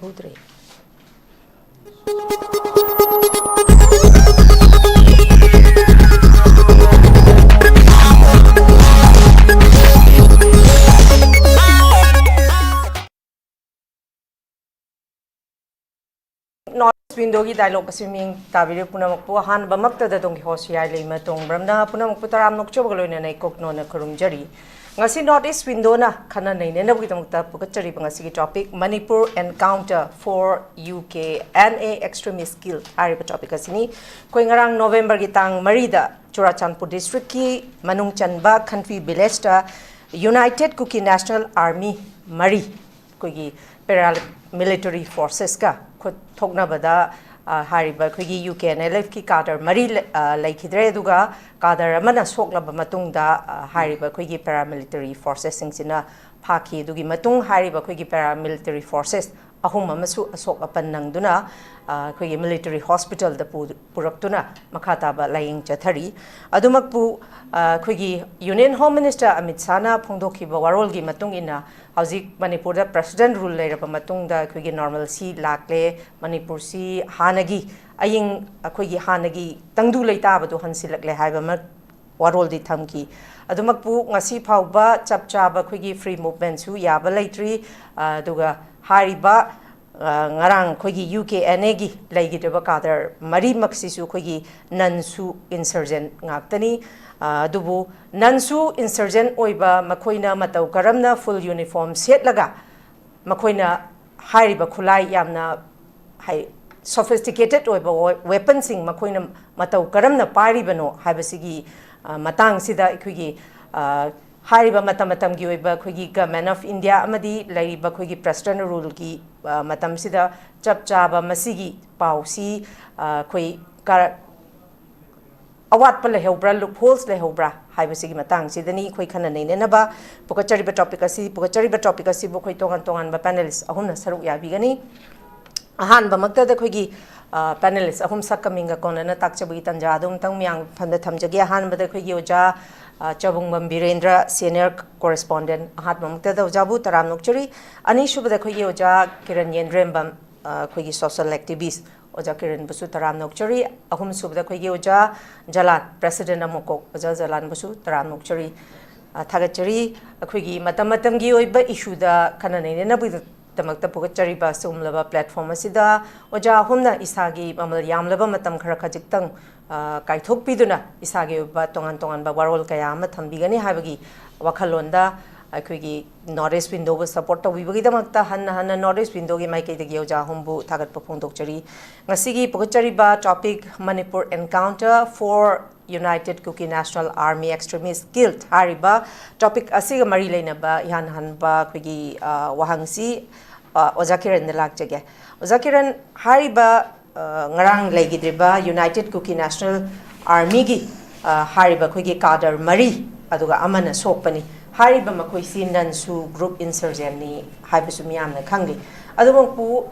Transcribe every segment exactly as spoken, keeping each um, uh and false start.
ꯎꯗ꯭ꯔꯦ꯫ North east ꯋꯤꯟꯗꯣꯒꯤ dialogue ꯑꯁꯤ ꯃꯤꯌꯦꯡ ꯇꯥꯕꯤꯔꯤꯕ ꯄꯨꯝꯅꯃꯛꯄꯨ ꯑꯍꯥꯟꯕꯃꯛꯇꯗ ꯑꯗꯣꯝꯒꯤ ꯍꯣꯁ ꯌꯥꯏ ꯂꯩꯃ ꯇꯣꯡꯕ꯭ꯔꯝꯅ ꯄꯨꯝꯅꯃꯛꯄꯨ ꯇꯔꯥꯝꯅ ꯑꯣꯛꯆꯕꯒ ꯂꯣꯏꯅꯅ ꯏꯀꯣꯛꯅꯣꯅ ꯈꯨꯔꯨꯝꯖꯔꯤ꯫ ꯉꯁꯤ ꯅꯣꯔꯠ ꯏꯁ ꯋꯤꯟꯗꯣꯅ ꯈꯟꯅ ꯅꯩꯅꯅꯕꯒꯤꯗꯃꯛꯇ ꯄꯨꯈꯠꯆꯔꯤꯕ ꯉꯁꯤꯒꯤ topic, Manipur encounter four U K N A extremist kill ꯍꯥꯏꯔꯤꯕ ꯇꯣꯄꯤꯛ ꯑꯁꯤꯅꯤ꯫ ꯑꯩꯈꯣꯏ ꯉꯔꯥꯡ ꯅꯣꯕꯦꯝꯕꯔꯒꯤ ꯇꯥꯡ ꯃꯔꯤꯗ ꯆꯨꯔꯥꯆꯥꯟꯄꯨꯔ ꯗꯤꯁꯇ꯭ꯔꯤꯛꯀꯤ ꯃꯅꯨꯡ ꯆꯟꯕ ꯈꯟꯐꯤ ꯚꯤꯂꯦꯖꯇ ꯌꯨꯅꯥꯏꯇꯦꯗ ꯀꯨꯀꯤ ꯅꯦꯁꯅꯦꯜ ꯑꯥꯔꯃꯤ ꯃꯔꯤ ꯑꯩꯈꯣꯏꯒꯤ ꯄꯦꯔꯥ ꯃꯤꯂꯤꯇꯔꯤ ꯐꯣꯔꯁꯦꯁꯀ ꯈꯨꯠ ꯊꯣꯛꯅꯕꯗ, ꯑ, ꯍꯥꯏꯔꯤꯕ ꯑꯩꯈꯣꯏꯒꯤ ꯌꯨ ꯀꯦ ꯑꯦꯟ ꯑꯦꯜ ꯑꯦꯐꯀꯤ ꯀꯥꯗꯔ ꯃꯔꯤ ꯂꯩ-, ꯑ, ꯂꯩꯈꯤꯗ꯭ꯔꯦ꯫ ꯑꯗꯨꯒ ꯀꯥꯗꯔ ꯑꯃꯅ ꯁꯣꯛꯂꯕ ꯃꯇꯨꯡꯗ, ꯑ, ꯍꯥꯏꯔꯤꯕ ꯑꯩꯈꯣꯏꯒꯤ ꯄꯦꯔꯥ ꯃꯤꯂꯤꯇꯔꯤ ꯐꯣꯔꯁꯦꯁꯁꯤꯡꯁꯤꯅ ꯐꯥꯈꯤ꯫ ꯑꯗꯨꯒꯤ ꯃꯇꯨꯡ ꯍꯥꯏꯔꯤꯕ ꯑꯩꯈꯣꯏꯒꯤ ꯄꯦꯔꯥ ꯃꯤꯂꯤꯇꯔꯤ ꯐꯣꯔꯁꯦꯁ ꯑꯍꯨꯝ ꯑꯃꯁꯨ ꯑꯁꯣꯛ ꯑꯄꯟ ꯅꯪꯗꯨꯅ, ꯑ, ꯑꯩꯈꯣꯏꯒꯤ ꯃꯤꯂꯤꯇꯔꯤ ꯍꯣꯁꯄꯤꯇꯥꯜꯗ ꯄꯨ-, ꯄꯨꯔꯛꯇꯨꯅ ꯃꯈꯥ ꯇꯥꯕ ꯂꯥꯌꯦꯡ ꯆꯠꯊꯔꯤ꯫ ꯑꯗꯨꯃꯛꯄꯨ, ꯑ, ꯑꯩꯈꯣꯏꯒꯤ ꯌꯨꯅꯤꯌꯟ ꯍꯣꯝ ꯃꯤꯅꯤꯁꯇꯔ ꯑꯃꯤꯠ ꯁꯥꯍꯅ ꯐꯣꯡꯗꯣꯛꯈꯤꯕ ꯋꯥꯔꯣꯜꯒꯤ ꯃꯇꯨꯡ ꯏꯟꯅ, ꯍꯧꯖꯤꯛ ꯃꯅꯤꯄꯨꯔꯗ ꯄ꯭ꯔꯦꯁꯤꯗꯦꯟ ꯔꯨꯜ ꯂꯩꯔꯕ ꯃꯇꯨꯡꯗ ꯑꯩꯈꯣꯏꯒꯤ ꯅꯣꯔꯃꯦꯜꯁꯤ ꯂꯥꯛꯂꯦ, ꯃꯅꯤꯄꯨꯔꯁꯤ ꯍꯥꯟꯅꯒꯤ ꯑꯌꯤꯡ, ꯑꯩꯈꯣꯏꯒꯤ ꯍꯥꯟꯅꯒꯤ ꯇꯪꯗꯨ ꯂꯩꯇꯥꯕꯗꯨ ꯍꯟꯁꯤꯜꯂꯛꯂꯦ ꯍꯥꯏꯕ ꯑꯃ ꯋꯥꯔꯣꯜꯗꯤ ꯊꯝꯈꯤ꯫ ꯑꯗꯨꯃꯛꯄꯨ ꯉꯁꯤ ꯐꯥꯎꯕ ꯆꯞ ꯆꯥꯕ ꯑꯩꯈꯣꯏꯒꯤ ꯐ꯭ꯔꯤ ꯃꯨꯚꯃꯦꯟꯁꯨ ꯌꯥꯕ ꯂꯩꯇ꯭ꯔꯤ꯫ ꯑ, ꯑꯗꯨꯒ ꯍꯥꯏꯔꯤꯕ, ꯑ, ꯉꯔꯥꯡ ꯑꯩꯈꯣꯏꯒꯤ ꯌꯨ ꯀꯦ ꯑꯦꯟ ꯑꯦꯒꯤ ꯂꯩꯈꯤꯗ꯭ꯔꯕ ꯀꯥꯗꯔ ꯃꯔꯤꯃꯛꯁꯤꯁꯨ ꯑꯩꯈꯣꯏꯒꯤ ꯅꯟꯁꯨ ꯏꯟꯁꯔꯖꯦꯟ ꯉꯥꯛꯇꯅꯤ꯫ ꯑ, ꯑꯗꯨꯕꯨ ꯅꯟꯁꯨ ꯏꯟꯁꯔꯖꯦꯟ ꯑꯣꯏꯕ ꯃꯈꯣꯏꯅ ꯃꯇꯧ ꯀꯔꯝꯅ ꯐꯨꯜ ꯌꯨꯅꯤꯐꯣꯔꯝ ꯁꯦꯠꯂꯒ ꯃꯈꯣꯏꯅ ꯍꯥꯏꯔꯤꯕ ꯈꯨꯠꯂꯥꯏ ꯌꯥꯝꯅ ꯍꯥꯏ, ꯁꯣꯐꯤꯁꯇꯤꯀꯦꯇꯦꯠ ꯑꯣꯏꯕ ꯋꯦ-, ꯋꯦꯄꯟꯁꯤꯡ ꯃꯈꯣꯏꯅ ꯃꯇꯧ ꯀꯔꯝꯅ ꯄꯥꯏꯔꯤꯕꯅꯣ ꯍꯥꯏꯕꯁꯤꯒꯤ, ꯑ, ꯃꯇꯥꯡꯁꯤꯗ ꯑꯩꯈꯣꯏꯒꯤ, ꯑ, ꯍꯥꯏꯔꯤꯕ ꯃꯇꯝ ꯃꯇꯝꯒꯤ ꯑꯣꯏꯕ ꯑꯩꯈꯣꯏꯒꯤ ꯒꯚꯔꯟꯃꯦꯟꯠ ꯑꯣꯐ ꯏꯟꯗꯤꯌꯥ ꯑꯃꯗꯤ ꯂꯩꯔꯤꯕ ꯑꯩꯈꯣꯏꯒꯤ ꯄ꯭ꯔꯦꯁꯤꯗꯦꯟꯠ ꯔꯨꯜꯒꯤ, ꯑ, ꯃꯇꯝꯁꯤꯗ ꯆꯞ ꯆꯥꯕ ꯃꯁꯤꯒꯤ ꯄꯥꯎꯁꯤ, ꯑ, ꯑꯩꯈꯣꯏ ꯀꯔ-, ꯑꯋꯥꯠꯄ ꯂꯩꯍꯧꯕ꯭ꯔꯥ, ꯂꯨꯞꯍꯣꯜꯁ ꯂꯩꯍꯧꯕ꯭ꯔꯥ ꯍꯥꯏꯕꯁꯤꯒꯤ ꯃꯇꯥꯡꯁꯤꯗꯅꯤ ꯑꯩꯈꯣꯏ ꯈꯟꯅ ꯅꯩꯅꯅꯕ ꯄꯨꯈꯠꯆꯔꯤꯕ ꯇꯣꯄꯤꯛ ꯑꯁꯤ꯫ ꯄꯨꯈꯠꯆꯔꯤꯕ ꯇꯣꯄꯤꯛ ꯑꯁꯤꯕꯨ ꯑꯩꯈꯣꯏ ꯇꯣꯉꯥꯟ ꯇꯣꯉꯥꯟꯕ ꯄꯦꯅꯦꯂꯤꯁ ꯑꯍꯨꯝꯅ ꯁꯔꯨꯛ ꯌꯥꯕꯤꯒꯅꯤ꯫ ꯑꯍꯥꯟꯕꯃꯛꯇꯗ ꯑꯩꯈꯣꯏꯒꯤ, ꯄꯦꯅꯦꯂꯤꯁ ꯑꯍꯨꯝ ꯁꯛꯀ ꯃꯤꯡꯒ ꯀꯣꯟꯅꯅ ꯇꯥꯛꯆꯕꯒꯤ ꯇꯥꯟꯖꯥ ꯑꯗꯨ ꯑꯃꯨꯛꯇꯪ ꯃꯌꯥꯝ ꯐꯝꯗ ꯊꯝꯖꯒꯦ꯫ ꯑꯍꯥꯟꯕꯗ ꯑꯩꯈꯣꯏꯒꯤ ꯑꯣꯖꯥ, ꯑ, ꯆꯕꯨꯡꯕꯝ ꯕꯤꯔꯦꯟꯗ꯭ꯔ, ꯁꯦꯅꯤꯌꯔ ꯀꯣꯔꯦꯁꯄꯣꯟꯗꯦꯟ, ꯑꯍꯥꯟꯕꯃꯛꯇꯗ ꯑꯣꯖꯥꯕꯨ ꯇꯔꯥꯝꯅ ꯑꯣꯛꯆꯔꯤ꯫ ꯑꯅꯤꯁꯨꯕꯗ ꯑꯩꯈꯣꯏꯒꯤ ꯑꯣꯖꯥ ꯀꯤꯔꯟ ꯌꯦꯟꯗ꯭ꯔꯦꯝꯕꯝ, ꯑ, ꯑꯩꯈꯣꯏꯒꯤ ꯁꯣꯁꯤꯌꯦꯜ ꯑꯦꯛꯇꯤꯚꯤꯁ꯭ꯠ, ꯑꯣꯖꯥ ꯀꯤꯔꯟꯕꯨꯁꯨ ꯇꯔꯥꯝꯅ ꯑꯣꯛꯆꯔꯤ꯫ ꯑꯍꯨꯝꯁꯨꯕꯗ ꯑꯩꯈꯣꯏꯒꯤ ꯑꯣꯖꯥ ꯖꯂꯥꯟ, ꯄ꯭ꯔꯦꯁꯤꯗꯦꯟꯠ ꯑꯃꯣꯀꯣꯛ, ꯑꯣꯖꯥ ꯖꯂꯥꯟꯕꯨꯁꯨ ꯇꯔꯥꯝꯅ ꯑꯣꯛꯆꯔꯤ, ꯑ, ꯊꯥꯒꯠꯆꯔꯤ꯫ ꯑꯩꯈꯣꯏꯒꯤ ꯃꯇꯝ ꯃꯇꯝꯒꯤ ꯑꯣꯏꯕ ꯏꯁꯨꯗ ꯈꯟꯅ ꯅꯩꯅꯅꯕꯒꯤꯗꯃꯛꯇ ꯄꯨꯒꯠꯆꯔꯤꯕ ꯁꯤꯒꯨꯝꯂꯕ ꯄ꯭ꯂꯦꯠꯐꯣꯔꯝ ꯑꯁꯤꯗ ꯑꯣꯖꯥ ꯑꯍꯨꯝꯅ ꯏꯁꯥꯒꯤ ꯃꯃꯜ ꯌꯥꯝꯂꯕ ꯃꯇꯝ ꯈꯔ ꯈꯖꯤꯛꯇꯪ, ꯑ, ꯀꯥꯏꯊꯣꯛꯄꯤꯗꯨꯅ ꯏꯁꯥꯒꯤ ꯑꯣꯏꯕ ꯇꯣꯉꯥꯟ ꯇꯣꯉꯥꯟꯕ ꯋꯥꯔꯣꯜ ꯀꯌꯥ ꯑꯃ ꯊꯝꯕꯤꯒꯅꯤ ꯍꯥꯏꯕꯒꯤ ꯋꯥꯈꯜꯂꯣꯟꯗ ꯑꯩꯈꯣꯏꯒꯤ ꯅꯣꯔꯠ ꯏꯁ꯭ꯠ ꯋꯤꯟꯗꯣꯕꯨ ꯁꯄꯣꯔꯠ ꯇꯧꯕꯤꯕꯒꯤꯗꯃꯛꯇ ꯍꯟꯅ ꯍꯟꯅ ꯅꯣꯔꯠ ꯏꯁ꯭ꯠ ꯋꯤꯟꯗꯣꯒꯤ ꯃꯥꯏꯀꯩꯗꯒꯤ ꯑꯣꯖꯥ ꯑꯍꯨꯝꯕꯨ ꯊꯥꯒꯠꯄ ꯐꯣꯡꯗꯣꯛꯆꯔꯤ꯫ ꯉꯁꯤꯒꯤ ꯄꯨꯒꯠꯆꯔꯤꯕ topic, Manipur Encounter for United Kuki National Army Extremist Killed ꯍꯥꯏꯔꯤꯕ ꯇꯣꯄꯤꯛ ꯑꯁꯤꯒ ꯃꯔꯤ ꯂꯩꯅꯕ ꯏꯍꯥꯟ ꯍꯥꯟꯕ ꯑꯩꯈꯣꯏꯒꯤ, ꯑ, ꯋꯥꯍꯪꯁꯤ, ꯑ, ꯑꯣꯖꯥ ꯀꯤꯔꯟꯗ ꯂꯥꯛꯆꯒꯦ꯫ ꯑꯣꯖꯥ ꯀꯤꯔꯟ, ꯍꯥꯏꯔꯤꯕ, ꯑ, ꯉꯔꯥꯡ ꯂꯩꯈꯤꯗ꯭ꯔꯤꯕ ꯌꯨꯅꯥꯏꯇꯦꯗ ꯀꯨꯀꯤ ꯅꯦꯁꯅꯦꯜ ꯑꯥꯔꯃꯤꯒꯤ, ꯑ, ꯍꯥꯏꯔꯤꯕ ꯑꯩꯈꯣꯏꯒꯤ ꯀꯥꯗꯔ ꯃꯔꯤ, ꯑꯗꯨꯒ ꯑꯃꯅ ꯁꯣꯛꯄꯅꯤ꯫ ꯍꯥꯏꯔꯤꯕ ꯃꯈꯣꯏꯁꯤ ꯅꯟꯁꯨ ꯒ꯭ꯔꯨꯞ ꯏꯟꯁꯔꯖꯦꯟꯅꯤ ꯍꯥꯏꯕꯁꯨ ꯃꯤꯌꯥꯝꯅ ꯈꯪꯂꯤ꯫ ꯑꯗꯨꯃꯛꯄꯨ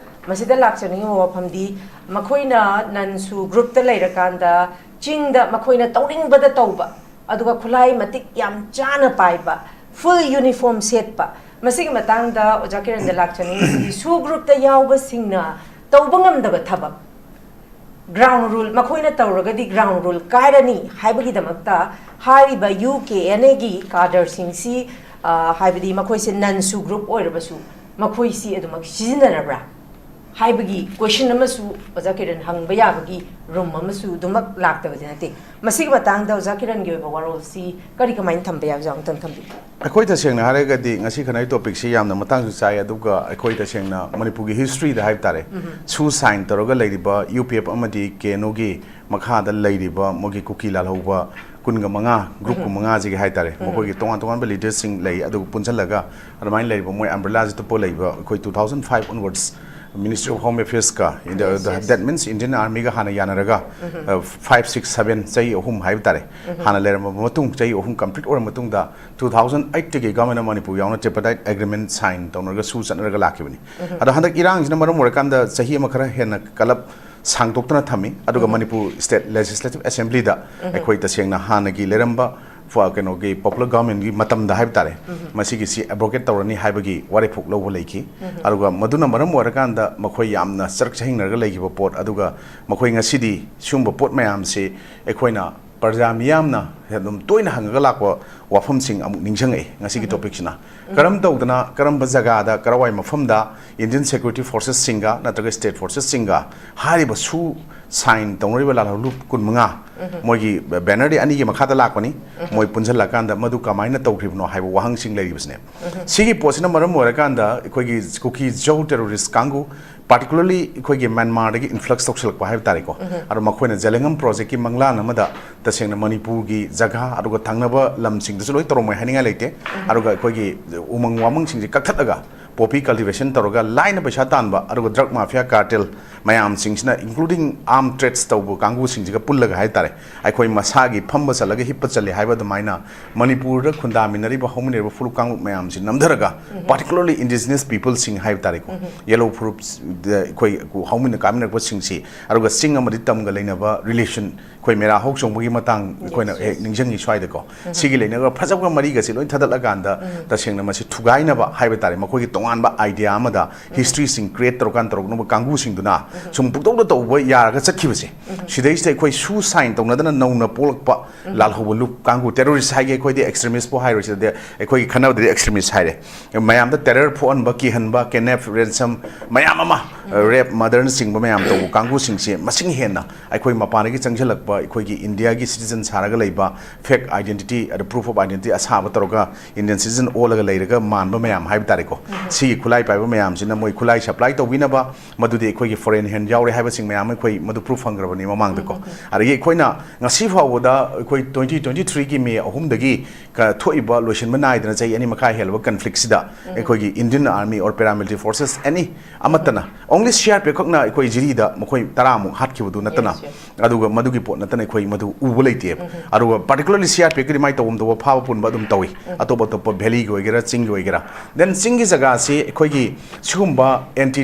ꯃꯁꯤꯗ ꯂꯥꯛꯆꯅꯤꯡꯉꯤꯕ ꯋꯥꯐꯝꯗꯤ, ꯃꯈꯣꯏꯅ ꯅꯟꯁꯨ ꯒ꯭ꯔꯨꯞꯇ ꯂꯩꯔꯀꯥꯟꯗ ꯆꯤꯡꯗ ꯃꯈꯣꯏꯅ ꯇꯧꯅꯤꯡꯕꯗ ꯇꯧꯕ, ꯑꯗꯨꯒ ꯈꯨꯠꯂꯥꯏ ꯃꯇꯤꯛ ꯌꯥꯝ ꯆꯥꯅ ꯄꯥꯏꯕ, ꯐꯨꯜ ꯌꯨꯅꯤꯐꯣꯔꯝ ꯁꯦꯠꯄ, ꯃꯁꯤꯒꯤ ꯃꯇꯥꯡꯗ ꯑꯣꯖꯥ ꯀꯤꯔꯟꯗ ꯂꯥꯛꯆꯅꯤꯡꯕꯁꯤ, ꯁꯨ ꯒ꯭ꯔꯨꯞꯇ ꯌꯥꯎꯕꯁꯤꯡꯅ ꯇꯧꯕ ꯉꯝꯗꯕ ꯊꯕꯛ, ꯒ꯭ꯔꯥꯎꯟ ꯔꯨꯜ, ꯃꯈꯣꯏꯅ ꯇꯧꯔꯒꯗꯤ ꯒ꯭ꯔꯥꯎꯟ ꯔꯨꯜ ꯀꯥꯏꯔꯅꯤ ꯍꯥꯏꯕꯒꯤꯗꯃꯛꯇ ꯍꯥꯏꯔꯤꯕ ꯌꯨ ꯀꯦ ꯑꯦꯟ ꯑꯦꯒꯤ ꯀꯥꯗꯔꯁꯤꯡꯁꯤ, ꯑ, ꯍꯥꯏꯕꯗꯤ ꯃꯈꯣꯏꯁꯦ ꯅꯟꯁꯨ ꯒ꯭ꯔꯨꯞ ꯑꯣꯏꯔꯕꯁꯨ ꯃꯈꯣꯏꯁꯤ ꯑꯗꯨꯃꯛ ꯁꯤꯖꯤꯟꯅꯔꯕ꯭ꯔꯥ ꯍꯥꯏꯕꯒꯤ ꯀꯣꯏꯁꯟ ꯑꯃꯁꯨ ꯑꯣꯖꯥ ꯀꯤꯔꯟ ꯍꯪꯕ ꯌꯥꯕꯒꯤ ꯔꯨꯝ ꯑꯃꯁꯨ ꯑꯗꯨꯃꯛ ꯂꯥꯛꯇꯕꯗꯤ ꯅꯠꯇꯦ꯫ ꯃꯁꯤꯒꯤ ꯃꯇꯥꯡꯗ ꯑꯣꯖꯥ ꯀꯤꯔꯟꯒꯤ ꯑꯣꯏꯕ ꯋꯥꯔꯣꯜꯁꯤ ꯀꯔꯤ ꯀꯃꯥꯏꯅ ꯊꯝꯕ ꯌꯥꯕ, ꯑꯣꯖꯥ ꯑꯃꯨꯛꯇꯪ ꯊꯝꯕꯤꯌꯨ꯫ ꯑꯩꯈꯣꯏ ꯇꯁꯦꯡꯅ ꯍꯥꯏꯔꯒꯗꯤ ꯉꯁꯤ ꯈꯟꯅꯔꯤ ꯇꯣꯄꯤꯛꯁꯤ ꯌꯥꯝꯅ ꯃꯇꯥꯡꯁꯨ ꯆꯥꯏ, ꯑꯗꯨꯒ ꯑꯩꯈꯣꯏ ꯇꯁꯦꯡꯅ ꯃꯅꯤꯄꯨꯔꯒꯤ ꯍꯤꯁꯇ꯭ꯔꯤꯗ ꯍꯥꯏꯕ ꯇꯥꯔꯦ, ꯁꯨ ꯁꯥꯏꯟ ꯇꯧꯔꯒ ꯂꯩꯔꯤꯕ ꯌꯨ ꯄꯤ ꯑꯦꯐ ꯑꯃꯗꯤ ꯀꯦ ꯑꯦꯟ ꯑꯣꯒꯤ ꯃꯈꯥꯗ ꯂꯩꯔꯤꯕ ꯃꯣꯏꯒꯤ ꯀꯨꯀꯤ ꯂꯥꯜꯍꯧꯕ ꯀꯨꯟꯒ ꯃꯉꯥ, ꯒ꯭ꯔꯨꯞ ꯀꯨꯟꯃꯉꯥꯁꯤꯒꯤ ꯍꯥꯏ ꯇꯥꯔꯦ, ꯃꯈꯣꯏꯒꯤ ꯇꯣꯉꯥꯟ ꯇꯣꯉꯥꯟꯕ ꯂꯤꯗꯔꯁꯤꯡ ꯂꯩ, ꯑꯗꯨꯒ ꯄꯨꯟꯁꯤꯜꯂꯒ ꯑꯗꯨꯃꯥꯏꯅ ꯂꯩꯔꯤꯕ ꯃꯣꯏ ꯑꯝꯕ꯭ꯔꯦꯂꯥꯁꯤ ꯇꯨꯞꯄ ꯂꯩꯕ ꯑꯩꯈꯣꯏ two thousand five onwards Ministry of Home Affairs ꯀ, India, Yes, yes. That means Indian Army ꯒ ꯍꯥꯟꯅ ꯌꯥꯅꯔꯒ, ꯑ, five, six, seven, ꯆꯍꯤ ꯑꯍꯨꯝ ꯍꯥꯏꯕ ꯇꯥꯔꯦ, ꯍꯥꯟꯅ ꯂꯩꯔꯝꯃꯕ ꯃꯇꯨꯡ, ꯆꯍꯤ ꯑꯍꯨꯝ ꯀꯝꯄ꯭ꯂꯤꯠ ꯑꯣꯏꯔꯕ ꯃꯇꯨꯡꯗ, two thousand eight ꯇꯒꯤ Government of Manipur ꯌꯥꯎꯅ tripartite agreement sign ꯇꯧꯅꯔꯒ ꯁꯨ ꯆꯠꯅꯔꯒ ꯂꯥꯛꯈꯤꯕꯅꯤ꯫ ꯑꯗꯣ ꯍꯟꯗꯛ ꯏꯔꯥꯡꯁꯤꯅ ꯃꯔꯝ ꯑꯣꯏꯔꯀꯥꯟꯗ ꯆꯍꯤ ꯑꯃ ꯈꯔ ꯍꯦꯟꯅ ꯀꯜꯂꯞ ꯁꯥꯡꯗꯣꯛꯇꯅ ꯊꯝꯃꯤ꯫ ꯑꯗꯨꯒ ꯃꯅꯤꯄꯨꯔ ꯁ꯭ꯇꯦꯠ ꯂꯦꯖꯤꯁꯂꯦꯇꯤꯚ ꯑꯦꯁꯦꯝꯕ꯭ꯂꯤꯗ ꯑꯩꯈꯣꯏ ꯇꯁꯦꯡꯅ ꯍꯥꯟꯅꯒꯤ ꯂꯩꯔꯝꯕ ꯐ- ꯀꯩꯅꯣꯒꯤ ꯄꯣꯄꯨꯂꯔ ꯒꯚꯔꯟꯃꯦꯟꯒꯤ ꯃꯇꯝꯗ ꯍꯥꯏꯕ ꯇꯥꯔꯦ, ꯃꯁꯤꯒꯤꯁꯤ ꯑꯦꯕ꯭ꯔꯣꯒꯦꯠ ꯇꯧꯔꯅꯤ ꯍꯥꯏꯕꯒꯤ ꯋꯥꯔꯦꯞ ꯂꯧꯕ ꯂꯩꯈꯤ꯫ ꯑꯗꯨꯒ ꯃꯗꯨꯅ ꯃꯔꯝ ꯑꯣꯏꯔꯀꯥꯟꯗ ꯃꯈꯣꯏ ꯌꯥꯝꯅ ꯆꯔꯛ ꯆꯍꯤꯡꯅꯔꯒ ꯂꯩꯈꯤꯕ ꯄꯣꯠ, ꯑꯗꯨꯒ ꯃꯈꯣꯏ ꯉꯁꯤꯗꯤ ꯁꯤꯒꯨꯝꯕ ꯄꯣꯠ ꯃꯌꯥꯝꯁꯤ ꯑꯩꯈꯣꯏꯅ ꯄ꯭ꯔꯖꯥ ꯃꯤꯌꯥꯝꯅ ꯑꯗꯨꯝ ꯇꯣꯏꯅ ꯍꯪꯉꯒ ꯂꯥꯛꯄ ꯋꯥꯐꯝꯁꯤꯡ ꯑꯃꯨꯛ ꯅꯤꯡꯁꯤꯡꯉꯛꯏ ꯉꯁꯤꯒꯤ ꯇꯣꯄꯤꯛꯁꯤꯅ꯫ ꯀꯔꯝ ꯇꯧꯗꯅ, ꯀꯔꯝꯕ ꯖꯒꯥꯗ, ꯀꯔꯋꯥꯏ ꯃꯐꯝꯗ ꯏꯟꯗꯤꯌꯟ ꯁꯦꯀ꯭ꯌꯨꯔꯤꯇꯤ ꯐꯣꯔꯁꯦꯁꯁꯤꯡꯒ ꯅꯠꯇ꯭ꯔꯒ ꯁ꯭ꯇꯦꯠ ꯐꯣꯔꯁꯦꯁꯁꯤꯡꯒ ꯍꯥꯏꯔꯤꯕ ꯁꯨ ꯁꯥꯏꯟ ꯇꯧꯅꯔꯤꯕ ꯂꯥꯜꯍꯧꯂꯨꯞ ꯀꯨꯟꯃꯉꯥ, ꯃꯣꯏꯒꯤ ꯕꯦꯅꯔꯗꯤ ꯑꯅꯤꯒꯤ ꯃꯈꯥꯗ ꯂꯥꯛꯄꯅꯤ, ꯃꯣꯏ ꯄꯨꯟꯁꯤꯜꯂꯀꯥꯟꯗ ꯃꯗꯨ ꯀꯃꯥꯏꯅ ꯇꯧꯈ꯭ꯔꯤꯕꯅꯣ ꯍꯥꯏꯕ ꯋꯥꯍꯪꯁꯤꯡ ꯂꯩꯔꯤꯕꯁꯤꯅꯦ꯫ ꯁꯤꯒꯤ ꯄꯣꯠꯁꯤꯅ ꯃꯔꯝ ꯑꯣꯏꯔꯀꯥꯟꯗ ꯑꯩꯈꯣꯏꯒꯤ ꯀꯨꯀꯤ ꯖꯧ ꯇꯦꯔꯣꯔꯤꯁ ꯀꯥꯡꯕꯨ, ꯄꯥꯔꯇꯤꯀꯨꯂꯔꯂꯤ ꯑꯩꯈꯣꯏꯒꯤ ꯃ꯭ꯌꯥꯟꯃꯥꯔꯗꯒꯤ ꯏꯟꯐ꯭ꯂꯛꯁ ꯇꯧꯁꯤꯜꯂꯛꯄ ꯍꯥꯏꯕ ꯇꯥꯔꯦꯀꯣ꯫ ꯑꯗꯣ ꯃꯈꯣꯏꯅ ꯖꯦꯂꯦꯡꯉꯝ ꯄ꯭ꯔꯣꯖꯦꯛꯀꯤ ꯃꯪꯂꯥꯟ ꯑꯃꯗ ꯇꯁꯦꯡꯅ ꯃꯅꯤꯄꯨꯔꯒꯤ ꯖꯒꯥ ꯑꯗꯨꯒ ꯊꯪꯅꯕ ꯂꯝꯁꯤꯡꯗꯁꯨ ꯂꯣꯏ ꯇꯧꯔꯝꯃꯣꯏ ꯍꯥꯏꯅꯤꯡꯉꯥꯏ ꯂꯩꯇꯦ꯫ ꯑꯗꯨꯒ ꯑꯩꯈꯣꯏꯒꯤ ꯎꯃꯪ ꯋꯥꯃꯪꯁꯤꯡꯁꯦ ꯀꯛꯊꯠꯂꯒ ꯄꯣꯄꯤ ꯀꯜꯇꯤꯚꯦꯁꯟ ꯇꯧꯔꯒ ꯂꯥꯏꯅ ꯄꯩꯁꯥ ꯇꯥꯟꯕ, ꯑꯗꯨꯒ ꯗ꯭ꯔꯒ ꯃꯥꯐꯤꯌꯥ ꯀꯥꯔꯇꯦꯜ ꯃꯌꯥꯝꯁꯤꯡꯁꯤꯅ, ꯏꯟꯀ꯭ꯂꯨꯗꯤꯡ ꯑꯥꯔꯝ ꯇ꯭ꯔꯦꯗꯁ ꯇꯧꯕ ꯀꯥꯡꯕꯨꯁꯤꯡꯁꯤꯒ ꯄꯨꯜꯂꯒ ꯍꯥꯏꯇꯥꯔꯦ, ꯑꯩꯈꯣꯏ ꯃꯁꯥꯒꯤ ꯐꯝꯕ ꯆꯠꯂꯒ ꯍꯤꯞꯄ ꯆꯠꯂꯦ ꯍꯥꯏꯕ ꯑꯗꯨꯃꯥꯏꯅ ꯃꯅꯤꯄꯨꯔꯗ ꯈꯨꯟꯗꯥꯃꯤꯟꯅꯔꯤꯕ, ꯍꯧꯃꯤꯟꯅꯔꯤꯕ ꯐꯨꯔꯨꯞ ꯀꯥꯡꯂꯨꯞ ꯃꯌꯥꯝꯁꯤ ꯅꯝꯊꯔꯒ, ꯄꯥꯔꯇꯤꯀꯨꯂꯔꯂꯤ ꯏꯟꯗꯤꯖꯤꯅꯁ ꯄꯤꯄꯜꯁꯤꯡ ꯍꯥꯏꯕ ꯇꯥꯔꯦꯀꯣ, ꯌꯦꯂꯧ ꯐꯨꯔꯨꯞ, ꯑꯩꯈꯣꯏ ꯍꯧꯃꯤꯟꯅ ꯀꯥꯃꯤꯟꯅꯔꯛꯄꯁꯤꯡꯁꯤ, ꯑꯗꯨꯒ ꯆꯤꯡ ꯑꯃꯗꯤ ꯇꯝꯒ ꯂꯩꯅꯕ ꯔꯤꯂꯦꯁꯟ, ꯑꯩꯈꯣꯏ ꯃꯦꯔꯥ ꯍꯧ ꯆꯣꯡꯕꯒꯤ ꯃꯇꯥꯡ ꯑꯩꯈꯣꯏꯅ ꯍꯦꯛ ꯅꯤꯡꯁꯤꯡꯉꯤ ꯁ꯭ꯋꯥꯏꯗꯀꯣ꯫ ꯁꯤꯒꯤ ꯂꯩꯅꯒ ꯐꯖꯕ ꯃꯔꯤꯒꯁꯤ ꯂꯣꯏ ꯊꯗꯠꯂꯀꯥꯟꯗ, ꯇꯁꯦꯡꯅ ꯃꯁꯤ ꯊꯨꯒꯥꯏꯅꯕ ꯍꯥꯏꯕ ꯇꯥꯔꯦ, ꯃꯈꯣꯏꯒꯤ ꯇꯣꯉꯥꯟꯕ ꯑꯥꯏꯗꯤꯌꯥ ꯑꯃꯗ ꯍꯤꯁꯇ꯭ꯔꯤꯁꯤꯡ ꯀ꯭ꯔꯤꯌꯦꯠ ꯇꯧꯔꯀꯥꯟ ꯇꯧꯔꯛꯅꯕ ꯀꯥꯡꯕꯨꯁꯤꯡꯗꯨꯅ ꯁꯨꯝ ꯄꯨꯡꯇꯧꯗ ꯇꯧꯕ ꯌꯥꯔꯒ ꯆꯠꯈꯤꯕꯁꯦ, ꯁꯤꯗꯩꯁꯤꯗ ꯑꯩꯈꯣꯏ ꯁꯨ ꯁꯥꯏꯟ ꯇꯧꯅꯗꯅ ꯅꯧꯅ ꯄꯣꯛꯂꯛꯄ ꯂꯥꯜꯍꯧꯕ ꯂꯨꯞ ꯀꯥꯡꯕꯨ, ꯇꯦꯔꯣꯔꯤꯁ ꯍꯥꯏꯒꯦ ꯑꯩꯈꯣꯏꯗꯤ, ꯑꯦꯛꯁꯇ꯭ꯔꯤꯃꯤꯁꯄꯨ ꯍꯥꯏꯔꯣꯏ, ꯁꯤꯗꯗꯤ ꯑꯩꯈꯣꯏꯒꯤ ꯈꯟꯅꯕꯗꯗꯤ ꯑꯦꯛꯁꯇ꯭ꯔꯤꯃꯤꯁ ꯍꯥꯏꯔꯦ꯫ ꯃꯌꯥꯝꯗ ꯇꯦꯔꯔ ꯐꯣꯛꯍꯟꯕ, ꯀꯤꯍꯟꯕ, ꯀꯦꯅꯦꯞ, ꯔꯦꯟꯁꯝ ꯃꯌꯥꯝ ꯑꯃ, ꯔꯦꯞ, ꯃꯔꯗꯔꯅꯆꯤꯡꯕ ꯃꯌꯥꯝ ꯇꯧꯕ ꯀꯥꯡꯕꯨꯁꯤꯡꯁꯦ ꯃꯁꯤꯡ ꯍꯦꯟꯅ ꯑꯩꯈꯣꯏ ꯃꯄꯥꯟꯗꯒꯤ ꯆꯪꯁꯤꯜꯂꯛꯄ, ꯑꯩꯈꯣꯏꯒꯤ ꯏꯟꯗꯤꯌꯥꯒꯤ ꯁꯤꯇꯤꯖꯟ ꯁꯥꯔꯒ ꯂꯩꯕ, ꯐꯦꯛ ꯑꯥꯏꯗꯦꯟꯇꯤꯇꯤ, ꯑꯗ ꯄ꯭ꯔꯨꯐ ꯑꯣꯐ ꯑꯥꯏꯗꯦꯟꯇꯤꯇꯤ ꯑꯁꯥꯕ ꯇꯧꯔꯒ ꯏꯟꯗꯤꯌꯟ ꯁꯤꯇꯤꯖꯟ ꯑꯣꯜꯂꯒ ꯂꯩꯔꯒ ꯃꯥꯟꯕ ꯃꯌꯥꯝ ꯍꯥꯏꯕ ꯇꯥꯔꯦꯀꯣ꯫ ꯁꯤꯒꯤ ꯈꯨꯠꯂꯥꯏ ꯄꯥꯏꯕ ꯃꯌꯥꯝꯁꯤꯅ ꯃꯣꯏ ꯈꯨꯠꯂꯥꯏ ꯁꯄ꯭ꯂꯥꯏ ꯇꯧꯕꯤꯅꯕ, ꯃꯗꯨꯗꯤ ꯑꯩꯈꯣꯏꯒꯤ ꯐꯣꯔꯦꯟ ꯍꯦꯟ ꯌꯥꯎꯔꯦ ꯍꯥꯏꯕꯁꯤꯡ ꯃꯌꯥꯝ ꯑꯩꯈꯣꯏ ꯃꯗꯨ ꯄ꯭ꯔꯨꯐ ꯐꯪꯈ꯭ꯔꯕꯅꯤ ꯃꯃꯥꯡꯗꯀꯣ꯫ ꯑꯗꯒꯤ ꯑꯩꯈꯣꯏꯅ ꯉꯁꯤ ꯐꯥꯎꯕꯗ ꯑꯩꯈꯣꯏ ꯇ꯭ꯋꯦꯟꯇꯤ ꯇ꯭ꯋꯦꯟꯇꯤ ꯊ꯭ꯔꯤꯒꯤ ꯃꯦ ꯑꯍꯨꯝꯗꯒꯤ ꯀ-, ꯊꯣꯛꯏꯕ ꯂꯣꯏꯁꯤꯟꯕ ꯅꯥꯏꯗꯅ ꯆꯍꯤ ꯑꯅꯤ ꯃꯈꯥꯏ ꯍꯦꯜꯂꯕ ꯀꯟꯐ꯭ꯂꯤꯛꯁꯤꯗ ꯑꯩꯈꯣꯏꯒꯤ Indian army or paramilitary forces ꯑꯦꯅꯤ ꯑꯃꯠꯇꯅ only C R P F ꯈꯛꯅ ꯑꯩꯈꯣꯏ ꯖꯤꯔꯤꯗ ꯃꯈꯣꯏ ꯇꯔꯥꯃꯨꯛ ꯍꯥꯠꯈꯤꯕꯗꯨ ꯅꯠꯇꯅ, Yes, yes. ꯑꯗꯨꯒ ꯃꯗꯨꯒꯤ ꯄꯣꯠ ꯅꯠꯇꯅ ꯑꯩꯈꯣꯏ ꯃꯗꯨ ꯎꯕ ꯂꯩꯇꯦꯕ꯫ ꯑꯗꯨꯒ particularly C R P F ꯀꯤꯗꯤ ꯃꯥꯏ ꯇꯧꯐꯝ ꯇꯧꯕ ꯐꯥꯕ ꯄꯨꯟꯕ ꯑꯗꯨꯝ ꯇꯧꯏ, ꯑꯇꯣꯞ ꯑꯇꯣꯞꯄ valley ꯒꯤ ꯑꯣꯏꯒꯦꯔꯥ, ꯆꯤꯡꯒꯤ ꯑꯣꯏꯒꯦꯔꯥ꯫ Then ꯆꯤꯡꯒꯤ ꯖꯒꯥꯁꯤ ꯑꯩꯈꯣꯏꯒꯤ ꯁꯤꯒꯨꯝꯕ anti,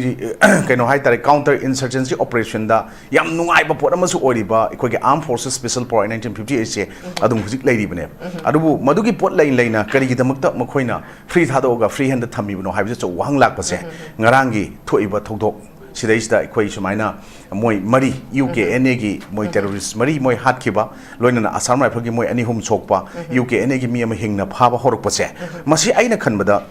ꯀꯩꯅꯣ ꯍꯥꯏꯇꯥꯔꯦ, counter insurgency operation ꯗ ꯌꯥꯝ ꯅꯨꯡꯉꯥꯏꯕ ꯄꯣꯠ ꯑꯃꯁꯨ ꯑꯣꯏꯔꯤꯕ ꯑꯩꯈꯣꯏꯒꯤ Armed Forces Special Power Act nineteen fifty eight ꯁꯦ ꯑꯗꯨꯝ ꯍꯧꯖꯤꯛ ꯂꯩꯔꯤꯕꯅꯦꯕ꯫ ꯑꯗꯨꯕꯨ ꯃꯗꯨꯒꯤ ꯄꯣꯠ ꯂꯩ ꯂꯩꯅ ꯀꯔꯤꯒꯤꯗꯃꯛꯇ ꯃꯈꯣꯏꯅ free ꯊꯥꯗꯣꯛꯑꯒ free hand ꯗ ꯊꯝꯃꯤꯕꯅꯣ ꯍꯥꯏꯕꯁꯦ ꯑꯆꯧꯕ ꯋꯥꯍꯪ ꯂꯥꯛꯄꯁꯦ ꯉꯔꯥꯡꯒꯤ ꯊꯣꯛꯏꯕ ꯊꯧꯗꯣꯛ ꯁꯤꯗꯩꯁꯤꯗ ꯑꯩꯈꯣꯏ ꯁꯨꯃꯥꯏꯅ ꯃꯣꯏ ꯃꯔꯤ, U K N A ꯒꯤ ꯃꯣꯏ terrorist ꯃꯔꯤ ꯃꯣꯏ ꯍꯥꯠꯈꯤꯕ, ꯂꯣꯏꯅꯅ Assam Rifle ꯒꯤ ꯃꯣꯏ ꯑꯅꯤ ꯑꯍꯨꯝ ꯁꯣꯛꯄ, U K N A ꯒꯤ ꯃꯤ ꯑꯃ ꯍꯤꯡꯅ ꯐꯥꯕ ꯍꯧꯔꯛꯄꯁꯦ, ꯃꯁꯤ ꯑꯩꯅ ꯈꯟꯕꯗ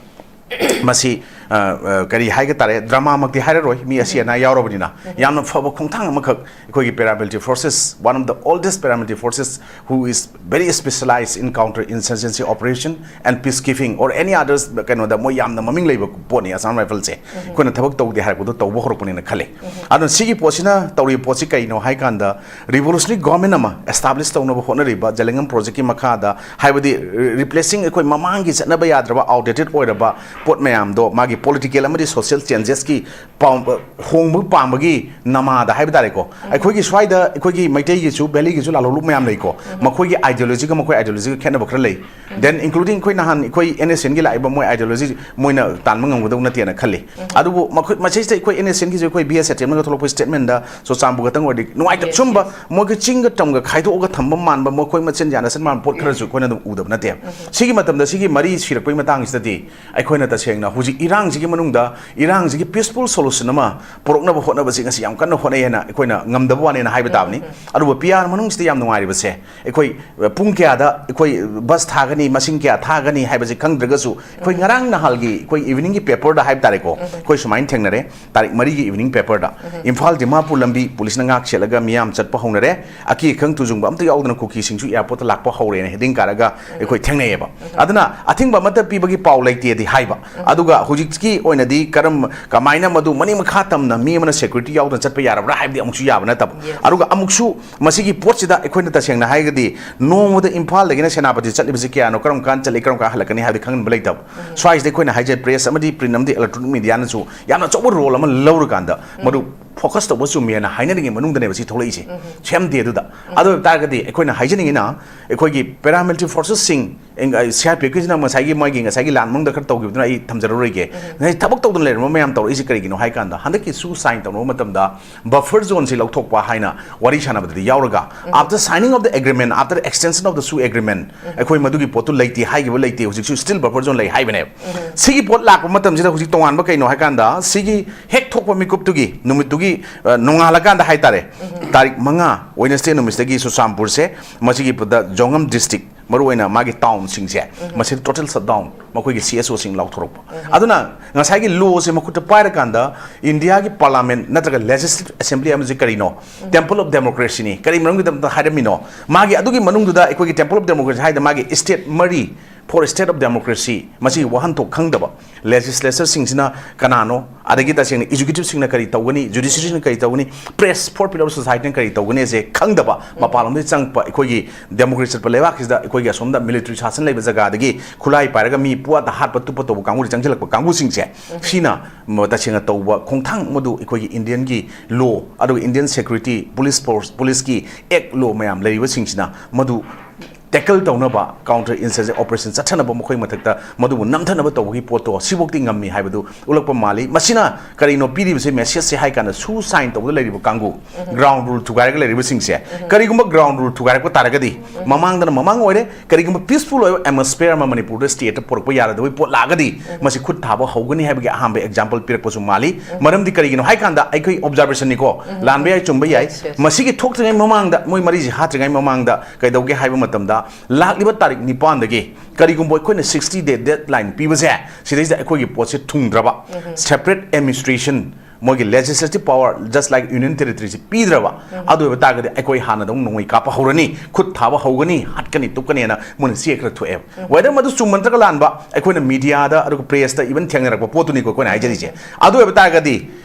ꯃꯁꯤ, ꯑ, ꯑ, ꯀꯔꯤ ꯍꯥꯏꯒ ꯇꯥꯔꯦ, drama ꯃꯛꯇꯤ ꯍꯥꯏꯔꯔꯣꯏ, ꯃꯤ ꯑꯁꯤ ꯑꯅꯥ ꯌꯥꯎꯔꯕꯅꯤꯅ꯫ ꯌꯥꯝꯅ ꯐꯕ ꯈꯣꯡꯊꯥꯡ ꯑꯃꯈꯛ ꯑꯩꯈꯣꯏꯒꯤ paramilitary forces, one of the oldest paramilitary forces who is very specialized in counter insurgency operation and peace keeping or any others, ꯀꯩꯅꯣꯗ ꯃꯣꯏ ꯌꯥꯝꯅ ꯃꯃꯤꯡ ꯂꯩꯕ ꯄꯣꯠꯅꯤ Assam Rifle ꯁꯦ꯫ ꯑꯩꯈꯣꯏꯅ ꯊꯕꯛ ꯇꯧꯗꯦ ꯍꯥꯏꯔꯛꯄꯗꯣ ꯇꯧꯕ ꯍꯧꯔꯛꯄꯅꯦꯅ ꯈꯜꯂꯤ꯫ ꯑꯗꯨꯅ ꯁꯤꯒꯤ ꯄꯣꯠꯁꯤꯅ ꯇꯧꯔꯤꯕ ꯄꯣꯠꯁꯤ ꯀꯩꯅꯣ ꯍꯥꯏ ꯀꯥꯟꯗ, revolutionary government ꯑꯃ establish ꯇꯧꯅꯕ ꯍꯣꯠꯅꯔꯤꯕ Jalengam Project ꯀꯤ ꯃꯈꯥꯗ, ꯍꯥꯏꯕꯗꯤ replacing ꯑꯩꯈꯣꯏ ꯃꯃꯥꯡꯒꯤ ꯆꯠꯅꯕ ꯌꯥꯗ꯭ꯔꯕ, outdated ꯑꯣꯏꯔꯕ ꯄꯣꯠ ꯃꯌꯥꯝꯗꯣ ꯃꯥꯒꯤ political ꯑꯃꯗꯤ social changes ꯀꯤ ꯄꯥꯝ-, ꯍꯣꯡꯕ ꯄꯥꯝꯕꯒꯤ ꯅꯃꯥꯗ ꯍꯥꯏꯕ ꯇꯥꯔꯦꯀꯣ, ꯑꯩꯈꯣꯏꯒꯤ ꯁ꯭ꯋꯥꯏꯗ ꯑꯩꯈꯣꯏꯒꯤ ꯃꯩꯇꯩꯒꯤꯁꯨ valley ꯒꯤꯁꯨ ꯂꯥꯂꯣꯡꯂꯨꯞ ꯃꯌꯥꯝ ꯂꯩꯀꯣ, ꯃꯈꯣꯏꯒꯤ ideology ꯒ ꯃꯈꯣꯏ ideology ꯒ ꯈꯦꯠꯅꯕ ꯈꯔ ꯂꯩ꯫ Then including ꯑꯩꯈꯣꯏ ꯅꯍꯥꯟ ꯑꯩꯈꯣꯏ N S N ꯒꯤ ꯂꯥꯛꯏꯕ ꯃꯣꯏ ideology ꯃꯣꯏꯅ ꯇꯥꯟꯕ ꯉꯝꯒꯗꯧ ꯅꯠꯇꯦꯅ ꯈꯜꯂꯤ꯫ ꯑꯗꯨꯕꯨ ꯃꯈꯣꯏ ꯃꯁꯤꯁꯤꯗ ꯑꯩꯈꯣꯏ N S N ꯒꯤꯁꯨ ꯑꯩꯈꯣꯏ B S H M ꯅꯒ ꯊꯣꯛꯂꯛꯄ statement ꯗ ꯆꯨꯔꯆꯥꯟꯄꯨꯔ ꯈꯛꯇꯪ ꯑꯣꯏꯔꯗꯤ ꯅꯨꯡꯉꯥꯏꯇꯕ, ꯁꯨꯝꯕ ꯃꯣꯏꯒꯤ ꯆꯤꯡꯒ ꯇꯝꯒ ꯈꯥꯏꯗꯣꯛꯑꯒ ꯊꯝꯕ ꯃꯥꯟꯕ, ꯃꯈꯣꯏ ꯃꯁꯦꯟ ꯌꯥꯅꯁꯟ ꯃꯥꯟꯕ ꯄꯣꯠ ꯈꯔꯁꯨ ꯑꯩꯈꯣꯏꯅ ꯑꯗꯨꯝ ꯎꯗꯕ ꯅꯠꯇꯦ꯫ ꯁꯤꯒꯤ ꯃꯇꯝꯗ ꯁꯤꯒꯤ ꯃꯔꯤ ꯁꯤꯔꯛꯄꯒꯤ ꯃꯇꯥꯡꯁꯤꯗꯗꯤ ꯑꯩꯈꯣꯏꯅ ꯇꯁꯦꯡꯅ ꯍꯧꯖꯤꯛ ꯏꯔꯥꯡꯁꯤꯒꯤ ꯃꯅꯨꯡꯗ ꯏꯔꯥꯡꯁꯤꯒꯤ peaceful solution ꯑꯃ ꯄꯨꯔꯛꯅꯕ ꯍꯣꯠꯅꯕꯁꯤ ꯉꯁꯤ ꯌꯥꯝ ꯀꯟꯅ ꯍꯣꯠꯅꯩ ꯍꯥꯏꯅ ꯑꯩꯈꯣꯏꯅ ꯉꯝꯗꯕ ꯋꯥꯅꯦꯅ ꯍꯥꯏꯕ ꯇꯥꯕꯅꯤ꯫ ꯑꯗꯨꯕꯨ P R ꯃꯅꯨꯡꯁꯤꯗ ꯌꯥꯝ ꯅꯨꯡꯉꯥꯏꯔꯤꯕꯁꯦ, ꯑꯩꯈꯣꯏ, ꯑ, ꯄꯨꯡ ꯀꯌꯥꯗ ꯑꯩꯈꯣꯏ bus ꯊꯥꯒꯅꯤ, ꯃꯁꯤꯡ ꯀꯌꯥ ꯊꯥꯒꯅꯤ ꯍꯥꯏꯕꯁꯤ ꯈꯪꯗ꯭ꯔꯒꯁꯨ, ꯑꯩꯈꯣꯏ ꯉꯔꯥꯡ ꯅꯍꯥꯜꯒꯤ ꯑꯩꯈꯣꯏ evening ꯒꯤ paper ꯗ ꯍꯥꯏꯕ ꯇꯥꯔꯦꯀꯣ, ꯑꯩꯈꯣꯏ ꯁꯨꯃꯥꯏꯅ ꯊꯦꯡꯅꯔꯦ, ꯇꯥꯔꯤꯛ ꯃꯔꯤꯒꯤ evening paper ꯗ꯫ ꯏꯝꯐꯥꯜ ꯗꯤꯃꯥꯄꯨꯔ ꯂꯝꯕꯤ ꯄꯨꯂꯤꯁꯅ ꯉꯥꯛ ꯁꯦꯠꯂꯒ ꯃꯤꯌꯥꯝ ꯆꯠꯄ ꯍꯧꯅꯔꯦ, ꯑꯀꯤ ꯑꯈꯪ ꯇꯨꯖꯨꯡꯕ ꯑꯝꯇ ꯌꯥꯎꯗꯅ ꯀꯨꯀꯤꯁꯤꯡꯁꯨ airport ꯇ ꯂꯥꯛꯄ ꯍꯧꯔꯦꯅ heading ꯀꯥꯔꯒ ꯑꯩꯈꯣꯏ ꯊꯦꯡꯅꯩꯌꯦꯕ꯫ ꯑꯗꯨꯅ ꯑꯊꯤꯡꯕ ꯑꯃꯠꯇ ꯄꯤꯕꯒꯤ ꯄꯥꯎ ꯂꯩꯇꯦꯗꯤ ꯍꯥꯏꯕ, ꯑꯗꯨꯒ ꯍꯧꯖꯤꯛ ꯀꯤ ꯑꯣꯏꯅꯗꯤ ꯀꯔꯝ ꯀꯃꯥꯏꯅ ꯃꯗꯨ ꯃꯅꯤꯡ ꯃꯈꯥ ꯇꯝꯅ ꯃꯤ ꯑꯃꯅ ꯁꯦꯀ꯭ꯌꯨꯔꯤꯇꯤ ꯌꯥꯎꯗꯅ ꯆꯠꯄ ꯌꯥꯔꯕ꯭ꯔꯥ ꯍꯥꯏꯕꯗꯤ ꯑꯃꯨꯛꯁꯨ ꯌꯥꯕ ꯅꯠꯇꯕ꯫ Yes. ꯑꯗꯨꯒ ꯑꯃꯨꯛꯁꯨ ꯃꯁꯤꯒꯤ ꯄꯣꯠꯁꯤꯗ ꯑꯩꯈꯣꯏꯅ ꯇꯁꯦꯡꯅ ꯍꯥꯏꯔꯒꯗꯤ ꯅꯣꯡꯃꯗ ꯏꯝꯐꯥꯜꯗꯒꯤꯅ ꯁꯦꯅꯥꯄꯇꯤ ꯆꯠꯂꯤꯕꯁꯤ ꯀꯌꯥꯅꯣ, ꯀꯔꯝ ꯀꯥꯟꯗ ꯆꯠꯂꯤ, ꯀꯔꯝ ꯀꯥꯟꯗ ꯍꯜꯂꯛꯀꯅꯤ ꯍꯥꯏꯕꯗꯤ ꯈꯪꯍꯟꯕ ꯂꯩꯇꯕ꯫ ꯁ꯭ꯋꯥꯏꯁꯤꯗ ꯑꯩꯈꯣꯏꯅ ꯍꯥꯏꯖꯩ, ꯄ꯭ꯔꯦꯁ ꯑꯃꯗꯤ ꯄ꯭ꯔꯤꯟ ꯑꯃꯗꯤ ꯏꯂꯦꯛꯇ꯭ꯔꯣꯅꯤꯛ ꯃꯤꯗꯤꯌꯥꯅꯁꯨ ꯌꯥꯝꯅ ꯑꯆꯧꯕ ꯔꯣꯜ ꯑꯃ ꯂꯧꯔꯀꯥꯟꯗ ꯃꯗꯨ ꯐꯣꯀꯁ ꯇꯧꯕ ꯆꯨꯝꯃꯦꯅ ꯍꯥꯏꯅꯔꯤꯉꯩ ꯃꯅꯨꯡꯗꯅꯦꯕ ꯁꯤ ꯊꯣꯛꯂꯛꯏꯁꯦ꯫ ꯁꯦꯝꯗꯦ ꯑꯗꯨꯗ꯫ ꯑꯗꯨ ꯑꯣꯏꯕ ꯇꯥꯔꯒꯗꯤ ꯑꯩꯈꯣꯏꯅ ꯍꯥꯏꯖꯅꯤꯡꯉꯤꯅ ꯑꯩꯈꯣꯏꯒꯤ ꯄꯦꯔꯥꯃꯤꯂꯤꯇꯔꯤ ꯐꯣꯔꯁꯦꯁꯁꯤꯡ, ꯁꯤ ꯑꯥꯔ ꯄꯤ ꯑꯦꯐꯀꯤꯁꯤꯅ ꯉꯁꯥꯏꯒꯤ ꯃꯥꯒꯤ ꯉꯁꯥꯏꯒꯤ ꯂꯥꯟ ꯃꯅꯨꯡꯗ ꯈꯔ ꯇꯧꯈꯤꯕꯗꯨꯅ ꯑꯩ ꯊꯝꯖꯔꯔꯣꯏꯒꯦ꯫ ꯉꯁꯥꯏ ꯊꯕꯛ ꯇꯧꯗꯅ ꯂꯩꯔꯝꯕ ꯃꯌꯥꯝ ꯇꯧꯔꯛꯏꯁꯤ ꯀꯔꯤꯒꯤꯅꯣ ꯍꯥꯏ ꯀꯥꯟꯗ, ꯍꯟꯗꯛꯀꯤ ꯁꯨ ꯁꯥꯏꯟ ꯇꯧꯅꯕ ꯃꯇꯝꯗ ꯕꯐꯔ ꯖꯣꯟꯁꯤ ꯂꯧꯊꯣꯛꯄ ꯍꯥꯏꯅ ꯋꯥꯔꯤ ꯁꯥꯟꯅꯕꯗꯗꯤ ꯌꯥꯎꯔꯒ, after signing of the agreement, after extension of the SoO agreement, ꯑꯩꯈꯣꯏ ꯃꯗꯨꯒꯤ ꯄꯣꯠꯇꯨ ꯂꯩꯇꯦ ꯍꯥꯏꯈꯤꯕ ꯂꯩꯇꯦ, ꯍꯧꯖꯤꯛꯁꯨ ꯁ꯭ꯇꯤꯜ ꯕꯐꯔ ꯖꯣꯟ ꯂꯩ ꯍꯥꯏꯕꯅꯦꯕ꯫ ꯁꯤꯒꯤ ꯄꯣꯠ ꯂꯥꯛꯄ ꯃꯇꯝꯁꯤꯗ ꯍꯧꯖꯤꯛ ꯇꯣꯉꯥꯟꯕ ꯀꯩꯅꯣ ꯍꯥꯏ ꯀꯥꯟꯗ, ꯁꯤꯒꯤ ꯍꯦꯛ ꯊꯣꯛꯄ ꯃꯤꯀꯨꯞꯇꯨꯒꯤ ꯅꯨꯃꯤꯠꯇꯨꯒꯤ, ꯑ, ꯅꯣꯡꯉꯥꯜꯂꯀꯥꯟꯗ ꯍꯥꯏ ꯇꯥꯔꯦ, ꯇꯥꯔꯤꯛ ꯃꯉꯥ, ꯋꯦꯅꯁꯗꯦ ꯅꯨꯃꯤꯠꯁꯤꯗꯒꯤ ꯆꯨꯔꯆꯥꯟꯄꯨꯔꯁꯦ, ꯃꯁꯤꯒꯤ ꯄꯗ ꯖꯣꯉꯝ ꯗꯤꯁꯇ꯭ꯔꯤꯛ, ꯃꯔꯨꯑꯣꯏꯅ ꯃꯥꯒꯤ ꯇꯥꯎꯟꯁꯤꯡꯁꯦ, ꯃꯁꯤꯗ ꯇꯣꯇꯦꯜ ꯁꯠꯗꯥꯎꯟ, ꯃꯈꯣꯏꯒꯤ ꯁꯤ ꯑꯦꯁ ꯑꯣꯁꯤꯡ ꯂꯥꯎꯊꯣꯔꯛꯄ꯫ ꯑꯗꯨꯅ ꯉꯁꯥꯏꯒꯤ ꯂꯣꯁꯦ ꯃꯈꯨꯠꯇ ꯄꯥꯏꯔꯀꯥꯟꯗ ꯏꯟꯗꯤꯌꯥꯒꯤ ꯄꯥꯔꯂꯥꯃꯦꯟ ꯅꯠꯇ꯭ꯔꯒ ꯂꯦꯖꯤꯁꯂꯦꯇꯤꯚ ꯑꯦꯁꯦꯝꯕ꯭ꯂꯤ ꯑꯃꯁꯦ ꯀꯔꯤꯅꯣ? ꯇꯦꯝꯄꯜ ꯑꯣꯐ ꯗꯦꯃꯣꯀ꯭ꯔꯦꯁꯤꯅꯤ꯫ ꯀꯔꯤ ꯃꯔꯝꯒꯤꯗꯃꯛꯇ ꯍꯥꯏꯔꯝꯃꯤꯅꯣ? ꯃꯥꯒꯤ ꯑꯗꯨꯒꯤ ꯃꯅꯨꯡꯗꯨꯗ ꯑꯩꯈꯣꯏꯒꯤ ꯇꯦꯝꯄꯜ ꯑꯣꯐ ꯗꯦꯃꯣꯀ꯭ꯔꯦꯁꯤ ꯍꯥꯏꯗ ꯃꯥꯒꯤ ꯁ꯭ꯇꯦꯠ ꯃꯔꯤ, for state of democracy, ꯃꯁꯤꯒꯤ ꯋꯥꯍꯟꯊꯣꯛ ꯈꯪꯗꯕ ꯂꯦꯖꯤꯁꯂꯦꯆꯔꯁꯤꯡꯁꯤꯅ ꯀꯅꯥꯅꯣ, ꯑꯗꯒꯤ ꯇꯁꯦꯡꯅ ꯑꯦꯛꯖꯤꯀ꯭ꯌꯨꯇꯤꯚꯁꯤꯡꯅ ꯀꯔꯤ ꯇꯧꯒꯅꯤ, ꯖꯨꯗꯤꯁꯤꯌꯔꯤꯅ ꯀꯔꯤ ꯇꯧꯒꯅꯤ, ꯄ꯭ꯔꯦꯁ, ꯐꯣꯔ ꯄꯤꯂꯔ ꯑꯣꯐ ꯁꯣꯁꯥꯏꯇꯤꯅ ꯀꯔꯤ ꯇꯧꯒꯅꯤ ꯑꯁꯦ ꯈꯪꯗꯕ, ꯃꯄꯥꯟꯂꯣꯝꯗꯒꯤ ꯆꯪꯉꯛꯄ ꯑꯩꯈꯣꯏꯒꯤ ꯗꯦꯃꯣꯀ꯭ꯔꯦꯁꯤ ꯆꯠꯄ ꯂꯩꯕꯥꯛꯁꯤꯗ ꯑꯩꯈꯣꯏꯒꯤ ꯑꯁꯣꯝꯗ ꯃꯤꯂꯤꯇꯔꯤ ꯁꯥꯁꯟ ꯂꯩꯕ ꯖꯒꯥꯗꯒꯤ ꯈꯨꯠꯂꯥꯏ ꯄꯥꯏꯔꯒ ꯃꯤ ꯄꯨꯋꯥꯗ ꯍꯥꯠꯄ ꯇꯨꯞꯄ ꯇꯧꯕ ꯀꯥꯡꯕꯨꯗ ꯆꯪꯁꯤꯜꯂꯛꯄ ꯀꯥꯡꯕꯨꯁꯤꯡꯁꯦ, ꯁꯤꯅ ꯃ-, ꯇꯁꯦꯡꯅ ꯇꯧꯕ ꯈꯣꯡꯊꯥꯡ ꯃꯗꯨ ꯑꯩꯈꯣꯏꯒꯤ ꯏꯟꯗꯤꯌꯟꯒꯤ ꯂꯣ, ꯑꯗꯨꯒ ꯏꯟꯗꯤꯌꯟ ꯁꯦꯀ꯭ꯌꯨꯔꯤꯇꯤ, ꯄꯨꯂꯤꯁ ꯐꯣꯔꯁ, ꯄꯨꯂꯤꯁꯀꯤ ꯑꯦꯛ ꯂꯣ ꯃꯌꯥꯝ ꯂꯩꯔꯤꯕꯁꯤꯡꯁꯤꯅ ꯃꯗꯨ ꯇꯦꯀꯜ ꯇꯧꯅꯕ, ꯀꯥꯎꯟꯇꯔ ꯏꯟꯁꯔꯖꯦꯟ ꯑꯣꯄꯔꯦꯁꯟ ꯆꯠꯊꯅꯕ, ꯃꯈꯣꯏ ꯃꯊꯛꯇ ꯃꯗꯨꯕꯨ ꯅꯝꯊꯅꯕ ꯇꯧꯕꯒꯤ ꯄꯣꯠꯇꯣ ꯁꯤꯐꯧꯗꯤ ꯉꯝꯃꯤ ꯍꯥꯏꯕꯗꯨ ꯎꯠꯂꯛꯄ ꯃꯥꯜꯂꯤ꯫ ꯃꯁꯤꯅ ꯀꯔꯤꯅꯣ ꯄꯤꯔꯤꯕꯁꯦ, ꯃꯦꯁꯦꯖꯁꯦ ꯍꯥꯏ ꯀꯥꯟꯗ, ꯁꯨ ꯁꯥꯏꯟ ꯇꯧꯕꯗ ꯂꯩꯔꯤꯕ ꯀꯥꯡꯕꯨ, ꯒ꯭ꯔꯥꯎꯟ ꯔꯨꯜ ꯊꯨꯒꯥꯏꯔꯒ ꯂꯩꯔꯤꯕꯁꯤꯡꯁꯦ, ꯀꯔꯤꯒꯨꯝꯕ ꯒ꯭ꯔꯥꯎꯟ ꯔꯨꯜ ꯊꯨꯒꯥꯏꯔꯛꯄ ꯇꯥꯔꯒꯗꯤ, ꯃꯃꯥꯡꯗꯅ ꯃꯃꯥꯡ ꯑꯣꯏꯔꯦ, ꯀꯔꯤꯒꯨꯝꯕ ꯄꯤꯁꯐꯨꯜ ꯑꯣꯏꯕ ꯑꯦꯠꯃꯣꯁꯐꯤꯌꯔ ꯑꯃ ꯃꯅꯤꯄꯨꯔꯗ ꯁ꯭ꯇꯦꯠꯇ ꯄꯨꯔꯛꯄ ꯌꯥꯔꯗꯕꯒꯤ ꯄꯣꯠ ꯂꯥꯛꯑꯒꯗꯤ, ꯃꯁꯤ ꯈꯨꯠ ꯊꯥꯕ ꯍꯧꯒꯅꯤ ꯍꯥꯏꯕꯒꯤ ꯑꯍꯥꯟꯕ ꯑꯦꯛꯖꯥꯝꯄꯜ ꯄꯤꯔꯛꯄꯁꯨ ꯃꯥꯜꯂꯤ꯫ ꯃꯔꯝꯗꯤ ꯀꯔꯤꯒꯤꯅꯣ ꯍꯥꯏ ꯀꯥꯟꯗ, ꯑꯩꯈꯣꯏ ꯑꯣꯕꯖꯥꯔꯕꯦꯁꯟꯅꯤꯀꯣ, ꯂꯥꯟꯕ ꯌꯥꯏ, ꯆꯨꯝꯕ ꯌꯥꯏ, Yes, yes. ꯃꯁꯤꯒꯤ ꯊꯣꯛꯇ꯭ꯔꯤꯉꯩ ꯃꯃꯥꯡꯗ, ꯃꯣꯏ ꯃꯔꯤꯁꯤ ꯍꯥꯠꯇ꯭ꯔꯤꯉꯩ ꯃꯃꯥꯡꯗ ꯀꯩꯗꯧꯒꯦ ꯍꯥꯏꯕ ꯃꯇꯝꯗ, ꯂꯥꯛꯂꯤꯕ ꯇꯥꯔꯤꯛ ꯅꯤꯄꯥꯟꯗꯒꯤ ꯀꯔꯤꯒꯨꯝꯕ ꯑꯩꯈꯣꯏꯅ ꯁꯤꯛꯁꯇꯤ ꯗꯦ ꯗꯦꯗ ꯂꯥꯏꯟ ꯄꯤꯕꯁꯦ, ꯁꯤꯗꯩꯁꯤꯗ ꯑꯩꯈꯣꯏꯒꯤ ꯄꯣꯠꯁꯦ ꯊꯨꯡꯗ꯭ꯔꯕ, ꯁꯦꯄꯔꯦꯠ ꯑꯦꯗꯃꯤꯅꯤꯁꯇ꯭ꯔꯦꯁꯟ ꯃꯣꯏꯒꯤ legislative power just like union territory ꯁꯤ ꯄꯤꯗ꯭ꯔꯕ, ꯑꯗꯨ ꯑꯣꯏꯕ ꯇꯥꯔꯒꯗꯤ ꯑꯩꯈꯣꯏ ꯍꯥꯟꯅꯗꯧ ꯅꯣꯡꯃꯩ ꯀꯥꯞꯄ ꯍꯧꯔꯅꯤ, ꯈꯨꯠ ꯊꯥꯕ ꯍꯧꯒꯅꯤ, ꯍꯥꯠꯀꯅꯤ ꯇꯨꯞꯀꯅꯤꯅ ꯃꯣꯏꯅ ꯆꯦ ꯈꯔ ꯊꯣꯛꯑꯦꯕ꯫ Whether ꯃꯗꯨ ꯆꯨꯝꯕ ꯅꯠꯇ꯭ꯔꯒ ꯂꯥꯟꯕ ꯑꯩꯈꯣꯏꯅ mediaꯗ ꯑꯗꯨꯒ pressꯇ even ꯊꯦꯡꯅꯔꯛꯄ ꯄꯣꯠꯇꯨꯅꯤꯀꯣ ꯑꯩꯈꯣꯏꯅ ꯍꯥꯏꯖꯔꯤꯁꯦ꯫ ꯑꯗꯨ ꯑꯣꯏꯕ ꯇꯥꯔꯒꯗꯤ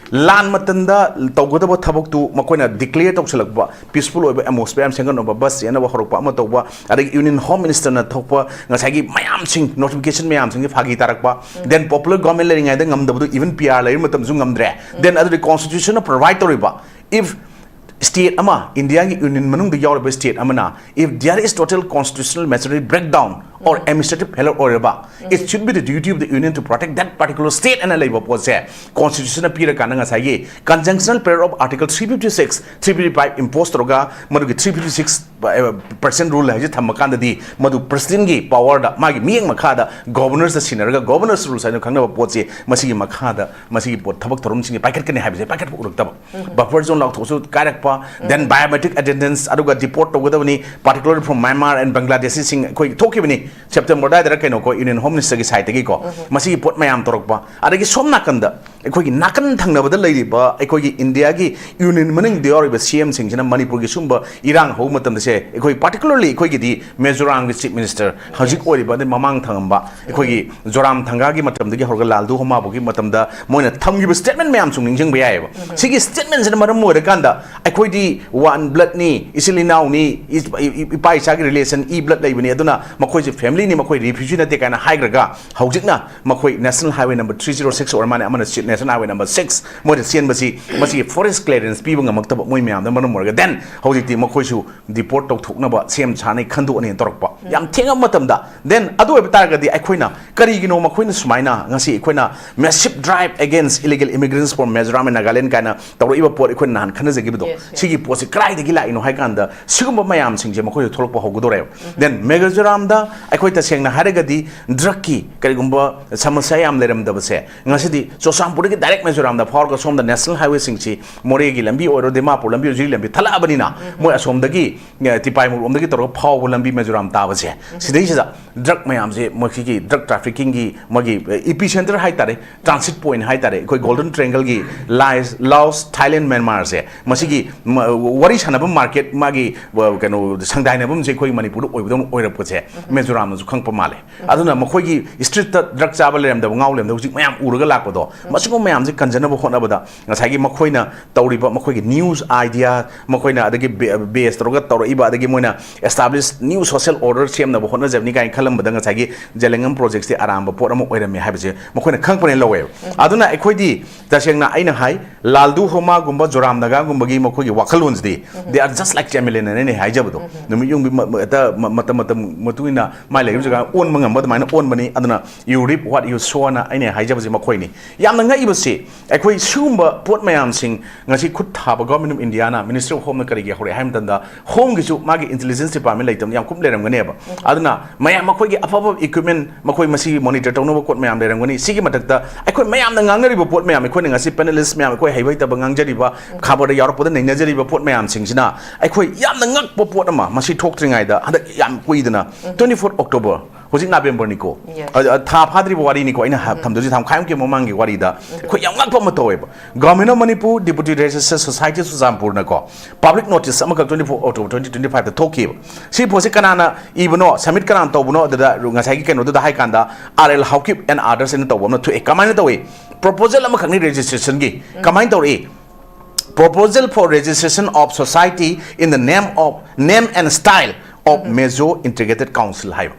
ꯂꯥꯟ ꯃꯇꯝꯗ ꯇꯧꯒꯗꯕ ꯊꯕꯛꯇꯨ ꯃꯈꯣꯏꯅ declare ꯇꯧꯁꯤꯜꯂꯛꯄ, peaceful ꯑꯣꯏꯕ atmosphere ꯑꯃ ꯁꯦꯝꯒꯠꯅꯕ, bus ꯆꯦꯟꯅꯕ ꯍꯧꯔꯛꯄ ꯑꯃ ꯇꯧꯕ, ꯑꯗꯒꯤ Union Home Ministerꯅ ꯊꯣꯛꯄ ꯉꯁꯥꯏꯒꯤ ꯃꯌꯥꯝꯁꯤꯡ, notification ꯃꯌꯥꯝꯁꯤꯡꯁꯦ ꯐꯥꯒꯤ ꯇꯥꯔꯛꯄ, then popular government ꯂꯩꯔꯤꯉꯩꯗ ꯉꯝꯗꯕꯗꯨ even P R ꯂꯩꯔꯤ ꯃꯇꯝꯁꯨ ꯉꯝꯗ꯭ꯔꯦ, then ꯑꯗꯨꯗꯤ constitutionꯅ provide ꯇꯧꯔꯤꯕ, if state ꯑꯃ, Indiaꯒꯤ Union ꯃꯅꯨꯡꯗ ꯌꯥꯎꯔꯤꯕ state ꯑꯃꯅ, if there is total constitutional machinery breakdown or administrative failure ꯑꯣꯏꯔꯕ, it should be the duty of the Union to protect that particular state ꯑꯅ ꯂꯩꯕ ꯄꯣꯠꯁꯦ constitutionꯅ ꯄꯤꯔꯀꯥꯟꯗ ꯉꯁꯥꯏꯒꯤ conjunctional power of article three fifty six, three fifty five impose ꯇꯧꯔꯒ ꯃꯗꯨꯒꯤ three fifty six percent rule ꯍꯥꯏꯁꯦ ꯊꯝꯃꯀꯥꯟꯗꯗꯤ ꯃꯗꯨ presidentꯀꯤ powerꯗ, ꯃꯥꯒꯤ ꯃꯤꯠꯌꯦꯡ ꯃꯈꯥꯗ, governorsꯇ ꯁꯤꯟꯅꯔꯒ governors rules ꯍꯥꯏꯅ ꯈꯪꯅꯕ ꯄꯣꯠꯁꯤ ꯃꯁꯤꯒꯤ ꯃꯈꯥꯗ ꯃꯁꯤꯒꯤ ꯄꯣꯠ ꯊꯕꯛ ꯊꯧꯔꯝꯁꯤꯡꯁꯦ ꯄꯥꯏꯈꯠꯀꯅꯤ ꯍꯥꯏꯕꯁꯦ ꯄꯥꯏꯈꯠꯄ ꯎꯔꯛꯇꯕ, buffer zone ꯂꯥꯎꯊꯣꯛꯑꯁꯨ ꯀꯥꯏꯔꯛꯄ, then biometric attendance, ꯑꯗꯨꯒ deport ꯇꯧꯒꯗꯕꯅꯤ, particularly from Myanmar and Bangladeshiꯁꯤꯡ ꯑꯩꯈꯣꯏ ꯊꯣꯛꯈꯤꯕꯅꯤ September ꯑꯗꯨꯋꯥꯏꯗꯔ ꯀꯩꯅꯣ, ꯑꯩꯈꯣꯏ Union Home Ministerꯒꯤ sideꯇꯒꯤꯀꯣ꯫ ꯃꯁꯤꯒꯤ ꯄꯣꯠ ꯃꯌꯥꯝ ꯇꯧꯔꯛꯄ, ꯑꯗꯒꯤ ꯁꯣꯝ ꯅꯥꯀꯟꯗ ꯑꯩꯈꯣꯏꯒꯤ ꯅꯥꯀꯟ ꯊꯪꯅꯕꯗ ꯂꯩꯔꯤꯕ ꯑꯩꯈꯣꯏꯒꯤ Indiaꯒꯤ Union ꯃꯅꯨꯡꯗ ꯌꯥꯎꯔꯤꯕ CMꯁꯤꯡꯁꯤꯅ ꯃꯅꯤꯄꯨꯔꯒꯤ ꯁꯨꯝꯕ ꯏꯔꯥꯡ ꯍꯧꯕ ꯃꯇꯝꯗꯁꯦ, ꯑꯩꯈꯣꯏ particularly ꯑꯩꯈꯣꯏꯒꯤꯗꯤ ꯃꯤꯖꯣꯔꯥꯝꯒꯤ Chief Minister ꯍꯧꯖꯤꯛ ꯑꯣꯏꯔꯤꯕ, ꯑꯗꯩ ꯃꯃꯥꯡ ꯊꯪꯉꯝꯕ ꯑꯩꯈꯣꯏꯒꯤ ꯖꯣꯔꯥꯝ ꯊꯪꯒꯥꯒꯤ ꯃꯇꯝꯗꯒꯤ ꯍꯧꯔꯒ ꯂꯥꯜꯗꯨ ꯍꯣꯃꯥꯕꯨꯒꯤ ꯃꯇꯝꯗ ꯃꯣꯏꯅ ꯊꯝꯈꯤꯕ statement ꯃꯌꯥꯝꯁꯨ ꯅꯤꯡꯁꯤꯡꯕ ꯌꯥꯏꯑꯕ꯫ ꯁꯤꯒꯤ statementꯁꯤꯅ ꯃꯔꯝ ꯑꯣꯏꯔꯀꯥꯟꯗ ꯑꯩꯈꯣꯏꯗꯤ one bloodꯅꯤ, ꯏꯆꯤꯜ ꯏꯅꯥꯎꯅꯤ, ꯏ-, ꯏ-, ꯏꯄꯥ ꯏꯆꯥꯒꯤ relation, ꯏ blood ꯂꯩꯕꯅꯤ, ꯑꯗꯨꯅ ꯃꯈꯣꯏꯁꯦ familyꯅꯤ, ꯃꯈꯣꯏ refugeeꯅꯠꯇꯦ ꯀꯥꯏꯅ ꯍꯥꯏꯈ꯭ꯔꯒ, ꯍꯧꯖꯤꯛꯅ ꯃꯈꯣꯏ National Highway number three zero six ꯑꯣꯏꯔ ꯃꯥꯜꯂꯦ, ꯑꯃꯅ ꯁꯤ-, National Highway number six, ꯃꯣꯏꯗ ꯆꯦꯟꯕꯁꯤ, ꯃꯁꯤꯒꯤ forest clearance ꯄꯤꯕ ꯉꯝꯃꯛꯇꯕ ꯃꯣꯏ ꯃꯌꯥꯝꯗ ꯃꯔꯝ ꯑꯣꯏꯔꯒ, then ꯍꯧꯖꯤꯛꯇꯤ ꯃꯈꯣꯏꯁꯨ deport ꯇꯧꯊꯣꯛꯅꯕ ꯁꯦꯝ ꯁꯥꯅꯤ, ꯈꯟꯗꯣꯛꯑꯅꯤ ꯇꯧꯔꯛꯄ꯫ ꯌꯥꯝ ꯊꯦꯡꯉꯕ ꯃꯇꯝꯗ, then ꯑꯗꯨ ꯑꯣꯏꯕ ꯇꯥꯔꯒꯗꯤ ꯑꯩꯈꯣꯏꯅ ꯀꯔꯤꯒꯤꯅꯣ ꯃꯈꯣꯏꯅ ꯁꯨꯃꯥꯏꯅ ꯉꯁꯤ ꯑꯩꯈꯣꯏꯅ massive drive against illegal immigrants from Mizoram and Nagaland ꯀꯥꯏꯅ ꯇꯧꯔꯛꯏꯕ ꯄꯣꯠ ꯑꯩꯈꯣꯏꯅ ꯅꯍꯥꯟ ꯈꯟꯅꯖꯈꯤꯕꯗꯣ, Yes, yes. ꯁꯤꯒꯤ ꯄꯣꯠꯁꯤ ꯀꯗꯥꯏꯗꯒꯤ ꯂꯥꯛꯏꯅꯣ ꯍꯥꯏ ꯀꯥꯟꯗ ꯁꯤꯒꯨꯝꯕ ꯃꯌꯥꯝꯁꯤꯡꯁꯦ ꯃꯈꯣꯏꯁꯨ ꯊꯣꯛꯂꯛꯄ ꯍꯧꯒꯗꯧꯔꯦꯕ꯫ Then ꯃꯤꯖꯣꯔꯥꯝꯗ ꯑꯩꯈꯣꯏ ꯇꯁꯦꯡꯅ ꯍꯥꯏꯔꯒꯗꯤ ꯗ꯭ꯔꯛꯀꯤ ꯀꯔꯤꯒꯨꯝꯕ ꯁꯃꯁ꯭ꯌꯥ ꯌꯥꯝ ꯂꯩꯔꯝꯗꯕꯁꯦ ꯉꯁꯤꯗꯤ ꯆꯨꯔꯆꯥꯟꯄꯨꯔꯗꯒꯤ ꯗꯥꯏꯔꯦꯛ ꯃꯤꯖꯣꯔꯥꯝꯗ ꯐꯥꯎꯔꯒ ꯁꯣꯝꯗ ꯅꯦꯁꯅꯦꯜ ꯍꯥꯏꯋꯦꯁꯤꯡꯁꯤ, ꯃꯣꯔꯦꯒꯤ ꯂꯝꯕꯤ ꯑꯣꯏꯔꯣ, ꯗꯤꯃꯥꯄꯨꯔ ꯂꯝꯕꯤ ꯑꯣꯏꯔꯣ, ꯖꯤꯔꯤ ꯂꯝꯕꯤ ꯊꯠꯂꯛꯑꯕꯅꯤꯅ ꯃꯣꯏ ꯑꯁꯣꯝꯗꯒꯤ, ꯑꯦ, ꯇꯤꯄꯥꯏꯃꯨꯔꯣꯝꯗꯒꯤ ꯇꯧꯔꯒ ꯐꯥꯎꯕ ꯂꯝꯕꯤ ꯃꯤꯖꯣꯔꯥꯝ ꯇꯥꯕꯁꯦ, ꯁꯤꯗꯩꯁꯤꯗ ꯗ꯭ꯔꯛ ꯃꯌꯥꯝꯁꯦ ꯃꯁꯤꯒꯤ ꯗ꯭ꯔꯛ ꯇ꯭ꯔꯥꯐꯤꯀꯤꯡꯒꯤ ꯃꯥꯒꯤ, ꯑꯦ, ꯏꯄꯤ ꯁꯦꯟꯇꯔ ꯍꯥꯏꯇꯥꯔꯦ, ꯇ꯭ꯔꯥꯟꯁꯤꯠ ꯄꯣꯏꯟꯠ ꯍꯥꯏꯇꯥꯔꯦ, ꯑꯩꯈꯣꯏ ꯒꯣꯜꯗꯟ ꯇ꯭ꯔꯦꯡꯒꯜꯒꯤ ꯂꯥꯏꯁ, ꯂꯥꯑꯣꯁ, ꯊꯥꯏꯂꯦꯟ, ꯃ꯭ꯌꯥꯟꯃꯥꯔꯁꯦ, ꯃꯁꯤꯒꯤ ꯃ-, ꯋꯥꯔꯤ ꯁꯥꯟꯅꯐꯝ ꯃꯥꯔꯀꯦꯠ, ꯃꯥꯒꯤ, ꯑ, ꯀꯩꯅꯣ, ꯁꯪꯗꯥꯏꯅꯐꯝꯁꯦ ꯑꯩꯈꯣꯏ ꯃꯅꯤꯄꯨꯔꯗ ꯑꯣꯏꯕꯗꯧꯅ ꯑꯣꯏꯔꯛꯄꯁꯦ ꯃꯤꯖꯣꯔꯥꯝꯅꯁꯨ ꯈꯪꯉꯛꯄ ꯃꯥꯜꯂꯦ꯫ ꯑꯗꯨꯅ ꯃꯈꯣꯏꯒꯤ ꯁ꯭ꯇ꯭ꯔꯤꯠꯇ ꯗ꯭ꯔꯛ ꯆꯥꯕ ꯂꯩꯔꯝꯗꯕ, ꯉꯥꯎ ꯂꯩꯔꯝꯗꯕ ꯍꯧꯖꯤꯛ ꯃꯌꯥꯝ ꯎꯔꯒ ꯂꯥꯛꯄꯗꯣ, ꯃꯁꯤꯒꯨꯝꯕ ꯃꯌꯥꯝꯁꯦ ꯀꯟꯖꯅꯕ ꯍꯣꯠꯅꯕꯗ ꯉꯁꯥꯏꯒꯤ ꯃꯈꯣꯏꯅ ꯇꯧꯔꯤꯕ ꯃꯈꯣꯏꯒꯤ ꯅ꯭ꯌꯨꯁ ꯑꯥꯏꯗꯤꯌꯥ, ꯃꯈꯣꯏꯅ ꯑꯗꯒꯤ ꯕꯦ-, ꯕꯦꯁ ꯇꯧꯔꯒ ꯇꯧꯔꯛꯏꯕ, ꯑꯗꯒꯤ ꯃꯣꯏꯅ ꯑꯦꯁꯇꯥꯕ꯭ꯂꯤꯁ ꯅ꯭ꯌꯨ ꯁꯣꯁꯤꯌꯦꯜ ꯑꯣꯔꯗꯔ ꯁꯦꯝꯅꯕ ꯍꯣꯠꯅꯖꯕꯅꯤ ꯀꯥꯏꯅ ꯈꯜꯂꯝꯕꯗ ꯉꯁꯥꯏꯒꯤ ꯖꯦꯂꯦꯡꯉꯝ ꯄ꯭ꯔꯣꯖꯦꯛꯁꯦ ꯑꯔꯥꯟꯕ ꯄꯣꯠ ꯑꯃ ꯑꯣꯏꯔꯝꯃꯦ ꯍꯥꯏꯕꯁꯦ ꯃꯈꯣꯏꯅ ꯈꯪꯉꯛꯄꯅꯦꯅ ꯂꯧꯋꯦꯕ꯫ ꯑꯗꯨꯅ ꯑꯩꯈꯣꯏꯗꯤ ꯇꯁꯦꯡꯅ ꯑꯩꯅ ꯍꯥꯏ, ꯂꯥꯜꯗꯨ ꯍꯣꯃꯥꯒꯨꯝꯕ ꯖꯣꯔꯥꯝ ꯅꯒꯥꯒꯨꯝꯕꯒꯤ ꯃꯈꯣꯏꯒꯤ ꯋꯥꯈꯜꯂꯣꯟꯁꯤꯗꯤ, they are just like ꯆꯦꯃꯦꯂꯦꯟ ꯑꯩꯅ ꯍꯥꯏꯖꯕꯗꯣ, ꯅꯨꯃꯤꯠ ꯌꯨꯡꯕꯤ ꯃ-, ꯃ-, ꯍꯦꯛꯇ ꯃ-, ꯃꯇꯝ ꯃꯇꯝ ꯃꯇꯨꯡ ꯏꯟꯅ ꯃꯥꯏ ꯂꯩꯔꯤꯕ ꯖꯒꯥ ꯑꯣꯟꯕ ꯉꯝꯕ ꯑꯗꯨꯃꯥꯏꯅ ꯑꯣꯟꯕꯅꯤ꯫ ꯑꯗꯨꯅ you reap what you sow ꯍꯥꯏꯅ ꯑꯩꯅ ꯍꯥꯏꯖꯕꯁꯦ ꯃꯈꯣꯏꯅꯤ꯫ ꯌꯥꯝꯅ ꯉꯛꯏꯕꯁꯤ, ꯑꯩꯈꯣꯏ ꯁꯤꯒꯨꯝꯕ ꯄꯣꯠ ꯃꯌꯥꯝꯁꯤꯡ ꯉꯁꯤ ꯈꯨꯠ ꯊꯥꯕ Government of Indiaꯅ, Ministry of Homeꯅ ꯀꯔꯤꯒꯤ ꯍꯧꯔꯛꯑꯦ ꯍꯥꯏꯕ ꯃꯇꯝꯗ, ꯍꯣꯝꯒꯤꯁꯨ ꯃꯥꯒꯤ ꯏꯟꯇꯦꯂꯤꯖꯦꯟꯁ ꯗꯤꯄꯥꯔꯠꯃꯦꯟ ꯂꯩꯇꯕꯅ ꯌꯥꯝ ꯀꯨꯞ ꯂꯩꯔꯝꯒꯅꯦꯕ꯫ ꯑꯗꯨꯅ ꯃꯌꯥꯝ ꯃꯈꯣꯏꯒꯤ ꯑꯐꯕ ꯏꯀ꯭ꯋꯤꯞꯃꯦꯟ, ꯃꯈꯣꯏ ꯃꯁꯤꯒꯤ ꯃꯣꯅꯤꯇꯔ ꯇꯧꯅꯕ ꯀꯣꯠ ꯃꯌꯥꯝ ꯂꯩꯔꯝꯒꯅꯤ꯫ ꯁꯤꯒꯤ ꯃꯊꯛꯇ ꯑꯩꯈꯣꯏ ꯃꯌꯥꯝꯅ ꯉꯥꯡꯅꯔꯤꯕ ꯄꯣꯠ ꯃꯌꯥꯝ, ꯑꯩꯈꯣꯏꯅ ꯉꯁꯤ ꯄꯦꯅꯦꯂꯤꯁ ꯃꯌꯥꯝ, ꯑꯩꯈꯣꯏ ꯍꯩꯕ ꯍꯩꯇꯕ ꯉꯥꯡꯖꯔꯤꯕ, ꯈꯕꯔꯗ ꯌꯥꯎꯔꯛꯄꯗ ꯅꯩꯅꯖꯔꯤꯕ ꯄꯣꯠ ꯃꯌꯥꯝꯁꯤꯡꯁꯤꯅ ꯑꯩꯈꯣꯏ ꯌꯥꯝꯅ ꯉꯛꯄ ꯄꯣꯠ ꯑꯃ, ꯃꯁꯤ ꯊꯣꯛꯇ꯭ꯔꯤꯉꯩꯗ ꯍꯟꯗꯛ ꯌꯥꯝ ꯀꯨꯏꯗꯅ, twenty fourth October, ꯍꯧꯖꯤꯛ ꯅꯕꯦꯝꯕꯔꯅꯤꯀꯣ꯫ Yes. ꯑ, ꯑ, ꯊꯥ ꯐꯥꯗ꯭ꯔꯤꯕ ꯋꯥꯔꯤꯅꯤꯀꯣ, ꯑꯩꯅ ꯍꯥ-, ꯊꯝꯗꯣꯏꯁꯤ ꯊꯥ ꯃꯈꯥꯏꯃꯨꯛꯀꯤ ꯃꯃꯥꯡꯒꯤ ꯋꯥꯔꯤꯗ ꯑꯩꯈꯣꯏ ꯌꯥꯝ ꯉꯛꯄ ꯑꯃ ꯇꯧꯋꯦꯕ꯫ Government of Manipur, Deputy Registrar Society ꯆꯨꯔꯆꯥꯟꯄꯨꯔꯅꯀꯣ, ꯄꯕ꯭ꯂꯤꯛ ꯅꯣꯇꯤꯁ ꯑꯃꯈꯛ twenty four October twenty twenty five ꯊꯣꯛꯈꯤꯕ꯫ ꯁꯤ ꯄꯣꯠꯁꯤ ꯀꯅꯥꯅ ꯏꯕꯅꯣ, ꯁꯕꯃꯤꯠ ꯀꯅꯥꯅ ꯇꯧꯕꯅꯣ, ꯑꯗꯨꯗ ꯉꯁꯥꯏꯒꯤ ꯀꯩꯅꯣꯗꯨꯗ ꯍꯥꯏ ꯀꯥꯟꯗ, R L Haokip and others ꯍꯥꯏꯅ ꯇꯧꯕ ꯑꯃ ꯊꯣꯛꯑꯦ꯫ ꯀꯃꯥꯏꯅ ꯇꯧꯏ? ꯄ꯭ꯔꯣꯄꯣꯖꯦꯜ ꯑꯃꯈꯛꯅꯤ ꯔꯦꯖꯤꯁꯇ꯭ꯔꯦꯁꯟꯒꯤ꯫ ꯀꯃꯥꯏꯅ ꯇꯧꯔꯛꯏ? Proposal for registration of society in the name of, name and style of Mezo Integrated Council ꯍꯥꯏꯕ꯫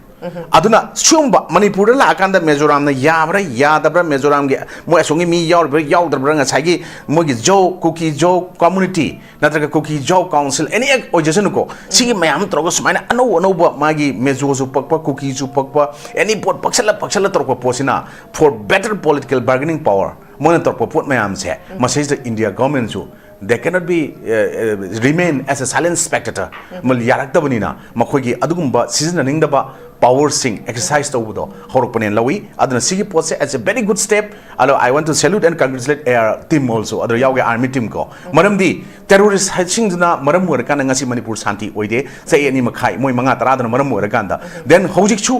ꯑꯗꯨꯅ ꯁꯤꯒꯨꯝꯕ ꯃꯅꯤꯄꯨꯔꯗ ꯂꯥꯛꯑꯀꯥꯟꯗ ꯃꯤꯖꯣꯔꯥꯝꯅ ꯌꯥꯕ꯭ꯔꯥ ꯌꯥꯗꯕ꯭ꯔꯥ, ꯃꯤꯖꯣꯔꯥꯝꯒꯤ ꯃꯣꯏ ꯑꯁꯣꯝꯒꯤ ꯃꯤ ꯌꯥꯎꯔꯤꯕ꯭ꯔꯥ ꯌꯥꯎꯗꯕ꯭ꯔꯥ, ꯉꯁꯥꯏꯒꯤ ꯃꯣꯏꯒꯤ ꯖꯣ, ꯀꯨꯀꯤ ꯖꯣ ꯀꯝꯃꯨꯅꯤꯇꯤ ꯅꯠꯇ꯭ꯔꯒ ꯀꯨꯀꯤ ꯖꯣ ꯀꯥꯎꯟꯁꯤꯜ, ꯑꯦꯅꯤ ꯑꯦꯛ ꯑꯣꯏꯖꯁꯅꯨꯀꯣ, ꯁꯤꯒꯤ ꯃꯌꯥꯝ ꯇꯧꯔꯒ ꯁꯨꯃꯥꯏꯅ ꯑꯅꯧ ꯑꯅꯧꯕ ꯃꯥꯒꯤ ꯃꯤꯖꯣꯁꯨ ꯄꯛꯄ, ꯀꯨꯀꯤꯁꯨ ꯄꯛꯄ, ꯑꯦꯅꯤ ꯄꯣꯠ ꯄꯛꯁꯜꯂ ꯄꯛꯁꯜꯂ ꯇꯧꯔꯛꯄ ꯄꯣꯠꯁꯤꯅ, for better political bargaining power, ꯃꯣꯏꯅ ꯇꯧꯔꯛꯄ ꯄꯣꯠ ꯃꯌꯥꯝꯁꯦ, ꯃꯁꯤꯁꯤꯗ India ꯒꯚꯔꯟꯃꯦꯟꯁꯨ, they cannot be, uh, uh, remain as a silent spectator꯫ ꯃ-, ꯌꯥꯔꯛꯇꯕꯅꯤꯅ ꯃꯈꯣꯏꯒꯤ ꯑꯗꯨꯒꯨꯝꯕ ꯁꯤꯖꯤꯟꯅꯅꯤꯡꯗꯕ ꯄꯥꯋꯔꯁꯤꯡ ꯑꯦꯛꯁꯔꯁꯥꯏꯁ ꯇꯧꯕꯗꯣ ꯍꯧꯔꯛꯄꯅꯦꯅ ꯂꯧꯏ꯫ ꯑꯗꯨꯅ ꯁꯤꯒꯤ ꯄꯣꯠꯁꯦ as a very good step, ꯑꯗꯣ I want to salute and congratulate AR team also, ꯑꯗꯣ ꯌꯥꯎꯒꯦ ꯑꯥꯔꯃꯤ ꯇꯤꯝ ꯀꯣ꯫ ꯃꯔꯝꯗꯤ ꯇꯦꯔꯣꯔꯤꯁꯁꯤꯡꯗꯨꯅ ꯃꯔꯝ ꯑꯣꯏꯔꯀꯥꯟꯗ ꯉꯁꯤ ꯃꯅꯤꯄꯨꯔ ꯁꯥꯟꯇꯤ ꯑꯣꯏꯗꯦ, ꯆꯍꯤ ꯑꯅꯤ ꯃꯈꯥꯏ, ꯃꯣꯏ ꯃꯉꯥ ꯇꯔꯥꯗꯨꯅ ꯃꯔꯝ ꯑꯣꯏꯔꯀꯥꯟꯗ꯫ ꯗꯦꯟ ꯍꯧꯖꯤꯛꯁꯨ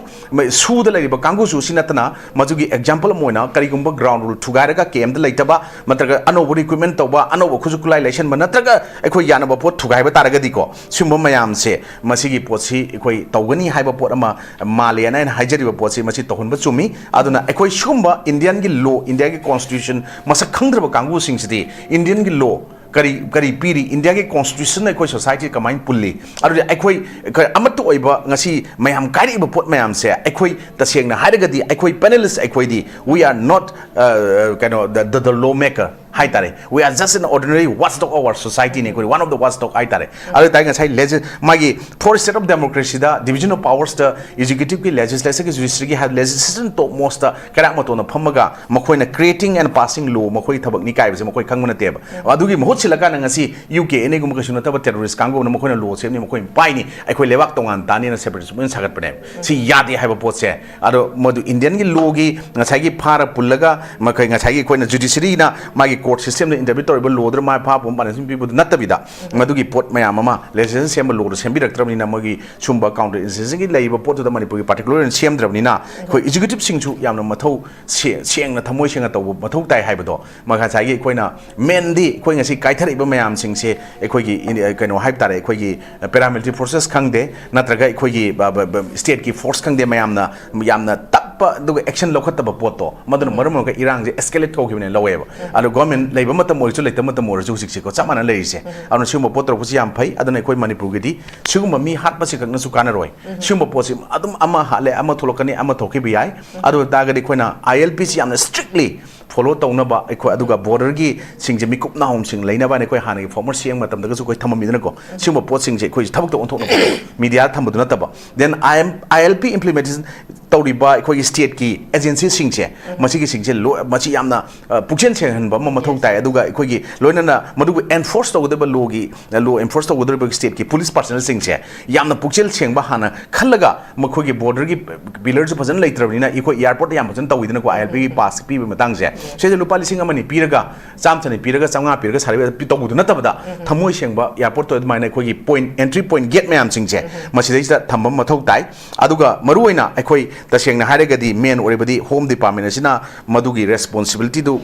ꯁꯨꯗ ꯂꯩꯔꯤꯕ ꯀꯥꯡꯕꯨꯁꯨ ꯁꯤ ꯅꯠꯇꯅ, ꯃꯗꯨꯒꯤ ꯑꯦꯛꯖꯥꯝꯄꯜ ꯑꯃ ꯑꯣꯏꯅ ꯀꯔꯤꯒꯨꯝꯕ ꯒ꯭ꯔꯥꯎꯟ ꯔꯨꯜ ꯊꯨꯒꯥꯏꯔꯒ ꯀꯦꯝꯗ ꯂꯩꯇꯕ, ꯅꯠꯇ꯭ꯔꯒ ꯑꯅꯧꯕ ꯔꯤꯀ꯭ꯔꯨꯠꯃꯦꯟ ꯇꯧꯕ, ꯑꯅꯧꯕ ꯈꯨꯠꯁꯨ ꯈꯨꯠꯂꯥꯏ ꯂꯩꯁꯟꯕ, ꯅꯠꯇ꯭ꯔꯒ ꯑꯩꯈꯣꯏ ꯌꯥꯅꯕ ꯄꯣꯠ ꯊꯨꯒꯥꯏꯕ ꯇꯥꯔꯒꯗꯤꯀꯣ, ꯁꯤꯒꯨꯝꯕ ꯃꯌꯥꯝꯁꯦ, ꯃꯁꯤꯒꯤ ꯄꯣꯠꯁꯤ ꯑꯩꯈꯣꯏ ꯇꯧꯒꯅꯤ ꯍꯥꯏꯕ ꯄꯣꯠ ꯑꯃ ꯃꯥꯜꯂꯦꯅ ꯑꯩꯅ ꯍꯥꯏꯖꯔꯤꯕ ꯄꯣꯠꯁꯤ, ꯃꯁꯤ ꯇꯧꯍꯟꯕ ꯆꯨꯝꯃꯤ꯫ ꯑꯗꯨꯅ ꯑꯩꯈꯣꯏ ꯁꯤꯒꯨꯝꯕ ꯏꯟꯗꯤꯌꯟꯒꯤ ꯂꯣ, ꯏꯟꯗꯤꯌꯥꯒꯤ ꯀꯣꯟꯁꯇꯤꯇ꯭ꯌꯨꯁꯟ ꯃꯁꯛ ꯈꯪꯗ꯭ꯔꯕ ꯀꯥꯡꯕꯨꯁꯤꯡꯁꯤꯗꯤ ꯏꯟꯗꯤꯌꯟꯒꯤ ꯂꯣ ꯀꯔꯤ, ꯀꯔꯤ ꯄꯤꯔꯤ, ꯏꯟꯗꯤꯌꯥꯒꯤ ꯀꯣꯟꯁꯇꯤꯇ꯭ꯌꯨꯁꯟꯅ ꯑꯩꯈꯣꯏ ꯁꯣꯁꯥꯏꯇꯤ ꯀꯃꯥꯏꯅ ꯄꯨꯜꯂꯤ, ꯑꯗꯨꯗꯤ ꯑꯩꯈꯣꯏ, ꯑꯩꯈꯣꯏ ꯑꯃꯠꯇ ꯑꯣꯏꯕ ꯉꯁꯤ ꯃꯌꯥꯝ ꯀꯥꯏꯔꯛꯏꯕ ꯄꯣꯠ ꯃꯌꯥꯝꯁꯦ, ꯑꯩꯈꯣꯏ ꯇꯁꯦꯡꯅ ꯍꯥꯏꯔꯒꯗꯤ ꯑꯩꯈꯣꯏ ꯄꯦꯅꯦꯂꯤꯁ ꯑꯩꯈꯣꯏꯗꯤ we are not, uh, ꯀꯩꯅꯣ, the, the, the law maker ꯍꯥꯏꯇꯥꯔꯦ, we are just an ordinary watchdog of our society ꯅꯦ ꯑꯩꯈꯣꯏ, one of the watchdog ꯍꯥꯏꯇꯥꯔꯦ꯫ ꯑꯗꯨ ꯇꯥꯏ ꯉꯁꯥꯏ ꯂꯦꯖ-, ꯃꯥꯒꯤ fourth state of democracy the division of powers ꯇ executive ꯀꯤ, legislature ꯒꯤ, judiciary ꯒꯤ ꯍꯥꯏ, legislation ꯇꯣꯞ ꯃꯣꯁꯇ ꯀꯩꯔꯥꯛ ꯃꯇꯣꯟꯗ ꯐꯝꯃꯒ ꯃꯈꯣꯏꯅ creating and passing law ꯃꯈꯣꯏꯒꯤ ꯊꯕꯛꯅꯤ ꯀꯥꯏꯕꯁꯦ ꯃꯈꯣꯏ ꯈꯪꯕ ꯅꯠꯇꯦꯕ꯫ ꯑꯗꯨꯒꯤ ꯃꯍꯨꯠ ꯁꯤꯜꯂꯀꯥꯟꯗ ꯉꯁꯤ U K N A ꯒꯨꯝꯕ ꯀꯩꯁꯨ ꯅꯠꯇꯕ terrorist ꯀꯥꯡꯕꯨꯅ ꯃꯈꯣꯏꯅ law ꯁꯦꯝꯅꯤ, ꯃꯈꯣꯏ ꯄꯥꯏꯅꯤ, ꯑꯩꯈꯣꯏ ꯂꯩꯕꯥꯛ ꯇꯣꯉꯥꯟ ꯇꯥꯅꯤꯅ separation movement ꯁꯥꯒꯠꯄꯅꯦꯕ꯫ ꯁꯤ ꯌꯥꯗꯦ ꯍꯥꯏꯕ ꯄꯣꯠꯁꯦ꯫ ꯑꯗꯣ ꯃꯗꯨ ꯏꯟꯗꯤꯌꯟꯒꯤ ꯂꯣꯒꯤ ꯉꯁꯥꯏꯒꯤ ꯐꯥꯔ ꯄꯨꯜꯂꯒ ꯃꯈꯣꯏ ꯉꯁꯥꯏꯒꯤ ꯑꯩꯈꯣꯏꯅ ꯖꯨꯗꯤꯁꯔꯤꯅ ꯃꯥꯒꯤ ꯀꯣꯔꯠ ꯁꯤꯁꯇꯦꯝꯗ ꯏꯟꯇꯔꯚ꯭ꯌꯨ ꯇꯧꯔꯤꯕ ꯂꯣꯗꯨꯗ ꯃꯥꯏ ꯐꯥꯕ ꯄꯥꯟꯗꯝꯁꯤꯡ ꯄꯤꯕꯗꯨ ꯅꯠꯇꯕꯤꯗ, ꯃꯗꯨꯒꯤ ꯄꯣꯠ ꯃꯌꯥꯝ ꯑꯃ ꯂꯦꯖꯤꯁꯂꯦꯁꯟ ꯁꯦꯝꯕ ꯂꯣꯗꯨ ꯁꯦꯝꯕꯤꯔꯛꯇ꯭ꯔꯕꯅꯤꯅ ꯃꯣꯏꯒꯤ ꯁꯨꯝꯕ ꯀꯥꯎꯟꯇꯔ ꯏꯟꯁꯇꯤꯇ꯭ꯌꯨꯁꯟꯒꯤ ꯂꯩꯔꯤꯕ ꯄꯣꯠꯇꯨꯗ ꯃꯅꯤꯄꯨꯔꯒꯤ ꯄꯥꯔꯇꯤꯀꯨꯂꯔ ꯑꯣꯏꯅ ꯁꯦꯝꯗ꯭ꯔꯕꯅꯤꯅ ꯑꯩꯈꯣꯏ ꯑꯦꯛꯖꯤꯀ꯭ꯌꯨꯇꯤꯞꯁꯤꯡꯁꯨ ꯌꯥꯝꯅ ꯃꯊꯧ ꯁꯦ-, ꯁꯦꯡꯅ ꯊꯃꯣꯏ ꯁꯦꯡꯅ ꯇꯧꯕ ꯃꯊꯧ ꯇꯥꯏ ꯍꯥꯏꯕꯗꯣ꯫ ꯃ-, ꯉꯁꯥꯏꯒꯤ ꯑꯩꯈꯣꯏꯅ ꯃꯦꯟꯗꯤ ꯑꯩꯈꯣꯏ ꯉꯁꯤ ꯀꯥꯏꯊꯔꯛꯏꯕ ꯃꯌꯥꯝꯁꯤꯡꯁꯦ ꯑꯩꯈꯣꯏꯒꯤ ꯏꯟ-, ꯀꯩꯅꯣ ꯍꯥꯏꯕ ꯇꯥꯔꯦ, ꯑꯩꯈꯣꯏꯒꯤ paramilitary forces ꯈꯪꯗꯦ, ꯅꯠꯇ꯭ꯔꯒ ꯑꯩꯈꯣꯏꯒꯤ ꯕ-, ꯕ-, ꯕ-, ꯁ꯭ꯇꯦꯠꯀꯤ ꯐꯣꯔꯁ ꯈꯪꯗꯦ, ꯃꯌꯥꯝꯅ ꯌꯥꯝꯅ ꯇꯞꯄ ꯑꯗꯨꯒ ꯑꯦꯛꯁꯟ ꯂꯧꯈꯠꯇꯕ ꯄꯣꯠꯇꯣ, ꯃꯗꯨꯅ ꯃꯔꯝ ꯑꯣꯏꯔꯒ ꯏꯔꯥꯡꯁꯦ ꯑꯦꯁꯀꯦꯂꯦꯠ ꯇꯧꯈꯤꯕꯅꯦ ꯂꯧꯋꯦꯕ꯫ ꯑꯗꯣ ꯒꯣꯔꯃꯦꯟ ꯂꯩꯕ ꯃꯇꯝ ꯑꯣꯏꯔꯁꯨ ꯂꯩꯇꯕ ꯃꯇꯝ ꯑꯣꯏꯔꯁꯨ ꯍꯧꯖꯤꯛꯁꯦꯀꯣ ꯆꯞ ꯃꯥꯟꯅ ꯂꯩꯔꯤꯁꯦ꯫ ꯑꯗꯨꯅ ꯁꯤꯒꯨꯝꯕ ꯄꯣꯠ ꯇꯧꯔꯛꯄꯁꯤ ꯌꯥꯝ ꯐꯩ꯫ ꯑꯗꯨꯅ ꯑꯩꯈꯣꯏ ꯃꯅꯤꯄꯨꯔꯒꯤꯗꯤ ꯁꯤꯒꯨꯝꯕ ꯃꯤ ꯍꯥꯠꯄꯁꯤ ꯈꯛꯅꯁꯨ ꯀꯥꯟꯅꯔꯣꯏ꯫ ꯁꯤꯒꯨꯝꯕ ꯄꯣꯠꯁꯤ ꯑꯗꯨꯝ ꯑꯃ ꯍꯥꯠꯂꯦ, ꯑꯃ ꯊꯣꯛꯂꯛꯀꯅꯤ, ꯑꯃ ꯊꯣꯛꯈꯤꯕ ꯌꯥꯏ꯫ ꯑꯗꯨ ꯑꯣꯏ ꯇꯥꯔꯒꯗꯤ ꯑꯩꯈꯣꯏꯅ I L P ꯁꯤ ꯌꯥꯝꯅ strictly follow ꯇꯧꯅꯕ ꯑꯩꯈꯣꯏ, ꯑꯗꯨꯒ ꯕꯣꯔꯗꯔꯒꯤ ꯁꯤꯡꯁꯦ ꯃꯤꯀꯨꯞ ꯅꯥꯍꯣꯝꯁꯤꯡ ꯂꯩꯅꯕ ꯍꯥꯏꯅ ꯑꯩꯈꯣꯏ ꯍꯥꯟꯅꯒꯤ former C M ꯃꯇꯝꯗꯒꯁꯨ ꯑꯩꯈꯣꯏ ꯊꯝꯃꯝꯃꯤꯗꯅꯀꯣ꯫ ꯁꯤꯒꯨꯝꯕ ꯄꯣꯠꯁꯤꯡꯁꯦ ꯑꯩꯈꯣꯏ ꯊꯕꯛꯇ ꯑꯣꯟꯊꯣꯛꯅꯕ ꯃꯤꯗꯤꯌꯥ ꯊꯝꯕꯗꯨ ꯅꯠꯇꯕ꯫ Then I M, I L P implementation ꯇꯧꯔꯤꯕ ꯑꯩꯈꯣꯏꯒꯤ ꯁ꯭ꯇꯦꯠꯀꯤ ꯑꯦꯖꯦꯟꯁꯤꯁꯤꯡꯁꯦ, ꯃꯁꯤꯒꯤꯁꯤꯡꯁꯦ ꯂꯣꯏ, ꯃꯁꯤ ꯌꯥꯝꯅ, ꯑ, ꯄꯨꯛꯆꯦꯜ ꯁꯦꯡꯍꯟꯕ ꯑꯃ ꯃꯊꯧ ꯇꯥꯏ꯫ ꯑꯗꯨꯒ ꯑꯩꯈꯣꯏꯒꯤ ꯂꯣꯏꯅꯅ ꯃꯗꯨꯕꯨ ꯑꯦꯟꯐꯣꯔꯁ ꯇꯧꯒꯗꯕ ꯂꯣꯒꯤ, ꯂꯣ ꯑꯦꯟꯐꯣꯔꯁ ꯇꯧꯒꯗꯧꯔꯤꯕ ꯁ꯭ꯇꯦꯠꯀꯤ ꯄꯨꯂꯤꯁ ꯄꯥꯔꯁꯅꯦꯜꯁꯤꯡꯁꯦ ꯌꯥꯝꯅ ꯄꯨꯛꯆꯦꯜ ꯁꯦꯡꯕ, ꯍꯥꯟꯅ ꯈꯜꯂꯒ, ꯃꯈꯣꯏꯒꯤ ꯕꯣꯔꯗꯔꯒꯤ ꯄꯤꯂꯔꯁꯨ ꯐꯖꯅ ꯂꯩꯇ꯭ꯔꯕꯅꯤꯅ ꯑꯩꯈꯣꯏ ꯑꯦꯌꯥꯔꯄꯣꯔꯠꯇ ꯌꯥꯝ ꯐꯖꯅ ꯇꯧꯋꯤꯗꯅꯀꯣ, ILPꯒꯤ ꯄꯥꯁ ꯄꯤꯕꯒꯤ ꯃꯇꯥꯡꯁꯦ꯫ ꯁꯤꯁꯦ ꯂꯨꯄꯥ ꯂꯤꯁꯤꯡ ꯑꯃ ꯑꯅꯤ ꯄꯤꯔꯒ, ꯆꯥꯝꯃ ꯆꯅꯤ ꯄꯤꯔꯒ, ꯆꯥꯝꯃꯉꯥ ꯄꯤꯔꯒ ꯁꯥꯔꯚꯤꯁ ꯇꯧꯕꯗꯨ ꯅꯠꯇꯕꯗ, ꯊꯃꯣꯏ ꯁꯦꯡꯕ ꯑꯦꯌꯥꯔꯄꯣꯔꯠꯇ ꯑꯗꯨꯃꯥꯏꯅ ꯑꯩꯈꯣꯏꯒꯤ ꯄꯣꯏꯟꯠ, ꯑꯦꯟꯇ꯭ꯔꯤ ꯄꯣꯏꯟꯠ ꯒꯦꯠ ꯃꯌꯥꯝꯁꯤꯡꯁꯦ ꯃꯁꯤꯗꯩꯁꯤꯗ ꯊꯝꯕ ꯃꯊꯧ ꯇꯥꯏ꯫ ꯑꯗꯨꯒ ꯃꯔꯨꯑꯣꯏꯅ ꯑꯩꯈꯣꯏ ꯇꯁꯦꯡꯅ ꯍꯥꯏꯔꯒꯗꯤ ꯃꯦꯟ ꯑꯣꯏꯔꯤꯕꯗꯤ ꯍꯣꯝ ꯗꯤꯄꯥꯔꯠꯃꯦꯟ ꯑꯁꯤꯅ ꯃꯗꯨꯒꯤ ꯔꯦꯁꯄꯣꯟꯁꯤꯕꯤꯂꯤꯇꯤꯗꯨ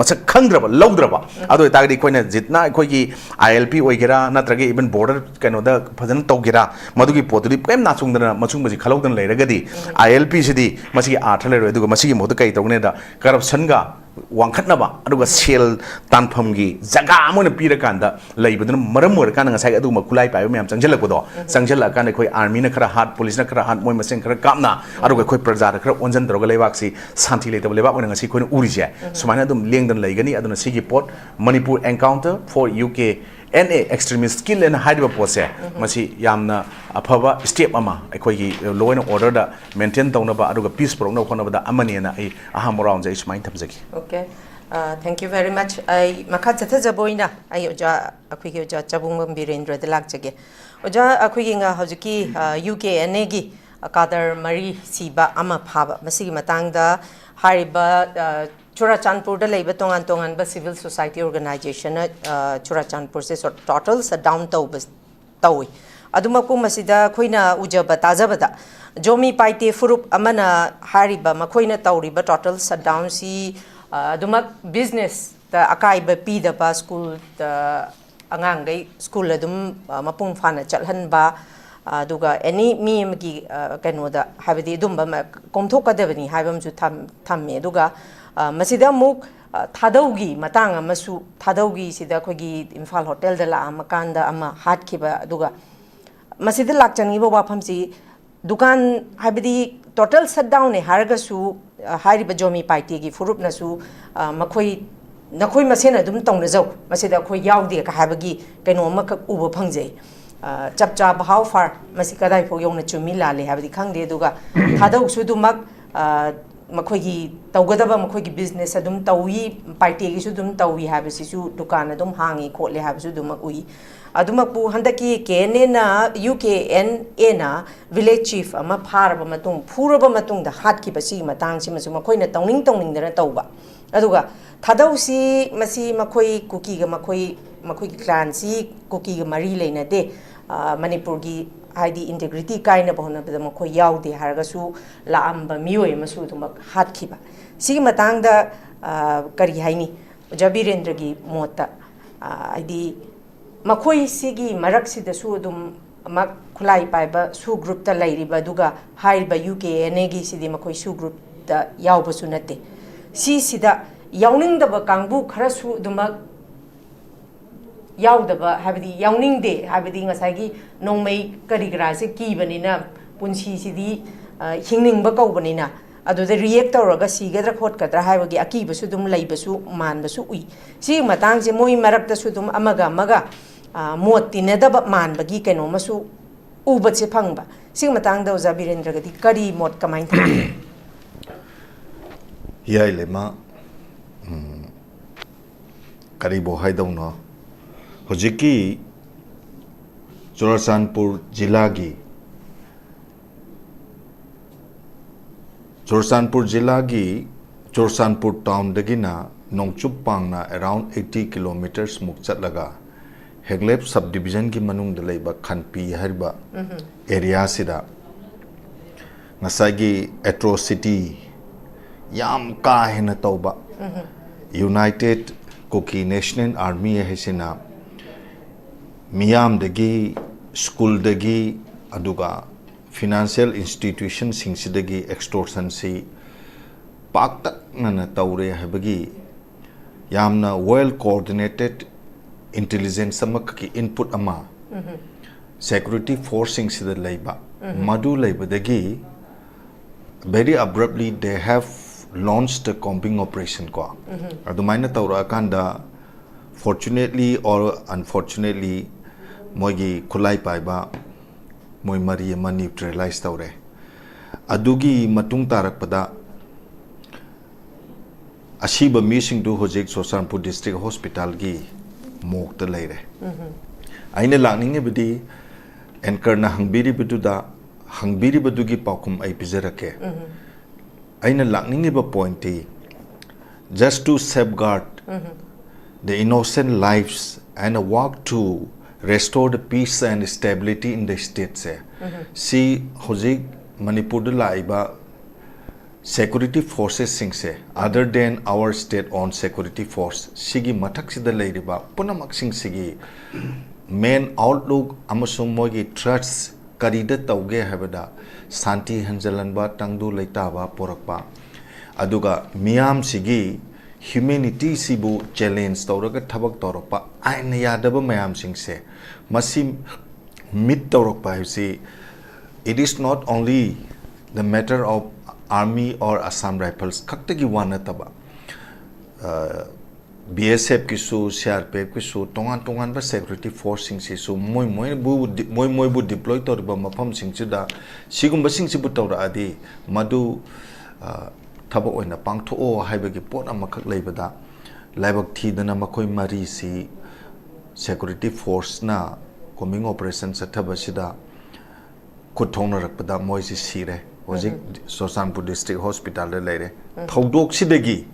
ꯃꯁꯛ ꯈꯪꯗ꯭ꯔꯕ, ꯂꯧꯗ꯭ꯔꯕ, ꯑꯗꯨ ꯑꯣꯏꯇꯥꯔꯒꯗꯤ ꯑꯩꯈꯣꯏꯅ ꯖꯤꯠꯅ ꯑꯩꯈꯣꯏꯒꯤ ILP ꯑꯣꯏꯒꯦꯔꯥ, ꯅꯠꯇ꯭ꯔꯒ ꯏꯚꯟ ꯕꯣꯔꯗꯔ ꯀꯩꯅꯣꯗ ꯐꯖꯅ ꯇꯧꯒꯦꯔꯥ, ꯃꯗꯨꯒꯤ ꯄꯣꯠꯇꯨꯗꯤ ꯀꯔꯤꯝ ꯅꯥꯆꯨꯡꯗꯅ, ꯃꯆꯨꯡ ꯃꯁꯤ ꯈꯜꯍꯧꯗꯅ ꯂꯩꯔꯒꯗꯤ, ILPꯁꯤꯗꯤ ꯃꯁꯤꯒꯤ ꯑꯥꯔꯊ ꯂꯩꯔꯣꯏ꯫ ꯑꯗꯨꯒ ꯃꯁꯤꯒꯤ ꯃꯍꯨꯠꯇ ꯀꯔꯤ ꯇꯧꯒꯅꯤꯗ, ꯀꯔꯞꯁꯟꯒ ꯋꯥꯡꯈꯠꯅꯕ, ꯑꯗꯨꯒ ꯁꯦꯜ ꯇꯥꯟꯐꯝꯒꯤ ꯖꯒꯥ ꯑꯃ ꯑꯣꯏꯅ ꯄꯤꯔꯀꯥꯟꯗ ꯂꯩꯕꯗꯨꯅ ꯃꯔꯝ ꯑꯣꯏꯔꯀꯥꯟꯗ ꯉꯁꯥꯏꯒꯤ ꯑꯗꯨꯒꯨꯝꯕ ꯈꯨꯠꯂꯥꯏ ꯄꯥꯏꯕ ꯃꯌꯥꯝ ꯆꯪꯁꯤꯜꯂꯛꯄꯗꯣ, ꯆꯪꯁꯤꯜꯂꯛꯑꯀꯥꯟꯗ ꯑꯩꯈꯣꯏ ꯑꯥꯔꯃꯤꯅ ꯈꯔ ꯍꯥꯠ, ꯄꯨꯂꯤꯁꯅ ꯈꯔ ꯍꯥꯠ, ꯃꯣꯏ ꯃꯁꯦꯟ ꯈꯔ ꯀꯥꯞꯅ, ꯑꯗꯨꯒ ꯑꯩꯈꯣꯏ ꯄ꯭ꯔꯖꯥꯗ ꯈꯔ ꯑꯣꯟꯁꯤꯟ ꯇꯧꯔꯒ ꯂꯩꯕꯥꯛꯁꯤ ꯁꯥꯟꯇꯤ ꯂꯩꯇꯕ ꯂꯩꯕꯥꯛ ꯑꯣꯏꯅ ꯉꯁꯤ ꯑꯩꯈꯣꯏꯅ ꯎꯔꯤꯁꯦ ꯁꯨꯃꯥꯏꯅ ꯑꯗꯨꯝ ꯂꯦꯡꯗꯅ ꯂꯩꯒꯅꯤ꯫ ꯑꯗꯨꯅ ꯁꯤꯒꯤ ꯄꯣꯠ, Manipur Encounter for UKNA Extremist Kill ꯑꯅ ꯍꯥꯏꯔꯤꯕ ꯄꯣꯠꯁꯦ, ꯃꯁꯤ ꯌꯥꯝꯅ ꯑꯐꯕ ꯁ꯭ꯇꯦꯞ ꯑꯃ ꯑꯩꯈꯣꯏꯒꯤ ꯂꯣ ꯑꯦꯟ ꯑꯣꯔꯗꯔꯗ ꯃꯦꯟꯇꯦꯟ ꯇꯧꯅꯕ ꯑꯗꯨꯒ ꯄꯤꯁ ꯄꯨꯔꯛꯅꯕ ꯍꯣꯠꯅꯕꯗ ꯑꯃꯅꯦꯅ ꯑꯩ ꯑꯍꯥꯟꯕ ꯔꯥꯎꯟꯁꯦ ꯑꯩ ꯁꯨꯃꯥꯏꯅ ꯊꯝꯖꯒꯦ꯫ Okay, uh, thank you very much. ꯑꯩ ꯃꯈꯥ ꯆꯠꯊꯖꯕ ꯑꯣꯏꯅ ꯑꯩ ꯑꯣꯖꯥ, ꯑꯩꯈꯣꯏꯒꯤ ꯑꯣꯖꯥ ꯆꯕꯨꯡꯕꯝ ꯕꯤꯔꯦꯟꯗ꯭ꯔꯗ ꯂꯥꯛꯆꯒꯦ꯫ ꯑꯣꯖꯥ, ꯑꯩꯈꯣꯏꯒꯤ ꯉ-, ꯍꯧꯖꯤꯛꯀꯤ, ꯑ, UKNAꯒꯤ ꯀꯥꯗꯔ ꯃꯔꯤ ꯁꯤꯕ ꯑꯃ ꯐꯥꯕ, ꯃꯁꯤꯒꯤ ꯃꯇꯥꯡꯗ ꯍꯥꯏꯔꯤꯕ, ꯑ, ꯆꯨꯔꯥꯆꯥꯟꯄꯨꯔꯗ ꯂꯩꯕ ꯇꯣꯉꯥꯟ ꯇꯣꯉꯥꯟꯕ civil society organizationꯅ, ꯑ, ꯆꯨꯔꯥꯆꯥꯟꯄꯨꯔꯁꯦ ꯁꯣ-, total shutdown ꯇꯧꯕ, ꯇꯧꯏ꯫ ꯑꯗꯨꯃꯛꯄꯨ ꯃꯁꯤꯗ ꯑꯩꯈꯣꯏꯅ ꯎꯖꯕ ꯇꯥꯖꯕꯗ ꯖꯣꯃꯤ ꯄꯥꯏꯇꯦ ꯐꯨꯔꯨꯞ ꯑꯃꯅ ꯍꯥꯏꯔꯤꯕ ꯃꯈꯣꯏꯅ ꯇꯧꯔꯤꯕ total shutdownꯁꯤ, ꯑ, ꯑꯗꯨꯃꯛ businessꯇ ꯑꯀꯥꯏꯕ ꯄꯤꯗꯕ, ꯁ꯭ꯀꯨꯜꯗ ꯑꯉꯥꯡꯈꯩ ꯁ꯭ꯀꯨꯜ ꯑꯗꯨꯝ, ꯑ, ꯃꯄꯨꯡ ꯐꯥꯅ ꯆꯠꯍꯟꯕ, ꯑ, ꯑꯗꯨꯒ any ꯃꯤ ꯑꯃꯒꯤ, ꯑ, ꯀꯩꯅꯣꯗ, ꯍꯥꯏꯕꯗꯤ ꯑꯗꯨꯝꯕ ꯑꯃ ꯀꯣꯝꯊꯣꯛꯀꯗꯕꯅꯤ ꯍꯥꯏꯕ ꯑꯃꯁꯨ ꯊꯝ-, ꯊꯝꯃꯦ꯫ ꯑꯗꯨꯒ, ꯑ, ꯃꯁꯤꯗ ꯑꯃꯨꯛ, ꯑ, ꯊꯥꯗꯧꯒꯤ ꯃꯇꯥꯡ ꯑꯃꯁꯨ, ꯊꯥꯗꯧꯒꯤꯁꯤꯗ ꯑꯩꯈꯣꯏꯒꯤ ꯏꯝꯐꯥꯜ ꯍꯣꯇꯦꯜꯗ ꯂꯥꯛꯑꯝꯃꯀꯥꯟꯗ ꯑꯃ ꯍꯥꯠꯈꯤꯕ, ꯑꯗꯨꯒ ꯃꯁꯤꯗ ꯂꯥꯛꯆꯅꯤꯡꯉꯤꯕ ꯋꯥꯐꯝꯁꯤ, ꯗꯨꯀꯥꯟ, ꯍꯥꯏꯕꯗꯤ total shutdownꯅꯦ ꯍꯥꯏꯔꯒꯁꯨ, ꯑ, ꯍꯥꯏꯔꯤꯕ ꯖꯣꯃꯤ ꯄꯥꯏꯇꯦꯒꯤ ꯐꯨꯔꯨꯞꯅꯁꯨ, ꯑ, ꯃꯈꯣꯏ, "ꯅꯈꯣꯏ ꯃꯁꯦꯟ ꯑꯗꯨꯝ ꯇꯧꯅꯖꯧ, ꯃꯁꯤꯗ ꯑꯩꯈꯣꯏ ꯌꯥꯎꯗꯦ" ꯍꯥꯏꯕꯒꯤ ꯀꯩꯅꯣ ꯑꯃꯈꯛ ꯎꯕ ꯐꯪꯖꯩ꯫ ꯑ, ꯆꯞ ꯆꯥꯕ how far ꯃꯁꯤ ꯀꯗꯥꯏ ꯐꯥꯎ ꯌꯧꯅ ꯆꯨꯝꯃꯤ ꯂꯥꯜꯂꯤ ꯍꯥꯏꯕꯗꯤ ꯈꯪꯗꯦ꯫ ꯑꯗꯨꯒ ꯊꯥꯗꯧꯁꯨ ꯑꯗꯨꯃꯛ, ꯑ, ꯃꯈꯣꯏꯒꯤ ꯇꯧꯒꯗꯕ ꯃꯈꯣꯏꯒꯤ business ꯑꯗꯨꯝ ꯇꯧꯏ, party ꯒꯤꯁꯨ ꯑꯗꯨꯝ ꯇꯧꯏ ꯍꯥꯏꯕꯁꯤꯁꯨ ꯗꯨꯀꯥꯟ ꯑꯗꯨꯝ ꯍꯥꯡꯉꯤ ꯈꯣꯠꯂꯤ ꯍꯥꯏꯕꯁꯨ ꯑꯗꯨꯃꯛ ꯎꯏ꯫ ꯑꯗꯨꯃꯛꯄꯨ ꯍꯟꯗꯛꯀꯤ ꯀꯦ ꯑꯦꯟ ꯑꯦꯅ, ꯌꯨ ꯀꯦ ꯑꯦꯟ ꯑꯦꯅ village chief ꯑꯃ ꯐꯥꯔꯕ ꯃꯇꯨꯡ, ꯐꯨꯔꯕ ꯃꯇꯨꯡꯗ ꯍꯥꯠꯈꯤꯕ ꯁꯤꯒꯤ ꯃꯇꯥꯡꯁꯤꯃꯁꯨ ꯃꯈꯣꯏꯅ ꯇꯧꯅꯤꯡ ꯇꯧꯅꯤꯡꯗꯅ ꯇꯧꯕ꯫ ꯑꯗꯨꯒ ꯊꯥꯗꯧꯁꯤ ꯃꯁꯤ ꯃꯈꯣꯏ ꯀꯨꯀꯤꯒ ꯃꯈꯣꯏ, ꯃꯈꯣꯏꯒꯤ clan ꯁꯤ ꯀꯨꯀꯤꯒ ꯃꯔꯤ ꯂꯩꯅꯗꯦ꯫ ꯑ, ꯃꯅꯤꯄꯨꯔꯒꯤ ꯍꯥꯏꯗꯤ integrity ꯀꯥꯏꯅꯕ ꯍꯣꯠꯅꯕꯗ ꯃꯈꯣꯏ ꯌꯥꯎꯗꯦ ꯍꯥꯏꯔꯒꯁꯨ ꯂꯥꯛꯑꯝꯕ ꯃꯤꯑꯣꯏ ꯑꯃꯁꯨ ꯑꯗꯨꯃꯛ ꯍꯥꯠꯈꯤꯕ꯫ ꯁꯤꯒꯤ ꯃꯇꯥꯡꯗ, ꯑ, ꯀꯔꯤ ꯍꯥꯏꯅꯤ? ꯑꯣꯖꯥ ꯕꯤꯔꯦꯟꯗ꯭ꯔꯒꯤ ꯃꯣꯠꯇ, ꯑ, ꯍꯥꯏꯗꯤ ꯃꯈꯣꯏꯁꯤꯒꯤ ꯃꯔꯛꯁꯤꯗꯁꯨ ꯑꯗꯨꯝ ꯃꯛ ꯈꯨꯠꯂꯥꯏ ꯄꯥꯏꯕ SoO group ꯇ ꯂꯩꯔꯤꯕ, ꯑꯗꯨꯒ ꯍꯥꯏꯔꯤꯕ ꯌꯨ ꯀꯦ ꯑꯦꯟ ꯑꯦꯒꯤꯁꯤꯗꯤ ꯃꯈꯣꯏ SoO group ꯇ ꯌꯥꯎꯕꯁꯨ ꯅꯠꯇꯦ꯫ ꯁꯤꯁꯤꯗ ꯌꯥꯎꯅꯤꯡꯗꯕ ꯀꯥꯡꯕꯨ ꯈꯔꯁꯨ ꯑꯗꯨꯃꯛ ꯌꯥꯎꯗꯕ, ꯍꯥꯏꯕꯗꯤ ꯌꯥꯎꯅꯤꯡꯗꯦ, ꯍꯥꯏꯕꯗꯤ ꯉꯁꯥꯏꯒꯤ ꯅꯣꯡꯃꯩ ꯀꯔꯤ ꯀꯔꯥꯁꯦ ꯀꯤꯕꯅꯤꯅ, ꯄꯨꯟꯁꯤꯁꯤꯗꯤ, ꯑ, ꯍꯤꯡꯅꯤꯡꯕ ꯀꯧꯕꯅꯤꯅ, ꯑꯗꯨꯗ react ꯇꯧꯔꯒ ꯁꯤꯒꯗ꯭ꯔꯥ ꯈꯣꯠꯀꯗ꯭ꯔꯥ ꯍꯥꯏꯕꯒꯤ ꯑꯀꯤꯕꯁꯨ ꯑꯗꯨꯝ ꯂꯩꯕꯁꯨ ꯃꯥꯟꯕꯁꯨ ꯎꯏ꯫ ꯁꯤꯒꯤ ꯃꯇꯥꯡꯁꯦ ꯃꯣꯏ ꯃꯔꯛꯇꯁꯨ ꯑꯗꯨꯝ ꯑꯃꯒ ꯑꯃꯒ, ꯑ, ꯃꯣꯠ ꯇꯤꯟꯅꯗꯕ ꯃꯥꯟꯕꯒꯤ ꯀꯩꯅꯣꯃꯁꯨ ꯎꯕꯁꯦ ꯐꯪꯕ꯫ ꯁꯤꯒꯤ ꯃꯇꯥꯡꯗ ꯑꯣꯖꯥ ꯕꯤꯔꯦꯟꯗ꯭ꯔꯒꯗꯤ ꯀꯔꯤ ꯃꯣꯠ ꯀꯃꯥꯏꯅ ꯊꯝꯕꯤ? ꯍꯤꯌꯥꯏ ꯂꯩꯃ, ꯎꯝ, ꯀꯔꯤꯕꯨ ꯍꯥꯏꯗꯧꯅꯣ? ꯍꯧꯖꯤꯛꯀꯤ ꯆꯨꯔꯆꯥꯟꯄꯨꯔ ꯖꯤꯂꯥꯒꯤ, ꯆꯨꯔꯆꯥꯟꯄꯨꯔ ꯖꯤꯂꯥꯒꯤ ꯆꯨꯔꯆꯥꯟꯄꯨꯔ town ꯗꯒꯤꯅ ꯅꯣꯡꯆꯨꯞ ꯄꯥꯡꯅ around eighty kilometres ꯃꯨꯛ ꯆꯠꯂꯒ ꯍꯦꯒꯂꯦꯞ sub division ꯒꯤ ꯃꯅꯨꯡꯗ ꯂꯩꯕ ꯈꯟꯄꯤ ꯍꯥꯏꯔꯤꯕ area ꯁꯤꯗ ꯉꯁꯥꯏꯒꯤ atrocity ꯌꯥꯝ ꯀꯥ ꯍꯦꯟꯅ ꯇꯧꯕ United Kuki National Army ꯍꯥꯏꯁꯤꯅ ꯃꯤꯌꯥꯝꯗꯒꯤ, school ꯗꯒꯤ, ꯑꯗꯨꯒ financial institution ꯁꯤꯡꯁꯤꯗꯒꯤ extortion ꯁꯤ ꯄꯥꯛꯇꯛꯅꯅ ꯇꯧꯔꯦ ꯍꯥꯏꯕꯒꯤ ꯌꯥꯝꯅ well coordinated intelligence ꯑꯃꯈꯛꯀꯤ input ꯑꯃ security force ꯁꯤꯡꯁꯤꯗ ꯂꯩꯕ, ꯃꯗꯨ ꯂꯩꯕꯗꯒꯤ very abruptly they have launched the combing operation ꯀꯣ꯫ ꯑꯗꯨꯃꯥꯏꯅ ꯇꯧꯔꯛꯑꯀꯥꯟꯗ, fortunately or unfortunately, ꯃꯣꯏꯒꯤ ꯈꯨꯠꯂꯥꯏ ꯄꯥꯏꯕ ꯃꯣꯏ ꯃꯔꯤ ꯑꯃ ꯅ꯭ꯌꯨꯇ꯭ꯔꯦꯂꯥꯏꯁ ꯇꯧꯔꯦ꯫ ꯑꯗꯨꯒꯤ ꯃꯇꯨꯡ ꯇꯥꯔꯛꯄꯗ ꯑꯁꯤꯕ ꯃꯤꯁꯤꯡꯗꯨ ꯍꯧꯖꯤꯛ ꯆꯨꯔꯆꯥꯟꯄꯨꯔ ꯗꯤꯁꯇ꯭ꯔꯤꯛ ꯍꯣꯁꯄꯤꯇꯥꯜꯒꯤ ꯃꯣꯔꯒꯇ ꯂꯩꯔꯦ꯫ ꯑꯩꯅ ꯂꯥꯛꯅꯤꯡꯉꯤꯕꯗꯤ, ꯑꯦꯡꯀꯔꯅ ꯍꯪꯕꯤꯔꯤꯕꯗꯨꯗ, ꯍꯪꯕꯤꯔꯤꯕꯗꯨꯒꯤ ꯄꯥꯎꯈꯨꯝ ꯑꯩ ꯄꯤꯖꯔꯛꯀꯦ꯫ ꯑꯩꯅ ꯂꯥꯛꯅꯤꯡꯉꯤꯕ ꯄꯣꯏꯟꯠꯇꯤ, just to safeguard the innocent lives and work to restore the peace and stability in the stateꯁꯦ, ꯁꯤ ꯍꯧꯖꯤꯛ ꯃꯅꯤꯄꯨꯔꯗ ꯂꯥꯛꯏꯕ security ꯐꯣꯔꯁꯦꯁꯁꯤꯡꯁꯦ, other than our state owned security force, ꯁꯤꯒꯤ ꯃꯊꯛꯁꯤꯗ ꯂꯩꯔꯤꯕ ꯄꯨꯝꯅꯃꯛꯁꯤꯡꯁꯤꯒꯤ ꯃꯦꯟ ꯑꯥꯎꯠꯂꯨꯛ ꯑꯃꯁꯨꯡ ꯃꯣꯏꯒꯤ ꯊ꯭ꯔꯠꯁ ꯀꯔꯤꯗ ꯇꯧꯒꯦ ꯍꯥꯏꯕꯗ, ꯁꯥꯟꯇꯤ ꯍꯟꯖꯜꯍꯟꯕ, ꯇꯪꯗꯨ ꯂꯩꯇꯥꯕ ꯄꯨꯔꯛꯄ, ꯑꯗꯨꯒ ꯃꯤꯌꯥꯝꯁꯤꯒꯤ ꯍ꯭ꯌꯨꯃꯦꯅꯤꯇꯤꯁꯤꯕꯨ ꯆꯦꯂꯦꯟꯖ ꯇꯧꯔꯒ ꯊꯕꯛ ꯇꯧꯔꯛꯄ, ꯑꯥꯏꯟꯅ ꯌꯥꯗꯕ ꯃꯌꯥꯝꯁꯤꯡꯁꯦ, ꯃꯁꯤ ꯃꯤꯠ ꯇꯧꯔꯛꯄ ꯍꯥꯏꯕꯁꯤ, it is not only the matter of army or Assam Rifles ꯈꯛꯇꯒꯤ ꯋꯥ ꯅꯠꯇꯕ, ꯕꯤ ꯑꯦꯁ ꯑꯦꯐꯀꯤꯁꯨ, ꯁꯤ ꯑꯥꯔ ꯄꯤ ꯑꯦꯐꯀꯤꯁꯨ, ꯇꯣꯉꯥꯟ ꯇꯣꯉꯥꯟꯕ ꯁꯦꯀ꯭ꯌꯨꯔꯤꯇꯤ ꯐꯣꯔꯁꯁꯤꯡꯁꯤꯁꯨ ꯃꯣꯏ ꯃꯣꯏꯕꯨ, ꯃꯣꯏ ꯃꯣꯏꯕꯨ ꯗꯤꯄ꯭ꯂꯣꯏ ꯇꯧꯔꯤꯕ ꯃꯐꯝꯁꯤꯡꯁꯤꯗ ꯁꯤꯒꯨꯝꯕꯁꯤꯡꯁꯤꯕꯨ ꯇꯧꯔꯛꯑꯗꯤ, ꯃꯗꯨ, ꯑ, ꯊꯕꯛ ꯑꯣꯏꯅ ꯄꯥꯡꯊꯣꯛꯑꯣ ꯍꯥꯏꯕꯒꯤ ꯄꯣꯠ ꯑꯃꯈꯛ ꯂꯩꯕꯗ, ꯂꯥꯏꯕꯛ ꯊꯤꯗꯅ ꯃꯈꯣꯏ ꯃꯔꯤꯁꯤ ꯁꯦꯀ꯭ꯌꯨꯔꯤꯇꯤ ꯐꯣꯔꯁꯅ ꯀꯣꯝꯕꯤꯡ ꯑꯣꯄꯔꯦꯁꯟ ꯆꯠꯊꯕꯁꯤꯗ ꯈꯨꯠ ꯊꯣꯛꯅꯔꯛꯄꯗ ꯃꯣꯏꯁꯤ ꯁꯤꯔꯦ꯫ ꯍꯧꯖꯤꯛ ꯆꯨꯔꯆꯥꯟꯄꯨꯔ ꯗꯤꯁꯇ꯭ꯔꯤꯛ ꯍꯣꯁꯄꯤꯇꯥꯜꯗ ꯂꯩꯔꯦ꯫ ꯊꯧꯗꯣꯛꯁꯤꯗꯒꯤ,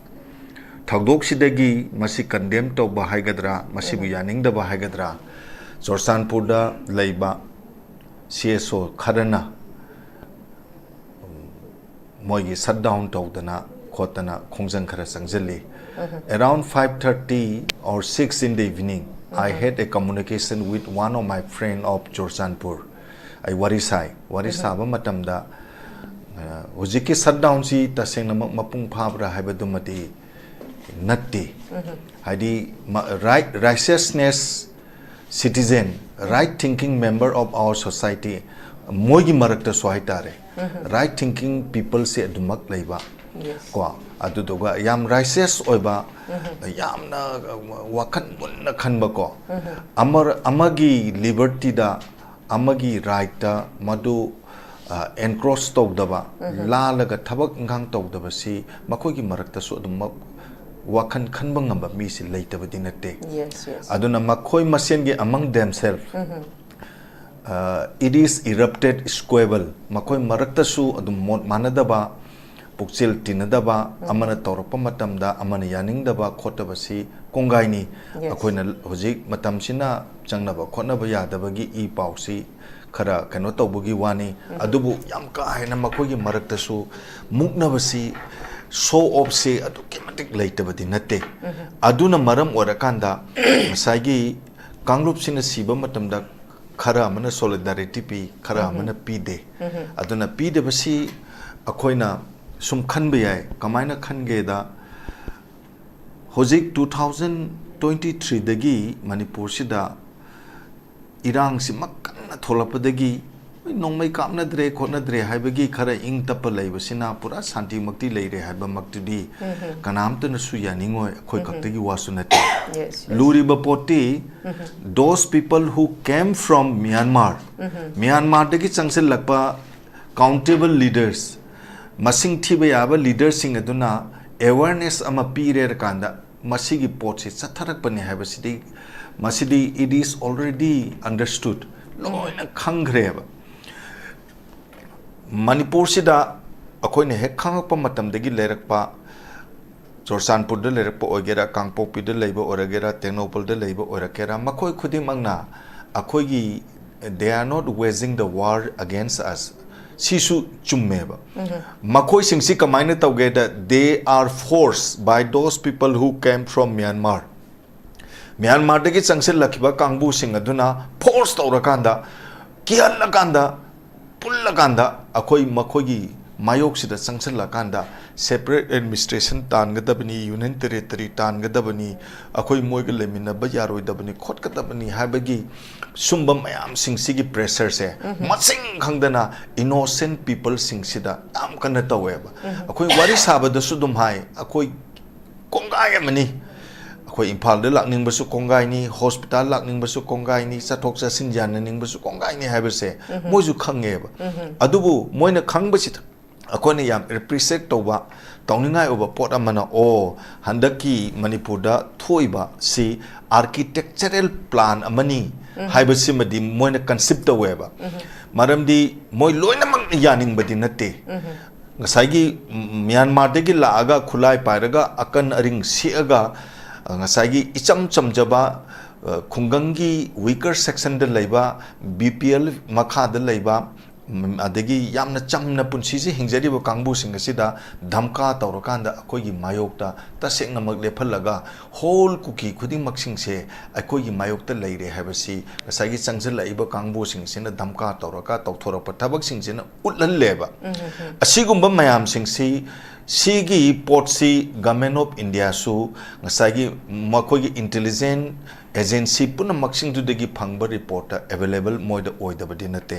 ꯊꯧꯗꯣꯛꯁꯤꯗꯒꯤ ꯃꯁꯤ ꯀꯟꯗꯦꯝ ꯇꯧꯕ ꯍꯥꯏꯒꯗ꯭ꯔꯥ, ꯃꯁꯤꯕꯨ ꯌꯥꯅꯤꯡꯗꯕ ꯍꯥꯏꯒꯗ꯭ꯔꯥ, ꯆꯨꯔꯆꯥꯟꯄꯨꯔꯗ ꯂꯩꯕ ꯁꯤ ꯑꯦꯁ ꯑꯣ ꯈꯔꯅ ꯃꯣꯏꯒꯤ ꯁꯠ ꯗꯥꯎꯟ ꯇꯧꯗꯅ ꯈꯣꯠꯇꯅ ꯈꯣꯡꯖꯪ ꯈꯔ ꯆꯪꯁꯤꯜꯂꯤ꯫ Around five thirty or six in the evening, I had a communication with one of my friend of Churachandpur. ꯑꯩ ꯋꯥꯔꯤ ꯁꯥꯏ꯫ ꯋꯥꯔꯤ ꯁꯥꯕ ꯃꯇꯝꯗ, ꯑ, ꯍꯧꯖꯤꯛꯀꯤ ꯁꯠ ꯗꯥꯎꯟꯁꯤ ꯇꯁꯦꯡꯅꯃꯛ ꯃꯄꯨꯡ ꯐꯥꯕ꯭ꯔꯥ ꯍꯥꯏꯕꯗꯨꯃꯗꯤ ꯅꯠꯇꯦ꯫ ꯍꯥꯏꯗꯤ, ꯃ-, right, righteousness citizen, right thinking member of our society, ꯃꯣꯏꯒꯤ ꯃꯔꯛꯇꯁꯨ ꯍꯥꯏꯇꯥꯔꯦ, right thinking peopleꯁꯦ ꯑꯗꯨꯃꯛ ꯂꯩꯕ꯫ Yes. ꯀꯣ, ꯑꯗꯨꯗꯨꯒ ꯌꯥꯝ ꯔꯥꯏꯁꯤꯌꯁ ꯑꯣꯏꯕ, ꯌꯥꯝꯅ ꯋꯥꯈꯜ ꯃꯨꯟꯅ ꯈꯟꯕꯀꯣ, ꯑꯃ ꯑꯃꯒꯤ ꯂꯤꯕꯔꯇꯤꯗ, ꯑꯃꯒꯤ ꯔꯥꯏꯠꯇ ꯃꯗꯨ ꯑꯦꯟꯀ꯭ꯔꯣꯁ ꯇꯧꯗꯕ, ꯂꯥꯜꯂꯒ ꯊꯕꯛ ꯏꯪꯈꯥꯡ ꯇꯧꯗꯕꯁꯤ ꯃꯈꯣꯏꯒꯤ ꯃꯔꯛꯇꯁꯨ ꯑꯗꯨꯝꯃꯛ ꯋꯥꯈꯜ ꯈꯟꯕ ꯉꯝꯕ ꯃꯤꯁꯤ ꯂꯩꯇꯕꯗꯤ ꯅꯠꯇꯦ꯫ Yes, yes. ꯑꯗꯨꯅ ꯃꯈꯣꯏ ꯃꯁꯦꯟꯒꯤ among themselves, it is erupted squabble, ꯃꯈꯣꯏ ꯃꯔꯛꯇꯁꯨ ꯑꯗꯨꯝ ꯃꯣꯠ ꯃꯥꯟꯅꯗꯕ, ꯄꯨꯛꯆꯦꯜ ꯇꯤꯟꯅꯗꯕ, ꯑꯃꯅ ꯇꯧꯔꯛꯄ ꯃꯇꯝꯗ ꯑꯃꯅ ꯌꯥꯅꯤꯡꯗꯕ ꯈꯣꯠꯇꯕꯁꯤ ꯀꯣꯡꯒꯥꯏꯅꯤ꯫ Yes. ꯑꯩꯈꯣꯏꯅ ꯍꯧꯖꯤꯛ ꯃꯇꯝꯁꯤꯅ ꯆꯪꯅꯕ ꯈꯣꯠꯅꯕ ꯌꯥꯗꯕꯒꯤ ꯏ ꯄꯥꯎꯁꯤ ꯈꯔ ꯀꯩꯅꯣ ꯇꯧꯕꯒꯤ ꯋꯥꯅꯤ꯫ ꯑꯗꯨꯕꯨ ꯌꯥꯝ ꯀꯥ ꯍꯦꯟꯅ ꯃꯈꯣꯏꯒꯤ ꯃꯔꯛꯇꯁꯨ ꯃꯨꯛꯅꯕꯁꯤ, ꯁꯣ ꯑꯣꯞꯁꯤ ꯑꯗꯨꯛꯀꯤ ꯃꯇꯤꯛ ꯂꯩꯇꯕꯗꯤ ꯅꯠꯇꯦ꯫ ꯑꯗꯨꯅ ꯃꯔꯝ ꯑꯣꯏꯔꯀꯥꯟꯗ ꯉꯁꯥꯏꯒꯤ ꯀꯥꯡꯂꯨꯞꯁꯤꯅ ꯁꯤꯕ ꯃꯇꯝꯗ ꯈꯔ ꯑꯃꯅ ꯁꯣꯂꯤꯗꯥꯔꯤꯇꯤ ꯄꯤ, ꯈꯔ ꯑꯃꯅ ꯄꯤꯗꯦ꯫ ꯑꯗꯨꯅ ꯄꯤꯗꯕꯁꯤ ꯑꯩꯈꯣꯏꯅ ꯁꯨꯝ ꯈꯟꯕ ꯌꯥꯏ꯫ ꯀꯃꯥꯏꯅ ꯈꯟꯒꯦꯗ, ꯍꯧꯖꯤꯛ ꯇꯨ ꯊꯥꯎꯖꯟ ꯇ꯭ꯋꯦꯟꯇꯤ ꯊ꯭ꯔꯤꯗꯒꯤ ꯃꯅꯤꯄꯨꯔꯁꯤꯗ ꯏꯔꯥꯡꯁꯤꯃꯛ ꯀꯟꯅ ꯊꯣꯛꯂꯛꯄꯗꯒꯤ, "ꯍꯣꯏ, ꯅꯣꯡꯃꯩ ꯀꯥꯞꯅꯗ꯭ꯔꯦ ꯈꯣꯠꯅꯗ꯭ꯔꯦ" ꯍꯥꯏꯕꯒꯤ ꯈꯔ ꯏꯪ ꯇꯞꯄ ꯂꯩꯕꯁꯤꯅ ꯄꯨꯔꯥ ꯁꯥꯟꯇꯤꯃꯛꯇꯤ ꯂꯩꯔꯦ ꯍꯥꯏꯕꯃꯛꯇꯨꯗꯤ ꯀꯅꯥꯝꯇꯅꯁꯨ ꯌꯥꯅꯤꯡꯉꯣꯏ, ꯑꯩꯈꯣꯏ ꯈꯛꯇꯒꯤ ꯋꯥꯁꯨ ꯅꯠꯇꯦ꯫ Yes, yes. ꯂꯨꯔꯤꯕ ꯄꯣꯠꯇꯤ, those people who came from Myanmar, ꯃ꯭ꯌꯥꯟꯃꯥꯔꯗꯒꯤ ꯆꯪꯁꯤꯜꯂꯛꯄ ꯀꯥꯎꯟꯇꯦꯕꯜ ꯂꯤꯗꯔꯁ, ꯃꯁꯤꯡ ꯊꯤꯕ ꯌꯥꯕ ꯂꯤꯗꯔꯁꯤꯡ ꯑꯗꯨꯅ ꯑꯦꯋꯥꯔꯅꯦꯁ ꯑꯃ ꯄꯤꯔꯦꯔꯀꯥꯟꯗ ꯃꯁꯤꯒꯤ ꯄꯣꯠꯁꯤ ꯆꯠꯊꯔꯛꯄꯅꯤ ꯍꯥꯏꯕꯁꯤꯗꯤ, ꯃꯁꯤꯗꯤ it is already understood, ꯂꯣꯏꯅ ꯈꯪꯈ꯭ꯔꯦꯕ꯫ ꯃꯅꯤꯄꯨꯔꯁꯤꯗ ꯑꯩꯈꯣꯏꯅ ꯍꯦꯛ ꯈꯪꯉꯛꯄ ꯃꯇꯝꯗꯒꯤ ꯂꯩꯔꯛꯄ, ꯆꯨꯔꯆꯥꯟꯄꯨꯔꯗ ꯂꯩꯔꯛꯄ ꯑꯣꯏꯒꯦꯔꯥ, ꯀꯥꯡꯄꯣꯛꯄꯤꯗ ꯂꯩꯕ ꯑꯣꯏꯔꯒꯦꯔꯥ, ꯇꯦꯡꯅꯧꯄꯜꯗ ꯂꯩꯕ ꯑꯣꯏꯔꯛꯀꯦꯔꯥ, ꯃꯈꯣꯏ ꯈꯨꯗꯤꯡꯃꯛꯅ ꯑꯩꯈꯣꯏꯒꯤ "They are not waging the war against us", ꯁꯤꯁꯨ ꯆꯨꯝꯃꯦꯕ꯫ ꯃꯈꯣꯏꯁꯤꯡꯁꯤ ꯀꯃꯥꯏꯅ ꯇꯧꯒꯦꯗ, "They are forced by those people who came from Myanmar", ꯃ꯭ꯌꯥꯟꯃꯥꯔꯗꯒꯤ ꯆꯪꯁꯤꯜꯂꯛꯈꯤꯕ ꯀꯥꯡꯕꯨꯁꯤꯡ ꯑꯗꯨꯅ ꯐꯣꯔꯁ ꯇꯧꯔꯀꯥꯟꯗ, ꯀꯤꯍꯜꯂꯀꯥꯟꯗ, ꯄꯨꯜꯂꯀꯥꯟꯗ ꯑꯩꯈꯣꯏ ꯃꯈꯣꯏꯒꯤ ꯃꯥꯌꯣꯛꯁꯤꯗ ꯆꯪꯁꯤꯜꯂꯀꯥꯟꯗ separate administration ꯇꯥꯟꯒꯗꯕꯅꯤ, union territory ꯇꯥꯟꯒꯗꯕꯅꯤ, ꯑꯩꯈꯣꯏ ꯃꯣꯏꯒ ꯂꯩꯃꯤꯟꯅꯕ ꯌꯥꯔꯣꯏꯗꯕꯅꯤ, ꯈꯣꯠꯀꯗꯕꯅꯤ ꯍꯥꯏꯕꯒꯤ ꯁꯨꯝꯕ ꯃꯌꯥꯝꯁꯤꯡꯁꯤꯒꯤ pressureꯁꯦ ꯃꯁꯤꯡ ꯈꯪꯗꯅ innocent peopleꯁꯤꯡꯁꯤꯗ ꯌꯥꯝ ꯀꯟꯅ ꯇꯧꯋꯦꯕ꯫ ꯑꯩꯈꯣꯏ ꯋꯥꯔꯤ ꯁꯥꯕꯗꯁꯨ ꯑꯗꯨꯝ ꯍꯥꯏ, ꯑꯩꯈꯣꯏ ꯀꯣꯡꯒꯥꯏ ꯑꯃꯅꯤ꯫ ꯑꯩꯈꯣꯏ ꯏꯝꯐꯥꯜꯗ ꯂꯥꯛꯅꯤꯡꯕꯁꯨ ꯀꯣꯡꯒꯥꯏꯅꯤ, hospital ꯂꯥꯛꯅꯤꯡꯕꯁꯨ ꯀꯣꯡꯒꯥꯏꯅꯤ, ꯆꯠꯊꯣꯛ ꯆꯠꯁꯤꯟ ꯌꯥꯅꯅꯤꯡꯕꯁꯨ ꯀꯣꯡꯒꯥꯏꯅꯤ ꯍꯥꯏꯕꯁꯦ ꯃꯣꯏꯁꯨ ꯈꯪꯉꯦꯕ꯫ ꯑꯗꯨꯕꯨ ꯃꯣꯏꯅ ꯈꯪꯕꯁꯤꯗ ꯑꯩꯈꯣꯏꯅ ꯌꯥꯝ appreciate ꯇꯧꯕ, ꯇꯧꯅꯤꯡꯉꯥꯏ ꯑꯣꯏꯕ ꯄꯣꯠ ꯑꯃꯅ, ꯑꯣ, ꯍꯟꯗꯛꯀꯤ ꯃꯅꯤꯄꯨꯔꯗ ꯊꯣꯛꯏꯕ ꯁꯤ architectural plan ꯑꯃꯅꯤ ꯍꯥꯏꯕꯁꯤꯃꯗꯤ ꯃꯣꯏꯅ conceive ꯇꯧꯋꯦꯕ꯫ ꯃꯔꯝꯗꯤ ꯃꯣꯏ ꯂꯣꯏꯅꯃꯛꯅ ꯌꯥꯅꯤꯡꯕꯗꯤ ꯅꯠꯇꯦ꯫ ꯉꯁꯥꯏꯒꯤ ꯃ꯭ꯌꯥꯟꯃꯥꯔꯗꯒꯤ ꯂꯥꯛꯑꯒ ꯈꯨꯠꯂꯥꯏ ꯄꯥꯏꯔꯒ ꯑꯀꯟ ꯑꯔꯤꯡ ꯁꯦꯛꯑꯒ, ꯉꯁꯥꯏꯒꯤ ꯏꯆꯝ ꯆꯝꯖꯕ, ꯈꯨꯡꯒꯪꯒꯤ weaker sectionꯗ ꯂꯩꯕ, BPL ꯃꯈꯥꯗ ꯂꯩꯕ, ꯎꯝ, ꯑꯗꯒꯤ ꯌꯥꯝꯅ ꯆꯝꯅ ꯄꯨꯟꯁꯤꯁꯦ ꯍꯤꯡꯖꯔꯤꯕ ꯀꯥꯡꯕꯨꯁꯤꯡ ꯑꯁꯤꯗ ꯙꯝꯀꯥ ꯇꯧꯔꯀꯥꯟꯗ ꯑꯩꯈꯣꯏꯒꯤ ꯃꯥꯌꯣꯛꯇ ꯇꯁꯦꯡꯅꯃꯛ ꯂꯦꯞꯍꯜꯂꯒ whole ꯀꯨꯀꯤ ꯈꯨꯗꯤꯡꯃꯛꯁꯤꯡꯁꯦ ꯑꯩꯈꯣꯏꯒꯤ ꯃꯥꯌꯣꯛꯇ ꯂꯩꯔꯦ ꯍꯥꯏꯕꯁꯤ ꯉꯁꯥꯏꯒꯤ ꯆꯪꯁꯤꯜꯂꯛꯏꯕ ꯀꯥꯡꯕꯨꯁꯤꯡꯁꯤꯅ ꯙꯝꯀꯥ ꯇꯧꯔꯒ ꯇꯧꯊꯣꯔꯛꯄ ꯊꯕꯛꯁꯤꯡꯁꯤꯅ ꯎꯠꯍꯜꯂꯦꯕ꯫ ꯑꯁꯤꯒꯨꯝꯕ ꯃꯌꯥꯝꯁꯤꯡꯁꯤ, ꯁꯤꯒꯤ ꯄꯣꯠꯁꯤ Government of Indiaꯁꯨ ꯉꯁꯥꯏꯒꯤ ꯃꯈꯣꯏꯒꯤ intelligence agency ꯄꯨꯝꯅꯃꯛꯁꯤꯡꯗꯨꯗꯒꯤ ꯐꯪꯕ reportꯇ available ꯃꯣꯏꯗ ꯑꯣꯏꯗꯕꯗꯤ ꯅꯠꯇꯦ꯫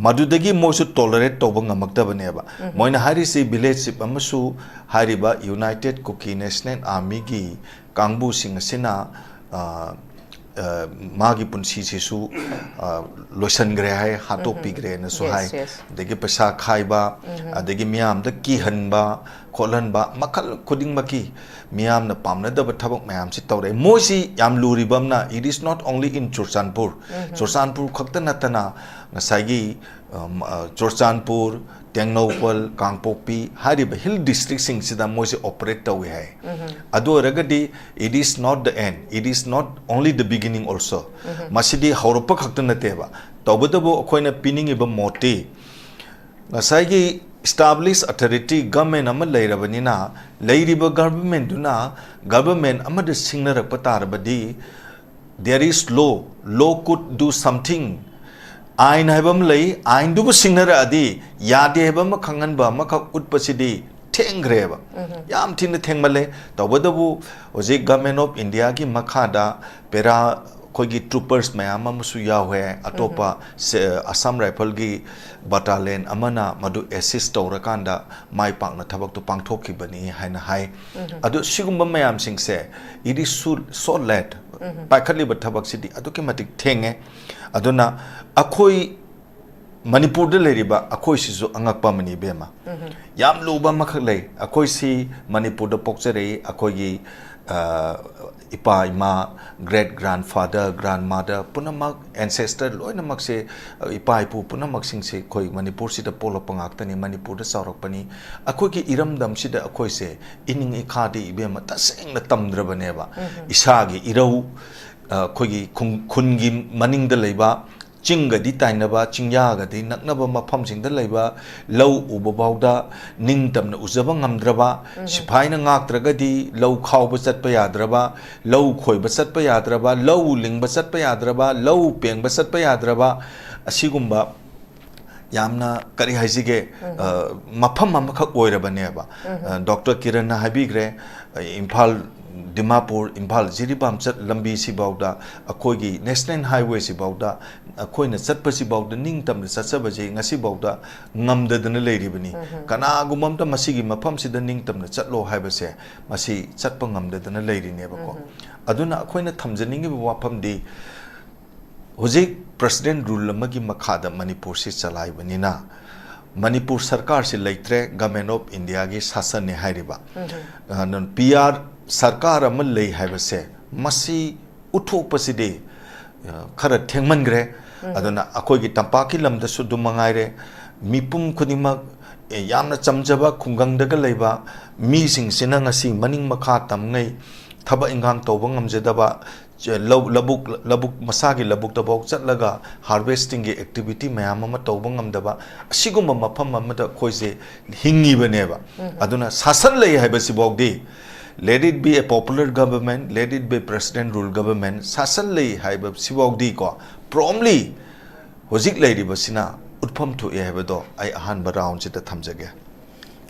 ꯃꯗꯨꯗꯒꯤ ꯃꯣꯏꯁꯨ tolerate ꯇꯧꯕ ꯉꯝꯃꯛꯇꯕꯅꯦꯕ꯫ ꯃꯣꯏꯅ ꯍꯥꯏꯔꯤꯁꯤ village chief ꯑꯃꯁꯨ ꯍꯥꯏꯔꯤꯕ United Kuki National Armyꯒꯤ ꯀꯥꯡꯕꯨꯁꯤꯡ ꯑꯁꯤꯅ, ꯑ, ꯑ, ꯃꯥꯒꯤ ꯄꯨꯟꯁꯤꯁꯤꯁꯨ, ꯑ, ꯂꯣꯏꯁꯤꯟꯈ꯭ꯔꯦ ꯍꯥꯏ, ꯍꯥꯠꯇꯣꯛꯄꯤꯈ꯭ꯔꯦꯅꯁꯨ ꯍꯥꯏ꯫ ꯑꯗꯒꯤ ꯄꯩꯁꯥ ꯈꯥꯏꯕ, ꯑꯗꯒꯤ ꯃꯤꯌꯥꯝꯗ ꯀꯤꯍꯟꯕ, ꯈꯣꯠꯍꯟꯕ, ꯃꯈꯜ ꯈꯨꯗꯤꯡꯃꯛꯀꯤ ꯃꯤꯌꯥꯝꯅ ꯄꯥꯝꯅꯗꯕ ꯊꯕꯛ ꯃꯌꯥꯝꯁꯤ ꯇꯧꯔꯛꯑꯦ꯫ ꯃꯣꯏꯁꯤ ꯌꯥꯝ ꯂꯨꯔꯤꯕ ꯑꯃꯅ, it is not only in Churachandpur, Churachandpur ꯈꯛꯇ ꯅꯠꯇꯅ ꯉꯁꯥꯏꯒꯤ, ꯑ, ꯆꯨꯔꯆꯥꯟꯄꯨꯔ, ꯇꯦꯡꯅꯧꯄꯜ, ꯀꯥꯡꯄꯣꯛꯄꯤ ꯍꯥꯏꯔꯤꯕ hill districtꯁꯤꯡꯁꯤꯗ ꯃꯣꯏꯁꯦ operate ꯇꯧꯏ ꯍꯥꯏ꯫ ꯑꯗꯨ ꯑꯣꯏꯔꯒꯗꯤ it is not the end, it is not only the beginning also꯫ ꯃꯁꯤꯗꯤ ꯍꯧꯔꯛꯄ ꯈꯛꯇ ꯅꯠꯇꯦꯕ꯫ ꯇꯧꯕꯇꯕꯨ ꯑꯩꯈꯣꯏꯅ ꯄꯤꯅꯤꯡꯉꯤꯕ ꯃꯣꯠꯇꯤ, ꯉꯁꯥꯏꯒꯤ established authority government ꯑꯃ ꯂꯩꯔꯕꯅꯤꯅ, ꯂꯩꯔꯤꯕ governmentꯗꯨꯅ government ꯑꯃꯗ ꯁꯤꯡꯅꯔꯛꯄ ꯇꯥꯔꯕꯗꯤ, there is law, law could do something꯫ ꯑꯥꯏꯟ ꯍꯥꯏꯕ ꯑꯃ ꯂꯩ, ꯑꯥꯏꯟꯗꯨꯕꯨ ꯁꯤꯡꯅꯔꯛꯑꯗꯤ ꯌꯥꯗꯦ ꯍꯥꯏꯕ ꯑꯃ ꯈꯪꯍꯟꯕ ꯑꯃꯈꯛ ꯎꯠꯄꯁꯤꯗꯤ ꯊꯦꯡꯈ꯭ꯔꯦꯕ꯫ ꯌꯥꯝ ꯊꯤꯅ ꯊꯦꯡꯃꯜꯂꯦ꯫ ꯇꯧꯕꯇꯕꯨ ꯍꯧꯖꯤꯛ ꯒꯚꯔꯟꯃꯦꯟ ꯑꯣꯐ ꯏꯟꯗꯤꯌꯥꯒꯤ ꯃꯈꯥꯗ ꯄꯦꯔꯥ ꯑꯩꯈꯣꯏꯒꯤ ꯇ꯭ꯔꯨꯄꯔꯁ ꯃꯌꯥꯝ ꯑꯃꯁꯨ ꯌꯥꯎꯋꯦ꯫ ꯑꯇꯣꯞꯄ ꯁꯦ-, ꯑꯁꯥꯝ ꯔꯥꯏꯐꯜꯒꯤ ꯕꯇꯥꯂꯤꯌꯟ ꯑꯃꯅ ꯃꯗꯨ ꯑꯦꯁꯤꯁ ꯇꯧꯔꯀꯥꯟꯗ ꯃꯥꯏ ꯄꯥꯛꯅ ꯊꯕꯛꯇꯨ ꯄꯥꯡꯊꯣꯛꯈꯤꯕꯅꯤ ꯍꯥꯏꯅ ꯍꯥꯏ꯫ ꯑꯗꯨ ꯁꯤꯒꯨꯝꯕ ꯃꯌꯥꯝꯁꯤꯡꯁꯦ, it is so, so late꯫ ꯄꯥꯏꯈꯠꯂꯤꯕ ꯊꯕꯛꯁꯤꯗꯤ ꯑꯗꯨꯛꯀꯤ ꯃꯇꯤꯛ ꯊꯦꯡꯉꯦ꯫ ꯑꯗꯨꯅ ꯑꯩꯈꯣꯏ ꯃꯅꯤꯄꯨꯔꯗ ꯂꯩꯔꯤꯕ ꯑꯩꯈꯣꯏꯁꯤꯁꯨ ꯑꯉꯛꯄ ꯑꯃꯅꯤ, ꯏꯕꯦꯝꯃ꯫ ꯌꯥꯝ ꯂꯨꯕ ꯑꯃꯈꯛ ꯂꯩ꯫ ꯑꯩꯈꯣꯏꯁꯤ ꯃꯅꯤꯄꯨꯔꯗ ꯄꯣꯛꯆꯔꯛꯏ꯫ ꯑꯩꯈꯣꯏꯒꯤ, ꯑ, ꯏꯄꯥ ꯏꯃꯥ, great grandfather, grandmother ꯄꯨꯝꯅꯃꯛ, ancestor ꯂꯣꯏꯅꯃꯛꯁꯦ, ꯑ, ꯏꯄꯥ ꯏꯄꯨ ꯄꯨꯝꯅꯃꯛꯁꯤꯡꯁꯦ ꯑꯩꯈꯣꯏ ꯃꯅꯤꯄꯨꯔꯁꯤꯗ ꯄꯣꯛꯂꯛꯄ ꯉꯥꯛꯇꯅꯤ, ꯃꯅꯤꯄꯨꯔꯗ ꯆꯥꯎꯔꯛꯄꯅꯤ꯫ ꯑꯩꯈꯣꯏꯒꯤ ꯏꯔꯝꯗꯝꯁꯤꯗ ꯑꯩꯈꯣꯏꯁꯦ ꯏꯅꯤꯡ ꯏꯈꯥꯗꯤ, ꯏꯕꯦꯝꯃ, ꯇꯁꯦꯡꯅ ꯇꯝꯗ꯭ꯔꯕꯅꯦꯕ꯫ ꯏꯁꯥꯒꯤ ꯏꯔꯧ, ꯑ, ꯑꯩꯈꯣꯏꯒꯤ ꯈꯨꯡ-, ꯈꯨꯟꯒꯤ ꯃꯅꯤꯡꯗ ꯂꯩꯕ ꯆꯤꯡꯒꯗꯤ ꯇꯥꯏꯅꯕ, ꯆꯤꯡꯌꯥꯒꯗꯤ ꯅꯛꯅꯕ ꯃꯐꯝꯁꯤꯡꯗ ꯂꯩꯕ ꯂꯧ ꯎꯕ ꯐꯥꯎꯗ ꯅꯤꯡꯇꯝꯅ ꯎꯖꯕ ꯉꯝꯗ꯭ꯔꯕ, ꯁꯤꯐꯥꯏꯅ ꯉꯥꯛꯇ꯭ꯔꯒꯗꯤ ꯂꯧ ꯈꯥꯎꯕ ꯆꯠꯄ ꯌꯥꯗ꯭ꯔꯕ, ꯂꯧ ꯈꯣꯏꯕ ꯆꯠꯄ ꯌꯥꯗ꯭ꯔꯕ, ꯂꯧ ꯂꯤꯡꯕ ꯆꯠꯄ ꯌꯥꯗ꯭ꯔꯕ, ꯂꯧ ꯄꯦꯡꯕ ꯆꯠꯄ ꯌꯥꯗ꯭ꯔꯕ, ꯑꯁꯤꯒꯨꯝꯕ ꯌꯥꯝꯅ, ꯀꯔꯤ ꯍꯥꯏꯁꯤꯒꯦ, ꯑ, ꯃꯐꯝ ꯑꯃꯈꯛ ꯑꯣꯏꯔꯕꯅꯦꯕ꯫ ꯑ, ꯗꯣꯛꯇꯔ ꯀꯤꯔꯟꯅ ꯍꯥꯏꯕꯤꯈ꯭ꯔꯦ, ꯑ, ꯏꯝꯐꯥꯜ, ꯗꯤꯃꯥꯄꯨꯔ, ꯏꯝꯐꯥꯜ ꯖꯤꯔꯤꯕꯥꯝ ꯆꯠ-, ꯂꯝꯕꯤꯁꯤꯐꯥꯎꯗ, ꯑꯩꯈꯣꯏꯒꯤ ꯅꯦꯁꯅꯦꯜ ꯍꯥꯏꯋꯦꯁꯤꯐꯥꯎꯗ ꯑꯩꯈꯣꯏꯅ ꯆꯠꯄꯁꯤꯐꯥꯎꯗ ꯅꯤꯡꯇꯝꯅ ꯆꯠꯆꯕꯁꯦ ꯉꯁꯤꯐꯥꯎꯗ ꯉꯝꯗꯗꯅ ꯂꯩꯔꯤꯕꯅꯤ꯫ ꯀꯅꯥꯒꯨꯝꯕ ꯑꯝꯇ ꯃꯁꯤꯒꯤ ꯃꯐꯝꯁꯤꯗ ꯅꯤꯡꯇꯝꯅ ꯆꯠꯂꯣ ꯍꯥꯏꯕꯁꯦ, ꯃꯁꯤ ꯆꯠꯄ ꯉꯝꯗꯗꯅ ꯂꯩꯔꯤꯅꯦꯕꯀꯣ꯫ ꯑꯗꯨꯅ ꯑꯩꯈꯣꯏꯅ ꯊꯝꯖꯅꯤꯡꯉꯤꯕ ꯋꯥꯐꯝꯗꯤ, ꯍꯧꯖꯤꯛ ꯄ꯭ꯔꯁꯤꯗꯦꯟ ꯔꯨꯜ ꯑꯃꯒꯤ ꯃꯈꯥꯗ ꯃꯅꯤꯄꯨꯔꯁꯤ ꯆꯂꯥꯏꯕꯅꯤꯅ, ꯃꯅꯤꯄꯨꯔ ꯁꯔꯀꯥꯔꯁꯤ ꯂꯩꯇ꯭ꯔꯦ, ꯒꯚꯔꯟꯃꯦꯟ ꯑꯣꯐ ꯏꯟꯗꯤꯌꯥꯒꯤ ꯁꯥꯁꯟꯅꯦ ꯍꯥꯏꯔꯤꯕ꯫ ꯑꯗꯨꯅ ꯄꯤ ꯑꯥꯔ ꯁꯔꯀꯥꯔ ꯑꯃ ꯂꯩ ꯍꯥꯏꯕꯁꯦ, ꯃꯁꯤ ꯎꯠꯊꯣꯛꯄꯁꯤꯗꯤ, ꯑ, ꯈꯔ ꯊꯦꯡꯃꯟꯈ꯭ꯔꯦ꯫ ꯑꯗꯨꯅ ꯑꯩꯈꯣꯏꯒꯤ ꯇꯝꯄꯥꯛꯀꯤ ꯂꯝꯗꯁꯨ ꯑꯗꯨꯝ ꯃꯉꯥꯏꯔꯦ, ꯃꯤꯄꯨꯝ ꯈꯨꯗꯤꯡꯃꯛ, ꯑꯦ, ꯌꯥꯝꯅ ꯆꯝꯖꯕ ꯈꯨꯡꯒꯪꯗꯒ ꯂꯩꯕ ꯃꯤꯁꯤꯡꯁꯤꯅ ꯉꯁꯤ ꯃꯅꯤꯡ ꯃꯈꯥ ꯇꯝꯉꯩ ꯊꯕꯛ ꯏꯟꯈꯥꯡ ꯇꯧꯕ ꯉꯝꯖꯗꯕ, ꯆ-, ꯂꯧ-, ꯂꯧꯕꯨꯛ, ꯂꯧꯕꯨꯛ, ꯃꯁꯥꯒꯤ ꯂꯧꯕꯨꯛꯇꯐꯥꯎ ꯆꯠꯂꯒ ꯍꯥꯔꯚꯦꯁꯇꯤꯡꯒꯤ ꯑꯦꯛꯇꯤꯚꯤꯇꯤ ꯃꯌꯥꯝ ꯑꯃ ꯇꯧꯕ ꯉꯝꯗꯕ, ꯑꯁꯤꯒꯨꯝꯕ ꯃꯐꯝ ꯑꯃꯗ ꯑꯩꯈꯣꯏꯁꯦ ꯍꯤꯡꯉꯤꯕꯅꯦꯕ꯫ ꯑꯗꯨꯅ ꯁꯥꯁꯟ ꯂꯩ ꯍꯥꯏꯕꯁꯤꯐꯥꯎꯗꯤ, let it be a popular government, let it be president rule government, ꯁꯥꯁꯟ ꯂꯩ ꯍꯥꯏꯕꯁꯤꯐꯥꯎꯗꯤꯀꯣ, promptly ꯍꯧꯖꯤꯛ ꯂꯩꯔꯤꯕꯁꯤꯅ ꯎꯠꯐꯝ ꯊꯣꯛꯏ ꯍꯥꯏꯕꯗꯣ ꯑꯩ ꯑꯍꯥꯟꯕ ꯔꯥꯎꯟꯁꯤꯗ ꯊꯝꯖꯒꯦ꯫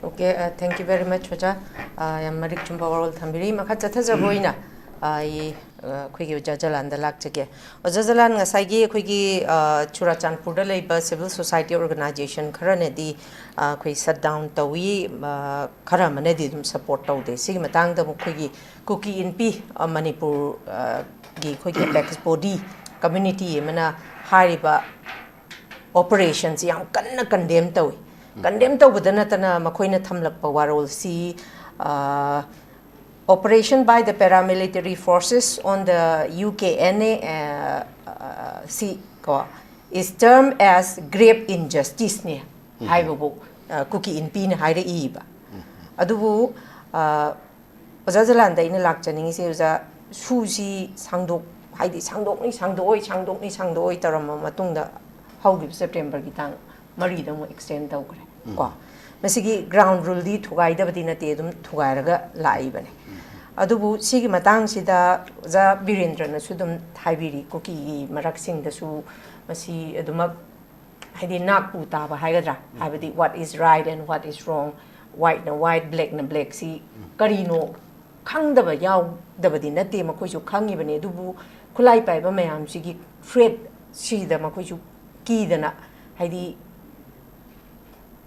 Okay, uh, thank you very much, ꯑꯣꯖꯥ꯫ Uh, ꯌꯥꯝ ꯃꯔꯤꯛ ꯆꯨꯝꯕ ꯋꯥꯔꯣꯜ ꯊꯝꯕꯤꯔꯤ꯫ ꯃꯈꯥ ꯆꯠꯊꯖꯕ ꯑꯣꯏꯅ, uh, ꯑꯩ, uh, ꯑꯩꯈꯣꯏꯒꯤ ꯑꯣꯖꯥ ꯖꯂꯥꯟꯗ ꯂꯥꯛꯆꯒꯦ꯫ ꯑꯣꯖꯥ ꯖꯂꯥꯟ, ꯉꯁꯥꯏꯒꯤ ꯑꯩꯈꯣꯏꯒꯤ, uh, ꯆꯨꯔꯥꯆꯥꯟꯄꯨꯔꯗ ꯂꯩꯕ civil society organization ꯈꯔꯅꯗꯤ, uh, ꯑꯩꯈꯣꯏ shutdown ꯇꯧꯏ, uh, ꯈꯔ ꯑꯃꯅꯗꯤ ꯑꯗꯨꯝ support ꯇꯧꯗꯦ꯫ ꯁꯤꯒꯤ ꯃꯇꯥꯡꯗ ꯑꯃꯨꯛ ꯑꯩꯈꯣꯏꯒꯤ ꯀꯨꯀꯤ ꯏꯟꯄꯤ, uh, ꯃꯅꯤꯄꯨꯔ, uh, ꯒꯤ ꯑꯩꯈꯣꯏꯒꯤ apex body community ꯑꯃꯅ ꯍꯥꯏꯔꯤꯕ operationꯁꯤ ꯌꯥꯝ ꯀꯟꯅ condemn ꯇꯧꯏ꯫ Condemn ꯇꯧꯕꯗ ꯅꯠꯇꯅ ꯃꯈꯣꯏꯅ ꯊꯝꯂꯛꯄ ꯋꯥꯔꯣꯜꯁꯤ, uh, operation by the paramilitary forces on the U K N A, uh, uh, ꯁꯤ ꯀꯣ, is termed as grave injusticeꯅꯦ ꯍꯥꯏꯕꯕꯨ, uh, ꯀꯨꯀꯤ ꯏꯟꯄꯤꯅ ꯍꯥꯏꯔꯛꯏꯕ꯫ ꯑꯗꯨꯕꯨ, uh, ꯑꯣꯖꯥ ꯖꯂꯥꯟꯗ ꯑꯩꯅ ꯂꯥꯛꯆꯅꯤꯡꯉꯤꯁꯦ, ꯑꯣꯖꯥ, ꯁꯨꯁꯤ ꯁꯥꯡꯗꯣꯛ-, ꯍꯥꯏꯗꯤ ꯁꯥꯡꯗꯣꯛꯅꯤ, ꯁꯥꯡꯗꯣꯛꯑꯣꯏ, ꯁꯥꯡꯗꯣꯛꯅꯤ, ꯁꯥꯡꯗꯣꯛꯑꯣꯏ ꯇꯧꯔꯝꯕ ꯃꯇꯨꯡꯗ ꯍꯧꯈꯤꯕ Septemberꯒꯤ ꯇꯥꯡ ꯃꯔꯤꯗ ꯑꯃꯨꯛ extend ꯇꯧꯈ꯭ꯔꯦ ꯀꯣ꯫ ꯃꯁꯤꯒꯤ ground ruleꯗꯤ ꯊꯨꯒꯥꯏꯗꯕꯗꯤ ꯅꯠꯇꯦ, ꯑꯗꯨꯝ ꯊꯨꯒꯥꯏꯔꯒ ꯂꯥꯛꯏꯕꯅꯦ꯫ ꯑꯗꯨꯕꯨ ꯁꯤꯒꯤ ꯃꯇꯥꯡꯁꯤꯗ ꯑꯣꯖꯥ ꯕꯤꯔꯦꯟꯗ꯭ꯔꯅꯁꯨ ꯑꯗꯨꯝ ꯍꯥꯏꯕꯤꯔꯤ, ꯀꯨꯀꯤꯒꯤ ꯃꯔꯛꯁꯤꯡꯗꯁꯨ ꯃꯁꯤ ꯑꯗꯨꯃꯛ, ꯍꯥꯏꯗꯤ ꯅꯥꯛꯄꯨ ꯇꯥꯕ ꯍꯥꯏꯒꯗ꯭ꯔꯥ, ꯍꯥꯏꯕꯗꯤ what is right and what is wrong, whiteꯅ white, blackꯅ blackꯁꯤ ꯀꯔꯤꯅꯣ ꯈꯪꯗꯕ ꯌꯥꯎꯗꯕꯗꯤ ꯅꯠꯇꯦ, ꯃꯈꯣꯏꯁꯨ ꯈꯪꯉꯤꯕꯅꯤ꯫ ꯑꯗꯨꯕꯨ ꯈꯨꯠꯂꯥꯏ ꯄꯥꯏꯕ ꯃꯌꯥꯝꯁꯤꯒꯤ threatꯁꯤꯗ ꯃꯈꯣꯏꯁꯨ ꯀꯤꯗꯅ, ꯍꯥꯏꯗꯤ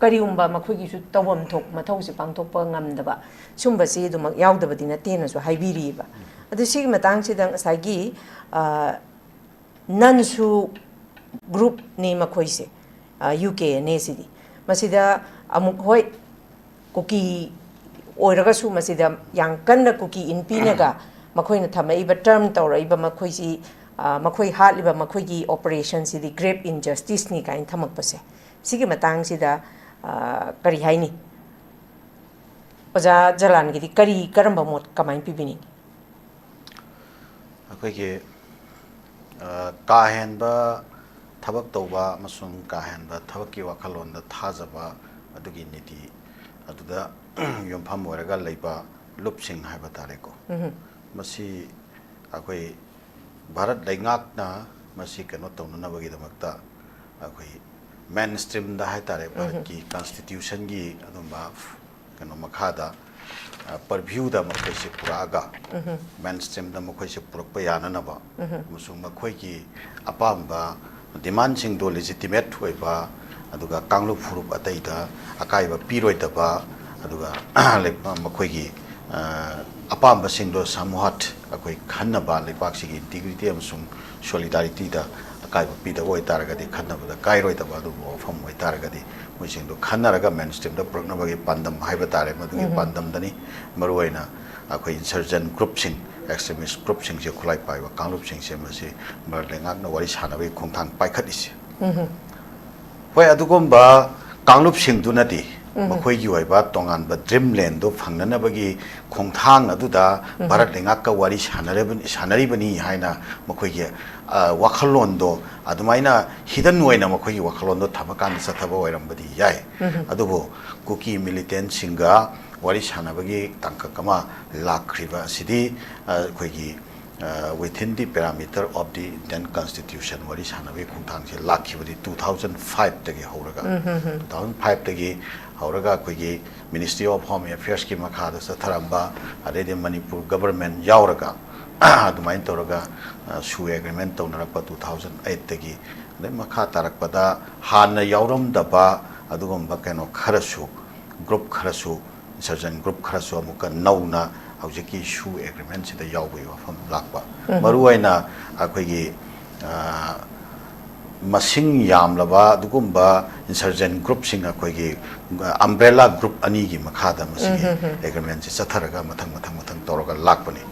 ꯀꯔꯤꯒꯨꯝꯕ ꯃꯈꯣꯏꯒꯤꯁꯨ ꯇꯧꯐꯝ ꯊꯣꯛ ꯃꯊꯧꯁꯦ ꯄꯥꯡꯊꯣꯛꯄ ꯉꯝꯗꯕ ꯁꯨꯝꯕꯁꯤ ꯑꯗꯨꯃꯛ ꯌꯥꯎꯗꯕꯗꯤ ꯅꯠꯇꯦꯅꯁꯨ ꯍꯥꯏꯕꯤꯔꯤꯕ꯫ ꯑꯗꯨ ꯁꯤꯒꯤ ꯃꯇꯥꯡꯁꯤꯗ ꯉꯁꯥꯏꯒꯤ, ꯑ, ꯅꯟꯁꯨ groupꯅꯤ ꯃꯈꯣꯏꯁꯦ, ꯑ, UKNAꯁꯤꯗꯤ꯫ ꯃꯁꯤꯗ ꯑꯃꯨꯛ, ꯍꯣꯏ, ꯀꯨꯀꯤ ꯑꯣꯏꯔꯒꯁꯨ ꯃꯁꯤꯗ ꯌꯥꯝ ꯀꯟꯅ ꯀꯨꯀꯤ ꯏꯟꯄꯤꯅꯒ ꯃꯈꯣꯏꯅ ꯊꯝꯃꯛꯏꯕ term ꯇꯧꯔꯛꯏꯕ ꯃꯈꯣꯏꯁꯤ, ꯑ, ꯃꯈꯣꯏ ꯍꯥꯠꯂꯤꯕ ꯃꯈꯣꯏꯒꯤ operationꯁꯤꯗꯤ grave injusticeꯅꯤ ꯀꯥꯏꯅ ꯊꯝꯃꯛꯄꯁꯦ, ꯁꯤꯒꯤ ꯃꯇꯥꯡꯁꯤꯗ, ꯑ, ꯀꯔꯤ ꯍꯥꯏꯅꯤ? ꯑꯣꯖꯥ ꯖꯂꯥꯟꯒꯤꯗꯤ ꯀꯔꯤ, ꯀꯔꯝꯕ ꯃꯣꯠ ꯀꯃꯥꯏꯅ ꯄꯤꯕꯤꯅꯤꯡꯉꯤ? ꯑꯩꯈꯣꯏꯒꯤ, ꯑ, ꯀꯥ ꯍꯦꯟꯕ ꯊꯕꯛ ꯇꯧꯕ ꯑꯃꯁꯨꯡ ꯀꯥ ꯍꯦꯟꯕ ꯊꯕꯛꯀꯤ ꯋꯥꯈꯜꯂꯣꯟꯗ ꯊꯥꯖꯕ ꯑꯗꯨꯒꯤ ꯅꯤꯇꯤ ꯑꯗꯨꯗ ꯌꯨꯝꯐꯝ ꯑꯣꯏꯔꯒ ꯂꯩꯕ ꯂꯨꯞꯁꯤꯡ ꯍꯥꯏꯕ ꯇꯥꯔꯦꯀꯣ꯫ ꯃꯁꯤ ꯑꯩꯈꯣꯏ ꯚꯥꯔꯠ ꯂꯩꯉꯥꯛꯅ ꯃꯁꯤ ꯀꯩꯅꯣ ꯇꯧꯅꯅꯕꯒꯤꯗꯃꯛꯇ ꯑꯩꯈꯣꯏ ꯃꯦꯟ ꯁ꯭ꯇ꯭ꯔꯤꯝꯗ ꯍꯥꯏꯇꯥꯔꯦ, ꯚꯥꯔꯠꯀꯤ ꯀꯟꯁꯇꯤꯇ꯭ꯌꯨꯁꯟꯒꯤ ꯑꯗꯨꯝꯕ ꯀꯩꯅꯣ ꯃꯈꯥꯗ, ꯑ, ꯄꯔꯚ꯭ꯌꯨꯗ ꯃꯈꯣꯏꯁꯦ ꯄꯨꯔꯛꯑꯒ, ꯃꯦꯟ ꯁ꯭ꯇ꯭ꯔꯤꯝꯗ ꯃꯈꯣꯏꯁꯦ ꯄꯨꯔꯛꯄ ꯌꯥꯅꯅꯕ ꯑꯃꯁꯨꯡ ꯃꯈꯣꯏꯒꯤ ꯑꯄꯥꯝꯕ ꯗꯤꯃꯥꯟꯁꯤꯡꯗꯣ ꯂꯦꯖꯤꯇꯤꯃꯦꯠ ꯑꯣꯏꯕ, ꯑꯗꯨꯒ ꯀꯥꯡꯂꯨꯞ ꯐꯨꯔꯨꯞ ꯑꯇꯩꯗ ꯑꯀꯥꯏꯕ ꯄꯤꯔꯣꯏꯗꯕ, ꯑꯗꯨꯒ ꯂꯩ-, ꯃꯈꯣꯏꯒꯤ, ꯑ, ꯑꯄꯥꯝꯕꯁꯤꯡꯗꯣ ꯁꯃꯨꯍꯠ ꯑꯩꯈꯣꯏ ꯈꯟꯅꯕ, ꯂꯩꯕꯥꯛꯁꯤꯒꯤ ꯏꯟꯇꯤꯒ꯭ꯔꯤꯇꯤ ꯑꯃꯁꯨꯡ ꯁꯣꯂꯤꯗꯥꯔꯤꯇꯤꯗ ꯑꯀꯥꯏꯕ ꯄꯤꯗꯕ ꯑꯣꯏꯇꯥꯔꯒꯗꯤ, ꯈꯟꯅꯕꯗ ꯀꯥꯏꯔꯣꯏꯗꯕ ꯑꯗꯨꯒꯨꯝꯕ ꯋꯥꯐꯝ ꯑꯣꯏꯇꯥꯔꯒꯗꯤ, ꯃꯣꯏꯁꯤꯡꯗꯣ ꯈꯟꯅꯔꯒ ꯃꯦꯟ ꯁ꯭ꯇ꯭ꯔꯤꯝꯗ ꯄꯨꯔꯛꯅꯕꯒꯤ ꯄꯥꯟꯗꯝ ꯍꯥꯏꯕ ꯇꯥꯔꯦ꯫ ꯃꯗꯨꯒꯤ ꯄꯥꯟꯗꯝꯗꯅꯤ ꯃꯔꯨꯑꯣꯏꯅ ꯑꯩꯈꯣꯏ ꯏꯟꯁꯔꯖꯦꯟ ꯒ꯭ꯔꯨꯞꯁꯤꯡ, ꯑꯦꯛꯁꯇ꯭ꯔꯤꯃꯤꯁ ꯒ꯭ꯔꯨꯞꯁꯤꯡꯁꯦ, ꯈꯨꯠꯂꯥꯏ ꯄꯥꯏꯕ ꯀꯥꯡꯂꯨꯞꯁꯤꯡꯁꯦ, ꯃꯁꯤ ꯚꯥꯔꯠ ꯂꯩꯉꯥꯛꯅ ꯋꯥꯔꯤ ꯁꯥꯟꯅꯕꯒꯤ ꯈꯣꯡꯊꯥꯡ ꯄꯥꯏꯈꯠꯂꯤꯁꯦ꯫ ꯍꯣꯏ, ꯑꯗꯨꯒꯨꯝꯕ ꯀꯥꯡꯂꯨꯞꯁꯤꯡꯗꯨꯅꯗꯤ ꯃꯈꯣꯏꯒꯤ ꯑꯣꯏꯕ ꯇꯣꯉꯥꯟꯕ ꯗ꯭ꯔꯤꯝ ꯂꯦꯟꯗꯣ ꯐꯪꯅꯅꯕꯒꯤ ꯈꯣꯡꯊꯥꯡ ꯑꯗꯨꯗ ꯚꯥꯔꯠ ꯂꯩꯉꯥꯛꯀ ꯋꯥꯔꯤ ꯁꯥꯟꯅꯔꯕ-, ꯁꯥꯟꯅꯔꯤꯕꯅꯤ ꯍꯥꯏꯅ ꯃꯈꯣꯏꯒꯤ, ꯑ, ꯋꯥꯈꯜꯂꯣꯟꯗꯣ ꯑꯗꯨꯃꯥꯏꯅ ꯍꯤꯗꯟ ꯑꯣꯏꯅ ꯃꯈꯣꯏꯒꯤ ꯋꯥꯈꯜꯂꯣꯟꯗꯣ ꯊꯝꯃꯀꯥꯟꯗ ꯆꯠꯊꯕ ꯑꯣꯏꯔꯝꯕꯗꯤ ꯌꯥꯏ꯫ ꯑꯗꯨꯕꯨ ꯀꯨꯀꯤ ꯃꯤꯂꯤꯇꯦꯟꯁꯤꯡꯒ ꯋꯥꯔꯤ ꯁꯥꯟꯅꯕꯒꯤ ꯇꯥꯡꯀꯛ ꯑꯃ ꯂꯥꯛꯈ꯭ꯔꯤꯕ ꯑꯁꯤꯗꯤ, ꯑ, ꯑꯩꯈꯣꯏꯒꯤ, ꯑ, within the parameter of the Indian Constitution ꯋꯥꯔꯤ ꯁꯥꯟꯅꯕꯒꯤ ꯈꯣꯡꯊꯥꯡꯁꯦ ꯂꯥꯛꯈꯤꯕꯗꯤ two thousand five ꯇꯒꯤ ꯍꯧꯔꯒ, two thousand five ꯇꯒꯤ ꯍꯧꯔꯒ ꯑꯩꯈꯣꯏꯒꯤ Ministry of Home Affairs ꯀꯤ ꯃꯈꯥꯗ ꯆꯠꯊꯔꯝꯕ, ꯑꯗꯩꯗꯤ ꯃꯅꯤꯄꯨꯔ ꯒꯕꯔꯃꯦꯟ ꯌꯥꯎꯔꯒ, ꯑꯗꯨꯃꯥꯏꯅ ꯇꯧꯔꯒ, ꯑ, ꯁꯨ ꯑꯦꯒ꯭ꯔꯤꯃꯦꯟ ꯇꯧꯅꯔꯛꯄ two thousand eight ꯇꯒꯤ, ꯑꯗꯩ ꯃꯈꯥ ꯇꯥꯔꯛꯄꯗ ꯍꯥꯟꯅ ꯌꯥꯎꯔꯝꯗꯕ ꯑꯗꯨꯒꯨꯝꯕ ꯀꯩꯅꯣ ꯈꯔꯁꯨ, ꯒ꯭ꯔꯨꯞ ꯈꯔꯁꯨ, ꯏꯟꯁꯔꯖꯦꯟ ꯒ꯭ꯔꯨꯞ ꯈꯔꯁꯨ ꯑꯃꯨꯛꯀ ꯅꯧꯅ ꯍꯧꯖꯤꯛꯀꯤ ꯁꯨ ꯑꯦꯒ꯭ꯔꯤꯃꯦꯟꯁꯤꯗ ꯌꯥꯎꯕꯒꯤ ꯋꯥꯐꯝ ꯂꯥꯛꯄ꯫ ꯃꯔꯨꯑꯣꯏꯅ ꯑꯩꯈꯣꯏꯒꯤ, ꯑ, ꯃꯁꯤꯡ ꯌꯥꯝꯂꯕ ꯑꯗꯨꯒꯨꯝꯕ ꯏꯟꯁꯔꯖꯦꯟ ꯒ꯭ꯔꯨꯞꯁꯤꯡ, ꯑꯩꯈꯣꯏꯒꯤ, ꯑ, ꯑꯝꯕ꯭ꯔꯦꯂꯥ ꯒ꯭ꯔꯨꯞ ꯑꯅꯤꯒꯤ ꯃꯈꯥꯗ ꯃꯁꯤꯒꯤ ꯑꯦꯒ꯭ꯔꯤꯃꯦꯟꯁꯤ ꯆꯠꯊꯔꯒ ꯃꯊꯪ, ꯃꯊꯪ, ꯃꯊꯪ ꯇꯧꯔꯒ ꯂꯥꯛꯄꯅꯤ꯫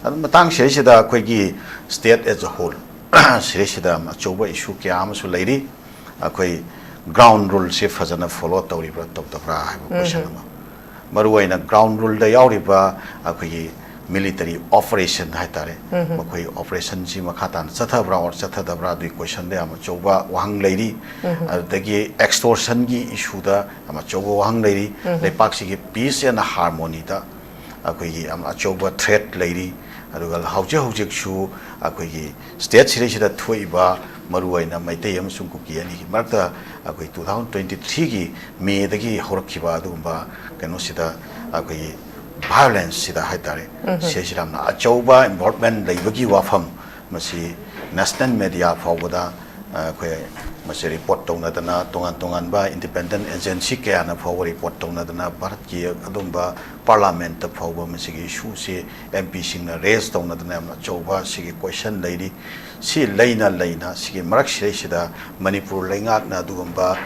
ꯑꯗꯨ ꯃꯇꯥꯡ ꯁꯤꯗꯩꯁꯤꯗ ꯑꯩꯈꯣꯏꯒꯤ state as a whole ꯁꯤꯗꯩꯁꯤꯗ ꯑꯆꯧꯕ issue ꯀꯌꯥ ꯑꯃꯁꯨ ꯂꯩꯔꯤ꯫ ꯑꯩꯈꯣꯏ ground rule ꯁꯤ ꯐꯖꯅ follow ꯇꯧꯔꯤꯕ꯭ꯔꯥ ꯇꯧꯗꯕ꯭ꯔꯥ ꯍꯥꯏꯕ question ꯑꯃ꯫ ꯃꯔꯨꯑꯣꯏꯅ ground rule ꯗ ꯌꯥꯎꯔꯤꯕ ꯑꯩꯈꯣꯏꯒꯤ military operation ꯍꯥꯏꯇꯥꯔꯦ, ꯃꯈꯣꯏ operation ꯁꯤ ꯃꯈꯥ ꯇꯥꯅ ꯆꯠꯊꯕ꯭ꯔꯥ or ꯆꯠꯊꯗꯕ꯭ꯔꯥ, ꯑꯗꯨꯒꯤ question ꯗ ꯌꯥꯝ ꯑꯆꯧꯕ ꯋꯥꯍꯪ ꯂꯩꯔꯤ꯫ ꯑꯗꯨꯗꯒꯤ extortion ꯒꯤ issue ꯗ ꯌꯥꯝ ꯑꯆꯧꯕ ꯋꯥꯍꯪ ꯂꯩꯔꯤ꯫ ꯂꯩꯄꯥꯛꯁꯤꯒꯤ peace and harmony ꯗ ꯑꯩꯈꯣꯏꯒꯤ ꯌꯥꯝ ꯑꯆꯧꯕ threat ꯂꯩꯔꯤ꯫ ꯑꯗꯨꯒ ꯍꯧꯖꯤꯛ ꯍꯧꯖꯤꯛꯁꯨ ꯑꯩꯈꯣꯏꯒꯤ state ꯁꯤꯗꯩꯁꯤꯗ ꯊꯣꯛꯏꯕ ꯃꯔꯨꯑꯣꯏꯅ ꯃꯩꯇꯩ ꯑꯃꯁꯨꯡ ꯀꯨꯀꯤ ꯑꯅꯤꯒꯤ ꯃꯔꯛꯇ ꯑꯩꯈꯣꯏ two thousand twenty threeꯒꯤ ꯃꯦꯗꯒꯤ ꯍꯧꯔꯛꯈꯤꯕ ꯑꯗꯨꯒꯨꯝꯕ ꯀꯩꯅꯣꯁꯤꯗ ꯑꯩꯈꯣꯏꯒꯤ ꯚꯥꯏꯑꯣꯂꯦꯟꯁꯁꯤꯗ ꯍꯥꯏꯇꯥꯔꯦ, ꯁꯤꯁꯤꯗ ꯌꯥꯝꯅ ꯑꯆꯧꯕ ꯏꯟꯚꯣꯜꯚꯃꯦꯟ ꯂꯩꯕꯒꯤ ꯋꯥꯐꯝ ꯃꯁꯤ ꯅꯦꯁꯅꯦꯜ ꯃꯦꯗꯤꯌꯥ ꯐꯥꯎꯕꯗ ꯑꯩꯈꯣꯏ ꯃꯁꯤ ꯔꯤꯄꯣꯔꯠ ꯇꯧꯅꯗꯅ, ꯇꯣꯉꯥꯟ ꯇꯣꯉꯥꯟꯕ ꯏꯟꯗꯤꯄꯦꯟꯗꯦꯟ ꯑꯦꯖꯦꯟꯁꯤ ꯀꯌꯥꯅ ꯐꯥꯎꯕ ꯔꯤꯄꯣꯔꯠ ꯇꯧꯅꯗꯅ, ꯚꯥꯔꯠꯀꯤ ꯑꯗꯨꯝꯕ ꯄꯥꯔꯂꯥꯃꯦꯟꯠꯇ ꯐꯥꯎꯕ ꯃꯁꯤꯒꯤ ꯏꯁꯨꯁꯤ ꯑꯦꯝ ꯄꯤꯁꯤꯡꯅ ꯔꯦꯖ ꯇꯧꯅꯗꯅ ꯌꯥꯝꯅ ꯑꯆꯧꯕ ꯁꯤꯒꯤ ꯀꯣꯏꯁꯟ ꯂꯩꯔꯤ꯫ ꯁꯤ ꯂꯩꯅ ꯂꯩꯅ ꯁꯤꯒꯤ ꯃꯔꯛꯁꯤꯗꯩꯁꯤꯗ ꯃꯅꯤꯄꯨꯔ ꯂꯩꯉꯥꯛꯅ ꯑꯗꯨꯒꯨꯝꯕ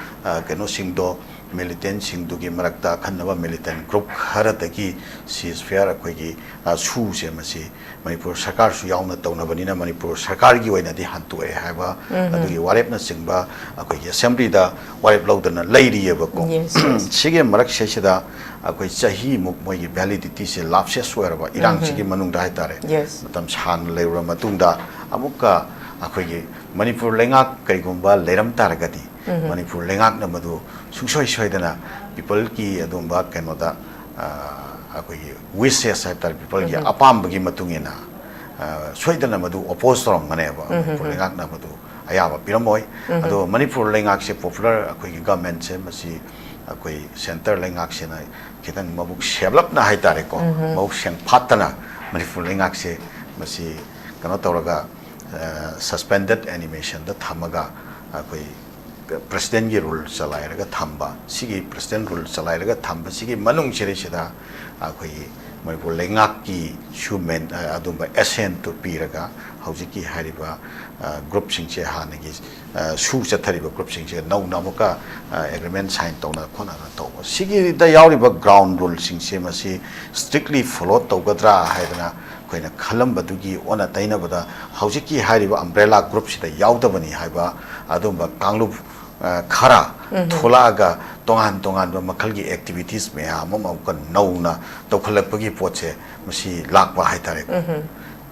ꯀꯩꯅꯣꯁꯤꯡꯗꯣ, ꯃꯤꯂꯤꯇꯦꯟꯁꯤꯡꯗꯨꯒꯤ ꯃꯔꯛꯇ ꯑꯈꯟꯅꯕ ꯃꯤꯂꯤꯇꯦꯟ ꯒ꯭ꯔꯨꯞ ꯈꯔꯗꯒꯤ ꯁꯤꯖ ꯐꯌꯥꯔ ꯑꯩꯈꯣꯏꯒꯤ ꯁꯨꯁꯦ ꯃꯁꯤ ꯃꯅꯤꯄꯨꯔ ꯁꯔꯀꯥꯔꯁꯨ ꯌꯥꯎꯅ ꯇꯧꯅꯕꯅꯤꯅ ꯃꯅꯤꯄꯨꯔ ꯁꯔꯀꯥꯔꯒꯤ ꯑꯣꯏꯅꯗꯤ ꯍꯟꯇꯣꯛꯑꯦ ꯍꯥꯏꯕ ꯑꯗꯨꯒꯤ ꯋꯥꯔꯦꯞꯅꯆꯤꯡꯕ ꯑꯩꯈꯣꯏꯒꯤ ꯑꯦꯁꯦꯝꯕ꯭ꯂꯤꯗ ꯋꯥꯔꯦꯞ ꯂꯧꯗꯅ ꯂꯩꯔꯤꯑꯕꯀꯣ꯫ Yes, yes. ꯁꯤꯒꯤ ꯃꯔꯛꯁꯤꯗꯩꯁꯤꯗ ꯑꯩꯈꯣꯏ ꯆꯍꯤꯃꯨꯛ ꯃꯣꯏꯒꯤ ꯚꯦꯂꯤꯗꯤꯇꯤꯁꯦ ꯂꯥꯞꯁꯦꯁ ꯑꯣꯏꯔꯕ ꯏꯔꯥꯡꯁꯤꯒꯤ ꯃꯅꯨꯡꯗ ꯍꯥꯏꯇꯥꯔꯦ, Yes. ꯃꯇꯝ ꯁꯥꯡꯅ ꯂꯩꯔꯨꯔ ꯃꯇꯨꯡꯗ ꯑꯃꯨꯛꯀ ꯑꯩꯈꯣꯏꯒꯤ ꯃꯅꯤꯄꯨꯔ ꯂꯩꯉꯥꯛ ꯀꯔꯤꯒꯨꯝꯕ ꯂꯩꯔꯝ ꯇꯥꯔꯒꯗꯤ ꯃꯅꯤꯄꯨꯔ ꯂꯩꯉꯥꯛꯅ ꯃꯗꯨ ꯁꯨꯡꯁꯣꯏ ꯁꯣꯏꯗꯅ ꯄꯤꯄꯜꯒꯤ ꯑꯗꯨꯒꯨꯝꯕ ꯀꯩꯅꯣꯗ, ꯑ, ꯑꯩꯈꯣꯏꯒꯤ ꯋꯤꯁꯦꯁ ꯍꯥꯏꯇꯥꯔꯦ, ꯄꯤꯄꯜꯒꯤ ꯑꯄꯥꯝꯕꯒꯤ ꯃꯇꯨꯡ ꯏꯟꯅ, ꯑ, ꯁꯣꯏꯗꯅ ꯃꯗꯨ ꯑꯣꯄꯣꯖ ꯇꯧꯔꯝꯒꯅꯦꯕ꯫ ꯃꯅꯤꯄꯨꯔ ꯂꯩꯉꯥꯛꯅ ꯃꯗꯨ ꯑꯌꯥꯕ ꯄꯤꯔꯝꯃꯣꯏ꯫ ꯑꯗꯣ ꯃꯅꯤꯄꯨꯔ ꯂꯩꯉꯥꯛꯁꯦ ꯄꯣꯄꯨꯂꯔ ꯑꯩꯈꯣꯏꯒꯤ ꯒꯃꯦꯟꯁꯦ ꯃꯁꯤ ꯑꯩꯈꯣꯏ ꯁꯦꯟꯇꯔ ꯂꯩꯉꯥꯛꯁꯤꯅ ꯈꯤꯇꯪ ꯃꯕꯨꯛ ꯁꯦꯞꯂꯞꯅ ꯍꯥꯏꯇꯥꯔꯦꯀꯣ, ꯃꯕꯨꯛ ꯁꯦꯡꯐꯥꯠꯇꯅ ꯃꯅꯤꯄꯨꯔ ꯂꯩꯉꯥꯛꯁꯦ ꯃꯁꯤ ꯀꯩꯅꯣ ꯇꯧꯔꯒ, ꯑ, ꯁꯁꯄꯦꯟꯗꯦꯠ ꯑꯦꯅꯤꯃꯦꯁꯟꯗ ꯊꯝꯃꯒ ꯑꯩꯈꯣꯏ ꯄ꯭ꯔꯦꯁꯤꯗꯦꯟꯒꯤ ꯔꯨꯜ ꯆꯂꯥꯏꯔꯒ ꯊꯝꯕ, ꯁꯤꯒꯤ ꯄ꯭ꯔꯦꯁꯤꯗꯦꯟ ꯔꯨꯜ ꯆꯂꯥꯏꯔꯒ ꯊꯝꯕꯁꯤꯒꯤ ꯃꯅꯨꯡꯁꯤꯗꯩꯁꯤꯗ ꯑꯩꯈꯣꯏꯒꯤ ꯃꯅꯤꯄꯨꯔ ꯂꯩꯉꯥꯛꯀꯤꯁꯨ ꯃꯦꯟ-, ꯑ, ꯑꯗꯨꯝꯕ ꯑꯦꯁꯦꯟꯠꯇꯨ ꯄꯤꯔꯒ ꯍꯧꯖꯤꯛꯀꯤ ꯍꯥꯏꯔꯤꯕ, ꯑ, ꯒ꯭ꯔꯨꯞꯁꯤꯡꯁꯦ, ꯍꯥꯟꯅꯒꯤ, ꯑ, ꯁꯨ ꯆꯠꯊꯔꯤꯕ ꯒ꯭ꯔꯨꯞꯁꯤꯡꯁꯦ ꯅꯧꯅ ꯑꯃꯨꯛꯀ, ꯑ, ꯑꯦꯒ꯭ꯔꯤꯃꯦꯟ ꯁꯥꯏꯟ ꯇꯧꯅ ꯈꯣꯠꯅꯗꯅ ꯇꯧꯕ꯫ ꯁꯤꯒꯤꯗ ꯌꯥꯎꯔꯤꯕ ꯒ꯭ꯔꯥꯎꯟ ꯔꯨꯜꯁꯤꯡꯁꯦ ꯃꯁꯤ ꯁ꯭ꯇ꯭ꯔꯤꯛꯂꯤ ꯐꯣꯂꯣ ꯇꯧꯒꯗ꯭ꯔꯥ ꯍꯥꯏꯗꯅ ꯑꯩꯈꯣꯏꯅ ꯈꯜꯂꯝꯕꯗꯨꯒꯤ ꯑꯣꯟꯅ ꯇꯩꯅꯕꯗ ꯍꯧꯖꯤꯛꯀꯤ ꯍꯥꯏꯔꯤꯕ ꯑꯝꯕ꯭ꯔꯦꯂꯥ ꯒ꯭ꯔꯨꯞꯁꯤꯗ ꯌꯥꯎꯗꯕꯅꯤ ꯍꯥꯏꯕ ꯑꯗꯨꯝꯕ ꯀꯥꯡꯂꯨꯞ, ꯑ, ꯈꯔ ꯊꯣꯛꯂꯛꯑꯒ ꯇꯣꯉꯥꯟ ꯇꯣꯉꯥꯟꯕ ꯃꯈꯜꯒꯤ ꯑꯦꯛꯇꯤꯚꯤꯇꯤꯁ ꯃꯌꯥꯝ ꯑꯃ ꯑꯃꯨꯛꯀ ꯅꯧꯅ ꯇꯧꯈꯠꯂꯛꯄꯒꯤ ꯄꯣꯠꯁꯦ ꯃꯁꯤ ꯂꯥꯛꯄ ꯍꯥꯏꯇꯥꯔꯦꯀꯣ꯫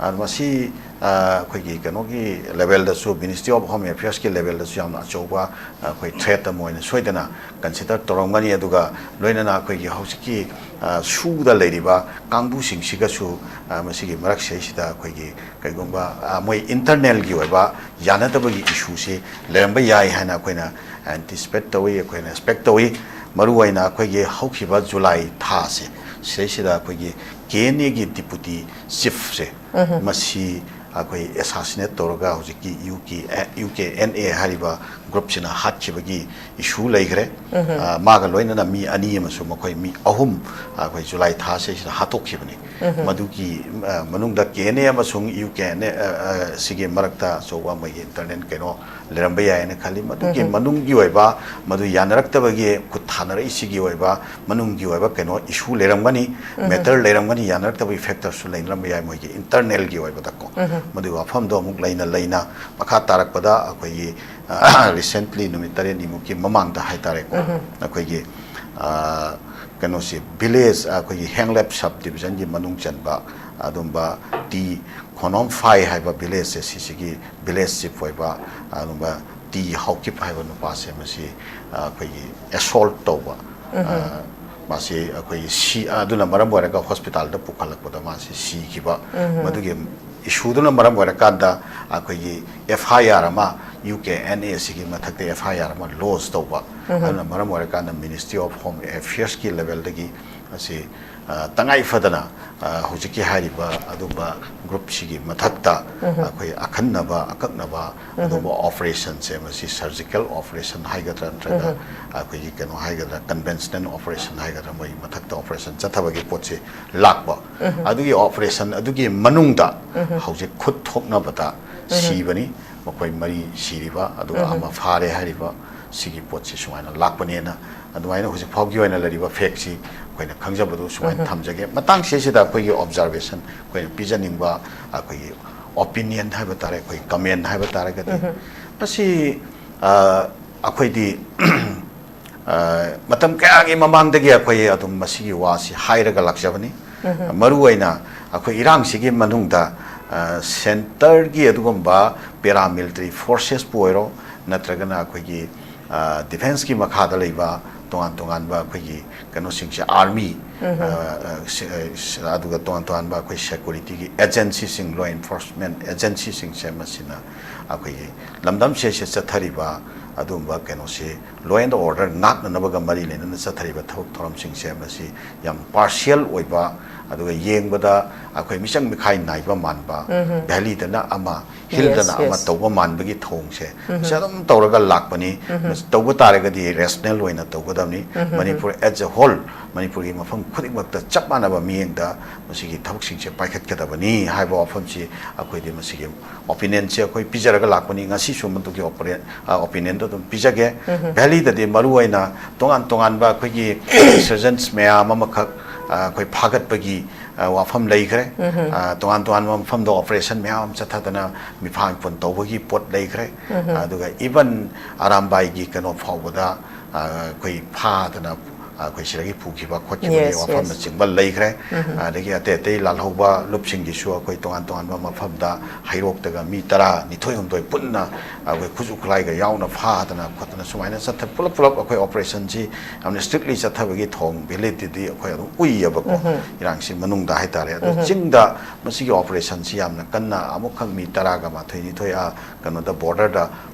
ꯑ, ꯃꯁꯤ, ꯑ, ꯑꯩꯈꯣꯏꯒꯤ ꯀꯩꯅꯣꯒꯤ level ꯗꯁꯨ, Ministry of Home Affairs ꯀꯤ level ꯗꯁꯨ ꯌꯥꯝꯅ ꯑꯆꯧꯕ, ꯑ, ꯑꯩꯈꯣꯏ threat ꯑꯃ ꯑꯣꯏꯅ ꯁꯣꯏꯗꯅ consider ꯇꯧꯔꯝꯒꯅꯤ꯫ ꯑꯗꯨꯒ ꯂꯣꯏꯅꯅ ꯑꯩꯈꯣꯏꯒꯤ ꯍꯧꯖꯤꯛꯀꯤ, ꯑ, ꯁꯨꯗ ꯂꯩꯔꯤꯕ ꯀꯥꯡꯕꯨꯁꯤꯡꯁꯤꯒꯁꯨ, ꯑ, ꯃꯁꯤꯒꯤ ꯃꯔꯛꯁꯤꯗꯩꯁꯤꯗ ꯑꯩꯈꯣꯏꯒꯤ ꯀꯩꯒꯨꯝꯕ, ꯑ, ꯃꯣꯏ internal ꯒꯤ ꯑꯣꯏꯕ ꯌꯥꯅꯗꯕꯒꯤ issue ꯁꯤ ꯂꯩꯔꯝꯕ ꯌꯥꯏ ꯍꯥꯏꯅ ꯑꯩꯈꯣꯏꯅ anticipate ꯇꯧꯏ, ꯑꯩꯈꯣꯏꯅ expect ꯇꯧꯏ꯫ ꯃꯔꯨꯑꯣꯏꯅ ꯑꯩꯈꯣꯏꯒꯤ ꯍꯧꯈꯤꯕ July ꯊꯥꯁꯦ, ꯁꯤꯗꯩꯁꯤꯗ ꯑꯩꯈꯣꯏꯒꯤ K N A ꯒꯤ deputy chief ꯁꯦ, ꯃꯁꯤ ꯑꯩꯈꯣꯏ assassinate ꯇꯧꯔꯒ ꯍꯧꯖꯤꯛꯀꯤ U K, U K N A ꯍꯥꯏꯔꯤꯕ group ꯁꯤꯅ ꯍꯥꯠꯈꯤꯕꯒꯤ issue ꯂꯩꯈ꯭ꯔꯦ꯫ ꯑ, ꯃꯥꯒ ꯂꯣꯏꯅꯅ ꯃꯤ ꯑꯅꯤ ꯑꯃꯁꯨ, ꯃꯈꯣꯏ ꯃꯤ ꯑꯍꯨꯝ ꯑꯩꯈꯣꯏ July ꯊꯥꯁꯤꯗꯩꯁꯤꯗ ꯍꯥꯠꯇꯣꯛꯈꯤꯕꯅꯤ꯫ ꯃꯗꯨꯒꯤ, ꯑ, ꯃꯅꯨꯡꯗ K N A ꯑꯃꯁꯨꯡ U K N A, ꯑ, ꯑ, ꯁꯤꯒꯤ ꯃꯔꯛꯇ ꯑꯆꯧꯕ ꯑꯃꯒꯤ internal ꯀꯩꯅꯣ ꯂꯩꯔꯝꯕ ꯌꯥꯏꯅ ꯈꯜꯂꯤ꯫ ꯃꯗꯨꯒꯤ ꯃꯅꯨꯡꯒꯤ ꯑꯣꯏꯕ, ꯃꯗꯨ ꯌꯥꯅꯔꯛꯇꯕꯒꯤ ꯈꯨꯠ ꯊꯥꯅꯔꯛꯏꯁꯤꯒꯤ ꯑꯣꯏꯕ ꯃꯅꯨꯡꯒꯤ ꯑꯣꯏꯕ ꯀꯩꯅꯣ issue ꯂꯩꯔꯝꯒꯅꯤ, matter ꯂꯩꯔꯝꯒꯅꯤ, ꯌꯥꯅꯔꯛꯇꯕꯒꯤ factor ꯁꯨ ꯂꯩꯅꯔꯝꯕ ꯌꯥꯏ ꯃꯣꯏꯒꯤ internal ꯒꯤ ꯑꯣꯏꯕꯗꯀꯣ꯫ ꯃꯗꯨꯒꯤ ꯋꯥꯐꯝꯗꯣ ꯑꯃꯨꯛ ꯂꯩꯅ ꯂꯩꯅ ꯃꯈꯥ ꯇꯥꯔꯛꯄꯗ ꯑꯩꯈꯣꯏꯒꯤ, ꯑ, recently ꯅꯨꯃꯤꯠ ꯇꯔꯦꯠꯅꯤꯃꯨꯛꯀꯤ ꯃꯃꯥꯡꯗ ꯍꯥꯏꯇꯥꯔꯦꯀꯣ, ꯑꯩꯈꯣꯏꯒꯤ, ꯑ, ꯀꯩꯅꯣꯁꯤ village, ꯑꯩꯈꯣꯏꯒꯤ ꯍꯦꯡꯂꯦꯞ sub division ꯒꯤ ꯃꯅꯨꯡ ꯆꯟꯕ ꯑꯗꯨꯝꯕ ꯇꯤ ꯈꯣꯅꯣꯝꯐꯥꯏ ꯍꯥꯏꯕ village ꯁꯦ, ꯁꯤꯁꯤꯒꯤ village chief ꯑꯣꯏꯕ ꯑꯗꯨꯝꯕ ꯇꯤ ꯍꯥꯎꯀꯤꯞ ꯍꯥꯏꯕ ꯅꯨꯄꯥꯁꯦ, ꯃꯁꯤ, ꯑ, ꯑꯩꯈꯣꯏꯒꯤ assault ꯇꯧꯕ, ꯑ, ꯃꯥꯁꯤ ꯑꯩꯈꯣꯏꯒꯤ ꯁꯤ-, ꯑꯗꯨꯅ ꯃꯔꯝ ꯑꯣꯏꯔꯒ hospital ꯗ ꯄꯨꯈꯠꯂꯛꯄꯗ ꯃꯥꯁꯤ ꯁꯤꯈꯤꯕ, ꯃꯗꯨꯒꯤ issue ꯗꯨꯅ ꯃꯔꯝ ꯑꯣꯏꯔꯀꯥꯟꯗ ꯑꯩꯈꯣꯏꯒꯤ F I R ꯑꯃ U K N A ꯁꯤꯒꯤ ꯃꯊꯛꯇ F I R ꯑꯃ lodge ꯇꯧꯕ, ꯑꯗꯨꯅ ꯃꯔꯝ ꯑꯣꯏꯔꯀꯥꯟꯗ Ministry of Home Affairs ꯀꯤ level ꯗꯒꯤ ꯑꯁꯤ, ꯑ, ꯇꯉꯥꯏ ꯐꯗꯅ, ꯑ, ꯍꯧꯖꯤꯛꯀꯤ ꯍꯥꯏꯔꯤꯕ ꯑꯗꯨꯝꯕ group ꯁꯤꯒꯤ ꯃꯊꯛꯇ ꯑꯩꯈꯣꯏ ꯑꯈꯟꯅꯕ, ꯑꯀꯛꯅꯕ ꯑꯗꯨꯝꯕ operation ꯁꯦ, ꯃꯁꯤ surgical operation ꯍꯥꯏꯒꯗ꯭ꯔꯥ, ꯅꯠꯇ꯭ꯔꯒ ꯑꯩꯈꯣꯏꯒꯤ ꯀꯩꯅꯣ ꯍꯥꯏꯒꯗ꯭ꯔꯥ, conventional operation ꯍꯥꯏꯒꯗ꯭ꯔꯥ, ꯃꯣꯏ ꯃꯊꯛꯇ operation ꯆꯠꯊꯕꯒꯤ ꯄꯣꯠꯁꯤ ꯂꯥꯛꯄ꯫ ꯑꯗꯨꯒꯤ operation ꯑꯗꯨꯒꯤ ꯃꯅꯨꯡꯗ ꯍꯧꯖꯤꯛ ꯈꯨꯠ ꯊꯣꯛꯅꯕꯗ ꯁꯤꯕꯅꯤ꯫ ꯃꯈꯣꯏ ꯃꯔꯤ ꯁꯤꯔꯤꯕ, ꯑꯗꯨꯒ ꯑꯃ ꯐꯥꯔꯦ ꯍꯥꯏꯔꯤꯕ ꯁꯤꯒꯤ ꯄꯣꯠꯁꯤ ꯁꯨꯃꯥꯏꯅ ꯂꯥꯛꯄꯅꯦꯅ, ꯑꯗꯨꯃꯥꯏꯅ ꯍꯧꯖꯤꯛ ꯐꯥꯎꯒꯤ ꯑꯣꯏꯅ ꯂꯩꯔꯤꯕ fact ꯁꯤ ꯑꯩꯈꯣꯏꯅ ꯈꯪꯖꯕꯗꯨ ꯁꯨꯃꯥꯏꯅ ꯊꯝꯖꯒꯦ꯫ ꯃꯇꯥꯡꯁꯤꯗꯩꯁꯤꯗ ꯑꯩꯈꯣꯏꯒꯤ observation, ꯑꯩꯈꯣꯏꯅ ꯄꯤꯖꯅꯤꯡꯕ ꯑꯩꯈꯣꯏꯒꯤ opinion ꯍꯥꯏꯕ ꯇꯥꯔꯦ, ꯑꯩꯈꯣꯏꯒꯤ comment ꯍꯥꯏꯕ ꯇꯥꯔꯒꯗꯤ, ꯃꯁꯤ, ꯑ, ꯑꯩꯈꯣꯏꯗꯤ, ꯑ, ꯃꯇꯝ ꯀꯌꯥꯒꯤ ꯃꯃꯥꯡꯗꯒꯤ ꯑꯩꯈꯣꯏ ꯑꯗꯨꯝ ꯃꯁꯤꯒꯤ ꯋꯥꯁꯤ ꯍꯥꯏꯔꯒ ꯂꯥꯛꯆꯕꯅꯤ꯫ ꯃꯔꯨꯑꯣꯏꯅ ꯑꯩꯈꯣꯏ ꯏꯔꯥꯡꯁꯤꯒꯤ ꯃꯅꯨꯡꯗ ꯁꯦꯟꯇꯔꯒꯤ ꯑꯗꯨꯒꯨꯝꯕ ꯄꯦꯔꯥꯃꯤꯂꯤꯇꯔꯤ ꯐꯣꯔꯁꯦꯁꯄꯨ ꯑꯣꯏꯔꯣ, ꯅꯠꯇ꯭ꯔꯒꯅ ꯑꯩꯈꯣꯏꯒꯤ ꯗꯤꯐꯦꯟꯁꯀꯤ ꯃꯈꯥꯗ ꯂꯩꯕ ꯇꯣꯉꯥꯟ ꯇꯣꯉꯥꯟꯕ ꯑꯩꯈꯣꯏꯒꯤ ꯀꯩꯅꯣꯁꯤꯡꯁꯦ, ꯑꯥꯔꯃꯤ, ꯑꯗꯨꯒ ꯇꯣꯉꯥꯟ ꯇꯣꯉꯥꯟꯕ ꯑꯩꯈꯣꯏ ꯁꯦꯀꯨꯔꯤꯇꯤꯒꯤ ꯑꯦꯖꯦꯟꯁꯤꯁꯤꯡ, ꯂꯣ ꯏꯟꯐꯣꯔꯁꯃꯦꯟ ꯑꯦꯖꯦꯟꯁꯤꯁꯤꯡꯁꯦ, ꯃꯁꯤꯅ ꯑꯩꯈꯣꯏꯒꯤ ꯂꯝꯗꯝꯁꯦ ꯁꯤꯗ ꯆꯠꯊꯔꯤꯕ ꯑꯗꯨꯒꯨꯝꯕ ꯀꯩꯅꯣꯁꯤ, ꯂꯣ ꯑꯦꯟ ꯑꯣꯔꯗꯔ ꯉꯥꯛꯅꯅꯕꯒ ꯃꯔꯤ ꯂꯩꯅꯅ ꯆꯠꯊꯔꯤꯕ ꯊꯕꯛ ꯊꯧꯔꯝꯁꯤꯡꯁꯦ, ꯃꯁꯤ ꯌꯥꯝ ꯄꯥꯔꯁꯤꯌꯦꯜ ꯑꯣꯏꯕ, ꯑꯗꯨꯒ ꯌꯦꯡꯕꯗ ꯑꯩꯈꯣꯏ ꯃꯤꯆꯪ ꯃꯤꯈꯥꯏ ꯅꯥꯏꯕ ꯃꯥꯟꯕ, ꯚꯦꯂꯤꯗꯅ ꯑꯃ, ꯍꯤꯜꯗꯅ ꯑꯃ ꯇꯧꯕ ꯃꯥꯟꯕꯒꯤ ꯊꯧꯑꯣꯡꯁꯦ, ꯃꯁꯤ ꯑꯗꯨꯝ ꯇꯧꯔꯒ ꯂꯥꯛꯄꯅꯤ꯫ ꯃꯁꯤ ꯇꯧꯕ ꯇꯥꯔꯒꯗꯤ ꯔꯦꯁꯅꯦꯜ ꯑꯣꯏꯅ ꯇꯧꯒꯗꯕꯅꯤ꯫ ꯃꯅꯤꯄꯨꯔ as a whole, ꯃꯅꯤꯄꯨꯔꯒꯤ ꯃꯐꯝ ꯈꯨꯗꯤꯡꯃꯛꯇ ꯆꯞ ꯃꯥꯟꯅꯕ ꯃꯤꯠꯌꯦꯡꯗ ꯃꯁꯤꯒꯤ ꯊꯕꯛꯁꯤꯡꯁꯦ ꯄꯥꯏꯈꯠꯀꯗꯕꯅꯤ ꯍꯥꯏꯕ ꯋꯥꯐꯝꯁꯤ ꯑꯩꯈꯣꯏꯗꯤ ꯃꯁꯤꯒꯤ ꯑꯣꯄꯤꯅꯤꯌꯟꯁꯦ ꯑꯩꯈꯣꯏ ꯄꯤꯖꯔꯒ ꯂꯥꯛꯄꯅꯤ꯫ ꯉꯁꯤꯁꯨ ꯃꯗꯨꯒꯤ ꯑꯣꯄꯤꯅꯤꯌꯟꯗꯣ ꯑꯗꯨꯝ ꯄꯤꯖꯒꯦ꯫ ꯚꯦꯂꯤꯗꯗꯤ ꯃꯔꯨꯑꯣꯏꯅ ꯇꯣꯉꯥꯟ ꯇꯣꯉꯥꯟꯕ ꯑꯩꯈꯣꯏꯒꯤ ꯏꯟꯁꯔꯖꯦꯟꯁ ꯃꯌꯥꯝ ꯑꯃꯈꯛ, ꯑ, ꯑꯩꯈꯣꯏ ꯐꯥꯒꯠꯄꯒꯤ, ꯑ, ꯋꯥꯐꯝ ꯂꯩꯈ꯭ꯔꯦ꯫ ꯑ, ꯇꯣꯉꯥꯟ ꯇꯣꯉꯥꯟꯕ ꯃꯐꯝꯗ ꯑꯣꯄꯔꯦꯁꯟ ꯃꯌꯥꯝ ꯑꯃ ꯆꯠꯊꯗꯅ ꯃꯤꯐꯥ ꯃꯤꯄꯨꯟ ꯇꯧꯕꯒꯤ ꯄꯣꯠ ꯂꯩꯈ꯭ꯔꯦ꯫ ꯑꯗꯨꯒ ꯏꯚꯟ ꯑꯔꯥꯝꯕꯥꯏꯒꯤ ꯀꯩꯅꯣ ꯐꯥꯎꯕꯗ, ꯑ, ꯑꯩꯈꯣꯏ ꯐꯥꯗꯅ, ꯑ, ꯑꯩꯈꯣꯏ ꯁꯤꯗꯒꯤ ꯄꯨꯈꯤꯕ ꯈꯣꯠꯈꯤꯕꯒꯤ ꯋꯥꯐꯝꯅꯆꯤꯡꯕ ꯂꯩꯈ꯭ꯔꯦ꯫ ꯑꯗꯒꯤ ꯑꯇꯩ ꯑꯇꯩ ꯂꯥꯜꯍꯧꯕ ꯂꯨꯞꯁꯤꯡꯒꯤꯁꯨ ꯑꯩꯈꯣꯏ ꯇꯣꯉꯥꯟ ꯇꯣꯉꯥꯟꯕ ꯃꯐꯝꯗ ꯍꯩꯔꯣꯛꯇꯒ ꯃꯤ ꯇꯔꯥ ꯅꯤꯊꯣꯏ ꯍꯨꯝꯗꯣꯏ ꯄꯨꯟꯅ ꯑꯩꯈꯣꯏ ꯈꯨꯠꯁꯨ ꯈꯨꯠꯂꯥꯏꯒ ꯌꯥꯎꯅ ꯐꯥꯗꯅ ꯈꯣꯠꯇꯅ ꯁꯨꯃꯥꯏꯅ ꯆꯠꯊ-, ꯄꯨꯂꯞ ꯄꯨꯂꯞ ꯑꯩꯈꯣꯏ ꯑꯣꯄꯔꯦꯁꯟꯁꯤ ꯌꯥꯝꯅ ꯁ꯭ꯇꯔꯤꯛꯂꯤ ꯆꯠꯊꯕꯒꯤ ꯊꯧꯑꯣꯡ ꯚꯦꯂꯤꯗꯤꯇꯤ ꯑꯩꯈꯣꯏ ꯑꯗꯨꯝ ꯎꯏꯌꯦꯕꯀꯣ꯫ ꯏꯔꯥꯡꯁꯤ ꯃꯅꯨꯡꯗ ꯍꯥꯏꯇꯥꯔꯦ꯫ ꯑꯗꯣ ꯆꯤꯡꯗ ꯃꯁꯤꯒꯤ ꯑꯣꯄꯔꯦꯁꯟꯁꯤ ꯌꯥꯝꯅ ꯀꯟꯅ ꯑꯃꯨꯛꯈꯛ ꯃꯤ ꯇꯔꯥꯒ ꯃꯥꯊꯣꯏ ꯅꯤꯊꯣꯏ, ꯑ, ꯀꯩꯅꯣꯗ, ꯕꯣꯔꯗꯔꯗ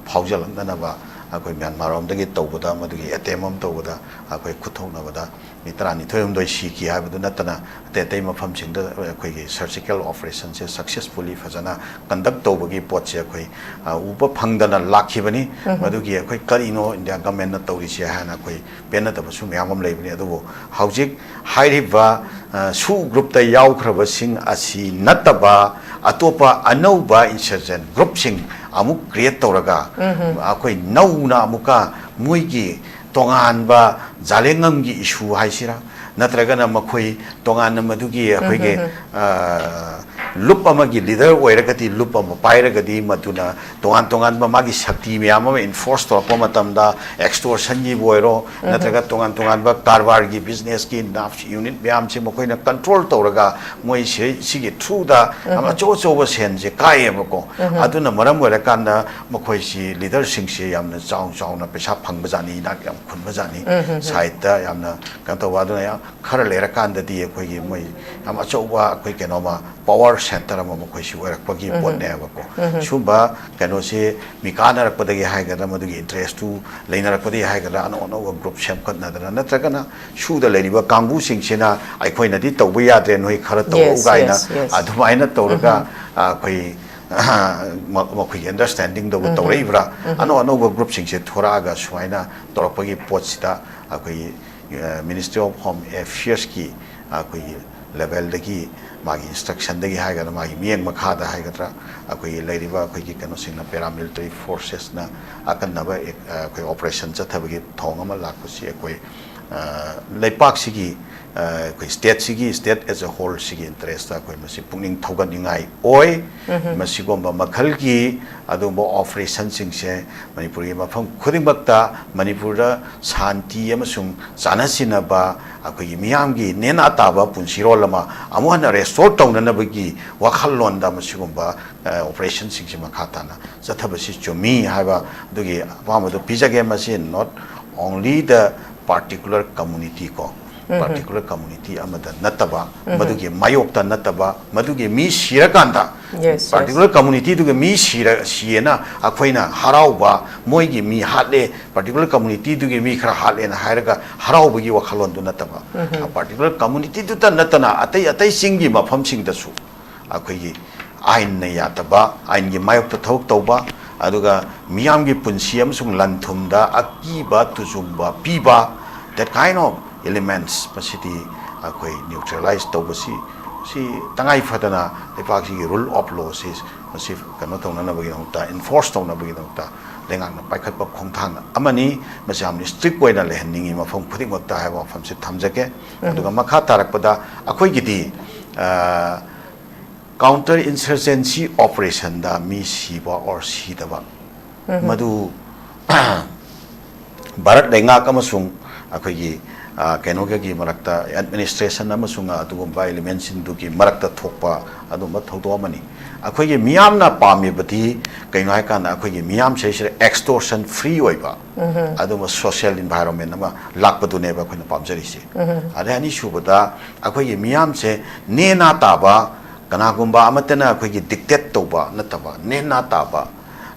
ꯐꯥꯎꯖꯜꯂꯛꯅꯅꯕ ꯑꯩꯈꯣꯏ ꯃ꯭ꯌꯥꯟꯃꯥꯔ ꯔꯣꯝꯗꯒꯤ ꯇꯧꯕꯗ, ꯃꯗꯨꯒꯤ ꯑꯦꯇꯦꯝ ꯑꯃ ꯇꯧꯕꯗ ꯑꯩꯈꯣꯏ ꯈꯨꯠꯊꯣꯛꯅꯕꯗ ꯃꯤ ꯇꯔꯥꯅꯤꯊꯣꯏ ꯍꯨꯝꯗꯣꯏ ꯁꯤꯈꯤ ꯍꯥꯏꯕꯗꯨ ꯅꯠꯇꯅ, ꯑꯇꯩ ꯑꯇꯩ ꯃꯐꯝꯁꯤꯡꯗ ꯑꯩꯈꯣꯏꯒꯤ ꯁꯔꯖꯤꯀꯦꯜ ꯑꯣꯄꯔꯦꯁꯟꯁꯦ ꯁꯛꯁꯦꯁꯐꯨꯜꯂꯤ ꯐꯖꯅ ꯀꯟꯗꯛ ꯇꯧꯕꯒꯤ ꯄꯣꯠꯁꯦ ꯑꯩꯈꯣꯏ, ꯑ, ꯎꯕ ꯐꯪꯗꯅ ꯂꯥꯛꯈꯤꯕꯅꯤ꯫ ꯃꯗꯨꯒꯤ ꯑꯩꯈꯣꯏ ꯀꯔꯤꯅꯣ ꯏꯟꯗꯤꯌꯥ ꯒꯃꯦꯟꯅ ꯇꯧꯔꯤꯁꯦ ꯍꯥꯏꯅ ꯑꯩꯈꯣꯏ ꯄꯦꯟꯅꯗꯕꯁꯨ ꯃꯌꯥꯝ ꯑꯃ ꯂꯩꯕꯅꯤ꯫ ꯑꯗꯨꯕꯨ ꯍꯧꯖꯤꯛ ꯍꯥꯏꯔꯤꯕ, ꯑ, ꯁꯨ ꯒ꯭ꯔꯨꯞꯇ ꯌꯥꯎꯈ꯭ꯔꯕꯁꯤꯡ ꯑꯁꯤ ꯅꯠꯇꯕ ꯑꯇꯣꯞꯄ ꯑꯅꯧꯕ ꯏꯟꯁꯔꯖꯦꯟ ꯒ꯭ꯔꯨꯞꯁꯤꯡ ꯑꯃꯨꯛ ꯀ꯭ꯔꯤꯌꯦꯠ ꯇꯧꯔꯒ, ꯑꯩꯈꯣꯏ ꯅꯧꯅ ꯑꯃꯨꯛꯀ ꯃꯣꯏꯒꯤ ꯇꯣꯉꯥꯟꯕ ꯖꯥꯂꯦꯡꯉꯝꯒꯤ ꯏꯁꯨ ꯍꯥꯏꯁꯤꯔꯥ, ꯅꯠꯇ꯭ꯔꯒꯅ ꯃꯈꯣꯏ ꯇꯣꯉꯥꯟꯅ ꯃꯗꯨꯒꯤ ꯑꯩꯈꯣꯏꯒꯤ, ꯑ, ꯂꯨꯞ ꯑꯃꯒꯤ ꯂꯤꯗꯔ ꯑꯣꯏꯔꯒꯗꯤ, ꯂꯨꯞ ꯑꯃ ꯄꯥꯏꯔꯒꯗꯤ, ꯃꯗꯨꯅ ꯇꯣꯉꯥꯟ ꯇꯣꯉꯥꯟꯕ ꯃꯥꯒꯤ ꯁꯛꯇꯤ ꯃꯌꯥꯝ ꯑꯃ ꯏꯟꯐꯣꯔꯁ ꯇꯧꯔꯛꯄ ꯃꯇꯝꯗ, ꯑꯦꯛꯁꯇꯣꯔꯁꯟꯒꯤꯕꯨ ꯑꯣꯏꯔꯣ, ꯅꯠꯇ꯭ꯔꯒ ꯇꯣꯉꯥꯟ ꯇꯣꯉꯥꯟꯕ ꯀꯔꯕꯥꯔꯒꯤ, ꯕꯤꯖꯤꯅꯦꯁꯀꯤ ꯅꯥꯐ ꯌꯨꯅꯤꯠ ꯃꯌꯥꯝꯁꯦ ꯃꯈꯣꯏꯅ ꯀꯟꯇ꯭ꯔꯣꯜ ꯇꯧꯔꯒ, ꯃꯣꯏꯁꯦ ꯁꯤꯒꯤ ꯊ꯭ꯔꯨꯗ ꯌꯥꯝ ꯑꯆꯧ ꯑꯆꯧꯕ ꯁꯦꯟꯁꯦ ꯀꯥꯏꯌꯦꯕꯀꯣ꯫ ꯑꯗꯨꯅ ꯃꯔꯝ ꯑꯣꯏꯔꯀꯥꯟꯗ ꯃꯈꯣꯏꯁꯤ, ꯂꯤꯗꯔꯁꯤꯡꯁꯤ ꯌꯥꯝꯅ ꯆꯥꯎ ꯆꯥꯎꯅ ꯄꯩꯁꯥ ꯐꯪꯕꯖꯥꯠꯅꯤ, ꯏꯅꯥꯛ ꯌꯥꯝ ꯈꯨꯟꯕꯖꯥꯠꯅꯤ꯫ ꯁꯥꯏꯠꯇ ꯌꯥꯝꯅ ꯀꯩꯅꯣ ꯇꯧꯕ, ꯑꯗꯨꯅ ꯌꯥꯝ ꯈꯔ ꯂꯩꯔꯀꯥꯟꯗꯗꯤ ꯑꯩꯈꯣꯏꯒꯤ ꯃꯣꯏ ꯌꯥꯝ ꯑꯆꯧꯕ, ꯑꯩꯈꯣꯏ ꯀꯩꯅꯣꯃ, ꯄꯋꯥꯔ ꯁꯦꯟꯇꯔ ꯑꯃ ꯃꯈꯣꯏꯁꯤ ꯑꯣꯏꯔꯛꯄꯒꯤ ꯄꯣꯠꯅꯦꯕꯀꯣ꯫ ꯁꯨꯝꯕ ꯀꯩꯅꯣꯁꯤ ꯃꯤ ꯀꯥꯟꯅꯔꯛꯄꯗꯒꯤ ꯍꯥꯏꯒꯗ꯭ꯔꯥ, ꯃꯗꯨꯒꯤ ꯏꯟꯇꯔꯦꯁꯇꯨ ꯂꯩꯅꯔꯛꯄꯗꯒꯤ ꯍꯥꯏꯒꯗ꯭ꯔꯥ, ꯑꯅꯧ ꯑꯅꯧꯕ ꯒ꯭ꯔꯨꯞ ꯁꯦꯝꯒꯠꯅꯗꯅ, ꯅꯠꯇ꯭ꯔꯒꯅ ꯁꯨꯗ ꯂꯩꯔꯤꯕ ꯀꯥꯡꯕꯨꯁꯤꯡꯁꯤꯅ, "ꯑꯩꯈꯣꯏꯅꯗꯤ ꯇꯧꯕ ꯌꯥꯗ꯭ꯔꯦ, ꯅꯣꯏ ꯈꯔ ꯇꯧꯔꯛꯎ" Yes, ꯀꯥꯏꯅ yes, yes. ꯑꯗꯨꯃꯥꯏꯅ ꯇꯧꯔꯒ, ꯑ, ꯑꯩꯈꯣꯏ, ꯃ-, ꯃꯈꯣꯏꯒꯤ ꯑꯟꯗꯔꯁꯇꯦꯟꯗꯤꯡꯗꯕꯨ ꯇꯧꯔꯛꯏꯕ꯭ꯔꯥ? ꯑꯅꯧ ꯑꯅꯧꯕ ꯒ꯭ꯔꯨꯞꯁꯤꯡꯁꯦ ꯊꯣꯔꯛꯑꯒ ꯁꯨꯃꯥꯏꯅ ꯇꯧꯔꯛꯄꯒꯤ ꯄꯣꯠꯁꯤꯗ ꯑꯩꯈꯣꯏꯒꯤ, ꯑ, ꯃꯤꯅꯤꯁꯇ꯭ꯔꯤ ꯑꯣꯐ ꯍꯣꯝ ꯑꯦꯐꯤꯌꯔꯁꯀꯤ ꯑꯩꯈꯣꯏꯒꯤ ꯂꯦꯚꯦꯜꯗꯒꯤ, ꯃꯥꯒꯤ ꯏꯟꯁꯇ꯭ꯔꯛꯁꯟꯗꯒꯤ ꯍꯥꯏꯒꯗ꯭ꯔꯥ, ꯃꯥꯒꯤ ꯃꯤꯠꯌꯦꯡ ꯃꯈꯥꯗ ꯍꯥꯏꯒꯗ꯭ꯔꯥ, ꯑꯩꯈꯣꯏꯒꯤ ꯂꯩꯔꯤꯕ ꯑꯩꯈꯣꯏꯒꯤ ꯀꯩꯅꯣꯁꯤꯡꯅ, ꯄꯦꯔꯥꯃꯤꯂꯤꯇꯔꯤ ꯐꯣꯔꯁꯦꯁꯅ ꯑꯀꯟꯅꯕ ꯑꯦꯛ-, ꯑꯩꯈꯣꯏ ꯑꯣꯄꯔꯦꯁꯟ ꯆꯠꯊꯕꯒꯤ ꯊꯧꯑꯣꯡ ꯑꯃ ꯂꯥꯛꯄꯁꯤ ꯑꯩꯈꯣꯏ, ꯑ, ꯂꯩꯄꯥꯛꯁꯤꯒꯤ, ꯑ, ꯑꯩꯈꯣꯏ ꯁ꯭ꯇꯦꯠꯁꯤꯒꯤ, ꯁ꯭ꯇꯦꯠ ꯑꯦꯖ ꯑ ꯍꯣꯜꯁꯤꯒꯤ ꯏꯟꯇꯔꯦꯁꯇ ꯑꯩꯈꯣꯏ ꯃꯁꯤ ꯄꯨꯛꯅꯤꯡ ꯊꯧꯒꯠꯅꯤꯡꯉꯥꯏ ꯑꯣꯏ꯫ ꯃꯁꯤꯒꯨꯝꯕ ꯃꯈꯜꯒꯤ ꯑꯗꯨꯒꯨꯝꯕ ꯑꯣꯄꯔꯦꯁꯟꯁꯤꯡꯁꯦ ꯃꯅꯤꯄꯨꯔꯒꯤ ꯃꯐꯝ ꯈꯨꯗꯤꯡꯃꯛꯇ, ꯃꯅꯤꯄꯨꯔꯗ ꯁꯥꯟꯇꯤ ꯑꯃꯁꯨꯡ ꯆꯥꯟꯅ ꯆꯤꯟꯅꯕ, ꯑꯩꯈꯣꯏꯒꯤ ꯃꯤꯌꯥꯝꯒꯤ ꯅꯦꯅꯥ ꯇꯥꯕ ꯄꯨꯟꯁꯤꯔꯣꯜ ꯑꯃ ꯑꯃꯨꯛ ꯍꯟꯅ ꯔꯦꯁꯇꯣꯔ ꯇꯧꯅꯅꯕꯒꯤ ꯋꯥꯈꯜꯂꯣꯟꯗ ꯃꯁꯤꯒꯨꯝꯕ, ꯑ, ꯑꯣꯄꯔꯦꯁꯟꯁꯤꯡꯁꯤ ꯃꯈꯥ ꯇꯥꯅ ꯆꯠꯊꯕꯁꯤ ꯆꯨꯝꯃꯤ ꯍꯥꯏꯕ ꯑꯗꯨꯒꯤ ꯑꯄꯥꯝꯕꯗꯨ ꯄꯤꯖꯒꯦ꯫ ꯃꯁꯤ not only the particular community ꯀꯣ, ꯄꯥꯔꯇꯤꯀꯨꯂꯔ ꯀꯝꯃꯨꯅꯤꯇꯤ ꯑꯃꯗ ꯅꯠꯇꯕ, ꯃꯗꯨꯒꯤ ꯃꯥꯌꯣꯛꯇ ꯅꯠꯇꯕ, ꯃꯗꯨꯒꯤ ꯃꯤ ꯁꯤꯔꯀꯥꯟꯗ, Yes, yes. ꯄꯥꯔꯇꯤꯀꯨꯂꯔ ꯀꯝꯃꯨꯅꯤꯇꯤꯗꯨꯒꯤ ꯃꯤ ꯁꯤꯔ-, ꯁꯤꯌꯦꯅ ꯑꯩꯈꯣꯏꯅ ꯍꯔꯥꯎꯕ, ꯃꯣꯏꯒꯤ ꯃꯤ ꯍꯥꯠꯂꯦ, ꯄꯥꯔꯇꯤꯀꯨꯂꯔ ꯀꯝꯃꯨꯅꯤꯇꯤꯗꯨꯒꯤ ꯃꯤ ꯈꯔ ꯍꯥꯠꯂꯦꯅ ꯍꯥꯏꯔꯒ ꯍꯔꯥꯎꯕꯒꯤ ꯋꯥꯈꯜꯂꯣꯟꯗꯨ ꯅꯠꯇꯕ, ꯄꯥꯔꯇꯤꯀꯨꯂꯔ ꯀꯝꯃꯨꯅꯤꯇꯤꯗꯨꯇ ꯅꯠꯇꯅ ꯑꯇꯩ ꯑꯇꯩ ꯆꯤꯡꯒꯤ ꯃꯐꯝꯁꯤꯡꯗꯁꯨ ꯑꯩꯈꯣꯏꯒꯤ ꯑꯥꯏꯟꯅ ꯌꯥꯗꯕ, ꯑꯥꯏꯟꯒꯤ ꯃꯥꯌꯣꯛꯇ ꯊꯕꯛ ꯇꯧꯕ, ꯑꯗꯨꯒ ꯃꯤꯌꯥꯝꯒꯤ ꯄꯨꯟꯁꯤ ꯑꯃꯁꯨꯡ ꯂꯟ-ꯊꯨꯝꯗ ꯑꯀꯤꯕ ꯇꯨꯖꯨꯡꯕ ꯄꯤꯕ, that kind of elements, ꯃꯁꯤꯗꯤ ꯑꯩꯈꯣꯏ ꯅ꯭ꯌꯨꯇ꯭ꯔꯦꯂꯥꯏꯖ ꯇꯧꯕꯁꯤ, ꯁꯤ ꯇꯉꯥꯏ ꯐꯗꯅ ꯂꯩꯕꯥꯛꯁꯤꯒꯤ rule of law ꯁꯤ, ꯃꯁꯤ ꯀꯩꯅꯣ ꯇꯧꯅꯅꯕꯒꯤꯗꯃꯛꯇ, ꯏꯟꯐꯣꯔꯁ ꯇꯧꯅꯕꯒꯤꯗꯃꯛꯇ ꯂꯩꯉꯥꯛꯅ ꯄꯥꯏꯈꯠꯄ ꯈꯣꯡꯊꯥꯡ ꯑꯃꯅꯤ꯫ ꯃꯁꯤ ꯌꯥꯝꯅ ꯏꯁꯇ꯭ꯔꯤꯛ ꯑꯣꯏꯅ ꯂꯩꯍꯟꯅꯤꯡꯉꯤ ꯃꯐꯝ ꯈꯨꯗꯤꯡꯃꯛꯇ ꯍꯥꯏꯕ ꯋꯥꯐꯝꯁꯤ ꯊꯝꯖꯒꯦ꯫ ꯑꯗꯨꯒ ꯃꯈꯥ ꯇꯥꯔꯛꯄꯗ ꯑꯩꯈꯣꯏꯒꯤꯗꯤ, ꯑ, Counter insurgency operationꯗ ꯃꯤ ꯁꯤꯕ or ꯁꯤꯗꯕ, ꯃꯗꯨ ꯚꯥꯔꯠ ꯂꯩꯉꯥꯛ ꯑꯃꯁꯨꯡ ꯑꯩꯈꯣꯏꯒꯤ, ꯑ, ꯀꯩꯅꯣꯒꯒꯤ ꯃꯔꯛꯇ, administration ꯑꯃꯁꯨꯡ ꯑꯗꯨꯒꯨꯝꯕ elementꯁꯤꯡꯗꯨꯒꯤ ꯃꯔꯛꯇ ꯊꯣꯛꯄ ꯑꯗꯨꯝꯕ ꯊꯧꯗꯣꯛ ꯑꯃꯅꯤ꯫ ꯑꯩꯈꯣꯏꯒꯤ ꯃꯤꯌꯥꯝꯅ ꯄꯥꯝꯃꯤꯕꯗꯤ ꯀꯩꯅꯣ ꯍꯥꯏꯀꯥꯟꯗ, ꯑꯩꯈꯣꯏꯒꯤ ꯃꯤꯌꯥꯝꯁꯤꯗꯩꯁꯤꯗ extortion free ꯑꯣꯏꯕ ꯑꯗꯨꯝꯕ social environment ꯑꯃ ꯂꯥꯛꯄꯗꯨꯅꯦꯕ ꯑꯩꯈꯣꯏꯅ ꯄꯥꯝꯖꯔꯤꯁꯦ꯫ ꯑꯗꯩ ꯑꯅꯤꯁꯨꯕꯗ, ꯑꯩꯈꯣꯏꯒꯤ ꯃꯤꯌꯥꯝꯁꯦ ꯅꯦꯅꯥ ꯇꯥꯕ, ꯀꯅꯥꯒꯨꯝꯕ ꯑꯃꯠꯇꯅ ꯑꯩꯈꯣꯏꯒꯤ dictate ꯇꯧꯕ ꯅꯠꯇꯕ, ꯅꯦꯅꯥ ꯇꯥꯕ,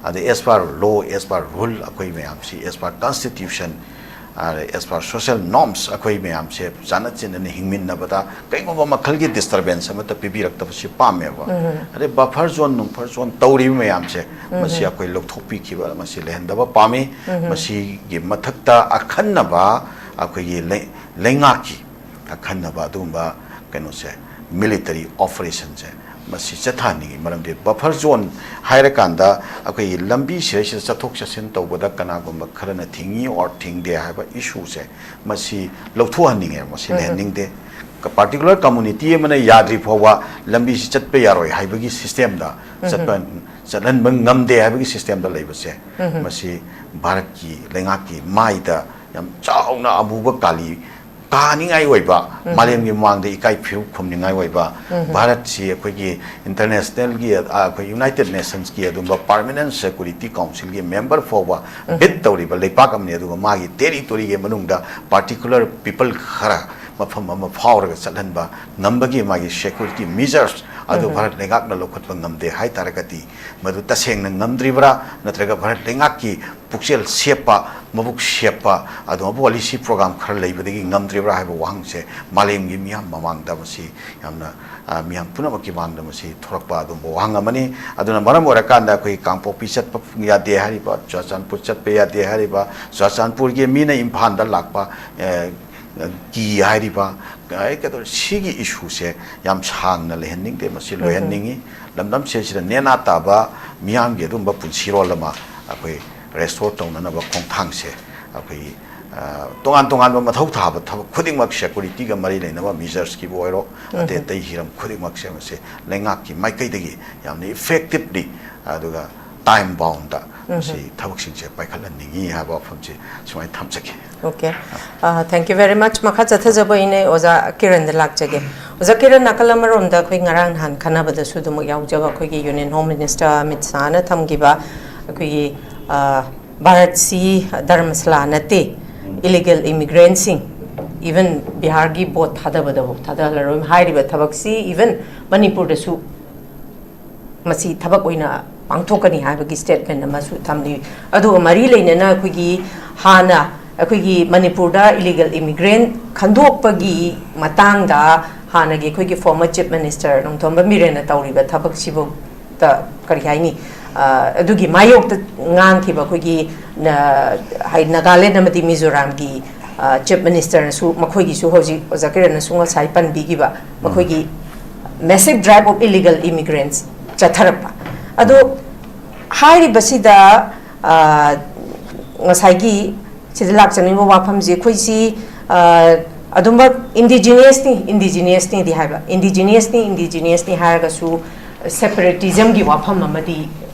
ꯑꯗꯩ as per law, as per rule, ꯑꯩꯈꯣꯏ ꯃꯌꯥꯝꯁꯤ as per constitution, ꯑꯗꯩ as per social norms, ꯑꯩꯈꯣꯏ ꯃꯌꯥꯝꯁꯦ ꯆꯥꯟꯅ ꯆꯤꯟꯅꯅ ꯍꯤꯡꯃꯤꯟꯅꯕꯗ ꯀꯩꯒꯨꯝꯕ ꯃꯈꯜꯒꯤ disturbance ꯑꯃꯠꯇ ꯄꯤꯕꯤꯔꯛꯇꯕꯁꯤ ꯄꯥꯝꯃꯦꯕ꯫ ꯑꯗꯩ buffer zone, ꯅꯨꯡꯐꯔ zone ꯇꯧꯔꯤꯕ ꯃꯌꯥꯝꯁꯦ, ꯃꯁꯤ ꯑꯩꯈꯣꯏ ꯂꯧꯊꯣꯛꯄꯤꯈꯤꯕ, ꯃꯁꯤ ꯂꯩꯍꯟꯗꯕ ꯄꯥꯝꯃꯤ꯫ ꯃꯁꯤꯒꯤ ꯃꯊꯛꯇ ꯑꯈꯟꯅꯕ ꯑꯩꯈꯣꯏꯒꯤ ꯂꯩ-, ꯂꯩꯉꯥꯛꯀꯤ ꯑꯈꯟꯅꯕ ꯑꯗꯨꯒꯨꯝꯕ ꯀꯩꯅꯣꯁꯦ, military operationꯁꯦ, ꯃꯁꯤ ꯆꯠꯊꯍꯟꯅꯤꯡꯉꯤ꯫ ꯃꯔꯝꯗꯤ buffer zone ꯍꯥꯏꯔꯀꯥꯟꯗ ꯑꯩꯈꯣꯏꯒꯤ ꯂꯝꯕꯤ ꯁꯤꯗꯩꯁꯤꯗ ꯆꯠꯊꯣꯛ ꯆꯠꯁꯤꯟ ꯇꯧꯕꯗ ꯀꯅꯥꯒꯨꯝꯕ ꯈꯔꯅ ꯊꯤꯡꯉꯤ or ꯊꯤꯡꯗꯦ ꯍꯥꯏꯕ issueꯁꯦ, ꯃꯁꯤ ꯂꯧꯊꯣꯛꯍꯟꯅꯤꯡꯉꯦꯕ, ꯃꯁꯤ ꯂꯩꯍꯟꯅꯤꯡꯗꯦ꯫ Particular community ꯑꯃꯅ ꯌꯥꯗ꯭ꯔꯤ ꯐꯥꯎꯕ ꯂꯝꯕꯤꯁꯤ ꯆꯠꯄ ꯌꯥꯔꯣꯏ ꯍꯥꯏꯕꯒꯤ systemꯗ, ꯆꯠꯄ, ꯆꯠꯍꯟꯕ ꯉꯝꯗꯦ ꯍꯥꯏꯕꯒꯤ systemꯗ ꯂꯩꯕꯁꯦ, ꯃꯁꯤ ꯚꯥꯔꯠꯀꯤ ꯂꯩꯉꯥꯛꯀꯤ ꯃꯥꯏꯗ ꯌꯥꯝ ꯆꯥꯎꯅ ꯑꯃꯨꯕ ꯀꯥꯂꯤ ꯇꯥꯅꯤꯡꯉꯥꯏ ꯑꯣꯏꯕ, ꯃꯥꯂꯦꯝꯒꯤ ꯃꯃꯥꯡꯗ ꯏꯀꯥꯏ ꯐꯤꯔꯨꯛ ꯈꯨꯝꯅꯤꯡꯉꯥꯏ ꯑꯣꯏꯕ, ꯚꯥꯔꯠꯁꯤ ꯑꯩꯈꯣꯏꯒꯤ internationalꯒꯤ, ꯑ, ꯑꯩꯈꯣꯏ United Nationsꯀꯤ ꯑꯗꯨꯒꯨꯝꯕ Permanent Security Councilꯒꯤ member ꯐꯥꯎꯕ bid ꯇꯧꯔꯤꯕ ꯂꯩꯄꯥꯛ ꯑꯃꯅꯤ꯫ ꯑꯗꯨꯒ ꯃꯥꯒꯤ territoryꯒꯤ ꯃꯅꯨꯡꯗ particular people ꯈꯔ ꯃꯐꯝ ꯑꯃ ꯐꯥꯎꯔꯒ ꯆꯠꯍꯟꯕ ꯉꯝꯕꯒꯤ ꯃꯥꯒꯤ security measures ꯑꯗꯨ ꯚꯥꯔꯠ ꯂꯩꯉꯥꯛꯅ ꯂꯧꯈꯠꯄ ꯉꯝꯗꯦ ꯍꯥꯏ ꯇꯥꯔꯒꯗꯤ, ꯃꯗꯨ ꯇꯁꯦꯡꯅ ꯉꯝꯗ꯭ꯔꯤꯕ꯭ꯔꯥ, ꯅꯠꯇ꯭ꯔꯒ ꯚꯥꯔꯠ ꯂꯩꯉꯥꯛꯀꯤ ꯄꯨꯛꯆꯦꯜ ꯁꯦꯞꯄ, ꯃꯕꯨꯛ ꯁꯦꯞꯄ, ꯑꯗꯨꯒꯨꯝꯕ policy program ꯈꯔ ꯂꯩꯕꯗꯒꯤ ꯉꯝꯗ꯭ꯔꯤꯕ꯭ꯔꯥ ꯍꯥꯏꯕ ꯋꯥꯍꯪꯁꯦ ꯃꯥꯂꯦꯝꯒꯤ ꯃꯤꯌꯥꯝ ꯃꯃꯥꯡꯗ ꯃꯁꯤ ꯌꯥꯝꯅ, ꯑ, ꯃꯤꯌꯥꯝ ꯄꯨꯝꯅꯃꯛꯀꯤ ꯃꯥꯡꯗ ꯃꯁꯤ ꯊꯣꯔꯛꯄ ꯑꯗꯨꯒꯨꯝꯕ ꯋꯥꯍꯪ ꯑꯃꯅꯤ꯫ ꯑꯗꯨꯅ ꯃꯔꯝ ꯑꯣꯏꯔꯀꯥꯟꯗ ꯑꯩꯈꯣꯏ ꯀꯥꯡꯄꯣꯛꯄꯤ ꯆꯠꯄ ꯌꯥꯗꯦ ꯍꯥꯏꯔꯤꯕ, ꯆꯨꯔꯥꯆꯥꯟꯄꯨꯔ ꯆꯠꯄ ꯌꯥꯗꯦ ꯍꯥꯏꯔꯤꯕ, ꯆꯨꯔꯥꯆꯥꯟꯄꯨꯔꯒꯤ ꯃꯤꯅ ꯏꯝꯐꯥꯜꯗ ꯂꯥꯛꯄ, ꯑ, ꯀꯤ ꯍꯥꯏꯔꯤꯕ, ꯑꯩ ꯀꯩꯗꯧꯔꯦ, ꯁꯤꯒꯤ issueꯁꯦ ꯌꯥꯝ ꯁꯥꯡꯅ ꯂꯩꯍꯟꯅꯤꯡꯗꯦ, ꯃꯁꯤ ꯂꯣꯏꯍꯟꯅꯤꯡꯉꯤ꯫ ꯂꯝꯗꯝꯁꯦ ꯁꯤꯗ ꯅꯦꯅꯥ ꯇꯥꯕ ꯃꯤꯌꯥꯝꯒꯤ ꯑꯗꯨꯒꯨꯝꯕ ꯄꯨꯟꯁꯤꯔꯣꯜ ꯑꯃ ꯑꯩꯈꯣꯏ restore ꯇꯧꯅꯅꯕ ꯈꯣꯡꯊꯥꯡꯁꯦ ꯑꯩꯈꯣꯏ ꯑ, ꯇꯣꯉꯥꯟ ꯇꯣꯉꯥꯟꯕ ꯃꯊꯧ ꯊꯥꯕ ꯊꯕꯛ ꯈꯨꯗꯤꯡꯃꯛ, ꯁꯦꯀꯨꯔꯤꯇꯤꯒ ꯃꯔꯤ ꯂꯩꯅꯕ ꯃꯤꯖꯔꯁꯀꯤꯕꯨ ꯑꯣꯏꯔꯣ, ꯑꯇꯩ ꯑꯇꯩ ꯍꯤꯔꯝ ꯈꯨꯗꯤꯡꯃꯛꯁꯦ ꯃꯁꯤ ꯂꯩꯉꯥꯛꯀꯤ ꯃꯥꯏꯀꯩꯗꯒꯤ ꯌꯥꯝꯅ ꯏꯐꯦꯛꯇꯤꯞꯂꯤ, ꯑꯗꯨꯒ ꯇꯥꯏꯝ ꯕꯥꯎꯟꯗ ꯃꯁꯤ ꯊꯕꯛꯁꯤꯡꯁꯦ ꯄꯥꯏꯈꯠꯍꯟꯅꯤꯡꯉꯤ ꯍꯥꯏꯕ ꯋꯥꯐꯝꯁꯤ ꯁꯨꯃꯥꯏꯅ ꯊꯝꯖꯒꯦ꯫ Okay. Uh, thank you very much. ꯃꯈꯥ ꯆꯠꯊꯖꯕ ꯑꯩꯅ ꯑꯣꯖꯥ ꯀꯤꯔꯟꯗ ꯂꯥꯛꯆꯒꯦ꯫ ꯑꯣꯖꯥ ꯀꯤꯔꯟ, ꯅꯥꯀꯜ ꯑꯃꯔꯣꯝꯗ ꯑꯩꯈꯣꯏ ꯉꯔꯥꯡ ꯅꯍꯥꯟ ꯈꯟꯅꯕꯗꯁꯨ ꯑꯗꯨꯃꯛ ꯌꯥꯎꯖꯕ, ꯑꯩꯈꯣꯏꯒꯤ Union Home Minister ꯑꯃꯤꯠ ꯁꯥꯍꯅ ꯊꯝꯈꯤꯕ ꯑꯩꯈꯣꯏꯒꯤ, ꯑ, ꯚꯥꯔꯠꯁꯤ ꯙꯔꯃꯁꯂꯥ ꯅꯠꯇꯦ, ꯏꯂꯤꯒꯦꯜ ꯏꯃꯤꯒ꯭ꯔꯦꯟꯁꯤꯡ, ꯏꯚꯟ ꯕꯤꯍꯥꯔꯒꯤ ꯚꯣꯠ ꯊꯥꯗꯕꯗꯐꯥꯎ ꯊꯥꯗꯍꯜꯂꯔꯣꯏ ꯍꯥꯏꯔꯤꯕ ꯊꯕꯛꯁꯤ ꯏꯚꯟ ꯃꯅꯤꯄꯨꯔꯗꯁꯨ ꯃꯁꯤ ꯊꯕꯛ ꯑꯣꯏꯅ ꯄꯥꯡꯊꯣꯛꯀꯅꯤ ꯍꯥꯏꯕꯒꯤ ꯁ꯭ꯇꯦꯠꯃꯦꯟ ꯑꯃꯁꯨ ꯊꯝꯂꯤ꯫ ꯑꯗꯨꯒ ꯃꯔꯤ ꯂꯩꯅꯅ ꯑꯩꯈꯣꯏꯒꯤ ꯍꯥꯟꯅ ꯑꯩꯈꯣꯏꯒꯤ ꯃꯅꯤꯄꯨꯔꯗ ꯏꯂꯤꯒꯦꯜ ꯏꯃꯤꯒ꯭ꯔꯦꯟ ꯈꯟꯗꯣꯛꯄꯒꯤ ꯃꯇꯥꯡꯗ ꯍꯥꯟꯅꯒꯤ ꯑꯩꯈꯣꯏꯒꯤ ꯐꯣꯔꯃꯔ ꯆꯤꯐ ꯃꯤꯅꯤꯁꯇꯔ ꯅꯣꯡꯊꯣꯝꯕꯝ ꯕꯤꯔꯦꯟꯅ ꯇꯧꯔꯤꯕ ꯊꯕꯛꯁꯤꯐꯥꯎꯗ ꯀꯔꯤ ꯍꯥꯏꯅꯤ, ꯑ, ꯑꯗꯨꯒꯤ ꯃꯥꯌꯣꯛꯇ ꯉꯥꯡꯈꯤꯕ ꯑꯩꯈꯣꯏꯒꯤ ꯅ-, ꯍꯥꯏ-, ꯅꯥꯒꯥꯂꯦꯟ ꯑꯃꯗꯤ ꯃꯤꯖꯣꯔꯥꯝꯒꯤ, ꯑ, ꯆꯤꯐ ꯃꯤꯅꯤꯁꯇꯔꯅꯁꯨ, ꯃꯈꯣꯏꯒꯤꯁꯨ ꯍꯧꯖꯤꯛ ꯑꯣꯖꯥ ꯀꯤꯔꯟꯅꯁꯨ ꯉꯁꯥꯏ ꯄꯟꯕꯤꯈꯤꯕ, ꯃꯈꯣꯏꯒꯤ massive drive of illegal immigrants ꯆꯠꯊꯔꯛꯄ꯫ ꯑꯗꯣ ꯍꯥꯏꯔꯤꯕꯁꯤꯗ, ꯑ, ꯉꯁꯥꯏꯒꯤ ꯁꯤꯗ ꯂꯥꯛꯆꯅꯤꯡꯕ ꯋꯥꯐꯝꯁꯤ ꯑꯩꯈꯣꯏꯁꯤ, ꯑ, ꯑꯗꯨꯝꯕ ꯏꯟꯗꯤꯖꯤꯅꯤꯌꯁꯅꯤ, ꯏꯟꯗꯤꯖꯤꯅꯤꯌꯁꯅꯤꯗꯤ ꯍꯥꯏꯕ, ꯏꯟꯗꯤꯖꯤꯅꯤꯌꯁꯅꯤ, ꯏꯟꯗꯤꯖꯤꯅꯤꯌꯁꯅꯤ ꯍꯥꯏꯔꯒꯁꯨ ꯁꯦꯄꯔꯦꯇꯤꯖꯝꯒꯤ ꯋꯥꯐꯝ ꯑꯃꯗꯤ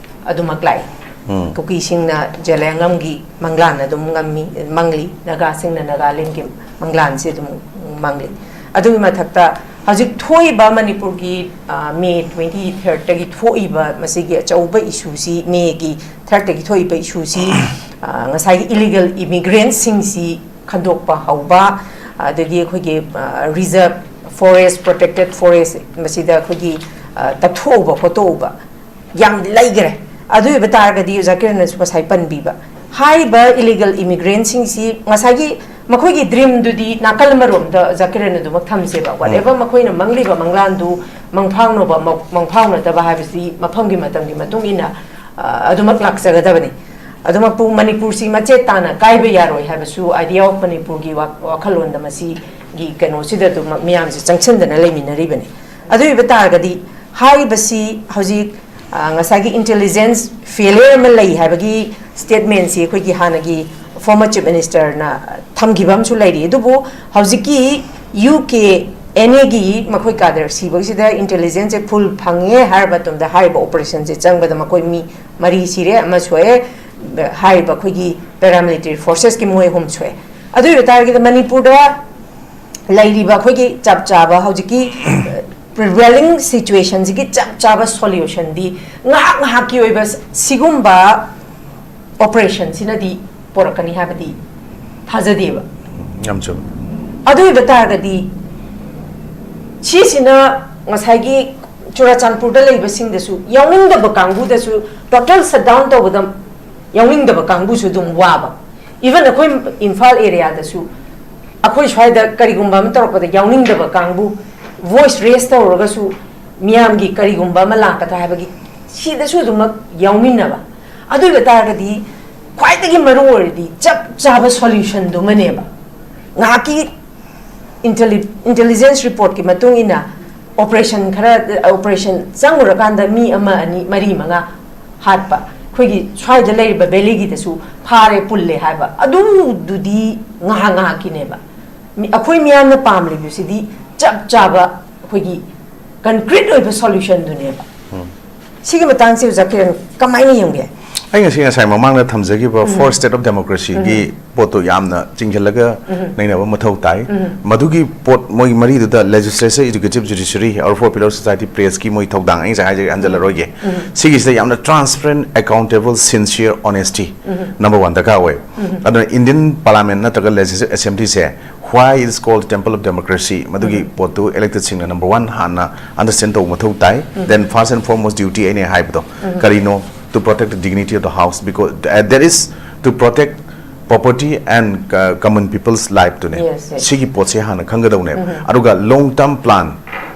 ꯑꯗꯨꯃꯛ ꯂꯥꯛꯏ꯫ ꯀꯨꯀꯤꯁꯤꯡꯅ ꯖꯦꯂꯤꯌꯥꯡꯂꯝꯒꯤ ꯃꯪꯂꯥꯟ ꯑꯗꯨꯝ ꯉꯝꯃꯤ, ꯃꯪꯂꯤ, ꯅꯥꯒꯥꯁꯤꯡꯅ ꯅꯥꯒꯥꯂꯦꯟꯒꯤ ꯃꯪꯂꯥꯟꯁꯦ ꯑꯗꯨꯝ ꯃꯪꯂꯤ꯫ ꯑꯗꯨꯒꯤ ꯃꯊꯛꯇ ꯍꯧꯖꯤꯛ ꯊꯣꯛꯏꯕ ꯃꯅꯤꯄꯨꯔꯒꯤ, ꯑ, ꯃꯦ ꯇ꯭ꯋꯦꯟꯇꯤ ꯊꯥꯔꯠꯇꯒꯤ ꯊꯣꯛꯏꯕ ꯃꯁꯤꯒꯤ ꯑꯆꯧꯕ ꯏꯁꯨꯁꯤ, ꯃꯦꯒꯤ ꯊꯥꯔꯠꯇꯒꯤ ꯊꯣꯛꯏꯕ ꯏꯁꯨꯁꯤ, ꯑ, ꯉꯁꯥꯏꯒꯤ ꯏꯂꯤꯒꯦꯜ ꯏꯃꯤꯒ꯭ꯔꯦꯟꯁꯤꯡꯁꯤ ꯈꯟꯗꯣꯛꯄ ꯍꯧꯕ, ꯑꯗꯒꯤ ꯑꯩꯈꯣꯏꯒꯤ, ꯑ, ꯔꯤꯖꯔꯚ ꯐꯣꯔꯦꯁ, ꯄ꯭ꯔꯣꯇꯦꯛꯇꯦꯠ ꯐꯣꯔꯦꯁ ꯃꯁꯤꯗ ꯑꯩꯈꯣꯏꯒꯤ, ꯑ, ꯇꯞꯊꯣꯛꯎꯕ ꯈꯣꯠꯇꯣꯛꯎꯕ ꯌꯥꯝ ꯂꯩꯈ꯭ꯔꯦ꯫ ꯑꯗꯨ ꯑꯣꯏꯕ ꯇꯥꯔꯒꯗꯤ ꯑꯣꯖꯥ ꯀꯤꯔꯟꯅꯁꯨ ꯉꯁꯥꯏ ꯄꯟꯕꯤꯕ, ꯍꯥꯏꯔꯤꯕ ꯏꯂꯤꯒꯦꯜ ꯏꯃꯤꯒ꯭ꯔꯦꯟꯁꯤꯡꯁꯤ ꯉꯁꯥꯏꯒꯤ ꯃꯈꯣꯏꯒꯤ ꯗ꯭ꯔꯤꯝꯗꯨꯗꯤ ꯅꯥꯀꯜ ꯑꯃꯔꯣꯝꯗ ꯑꯣꯖꯥ ꯀꯤꯔꯟ ꯑꯗꯨꯃꯛ ꯊꯝꯁꯦꯕ꯫ ꯋꯥꯠ ꯑꯦꯚꯔ ꯃꯈꯣꯏꯅ ꯃꯪꯂꯤꯕ ꯃꯪꯂꯥꯟꯗꯨ ꯃꯪꯐꯥꯎꯅꯕ, ꯃ-, ꯃꯪꯐꯥꯎꯅꯗꯕ ꯍꯥꯏꯕꯁꯤ ꯃꯐꯝꯒꯤ ꯃꯇꯝꯒꯤ ꯃꯇꯨꯡ ꯏꯟꯅ, ꯑ, ꯑꯗꯨꯃꯛ ꯂꯥꯛꯆꯒꯗꯕꯅꯤ꯫ ꯑꯗꯨꯃꯛꯄꯨ ꯃꯅꯤꯄꯨꯔꯁꯤ ꯃꯆꯦꯠ ꯇꯥꯅ ꯀꯥꯏꯕ ꯌꯥꯔꯣꯏ ꯍꯥꯏꯕꯁꯨ idea of ꯃꯅꯤꯄꯨꯔꯒꯤ ꯋꯥ-, ꯋꯥꯈꯜꯂꯣꯟꯗ ꯃꯁꯤꯒꯤ ꯀꯩꯅꯣꯁꯤꯗ ꯑꯗꯨꯃꯛ ꯃꯤꯌꯥꯝꯁꯦ ꯆꯪꯁꯤꯟꯗꯅ ꯂꯩꯃꯤꯟꯅꯔꯤꯕꯅꯤ꯫ ꯑꯗꯨ ꯑꯣꯏꯕ ꯇꯥꯔꯒꯗꯤ ꯍꯥꯏꯔꯤꯕꯁꯤ ꯍꯧꯖꯤꯛ, ꯑ, ꯉꯁꯥꯏꯒꯤ ꯏꯟꯇꯦꯂꯤꯖꯦꯟꯁ ꯐꯦꯂꯤꯌꯔ ꯑꯃ ꯂꯩ ꯍꯥꯏꯕꯒꯤ ꯁ꯭ꯇꯦꯠꯃꯦꯟꯁꯤ ꯑꯩꯈꯣꯏꯒꯤ ꯍꯥꯟꯅꯒꯤ former chief ministerꯅ ꯊꯝꯈꯤꯕ ꯑꯃꯁꯨ ꯂꯩꯔꯤ꯫ ꯑꯗꯨꯕꯨ ꯍꯧꯖꯤꯛꯀꯤ ꯌꯨ ꯀꯦ ꯑꯦꯟ ꯑꯦꯒꯤ ꯃꯈꯣꯏ ꯀꯥꯗꯔ ꯁꯤꯕꯒꯤꯁꯤꯗ intelligence ꯁꯦ full ꯐꯪꯉꯦ ꯍꯥꯏꯔꯕ ꯃꯇꯝꯗ ꯍꯥꯏꯔꯤꯕ operation ꯁꯦ ꯆꯪꯕꯗ ꯃꯈꯣꯏ ꯃꯤ ꯃꯔꯤ ꯁꯤꯔꯦ, ꯑꯃ ꯁꯣꯛꯑꯦ, ꯍꯥꯏꯔꯤꯕ ꯑꯩꯈꯣꯏꯒꯤ paramilitary forces ꯀꯤ ꯃꯣꯏ ꯑꯍꯨꯝ ꯁꯣꯛꯑꯦ꯫ ꯑꯗꯨ ꯑꯣꯏꯕ ꯇꯥꯔꯒꯗꯤ ꯃꯅꯤꯄꯨꯔꯗ ꯂꯩꯔꯤꯕ ꯑꯩꯈꯣꯏꯒꯤ ꯆꯞ ꯆꯥꯕ ꯍꯧꯖꯤꯛꯀꯤ prevailing situation ꯁꯤꯒꯤ ꯆꯞ ꯆꯥꯕ solution ꯗꯤ ꯉꯥꯏꯍꯥꯛ ꯉꯥꯏꯍꯥꯛꯀꯤ ꯑꯣꯏꯕ ꯁꯤꯒꯨꯝꯕ operation ꯁꯤꯅꯗꯤ ꯄꯣꯔꯛꯀꯅꯤ ꯍꯥꯏꯕꯗꯤ ꯊꯥꯖꯗꯦꯕ꯫ ꯌꯥꯝ ꯆꯨꯝꯃꯤ꯫ ꯑꯗꯨ ꯑꯣꯏꯕ ꯇꯥꯔꯒꯗꯤ ꯁꯤꯁꯤꯅ ꯉꯁꯥꯏꯒꯤ ꯆꯨꯔꯥꯆꯥꯟꯄꯨꯔꯗ ꯂꯩꯕꯁꯤꯡꯗꯁꯨ ꯌꯥꯎꯅꯤꯡꯗꯕ ꯀꯥꯡꯕꯨꯗꯁꯨ total shutdown ꯇꯧꯕꯗ ꯌꯥꯎꯅꯤꯡꯗꯕ ꯀꯥꯡꯕꯨꯁꯨ ꯑꯗꯨꯝ ꯋꯥꯕ꯫ Even ꯑꯩꯈꯣꯏ ꯏꯝꯐꯥꯜ area ꯗꯁꯨ ꯑꯩꯈꯣꯏ ꯁ꯭ꯋꯥꯏꯗ ꯀꯔꯤꯒꯨꯝꯕ ꯑꯃ ꯇꯧꯔꯛꯄꯗ ꯌꯥꯎꯅꯤꯡꯗꯕ ꯀꯥꯡꯕꯨ voice raise ꯇꯧꯔꯒꯁꯨ ꯃꯤꯌꯥꯝꯒꯤ ꯀꯔꯤꯒꯨꯝꯕ ꯑꯃ ꯂꯥꯛꯀꯗ꯭ꯔꯥ ꯍꯥꯏꯕꯒꯤ ꯁꯤꯗꯁꯨ ꯑꯗꯨꯃꯛ ꯌꯥꯎꯃꯤꯟꯅꯕ꯫ ꯑꯗꯨ ꯑꯣꯏꯕ ꯇꯥꯔꯒꯗꯤ ꯈ꯭ꯋꯥꯏꯗꯒꯤ ꯃꯔꯨ ꯑꯣꯏꯔꯗꯤ ꯆꯞ ꯆꯥꯕ solution ꯗꯨꯃꯅꯦꯕ꯫ ꯉꯥꯏꯍꯥꯛꯀꯤ intelli intelligence report ꯀꯤ ꯃꯇꯨꯡ ꯏꯟꯅ operation ꯈꯔ operation ꯆꯪꯉꯨꯔꯀꯥꯟꯗ ꯃꯤ ꯑꯃ ꯑꯅꯤ ꯃꯔꯤ ꯃꯉꯥ ꯍꯥꯠꯄ, ꯑꯩꯈꯣꯏꯒꯤ ꯁ꯭ꯋꯥꯏꯗ ꯂꯩꯔꯤꯕ valley ꯒꯤꯗꯁꯨ ꯐꯥꯔꯦ ꯄꯨꯜꯂꯦ ꯍꯥꯏꯕ ꯑꯗꯨꯗꯨꯗꯤ ꯉꯥꯏꯍꯥꯛ ꯉꯥꯏꯍꯥꯛꯀꯤꯅꯦꯕ꯫ ꯃꯤ- ꯑꯩꯈꯣꯏ ꯃꯤꯌꯥꯝꯅ ꯄꯥꯝꯂꯤꯕꯁꯤꯗꯤ ꯆꯞ ꯆꯥꯕ ꯑꯩꯈꯣꯏꯒꯤ concrete ꯑꯣꯏꯕ solution ꯗꯨꯅꯦꯕ꯫ ꯁꯤꯒꯤ ꯃꯇꯥꯡꯁꯦ ꯑꯣꯖꯥ ꯀꯤꯔꯟ ꯀꯃꯥꯏꯅ ꯌꯦꯡꯒꯦ? ꯑꯩ ꯉꯁꯤ ꯉꯁꯥꯏ ꯃꯃꯥꯡꯗ ꯊꯝꯖꯈꯤꯕ four state of democracy ꯒꯤ ꯄꯣꯠꯇꯣ ꯌꯥꯝꯅ ꯆꯤꯡꯁꯤꯜꯂꯒ ꯅꯩꯅꯕ ꯃꯊꯧ ꯇꯥꯏ꯫ ꯃꯗꯨꯒꯤ ꯄꯣꯠ ꯃꯣꯏ ꯃꯔꯤꯗꯨꯗ legislature, executive, judiciary, our four pillar society, press ꯀꯤ ꯃꯣꯏ ꯊꯧꯗꯥꯡ ꯑꯩ ꯉꯁꯥꯏ ꯍꯥꯏꯖꯔꯦ, ꯍꯟꯖꯜꯂꯔꯣꯏꯒꯦ꯫ ꯁꯤꯒꯤꯁꯤꯗ ꯌꯥꯝꯅ transparent, accountable, sincere, honesty number one ꯗꯔꯀꯥꯔ ꯑꯣꯏ꯫ ꯑꯗꯨꯅ Indian Parliament ꯅꯠꯇ꯭ꯔꯒ Legislative Assembly say why it is called Temple of Democracy, ꯃꯗꯨꯒꯤ ꯄꯣꯠꯇꯨ elected ꯁꯤꯡꯅ number one ꯍꯥꯟꯅ understand ꯇꯧꯕ ꯃꯊꯧ ꯇꯥꯏ꯫ Then first and foremost duty ꯑꯩꯅ ꯍꯥꯏꯕꯗꯣ ꯀꯔꯤꯅꯣ? To protect the dignity of the house, because uh, there is to protect property and uh, common people's life ꯇꯨꯅꯦ꯫ Yes, yes. ꯁꯤꯒꯤ ꯄꯣꯠꯁꯦ ꯍꯥꯟꯅ ꯈꯪꯒꯗꯧꯅꯦꯕ꯫ ꯑꯗꯨꯒ long term plan,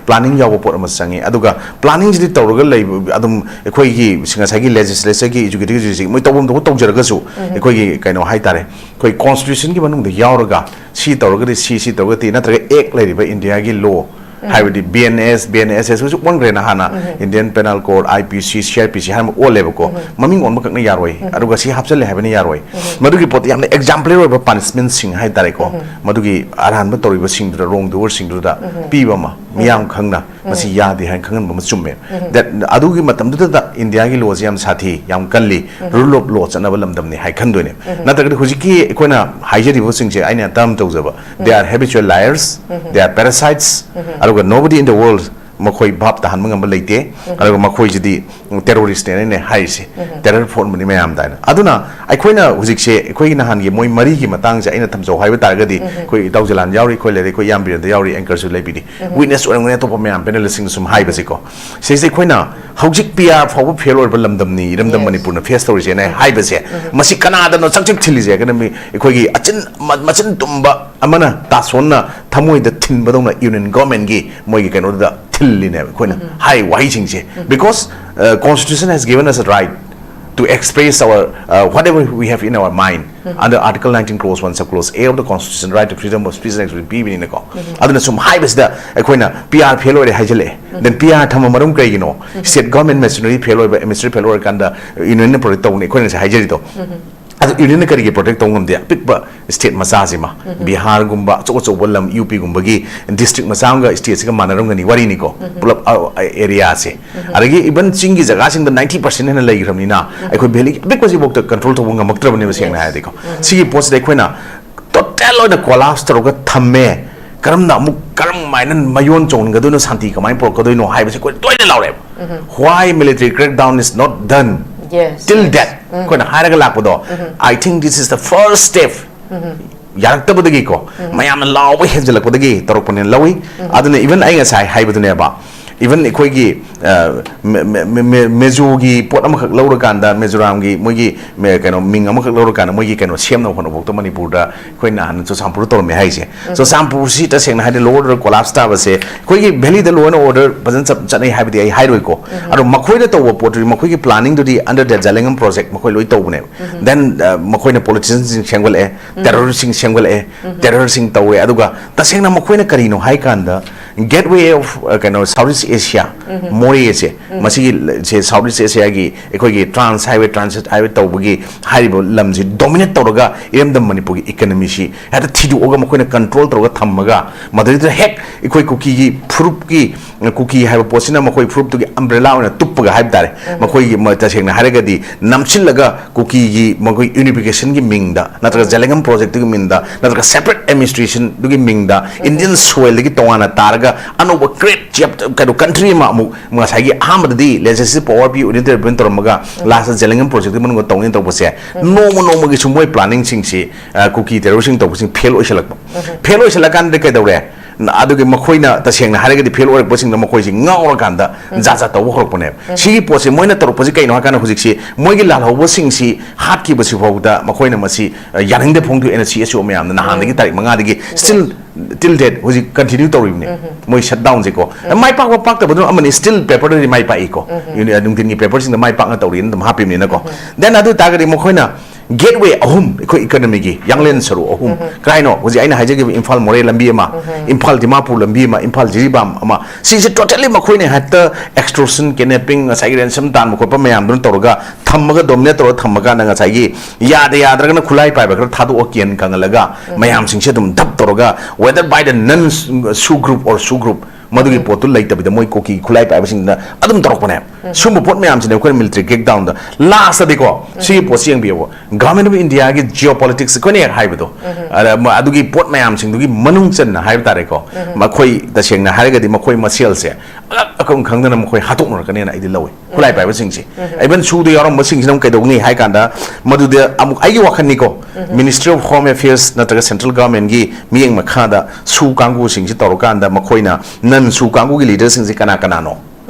planning ꯌꯥꯎꯕ ꯄꯣꯠ ꯑꯃ ꯆꯪꯉꯤ꯫ ꯑꯗꯨꯒ planning ꯁꯤꯗꯤ ꯇꯧꯔꯒ ꯂꯩꯕ ꯑꯗꯨꯝ ꯑꯩꯈꯣꯏꯒꯤ ꯉꯁꯥꯏꯒꯤ legislature ꯒꯤ, executive ꯒꯤ ꯃꯣꯏ ꯇꯧꯐꯝ ꯊꯣꯛꯄ ꯇꯧꯖꯔꯒꯁꯨ ꯑꯩꯈꯣꯏꯒꯤ ꯀꯩꯅꯣ ꯍꯥꯏꯇꯥꯔꯦ, ꯑꯩꯈꯣꯏ constitution ꯒꯤ ꯃꯅꯨꯡꯗ ꯌꯥꯎꯔꯒ ꯁꯤ ꯇꯧꯔꯒꯗꯤ ꯁꯤ, ꯁꯤ ꯇꯧꯔꯒꯗꯤ, ꯅꯠꯇ꯭ꯔꯒ act ꯂꯩꯔꯤꯕ India ꯒꯤ law ꯍꯥꯏꯕꯗꯤ B N S, B N S S ꯍꯧꯖꯤꯛ ꯑꯣꯟꯈ꯭ꯔꯦꯅ, ꯍꯥꯟꯅ Indian penal code, I P C, C R P ꯁꯤ ꯍꯥꯏꯅ ꯑꯣꯜꯂꯦꯕꯀꯣ꯫ ꯃꯃꯤꯡ ꯑꯣꯟꯕ ꯈꯛꯅ ꯌꯥꯔꯣꯏ, ꯑꯗꯨꯒ ꯁꯤ ꯍꯥꯞꯆꯜꯂꯦ ꯍꯥꯏꯕꯅ ꯌꯥꯔꯣꯏ꯫ ꯃꯗꯨꯒꯤ ꯄꯣꯠꯇ ꯌꯥꯝꯅ ꯑꯦꯛꯖꯥꯝꯄꯂꯔ ꯑꯣꯏꯕ ꯄꯅꯤꯁꯃꯦꯟꯁꯤꯡ ꯍꯥꯏꯇꯥꯔꯦꯀꯣ, ꯃꯗꯨꯒꯤ ꯑꯔꯥꯟꯕ ꯇꯧꯔꯤꯕꯁꯤꯡꯗꯨꯗ, ꯔꯣꯡ ꯗꯨꯋꯔꯁꯤꯡꯗꯨꯗ ꯄꯤꯕ ꯑꯃ, ꯃꯤꯌꯥꯝ ꯈꯪꯅ ꯃꯁꯤ ꯌꯥꯗꯦ ꯍꯥꯏꯅ ꯈꯪꯍꯟꯕ ꯑꯃ ꯆꯨꯝꯃꯦ꯫ That, ꯑꯗꯨꯒꯤ ꯃꯇꯝꯗꯨꯗ ꯏꯟꯗꯤꯌꯥꯒꯤ ꯂꯣꯁꯦ ꯌꯥꯝ ꯁꯥꯊꯤ, ꯌꯥꯝ ꯀꯜꯂꯤ, ꯔꯨꯜ ꯑꯣꯐ ꯂꯣ ꯆꯠꯅꯕ ꯂꯝꯗꯝꯅꯤ ꯍꯥꯏ ꯈꯟꯗꯣꯏꯅꯦ꯫ ꯅꯠꯇ꯭ꯔꯒꯗꯤ ꯍꯧꯖꯤꯛꯀꯤ ꯑꯩꯈꯣꯏꯅ ꯍꯥꯏꯖꯔꯤꯕꯁꯤꯡꯁꯦ ꯑꯩꯅ ꯇꯔꯝ ꯇꯧꯖꯕ, they are habitual liars, they are parasites, ꯑꯗꯨꯒ nobody in the world ꯃꯈꯣꯏ ꯚꯥꯞ ꯇꯥꯍꯟꯕ ꯉꯝꯕ ꯂꯩꯇꯦ꯫ ꯑꯗꯨꯒ ꯃꯈꯣꯏꯁꯤꯗꯤ ꯇꯦꯔꯣꯔꯤꯁꯅꯦꯅ ꯍꯥꯏꯔꯤꯁꯦ, ꯇꯦꯔꯔ ꯐꯣꯔꯝꯕꯅꯤ ꯃꯌꯥꯝꯗ ꯍꯥꯏꯅ꯫ ꯑꯗꯨꯅ ꯑꯩꯈꯣꯏꯅ ꯍꯧꯖꯤꯛꯁꯦ ꯑꯩꯈꯣꯏꯒꯤ ꯅꯍꯥꯟꯒꯤ ꯃꯣꯏ ꯃꯔꯤꯒꯤ ꯃꯇꯥꯡꯁꯦ ꯑꯩꯅ ꯊꯝꯖꯧ ꯍꯥꯏꯕ ꯇꯥꯔꯒꯗꯤ, ꯑꯩꯈꯣꯏ ꯏꯇꯥꯎ ꯖꯂꯥꯟ ꯌꯥꯎꯔꯤ, ꯑꯩꯈꯣꯏ ꯂꯩꯔꯦ, ꯑꯩꯈꯣꯏ ꯏꯌꯥꯝꯕ ꯕꯤꯔꯦꯟꯗ ꯌꯥꯎꯔꯤ, ꯑꯦꯡꯀꯔꯁꯨ ꯂꯩꯕꯤꯔꯤ, ꯋꯤꯠꯅꯦꯁ ꯑꯣꯏꯔꯝꯒꯅꯤ ꯑꯇꯣꯞꯄ ꯃꯌꯥꯝ ꯄꯦꯅꯦꯂꯤꯁꯁꯤꯡꯅ ꯁꯨꯝ ꯍꯥꯏꯕꯁꯦꯀꯣ꯫ ꯁꯤꯁꯦ ꯑꯩꯈꯣꯏꯅ ꯍꯧꯖꯤꯛ ꯄꯤ ꯑꯥꯔ ꯐꯥꯎꯕ ꯐꯦꯜ ꯑꯣꯏꯔꯕ ꯂꯝꯗꯝꯅꯤ ꯏꯔꯝꯗꯝ ꯃꯅꯤꯄꯨꯔꯅ ꯐꯦꯁ ꯇꯧꯔꯤꯁꯦꯅ ꯍꯥꯏꯕꯁꯦ, ꯃꯁꯤ ꯀꯅꯥꯗꯅꯣ ꯆꯛ ꯆꯛ ꯊꯤꯜꯂꯤꯁꯦ ꯍꯥꯏꯔꯒꯅ ꯃꯤ ꯑꯩꯈꯣꯏꯒꯤ ꯑꯆꯤꯟ ꯃ- ꯃꯆꯤꯟ ꯇꯨꯝꯕ ꯑꯃꯅ ꯇꯥꯁꯣꯟꯅ ꯊꯃꯣꯏꯗ ꯊꯤꯟꯕꯗꯧꯅ ꯌꯨꯅꯤꯌꯟ ꯒꯣꯔꯃꯦꯟꯒꯤ ꯃꯣꯏꯒꯤ ꯀꯩꯅꯣꯗꯨꯗ ꯊꯤꯜꯂꯤꯅꯦꯕ ꯑꯩꯈꯣꯏꯅ ꯍꯥꯏ ꯋꯥꯍꯩꯁꯤꯡꯁꯦ, because constitution has given us a right to express our, uh, whatever we have in our mind under Article nineteen clause one sub clause A of the Constitution, right to freedom of speech and expression ꯄꯤꯕꯅꯤꯅꯀꯣ꯫ ꯑꯗꯨꯅ ꯁꯨꯝ ꯍꯥꯏꯕꯁꯤꯗ ꯑꯩꯈꯣꯏꯅ P R fail ꯑꯣꯏꯔꯦ ꯍꯥꯏꯖꯜꯂꯛꯑꯦ꯫ Then P R ꯊꯝꯕ ꯃꯔꯝ ꯀꯩꯒꯤꯅꯣ? State government machinery fail ꯑꯣꯏꯕ, machinery fail ꯑꯣꯏꯔꯀꯥꯟꯗ ꯌꯨꯅꯤꯌꯟꯅ ꯄ꯭ꯔꯣꯇꯦꯛ ꯇꯧꯅꯤ, ꯑꯩꯈꯣꯏꯅ ꯉꯁꯥꯏ ꯍꯥꯏꯖꯔꯤꯗꯣ꯫ ꯑꯗꯨ ꯌꯨꯅꯤꯌꯟꯅ ꯀꯔꯤꯒꯤ ꯄ꯭ꯔꯣꯇꯦꯛ ꯇꯧꯕ ꯉꯝꯗꯦ? ꯑꯄꯤꯛꯄ ꯁ꯭ꯇꯦꯠ ꯃꯆꯥꯁꯤꯃ, ꯕꯤꯍꯥꯔꯒꯨꯝꯕ ꯑꯆꯧ ꯑꯆꯧꯕ ꯂꯝ, ꯌꯨ ꯄꯤꯒꯨꯝꯕꯒꯤ ꯗꯤꯁꯇ꯭ꯔꯤꯛ ꯃꯆꯥ ꯑꯃꯒ ꯁ꯭ꯇꯦꯠꯁꯤꯒ ꯃꯥꯟꯅꯔꯝꯒꯅꯤ, ꯋꯥꯔꯤꯅꯤꯀꯣ, ꯄꯨꯂꯞ ꯑꯦꯔꯤꯌꯥꯁꯦ꯫ ꯑꯗꯒꯤ ꯏꯚꯟ ꯆꯤꯡꯒꯤ ꯖꯒꯥꯁꯤꯡꯗ ninety percent ꯍꯦꯟꯅ ꯂꯩꯈ꯭ꯔꯕꯅꯤꯅ ꯑꯩꯈꯣꯏ ꯚꯦꯂꯤ ꯑꯄꯤꯛꯄꯁꯤꯐꯥꯎꯗ ꯀꯟꯇ꯭ꯔꯣꯜ ꯇꯧꯕ ꯉꯝꯃꯛꯇ꯭ꯔꯕꯅꯦꯕ, ꯁꯦꯡꯅ ꯍꯥꯏꯔꯗꯤꯀꯣ꯫ ꯁꯤꯒꯤ ꯄꯣꯠꯁꯤꯗ ꯑꯩꯈꯣꯏꯅ ꯇꯣꯇꯦꯜ ꯑꯣꯏꯅ ꯀꯣꯂꯥꯞꯁ ꯇꯧꯔꯒ ꯊꯝꯃꯦ꯫ ꯀꯔꯝꯅ ꯑꯃꯨꯛ, ꯀꯔꯝꯃꯥꯏꯅ ꯃꯌꯣꯟ ꯆꯣꯡꯍꯟꯒꯗꯣꯏꯅꯣ, ꯁꯥꯟꯇꯤ ꯀꯃꯥꯏꯅ ꯄꯨꯔꯛꯀꯗꯣꯏꯅꯣ ꯍꯥꯏꯕꯁꯦ ꯑꯩꯈꯣꯏ ꯇꯣꯏꯅ ꯂꯥꯎꯔꯦꯕ꯫ Why military crackdown is not done Yes, till yes. That ꯑꯩꯈꯣꯏꯅ ꯍꯥꯏꯔꯒ ꯂꯥꯛꯄꯗꯣ, I think this is the first step. ꯌꯥꯔꯛꯇꯕꯗꯒꯤꯀꯣ, ꯃꯌꯥꯝꯅ ꯂꯥꯎꯕ ꯍꯦꯟꯖꯜꯂꯛꯄꯗꯒꯤ ꯇꯧꯔꯛꯄꯅꯦꯅ ꯂꯧꯏ꯫ ꯑꯗꯨꯅ ꯏꯚꯟ ꯑꯩ ꯉꯁꯥꯏ ꯍꯥꯏꯕꯗꯨꯅꯦꯕ, ꯏꯚꯟ ꯑꯩꯈꯣꯏꯒꯤ, ꯑ, ꯃꯦ- ꯃꯦ- ꯃꯦ- ꯃꯦ- ꯃꯦꯖꯣꯒꯤ ꯄꯣꯠ ꯑꯃꯈꯛ ꯂꯧꯔꯀꯥꯟꯗ, ꯃꯦꯖꯣꯔꯥꯝꯒꯤ ꯃꯣꯏꯒꯤ ꯃꯦ- ꯀꯩꯅꯣ, ꯃꯤꯡ ꯑꯃꯈꯛ ꯂꯧꯔꯀꯥꯟꯗ ꯃꯣꯏꯒꯤ ꯀꯩꯅꯣ ꯁꯦꯝꯅꯕ ꯍꯣꯠꯅꯕꯐꯥꯎꯗ ꯃꯅꯤꯄꯨꯔꯗ ꯑꯩꯈꯣꯏ ꯅꯍꯥꯟ ꯆꯨꯔꯆꯥꯟꯄꯨꯔꯗ ꯇꯧꯔꯝꯃꯦ ꯍꯥꯏꯁꯦ꯫ ꯆꯨꯔꯆꯥꯟꯄꯨꯔꯁꯤ ꯇꯁꯦꯡꯅ ꯍꯥꯏꯗꯤ ꯂꯣ ꯑꯣꯔꯗꯔ ꯀꯣꯂꯥꯞꯁ ꯇꯥꯕꯁꯦ ꯑꯩꯈꯣꯏꯒꯤ ꯚꯦꯂꯤꯗ ꯂꯣ ꯑꯦꯟ ꯑꯣꯔꯗꯔ ꯐꯖꯅ ꯆꯠ- ꯆꯠꯅꯩ ꯍꯥꯏꯕꯗꯤ ꯑꯩ ꯍꯥꯏꯔꯣꯏꯀꯣ꯫ ꯑꯗꯣ ꯃꯈꯣꯏꯅ ꯇꯧꯕ ꯄꯣꯠꯇꯨꯗꯤ, ꯃꯈꯣꯏꯒꯤ ꯄ꯭ꯂꯥꯅꯤꯡꯗꯨꯗꯤ under the ꯖꯥꯂꯦꯡꯉꯝ ꯄ꯭ꯔꯣꯖꯦꯛ ꯃꯈꯣꯏ ꯂꯣꯏ ꯇꯧꯕꯅꯦꯕ꯫ Then, ꯑ, ꯃꯈꯣꯏꯅ ꯄꯣꯂꯤꯇꯤꯁꯤꯌꯟꯁꯤꯡ ꯁꯦꯝꯒꯠꯂꯛꯑꯦ, ꯇꯦꯔꯣꯔꯤꯁꯁꯤꯡ ꯁꯦꯝꯒꯠꯂꯛꯑꯦ, ꯇꯦꯔꯣꯔꯁꯤꯡ ꯇꯧꯋꯦ꯫ ꯑꯗꯨꯒ ꯇꯁꯦꯡꯅ ꯃꯈꯣꯏꯅ ꯀꯔꯤꯅꯣ ꯍꯥꯏ ꯀꯥꯟꯗ, Gateway of, uh, ꯀꯩꯅꯣ, Southeast Asia, ꯃꯣꯔꯦꯁꯦ, ꯃꯁꯤꯒꯤ ꯁꯦ Southeast Asiaꯒꯤ ꯑꯩꯈꯣꯏꯒꯤ trans highway, transit highway ꯇꯧꯕꯒꯤ ꯍꯥꯏꯔꯤꯕ ꯂꯝꯁꯤ dominate ꯇꯧꯔꯒ ꯏꯔꯝꯗꯝ ꯃꯅꯤꯄꯨꯔꯒꯤ economyꯁꯤ ꯍꯦꯛꯇ ꯊꯤꯗꯣꯛꯑꯒ ꯃꯈꯣꯏꯅ control ꯇꯧꯔꯒ ꯊꯝꯃꯒ, ꯃꯗꯨꯗꯩꯗꯨꯗ ꯍꯦꯛ ꯑꯩꯈꯣꯏ ꯀꯨꯀꯤꯒꯤ ꯐꯨꯔꯨꯞꯀꯤ, ꯀꯨꯀꯤ ꯍꯥꯏꯕ ꯄꯣꯠꯁꯤꯅ ꯃꯈꯣꯏ ꯐꯨꯔꯨꯞꯇꯨꯒꯤ umbrella ꯑꯣꯏꯅ ꯇꯨꯞꯄꯒ ꯍꯥꯏꯕ ꯇꯥꯔꯦ, ꯃꯈꯣꯏꯒꯤ ꯃ-, ꯇꯁꯦꯡꯅ ꯍꯥꯏꯔꯒꯗꯤ ꯅꯝꯁꯤꯜꯂꯒ ꯀꯨꯀꯤꯒꯤ ꯃꯈꯣꯏ unificationꯒꯤ ꯃꯤꯡꯗ, ꯅꯠꯇ꯭ꯔꯒ ꯖꯦꯂꯦꯡꯉꯝ projectꯇꯨꯒꯤ ꯃꯤꯡꯗ, ꯅꯠꯇ꯭ꯔꯒ separate administrationꯗꯨꯒꯤ ꯃꯤꯡꯗ, Indian soilꯗꯒꯤ ꯇꯣꯉꯥꯟꯅ ꯇꯥꯔꯒ ꯑꯅꯧꯕ great chap-, ꯀꯩꯅꯣ, country ꯑꯃ ꯑꯃꯨꯛ, ꯉꯁꯥꯏꯒꯤ ꯑꯍꯥꯟꯕꯗꯗꯤ legislative power ꯄꯤ, union territory ꯇꯧꯔꯝꯃꯒ lastꯇ ꯖꯦꯂꯦꯡꯉꯝ projectꯇꯨꯒꯤ ꯃꯅꯨꯡꯗ ꯇꯧꯅꯤ ꯇꯧꯕꯁꯦ, ꯅꯣꯡꯃ ꯅꯣꯡꯃꯒꯤ ꯁꯨꯝ ꯃꯣꯏ planningꯁꯤꯡꯁꯤ, ꯑ, ꯀꯨꯀꯤ terrorꯁꯤꯡ ꯇꯧꯕꯁꯤꯡ fail ꯑꯣꯏꯁꯜꯂꯛꯄ꯫ Fail ꯑꯣꯏꯁꯜꯂꯀꯥꯟꯗ ꯀꯩꯗꯧꯔꯦ? ꯅ-, ꯑꯗꯨꯒꯤ ꯃꯈꯣꯏꯅ ꯇꯁꯦꯡꯅ ꯍꯥꯏꯔꯒꯗꯤ fail ꯑꯣꯏꯔꯛꯄꯁꯤꯡꯗ ꯃꯈꯣꯏꯁꯤ ꯉꯥꯎꯔꯀꯥꯟꯗ ꯖꯥꯠ ꯖꯥꯠ ꯇꯧꯕ ꯍꯧꯔꯛꯄꯅꯦꯕ꯫ ꯁꯤꯒꯤ ꯄꯣꯠꯁꯦ ꯃꯣꯏꯅ ꯇꯧꯔꯛꯄꯁꯤ ꯀꯩꯅꯣ ꯍꯥꯏ ꯀꯥꯟꯗ ꯍꯧꯖꯤꯛꯁꯤ ꯃꯣꯏꯒꯤ ꯂꯥꯜꯍꯧꯕꯁꯤꯡꯁꯤ ꯍꯥꯠꯈꯤꯕꯁꯤ ꯐꯥꯎꯗ ꯃꯈꯣꯏꯅ ꯃꯁꯤ, ꯑ, ꯌꯥꯅꯤꯡꯗꯕ ꯐꯣꯡꯗꯣꯛꯑꯦꯅ C S O ꯃꯌꯥꯝꯅ ꯅꯍꯥꯟꯗꯒꯤ ꯇꯥꯔꯤꯛ ꯃꯉꯥꯗꯒꯤ still till date ꯍꯧꯖꯤꯛ continue ꯇꯧꯔꯤꯕꯅꯦ꯫ ꯃꯣꯏ shutdownꯁꯦꯀꯣ꯫ ꯃꯥꯏ ꯄꯥꯛꯄ ꯄꯥꯛꯇꯕꯗꯨꯅ ꯑꯃꯅꯤ, still paperꯗꯗꯤ ꯃꯥꯏ ꯄꯥꯛꯏꯀꯣ꯫ ꯅꯨꯡꯊꯤꯟꯒꯤ paperꯁꯤꯡꯗ ꯃꯥꯏ ꯄꯥꯛꯅ ꯇꯧꯔꯤꯅ ꯑꯗꯨꯝ ꯍꯥꯞꯄꯤꯕꯅꯤꯅꯀꯣ꯫ Then ꯑꯗꯨ ꯑꯣꯏꯇꯥꯔꯒꯗꯤ ꯃꯈꯣꯏꯅ gateway ꯑꯍꯨꯝ ꯑꯩꯈꯣꯏ economyꯒꯤ ꯌꯥꯡꯂꯦꯟ ꯁꯔꯨ ꯑꯍꯨꯝ, ꯀꯔꯥꯏꯅꯣ? ꯍꯧꯖꯤꯛ ꯑꯩꯅ ꯍꯥꯏꯖꯈꯤꯕ ꯏꯝꯐꯥꯜ ꯃꯣꯔꯦ ꯂꯝꯕꯤ ꯑꯃ, ꯏꯝꯐꯥꯜ ꯗꯤꯃꯥꯄꯨꯔ ꯂꯝꯕꯤ ꯑꯃ, ꯏꯝꯐꯥꯜ ꯖꯤꯔꯤꯕꯥꯝ ꯑꯃ, ꯁꯤꯁꯦ totally ꯃꯈꯣꯏꯅ ꯍꯦꯛꯇ extortion, kidnapping, ꯉꯁꯥꯏꯒꯤ ransom ꯇꯥꯟꯕ ꯈꯣꯠꯄ ꯃꯌꯥꯝꯗꯨꯅ ꯇꯧꯔꯒ ꯊꯝꯃꯒ, dominate ꯇꯧꯔꯒ ꯊꯝꯃꯀꯥꯟꯗ ꯉꯁꯥꯏꯒꯤ ꯌꯥꯗ ꯌꯥꯗ꯭ꯔꯒꯅ ꯈꯨꯠꯂꯥꯏ ꯄꯥꯏꯕ ꯈꯔ ꯊꯥꯗꯣꯛꯑ ꯀꯦꯟ ꯀꯪꯍꯜꯂꯒ ꯃꯌꯥꯝꯁꯤꯡꯁꯦ ꯑꯗꯨꯝ ꯗꯞ ꯇꯧꯔꯒ, whether by the non SoO group or SoO group, ꯃꯗꯨꯒꯤ ꯄꯣꯠꯇꯨ ꯂꯩꯇꯕꯤꯗ ꯃꯣꯏ ꯀꯨꯀꯤ ꯈꯨꯠꯂꯥꯏ ꯄꯥꯏꯕꯁꯤꯡꯗꯨꯅ ꯑꯗꯨꯝ ꯇꯧꯔꯛꯄꯅꯦ꯫ ꯁꯨꯝꯕ ꯄꯣꯠ ꯃꯌꯥꯝꯁꯤꯅꯦ ꯑꯩꯈꯣꯏꯅ military crackdownꯗ lastꯇꯗꯤꯀꯣ, ꯁꯤꯒꯤ ꯄꯣꯠꯁꯤ ꯌꯦꯡꯕꯤꯌꯣꯕ, Government of Indiaꯒꯤ geopoliticsꯁꯦ ꯑꯩꯈꯣꯏꯅ ꯍꯦꯛ ꯍꯥꯏꯕꯗꯣ, ꯑꯗ ꯃ-, ꯑꯗꯨꯒꯤ ꯄꯣꯠ ꯃꯌꯥꯝꯁꯤꯡꯗꯨꯒꯤ ꯃꯅꯨꯡ ꯆꯟꯅ ꯍꯥꯏꯕ ꯇꯥꯔꯦꯀꯣ, ꯃꯈꯣꯏ ꯇꯁꯦꯡꯅ ꯍꯥꯏꯔꯒꯗꯤ ꯃꯈꯣꯏ ꯃꯁꯦꯜꯁꯦ ꯑꯀꯛ ꯑꯀꯪ ꯈꯪꯗꯅ ꯃꯈꯣꯏ ꯍꯥꯠꯇꯣꯛꯅꯔꯛꯀꯅꯦꯅ ꯑꯩꯗꯤ ꯂꯧꯋꯤ, ꯈꯨꯠꯂꯥꯏ ꯄꯥꯏꯕꯁꯤꯡꯁꯦ꯫ Even SoOꯗ ꯌꯥꯎꯔꯝꯕꯁꯤꯡꯁꯤꯅ ꯑꯃꯨꯛ ꯀꯩꯗꯧꯅꯤ ꯍꯥꯏ ꯀꯥꯟꯗ, ꯃꯗꯨꯗ ꯑꯃꯨꯛ ꯑꯩꯒꯤ ꯋꯥꯈꯜꯅꯤꯀꯣ, Ministry of Home Affairs ꯅꯠꯇ꯭ꯔꯒ central governmentꯀꯤ ꯃꯤꯠꯌꯦꯡ ꯃꯈꯥꯗ SoO ꯀꯥꯡꯕꯨꯁꯤꯡꯁꯤ ꯇꯧꯔꯀꯥꯟꯗ ꯃꯈꯣꯏꯅ non SoO ꯀꯥꯡꯕꯨꯒꯤ leaderꯁꯤꯡꯁꯦ ꯀꯅꯥ ꯀꯅꯥꯅꯣ?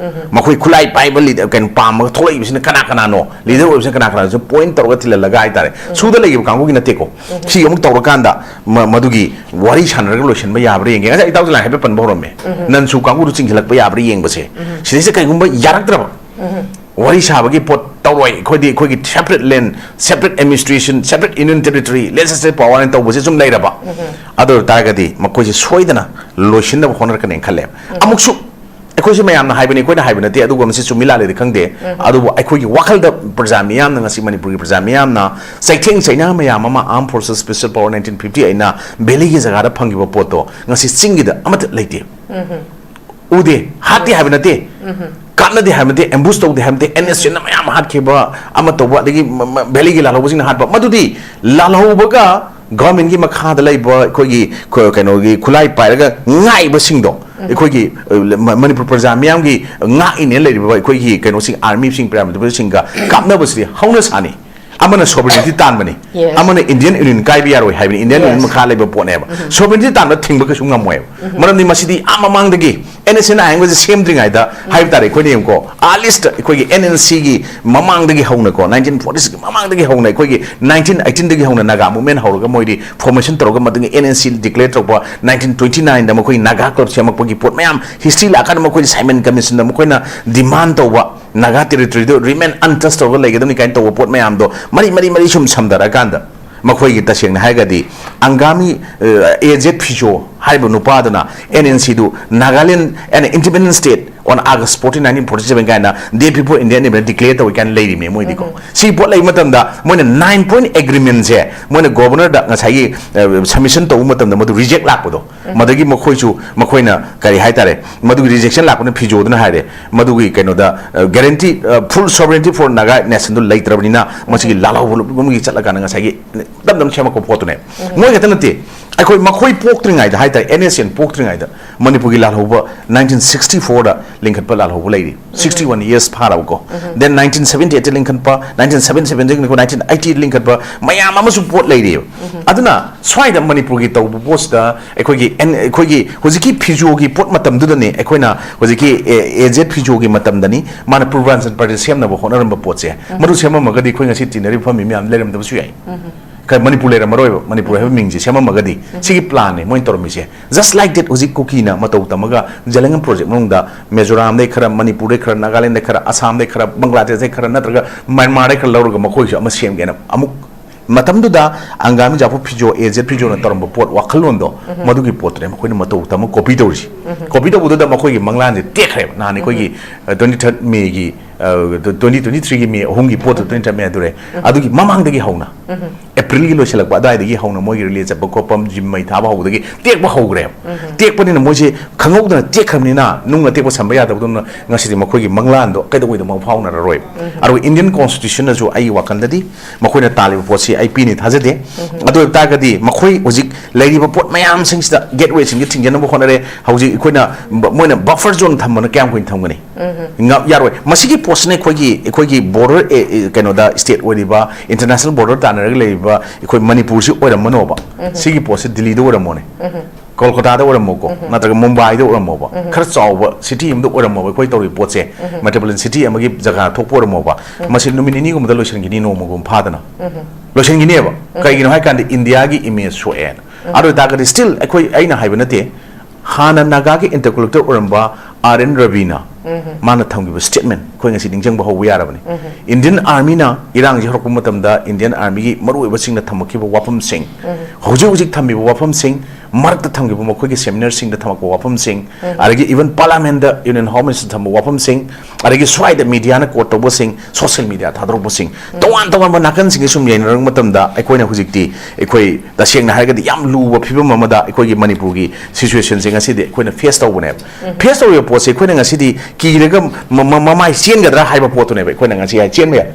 ꯃꯈꯣꯏ ꯈꯨꯠꯂꯥꯏ ꯄꯥꯏꯕ leader, ꯀꯩꯅꯣ, ꯄꯥꯝꯃꯒ ꯊꯣꯛꯂꯛꯏꯕꯁꯤꯅ ꯀꯅꯥ ꯀꯅꯥꯅꯣ? Leader ꯑꯣꯏꯕꯁꯤꯅ ꯀꯅꯥ ꯀꯅꯥꯅꯣ? Point ꯇꯧꯔꯒ ꯊꯤꯜꯍꯜꯂꯒ ꯍꯥꯏꯇꯥꯔꯦ꯫ SoOꯗ ꯂꯩꯈꯤꯕ ꯀꯥꯡꯕꯨꯒꯤ ꯅꯠꯇꯦꯀꯣ꯫ ꯁꯤ ꯑꯃꯨꯛ ꯇꯧꯔꯀꯥꯟꯗ ꯃ-, ꯃꯗꯨꯒꯤ ꯋꯥꯔꯤ ꯁꯥꯟꯅꯔꯒ ꯂꯣꯏꯁꯤꯟꯕ ꯌꯥꯕ꯭ꯔꯥ ꯌꯦꯡꯒꯦ꯫ ꯉꯁꯥꯏ ꯏꯇꯥꯎꯁꯨ line ꯍꯥꯏꯐꯦꯠ ꯄꯟꯕ ꯍꯧꯔꯝꯃꯦ꯫ Non SoO ꯀꯥꯡꯕꯨꯗꯨ ꯆꯤꯡꯁꯤꯜꯂꯛꯄ ꯌꯥꯕ꯭ꯔꯥ ꯌꯦꯡꯕꯁꯦ꯫ ꯁꯤꯗꯩꯁꯤꯗ ꯀꯩꯒꯨꯝꯕ ꯌꯥꯔꯛꯇ꯭ꯔꯕ, ꯋꯥꯔꯤ ꯁꯥꯕꯒꯤ ꯄꯣꯠ ꯇꯧꯔꯣꯏ, ꯑꯩꯈꯣꯏꯗꯤ ꯑꯩꯈꯣꯏꯒꯤ separate land, separate administration, separate union territory, legislative power ꯍꯥꯏꯅ ꯇꯧꯕꯁꯦ ꯁꯨꯝ ꯂꯩꯔꯕ, ꯑꯗꯨ ꯑꯣꯏ ꯇꯥꯔꯒꯗꯤ ꯃꯈꯣꯏꯁꯦ ꯁꯣꯏꯗꯅ ꯂꯣꯏꯁꯤꯟꯅꯕ ꯍꯣꯠꯅꯔꯛꯀꯅꯦꯅ ꯈꯜꯂꯦ꯫ ꯑꯃꯨꯛꯁꯨ ꯑꯩꯈꯣꯏꯁꯨ ꯃꯌꯥꯝꯅ ꯍꯥꯏꯕꯅꯤ, ꯑꯩꯈꯣꯏꯅ ꯍꯥꯏꯕ ꯅꯠꯇꯦ, ꯑꯗꯨꯒ ꯃꯁꯤ ꯆꯨꯝꯃꯤ ꯂꯥꯜꯂꯤꯗꯤ ꯈꯪꯗꯦ꯫ ꯑꯗꯨꯕꯨ ꯑꯩꯈꯣꯏꯒꯤ ꯋꯥꯈꯜꯗ ꯄ꯭ꯔꯖꯥ ꯃꯤꯌꯥꯝꯅ, ꯉꯁꯤ ꯃꯅꯤꯄꯨꯔꯒꯤ ꯄ꯭ꯔꯖꯥ ꯃꯤꯌꯥꯝꯅ ꯆꯩꯊꯦꯡ ꯆꯩꯅ ꯃꯌꯥꯝ ꯑꯃ Armed Forces Special Power nineteen fifty eight ꯅ valley ꯒꯤ ꯖꯒꯥꯗ ꯐꯪꯈꯤꯕ ꯄꯣꯠꯇꯣ ꯉꯁꯤ ꯆꯤꯡꯒꯤꯗ ꯑꯃꯠꯇ ꯂꯩꯇꯦ꯫ ꯎꯗꯦ, ꯍꯥꯠꯇꯦ ꯍꯥꯏꯕ ꯅꯠꯇꯦ, ꯀꯥꯞꯅꯗꯦ ꯍꯥꯏꯕ ꯅꯠꯇꯦ, ambush ꯇꯧꯗꯦ ꯍꯥꯏꯕ ꯅꯠꯇꯦ, NSCN ꯅ ꯃꯌꯥꯝ ꯍꯥꯠꯈꯤꯕ ꯑꯃ ꯇꯧꯕ, ꯑꯗꯒꯤ ꯃ-, ꯃ-, valley ꯒꯤ ꯂꯥꯜꯍꯧꯕꯁꯤꯡꯅ ꯍꯥꯠꯄ, ꯃꯗꯨꯗꯤ ꯂꯥꯜꯍꯧꯕꯒ government ꯀꯤ ꯃꯈꯥꯗ ꯂꯩꯕ ꯑꯩꯈꯣꯏꯒꯤ ꯈꯨ-, ꯀꯩꯅꯣꯒꯤ ꯈꯨꯠꯂꯥꯏ ꯄꯥꯏꯔꯒ ꯉꯥꯛꯏꯕꯁꯤꯡꯗꯣ, ꯑꯩꯈꯣꯏꯒꯤ, ꯑ, ꯃ-, ꯃꯅꯤꯄꯨꯔ ꯄ꯭ꯔꯖꯥ ꯃꯤꯌꯥꯝꯒꯤ ꯉꯥꯛꯏꯅꯦꯅ ꯂꯩꯔꯤꯕ ꯑꯩꯈꯣꯏꯒꯤ ꯀꯩꯅꯣꯁꯤꯡ, army ꯁꯤꯡ, paramilitary ꯁꯤꯡꯒ ꯀꯥꯞꯅꯕꯁꯤꯗꯤ ꯍꯧꯅ ꯁꯥꯅꯤ꯫ ꯑꯃꯅ sovereignty ꯇꯥꯟꯕꯅꯤ, Yes. ꯑꯃꯅ Indian Union ꯀꯥꯏꯕ ꯌꯥꯔꯣꯏ ꯍꯥꯏꯕꯅꯤ, Indian Union Yes. ꯃꯈꯥ ꯂꯩꯕ ꯄꯣꯠꯅꯦꯕ꯫ Sovereignty ꯇꯥꯟꯕ ꯊꯤꯡꯕ ꯀꯩꯁꯨ ꯉꯝꯃꯣꯏꯕ꯫ ꯃꯔꯝꯗꯤ ꯃꯁꯤꯗꯤ ꯑꯥ ꯃꯃꯥꯡꯗꯒꯤ NSCN ꯑꯥꯏꯟꯒꯁꯦ ꯁꯦꯝꯗ꯭ꯔꯤꯉꯩꯗ ꯍꯥꯏꯕ ꯇꯥꯔꯦ, ꯑꯩꯈꯣꯏꯅ ꯌꯦꯡꯉꯨꯀꯣ, earliest ꯑꯩꯈꯣꯏꯒꯤ NNC ꯒꯤ ꯃꯃꯥꯡꯗꯒꯤ ꯍꯧꯅꯀꯣ, nineteen forty six ꯀꯤ ꯃꯃꯥꯡꯗꯒꯤ ꯍꯧꯅ, ꯑꯩꯈꯣꯏꯒꯤ nineteen eighteen ꯗꯒꯤ ꯍꯧꯅ Naga movement ꯍꯧꯔꯒ ꯃꯣꯏꯗꯤ formation ꯇꯧꯔꯒ ꯃꯗꯨꯒꯤ NNC declare ꯇꯧꯕ nineteen twenty nine ꯗ ꯃꯈꯣꯏ Naga Club ꯁꯦꯝꯃꯛꯄꯒꯤ ꯄꯣꯠ ꯃꯌꯥꯝ history ꯂꯥꯛꯑꯀꯥꯟꯗ ꯃꯈꯣꯏ Simon Commission ꯗ ꯃꯈꯣꯏꯅ demand ꯇꯧꯕ Naga territory ꯗꯨ remain untouched ꯇꯧꯔꯒ ꯂꯩꯒꯗꯕꯅꯤ ꯀꯥꯏꯅ ꯇꯧꯕ ꯄꯣꯠ ꯃꯌꯥꯝꯗꯣ ꯃꯔꯤ, ꯃꯔꯤ, ꯃꯔꯤ ꯁꯨꯝ ꯁꯝꯊꯔꯛꯑꯀꯥꯟꯗ ꯃꯈꯣꯏꯒꯤ ꯇꯁꯦꯡꯅ ꯍꯥꯏꯔꯒꯗꯤ ꯑꯪꯒꯥꯃꯤ, ꯑ, A Z Phyo ꯍꯥꯏꯔꯤꯕ ꯅꯨꯄꯥꯗꯨꯅ NNC do Nagaland and Independent State on August fourteen, nineteen forty seven ꯀꯥꯏꯅ Day Before Indian Independence declare ꯇꯧꯏ ꯀꯥꯏꯅ ꯂꯩꯔꯤꯕꯅꯦ ꯃꯣꯏꯗꯤꯀꯣ꯫ ꯁꯤ ꯄꯣꯠ ꯂꯩꯕ ꯃꯇꯝꯗ ꯃꯣꯏꯅ nine point agreement ꯁꯦ ꯃꯣꯏꯅ governor ꯗ ꯉꯁꯥꯏꯒꯤ, ꯑ, submission ꯇꯧꯕ ꯃꯇꯝꯗ ꯃꯗꯨ reject ꯂꯥꯛꯄꯗꯣ, ꯃꯗꯒꯤ ꯃꯈꯣꯏꯁꯨ, ꯃꯈꯣꯏꯅ ꯀꯔꯤ ꯍꯥꯏꯇꯥꯔꯦ, ꯃꯗꯨꯒꯤ rejection ꯂꯥꯛꯄꯅ Phyo ꯗꯨꯅ ꯍꯥꯏꯔꯦ, ꯃꯗꯨꯒꯤ ꯀꯩꯅꯣꯗ, ꯑ, guarantee, ꯑ, full sovereignty for Naga nation ꯗꯨ ꯂꯩꯇ꯭ꯔꯕꯅꯤꯅ ꯃꯁꯤꯒꯤ ꯂꯥꯜꯍꯧꯕ ꯂꯨꯞ ꯑꯃꯒꯤ ꯆꯠꯂꯀꯥꯟꯗ ꯉꯁꯥꯏꯒꯤ ꯇꯞ ꯇꯞꯅ ꯁꯦꯝꯃꯛꯄ ꯄꯣꯠꯇꯨꯅꯦ꯫ ꯃꯣꯏ ꯈꯛꯇ ꯅꯠꯇꯦ, ꯑꯩꯈꯣꯏ ꯃꯈꯣꯏ ꯄꯣꯛꯇ꯭ꯔꯤꯉꯩꯗ ꯍꯥꯏꯇꯥꯔꯦ, NSCN ꯄꯣꯛꯇ꯭ꯔꯤꯉꯩꯗ ꯃꯅꯤꯄꯨꯔꯒꯤ ꯂꯥꯜꯍꯧꯕ nineteen sixty four ꯗ ꯂꯤꯡꯈꯠꯄ ꯂꯥꯜꯍꯧꯕ ꯂꯩꯔꯤ꯫ Sixty one years ꯐꯥꯔꯕꯀꯣ꯫ Then nineteen seventy eight ꯗ ꯂꯤꯡꯈꯠꯄ, nineteen seventy seven ꯗꯒꯤ nineteen eighty ꯗ ꯂꯤꯡꯈꯠꯄ ꯃꯌꯥꯝ ꯑꯃꯁꯨ ꯄꯣꯠ ꯂꯩꯔꯤꯑꯕ꯫ ꯑꯗꯨꯅ ꯁ꯭ꯋꯥꯏꯗ ꯃꯅꯤꯄꯨꯔꯒꯤ ꯇꯧꯕ ꯄꯣꯠꯁꯤꯗ ꯑꯩꯈꯣꯏꯒꯤ ꯑꯦꯟ-, ꯑꯩꯈꯣꯏꯒꯤ ꯍꯧꯖꯤꯛꯀꯤ Phyo ꯒꯤ ꯄꯣꯠ ꯃꯇꯝꯗꯨꯗꯅꯦ, ꯑꯩꯈꯣꯏꯅ ꯍꯧꯖꯤꯛꯀꯤ ꯑꯦ-, A Z Phyo ꯒꯤ ꯃꯇꯝꯗꯅꯤ ꯃꯥꯅ Purvanchal Party ꯁꯦꯝꯅꯕ ꯍꯣꯠꯅꯔꯝꯕ ꯄꯣꯠꯁꯦ꯫ ꯃꯗꯨ ꯁꯦꯝꯃꯝꯃꯒꯗꯤ ꯑꯩꯈꯣꯏ ꯉꯁꯤ ꯇꯤꯟꯅꯔꯤꯕ ꯐꯝꯃꯤ ꯃꯌꯥꯝ ꯂꯩꯔꯝꯗꯕꯁꯨ ꯌꯥꯏ꯫ ꯀ-, ꯃꯅꯤꯄꯨꯔ ꯂꯩꯔꯝꯃꯔꯣꯏꯕ, ꯃꯅꯤꯄꯨꯔ ꯍꯥꯏꯕ ꯃꯤꯡꯁꯦ ꯁꯦꯝꯃꯝꯃꯒꯗꯤ꯫ ꯁꯤꯒꯤ plan ꯅꯦ ꯃꯣꯏꯅ ꯇꯧꯔꯝꯃꯤꯁꯦ꯫ Just like that, ꯍꯧꯖꯤꯛ ꯀꯨꯀꯤꯅ ꯃꯇꯧ ꯇꯝꯃꯒ ꯖꯦꯂꯦꯡꯒꯝ project ꯃꯅꯨꯡꯗ ꯃꯤꯖꯣꯔꯥꯝꯗꯩ ꯈꯔ, ꯃꯅꯤꯄꯨꯔꯗꯩ ꯈꯔ, ꯅꯥꯒꯥꯂꯦꯟꯗꯩ ꯈꯔ, ꯑꯁꯥꯝꯗꯩ ꯈꯔ, ꯕꯪꯒ꯭ꯂꯥꯗꯦꯁꯇꯩ ꯈꯔ, ꯅꯠꯇ꯭ꯔꯒ ꯃ꯭ꯌꯥꯟꯃꯥꯔꯗꯩ ꯈꯔ ꯂꯧꯔꯒ ꯃꯈꯣꯏꯁꯨ ꯑꯃ ꯁꯦꯝꯒꯦꯅ ꯑꯃꯨꯛ ꯃꯇꯝꯗꯨꯗ ꯑꯪꯒꯥꯃꯤ ꯖꯥꯐꯨ ꯐꯤꯖꯣ, ꯑꯦ ꯖꯦꯠ ꯐꯤꯖꯣꯅ ꯇꯧꯔꯝꯕ ꯄꯣꯠ, ꯋꯥꯈꯜꯂꯣꯟꯗꯣ, ꯃꯗꯨꯒꯤ ꯄꯣꯠꯇꯨꯅꯦ ꯃꯈꯣꯏꯅ ꯃꯇꯧ ꯇꯝꯃ copy ꯇꯧꯔꯤꯁꯤ꯫ Copy ꯇꯧꯕꯗꯨꯗ ꯃꯈꯣꯏꯒꯤ ꯃꯪꯂꯥꯟꯁꯦ ꯇꯦꯛꯈ꯭ꯔꯦꯕ꯫ ꯅꯍꯥꯟ ꯑꯩꯈꯣꯏꯒꯤ, ꯑ, twenty third May ꯒꯤ, ꯑ, twenty twenty-three ꯒꯤ May ꯑꯍꯨꯝꯒꯤ ꯄꯣꯠꯇꯨ twenty third May ꯑꯗꯨꯔꯦ꯫ ꯑꯗꯨꯒꯤ ꯃꯃꯥꯡꯗꯒꯤ ꯍꯧꯅ, April ꯒꯤ ꯂꯣꯏꯁꯤꯜꯂꯛꯄ ꯑꯗꯨꯋꯥꯏꯗꯒꯤ ꯍꯧꯅ ꯃꯣꯏꯒꯤ rally ꯆꯠꯄ ꯈꯣꯠꯄ, ꯖꯤꯝ ꯃꯩ ꯊꯥꯕ ꯍꯧꯕꯗꯒꯤ ꯇꯦꯛꯄ ꯍꯧꯈ꯭ꯔꯦꯕ꯫ ꯇꯦꯛꯄꯅꯤꯅ ꯃꯣꯏꯁꯦ ꯈꯪꯍꯧꯗꯅ ꯇꯦꯛꯈ꯭ꯔꯕꯅꯤꯅ, ꯅꯨꯡ ꯑꯇꯦꯛꯄ ꯁꯝꯕ ꯌꯥꯗꯕꯗꯧꯅ ꯉꯁꯤꯗꯤ ꯃꯈꯣꯏꯒꯤ ꯃꯪꯂꯥꯟꯗꯣ ꯀꯩꯗꯧꯉꯩꯗ ꯃꯄꯨꯡ ꯐꯥꯎꯅꯔꯔꯣꯏꯕ꯫ ꯑꯗꯨꯒ Indian Constitution ꯅꯁꯨ ꯑꯩꯒꯤ ꯋꯥꯈꯜꯗꯗꯤ ꯃꯈꯣꯏꯅ ꯇꯥꯜꯂꯤꯕ ꯄꯣꯠꯁꯤ ꯑꯩ ꯄꯤꯅꯤ ꯊꯥꯖꯗꯦ꯫ ꯑꯗꯨ ꯑꯣꯏꯕ ꯇꯥꯔꯒꯗꯤ ꯃꯈꯣꯏ ꯍꯧꯖꯤꯛ ꯂꯩꯔꯤꯕ ꯄꯣꯠ ꯃꯌꯥꯝꯁꯤꯡꯁꯤꯗ, gateway ꯁꯤꯡꯁꯤ ꯊꯤꯡꯖꯤꯟꯅꯕ ꯍꯣꯠꯅꯔꯦ꯫ ꯍꯧꯖꯤꯛ ꯑꯩꯈꯣꯏꯅ ꯕ-, ꯃꯣꯏꯅ buffer zone ꯊꯝꯕꯅ ꯀꯌꯥꯝ ꯀꯨꯏꯅ ꯊꯝꯒꯅꯤ? ꯉ-, ꯌꯥꯔꯣꯏ꯫ ꯃꯁꯤꯒꯤ ꯄꯣꯠꯁꯤꯅ ꯑꯩꯈꯣꯏꯒꯤ, ꯑꯩꯈꯣꯏꯒꯤ border, ꯑꯦ, ꯑꯦ, ꯀꯩꯅꯣꯗ, state ꯑꯣꯏꯔꯤꯕ, international border ꯇꯥꯟꯅꯔꯒ ꯂꯩꯔꯤꯕ ꯑꯩꯈꯣꯏ ꯃꯅꯤꯄꯨꯔꯁꯤ ꯑꯣꯏꯔꯝꯃꯅꯣꯕ꯫ ꯁꯤꯒꯤ ꯄꯣꯠꯁꯤ ꯗꯤꯜꯂꯤꯗ ꯑꯣꯏꯔꯝꯃꯣꯅꯦ꯫ ꯀꯣꯜꯀꯇꯥꯗ ꯑꯣꯏꯔꯝꯃꯣꯀꯣ, ꯅꯠꯇ꯭ꯔꯒ ꯃꯨꯝꯕꯥꯏꯗ ꯑꯣꯏꯔꯝꯃꯣꯕ, ꯈꯔ ꯆꯥꯎꯕ city ꯑꯃꯗ ꯑꯣꯏꯔꯝꯃꯣꯕ꯫ ꯑꯩꯈꯣꯏ ꯇꯧꯔꯤꯕ ꯄꯣꯠꯁꯦ metropolitan city ꯑꯃꯒꯤ ꯖꯒꯥ ꯊꯣꯛꯄ ꯑꯣꯏꯔꯝꯃꯣꯕ, ꯃꯁꯤ ꯅꯨꯃꯤꯠ ꯅꯤꯅꯤꯒꯨꯝꯕꯗ ꯂꯣꯏꯁꯤꯟꯈꯤꯅꯤ, ꯅꯣꯡꯃꯒꯨꯝꯕ ꯐꯥꯗꯅ ꯂꯣꯏꯁꯤꯟꯈꯤꯅꯦꯕ꯫ ꯀꯩꯒꯤꯅꯣ ꯍꯥꯏ ꯀꯥꯟꯗ Indiaꯒꯤ image ꯁꯣꯛꯑꯦꯅ꯫ ꯑꯗꯨ ꯑꯣꯏꯇꯥꯔꯒꯗꯤ still ꯑꯩꯈꯣꯏ, ꯑꯩꯅ ꯍꯥꯏꯕ ꯅꯠꯇꯦ, ꯍꯥꯟꯅ ꯅꯥꯒꯥꯒꯤ intellectual ꯑꯣꯏꯔꯝꯕ ꯑꯥꯔ ꯑꯦꯟ ꯔꯕꯤꯅ ꯃꯥꯅ ꯊꯝꯈꯤꯕ statement ꯑꯩꯈꯣꯏ ꯉꯁꯤ ꯅꯤꯡꯁꯤꯡꯕ ꯍꯧꯕ ꯌꯥꯔꯕꯅꯤ꯫ Indian Armyꯅ ꯏꯔꯥꯡꯁꯤ ꯍꯧꯔꯛꯄ ꯃꯇꯝꯗ Indian Armyꯒꯤ ꯃꯔꯨꯑꯣꯏꯕꯁꯤꯡꯅ ꯊꯝꯃꯛꯈꯤꯕ ꯋꯥꯐꯝꯁꯤꯡ, ꯍꯧꯖꯤꯛ ꯍꯧꯖꯤꯛ ꯊꯝꯃꯤꯕ ꯋꯥꯐꯝꯁꯤꯡ, ꯃꯔꯛꯇ ꯊꯝꯈꯤꯕ ꯃꯈꯣꯏꯒꯤ seminarꯁꯤꯡꯗ ꯊꯝꯃꯛꯄ ꯋꯥꯐꯝꯁꯤꯡ, ꯑꯗꯒꯤ even Parliamentꯇ, Union House Ministerꯗ ꯊꯝꯕ ꯋꯥꯐꯝꯁꯤꯡ, ꯑꯗꯒꯤ ꯁ꯭ꯋꯥꯏꯗ mediaꯅ quote ꯇꯧꯕꯁꯤꯡ, social media ꯊꯥꯗꯣꯔꯛꯄꯁꯤꯡ, ꯇꯣꯉꯥꯟ ꯇꯣꯉꯥꯟꯕ ꯅꯥꯀꯟꯁꯤꯡꯁꯦ ꯁꯨꯝ ꯌꯦꯡꯅꯔꯛꯄ ꯃꯇꯝꯗ, ꯑꯩꯈꯣꯏꯅ ꯍꯧꯖꯤꯛꯇꯤ, ꯑꯩꯈꯣꯏ ꯇꯁꯦꯡꯅ ꯍꯥꯏꯔꯒꯗꯤ ꯌꯥꯝ ꯂꯨꯕ ꯐꯤꯕꯝ ꯑꯃꯗ ꯑꯩꯈꯣꯏꯒꯤ ꯃꯅꯤꯄꯨꯔꯒꯤ situationꯁꯦ ꯉꯁꯤꯗꯤ ꯑꯩꯈꯣꯏꯅ face ꯇꯧꯕꯅꯦꯕ꯫ Face ꯇꯧꯔꯤꯕ ꯄꯣꯠꯁꯦ ꯑꯩꯈꯣꯏꯅ ꯉꯁꯤꯗꯤ ꯀꯤꯔꯒ ꯃ-, ꯃ-, ꯃꯃꯥꯏ ꯆꯦꯟꯒꯗ꯭ꯔꯥ ꯍꯥꯏꯕ ꯄꯣꯠꯇꯨꯅꯦꯕ ꯑꯩꯈꯣꯏꯅ ꯉꯁꯤ ꯍꯥꯏ ꯆꯦꯟꯕ ꯌꯥꯏ,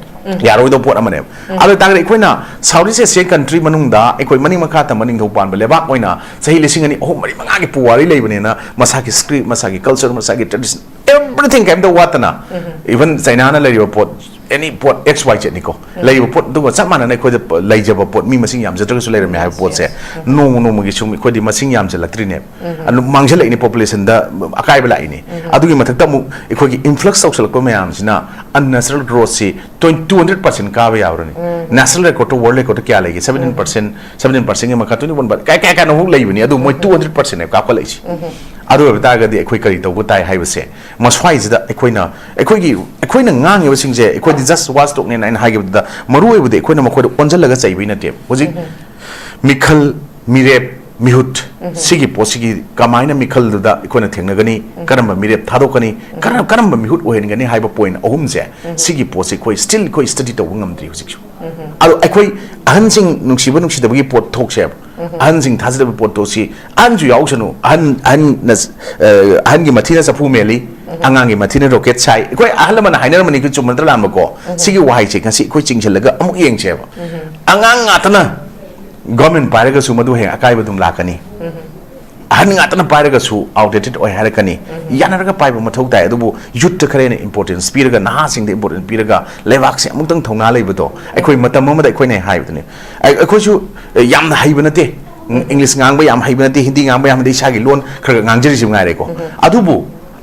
ꯌꯥꯔꯣꯏꯗꯧꯕ ꯄꯣꯠ ꯑꯃꯅꯦꯕ꯫ ꯑꯗꯨ ꯑꯣꯏꯇꯥꯔꯒꯗꯤ ꯑꯩꯈꯣꯏꯅ South East Asian country ꯃꯅꯨꯡꯗ ꯑꯩꯈꯣꯏ ꯃꯅꯤꯡ ꯃꯈꯥ ꯇꯝꯕ ꯅꯤꯡꯊꯧ ꯄꯥꯟꯕ ꯂꯩꯕꯥꯛ ꯑꯣꯏꯅ ꯆꯍꯤ ꯂꯤꯁꯤꯡ ꯑꯅꯤ, ꯑꯍꯨꯝ, ꯃꯔꯤ, ꯃꯉꯥꯒꯤ ꯄꯨꯋꯥꯔꯤ ꯂꯩꯕꯅꯤꯅ ꯃꯁꯥꯒꯤ script, ꯃꯁꯥꯒꯤ culture, ꯃꯁꯥꯒꯤ tradition, everything ꯀꯩꯝꯇ ꯋꯥꯠꯇꯅ, even Chinaꯅ ꯂꯩꯔꯤꯕ ꯄꯣꯠ, ꯑꯦꯅꯤ ꯄꯣꯠ ꯑꯦꯛꯁ ꯋꯥꯏ ꯖꯦꯠꯅꯤꯀꯣ, ꯂꯩꯔꯤꯕ ꯄꯣꯠ ꯑꯗꯨꯒ ꯆꯞ ꯃꯥꯟꯅꯅ ꯑꯩꯈꯣꯏꯗ ꯄ- ꯂꯩꯖꯕ ꯄꯣꯠ ꯃꯤ ꯃꯁꯤꯡ ꯌꯥꯝꯖꯗ꯭ꯔꯒꯁꯨ ꯂꯩꯔꯝꯃꯦ ꯍꯥꯏꯕ ꯄꯣꯠꯁꯦ ꯅꯣꯡꯃ ꯅꯣꯡꯃꯒꯤ ꯁꯨꯝ ꯑꯩꯈꯣꯏꯗꯤ ꯃꯁꯤꯡ ꯌꯥꯝꯁꯤꯜꯂꯛꯇ꯭ꯔꯤꯅꯦꯕ꯫ ꯑꯗꯨ ꯃꯥꯡꯁꯤꯜꯂꯛꯏꯅꯦ, ꯄꯣꯄꯨꯂꯦꯁꯟꯗ ꯑꯀꯥꯏꯕ ꯂꯥꯛꯏꯅꯦ꯫ ꯑꯗꯨꯒꯤ ꯃꯊꯛꯇ ꯑꯃꯨꯛ ꯑꯩꯈꯣꯏꯒꯤ ꯏꯟꯐ꯭ꯂꯛꯁ ꯇꯧꯁꯜꯂꯛꯄ ꯃꯌꯥꯝꯁꯤꯅ ꯑꯟꯅꯦꯆꯔꯦꯜ ꯒ꯭ꯔꯣꯠꯁꯤ ꯇ꯭ꯋꯦꯟꯇꯤ ꯇꯨ ꯍꯟꯗ꯭ꯔꯦꯠ ꯄꯥꯔꯁꯦꯟ ꯀꯥꯕ ꯌꯥꯎꯔꯅꯤ꯫ ꯅꯦꯁꯅꯦꯜ ꯔꯦꯀꯣꯔꯠꯇꯣ ꯋꯥꯔꯜ ꯔꯦꯀꯣꯔꯠꯇ ꯀꯌꯥ ꯂꯩꯒꯦ? ꯁꯕꯦꯟꯇꯤꯟ ꯄꯥꯔꯁꯦꯟ, ꯁꯕꯦꯟꯇꯤꯟ ꯄꯥꯔꯁꯦꯟꯒꯤ ꯃꯈꯥ ꯇ꯭ꯋꯦꯟꯇꯤ ꯋꯥꯟ ꯀꯥꯏ ꯀꯥꯏ ꯀꯥꯏꯅ ꯑꯃꯨꯛ ꯂꯩꯕꯅꯤ꯫ ꯑꯗꯨ ꯃꯣꯏ ꯇꯨ ꯍꯟꯗ꯭ꯔꯦꯠ ꯄꯥꯔꯁꯦꯟꯅꯦꯕ ꯀꯥꯞꯈꯠꯂꯛꯏꯁꯦ꯫ ꯑꯗꯨ ꯑꯣꯏꯕ ꯇꯥꯔꯒꯗꯤ ꯑꯩꯈꯣꯏ ꯀꯔꯤ ꯇꯧꯕ ꯇꯥꯏ ꯍꯥꯏꯕꯁꯦ ꯃꯁ꯭ꯋꯥꯏꯁꯤꯗ ꯑꯩꯈꯣꯏꯅ ꯑꯩꯈꯣꯏꯒꯤ ꯑꯩꯈꯣꯏꯅ ꯉꯥꯡꯉꯤꯕꯁꯤꯡꯁꯦ ꯑꯩꯈꯣꯏꯗꯤ ꯖꯁ ꯋꯥꯁ ꯇꯣꯛꯅꯦꯅ ꯑꯩꯅ ꯍꯥꯏꯈꯤꯕꯗꯨꯗ ꯃꯔꯨ ꯑꯣꯏꯕꯗꯤ ꯑꯩꯈꯣꯏꯅ ꯃꯈꯣꯏꯗ ꯑꯣꯟꯁꯤꯜꯂꯒ ꯆꯩꯕꯩ ꯅꯠꯇꯦꯕ꯫ ꯍꯧꯖꯤꯛ ꯃꯤꯈꯜ, ꯃꯤꯔꯦꯞ, ꯃꯤꯍꯨꯠ ꯁꯤꯒꯤ ꯄꯣꯠꯁꯤꯒꯤ ꯀꯃꯥꯏꯅ ꯃꯤꯈꯜꯗꯨꯗ ꯑꯩꯈꯣꯏꯅ ꯊꯦꯡꯅꯒꯅꯤ, ꯀꯔꯝꯕ ꯃꯤꯔꯦꯞ ꯊꯥꯗꯣꯛꯀꯅꯤ, ꯀꯔꯝ- ꯀꯔꯝꯕ ꯃꯤꯍꯨꯠ ꯑꯣꯏꯍꯟꯒꯅꯤ ꯍꯥꯏꯕ ꯄꯣꯏꯟ ꯑꯍꯨꯝꯁꯦ ꯁꯤꯒꯤ ꯄꯣꯠꯁꯤ ꯑꯩꯈꯣꯏ ꯁ꯭ꯇꯤꯜ ꯑꯩꯈꯣꯏ ꯁ꯭ꯇꯗꯤ ꯇꯧꯕ ꯉꯝꯗ꯭ꯔꯤ ꯍꯧꯖꯤꯛꯁꯨ꯫ ꯑꯗꯣ ꯑꯩꯈꯣꯏ ꯑꯍꯟꯁꯤꯡ ꯅꯨꯡꯁꯤꯕ ꯅꯨꯡꯁꯤꯗꯕꯒꯤ ꯄꯣꯠ ꯊꯣꯛꯁꯦꯕ꯫ ꯑꯍꯟꯁꯤꯡ ꯊꯥꯖꯗꯕ ꯄꯣꯠꯇꯣ ꯁꯤ ꯑꯍꯟꯁꯨ ꯌꯥꯎꯁꯅꯨ꯫ ꯑꯍꯟ ꯑꯍꯟꯅ ꯑ, ꯑꯍꯟꯒꯤ ꯃꯊꯤꯅ ꯆꯐꯨ ꯃꯦꯜꯂꯤ, ꯑꯉꯥꯡꯒꯤ ꯃꯊꯤꯅ ꯔꯣꯀꯦꯠ ꯁꯥꯏ꯫ ꯑꯩꯈꯣꯏ ꯑꯍꯜ ꯂꯃꯟꯅ ꯍꯥꯏꯅꯔꯝꯕꯅꯤ, ꯑꯩꯈꯣꯏ ꯆꯨꯝꯕ ꯅꯠꯇ꯭ꯔꯥ ꯂꯥꯟꯕꯀꯣ? ꯁꯤꯒꯤ ꯋꯥꯍꯩꯁꯦ ꯉꯁꯤ ꯑꯩꯈꯣꯏ ꯆꯤꯡꯁꯤꯜꯂꯒ ꯑꯃꯨꯛ ꯌꯦꯡꯁꯦꯕ꯫ ꯑꯉꯥꯡ ꯉꯥꯛꯇꯅ ꯒꯣꯔꯃꯦꯟ ꯄꯥꯏꯔꯒꯁꯨ ꯃꯗꯨ ꯍꯌꯦꯡ ꯑꯀꯥꯏꯕ ꯑꯗꯨꯝ ꯂꯥꯛꯀꯅꯤ꯫ ꯑꯍꯟ ꯉꯥꯛꯇꯅ ꯄꯥꯏꯔꯒꯁꯨ ꯑꯥꯎꯠꯗꯦꯇꯦꯠ ꯑꯣꯏ ꯍꯥꯏꯔꯛꯀꯅꯤ꯫ ꯌꯥꯅꯔꯒ ꯄꯥꯏꯕ ꯃꯊꯧ ꯇꯥꯏ꯫ ꯑꯗꯨꯕꯨ ꯌꯨꯠꯇ ꯈꯔ ꯍꯦꯟꯅ ꯏꯝꯄꯣꯔꯇꯦꯟꯁ ꯄꯤꯔꯒ, ꯅꯍꯥꯁꯤꯡꯗ ꯏꯝꯄꯣꯔꯇꯦꯟꯁ ꯄꯤꯔꯒ, ꯂꯩꯕꯥꯛꯁꯦ ꯑꯃꯨꯛꯇꯪ ꯊꯧꯅꯥ ꯂꯩꯕꯗꯣ ꯑꯩꯈꯣꯏ ꯃꯇꯝ ꯑꯃꯗ ꯑꯩꯈꯣꯏꯅ ꯍꯥꯏꯕꯗꯨꯅꯤ꯫ ꯑꯩ- ꯑꯩꯈꯣꯏꯁꯨ ꯑ, ꯌꯥꯝꯅ ꯍꯩꯕ ꯅꯠꯇꯦ꯫ ꯎꯝ, ꯏꯪꯂꯤꯁ ꯉꯥꯡꯕ ꯌꯥꯝ ꯍꯩꯕ ꯅꯠꯇꯦ, ꯍꯤꯟꯗꯤ ꯉꯥꯡꯕ ꯌꯥꯝ ꯍꯩꯕ ꯅꯠꯇꯦ, ꯏꯁꯥꯒꯤ ꯂꯣꯟ ꯈꯔ ꯈꯔ ꯉꯥꯡꯖꯔꯤꯁꯤ ꯉꯥꯏꯔꯦꯀꯣ꯫ ꯑꯗꯨꯕꯨ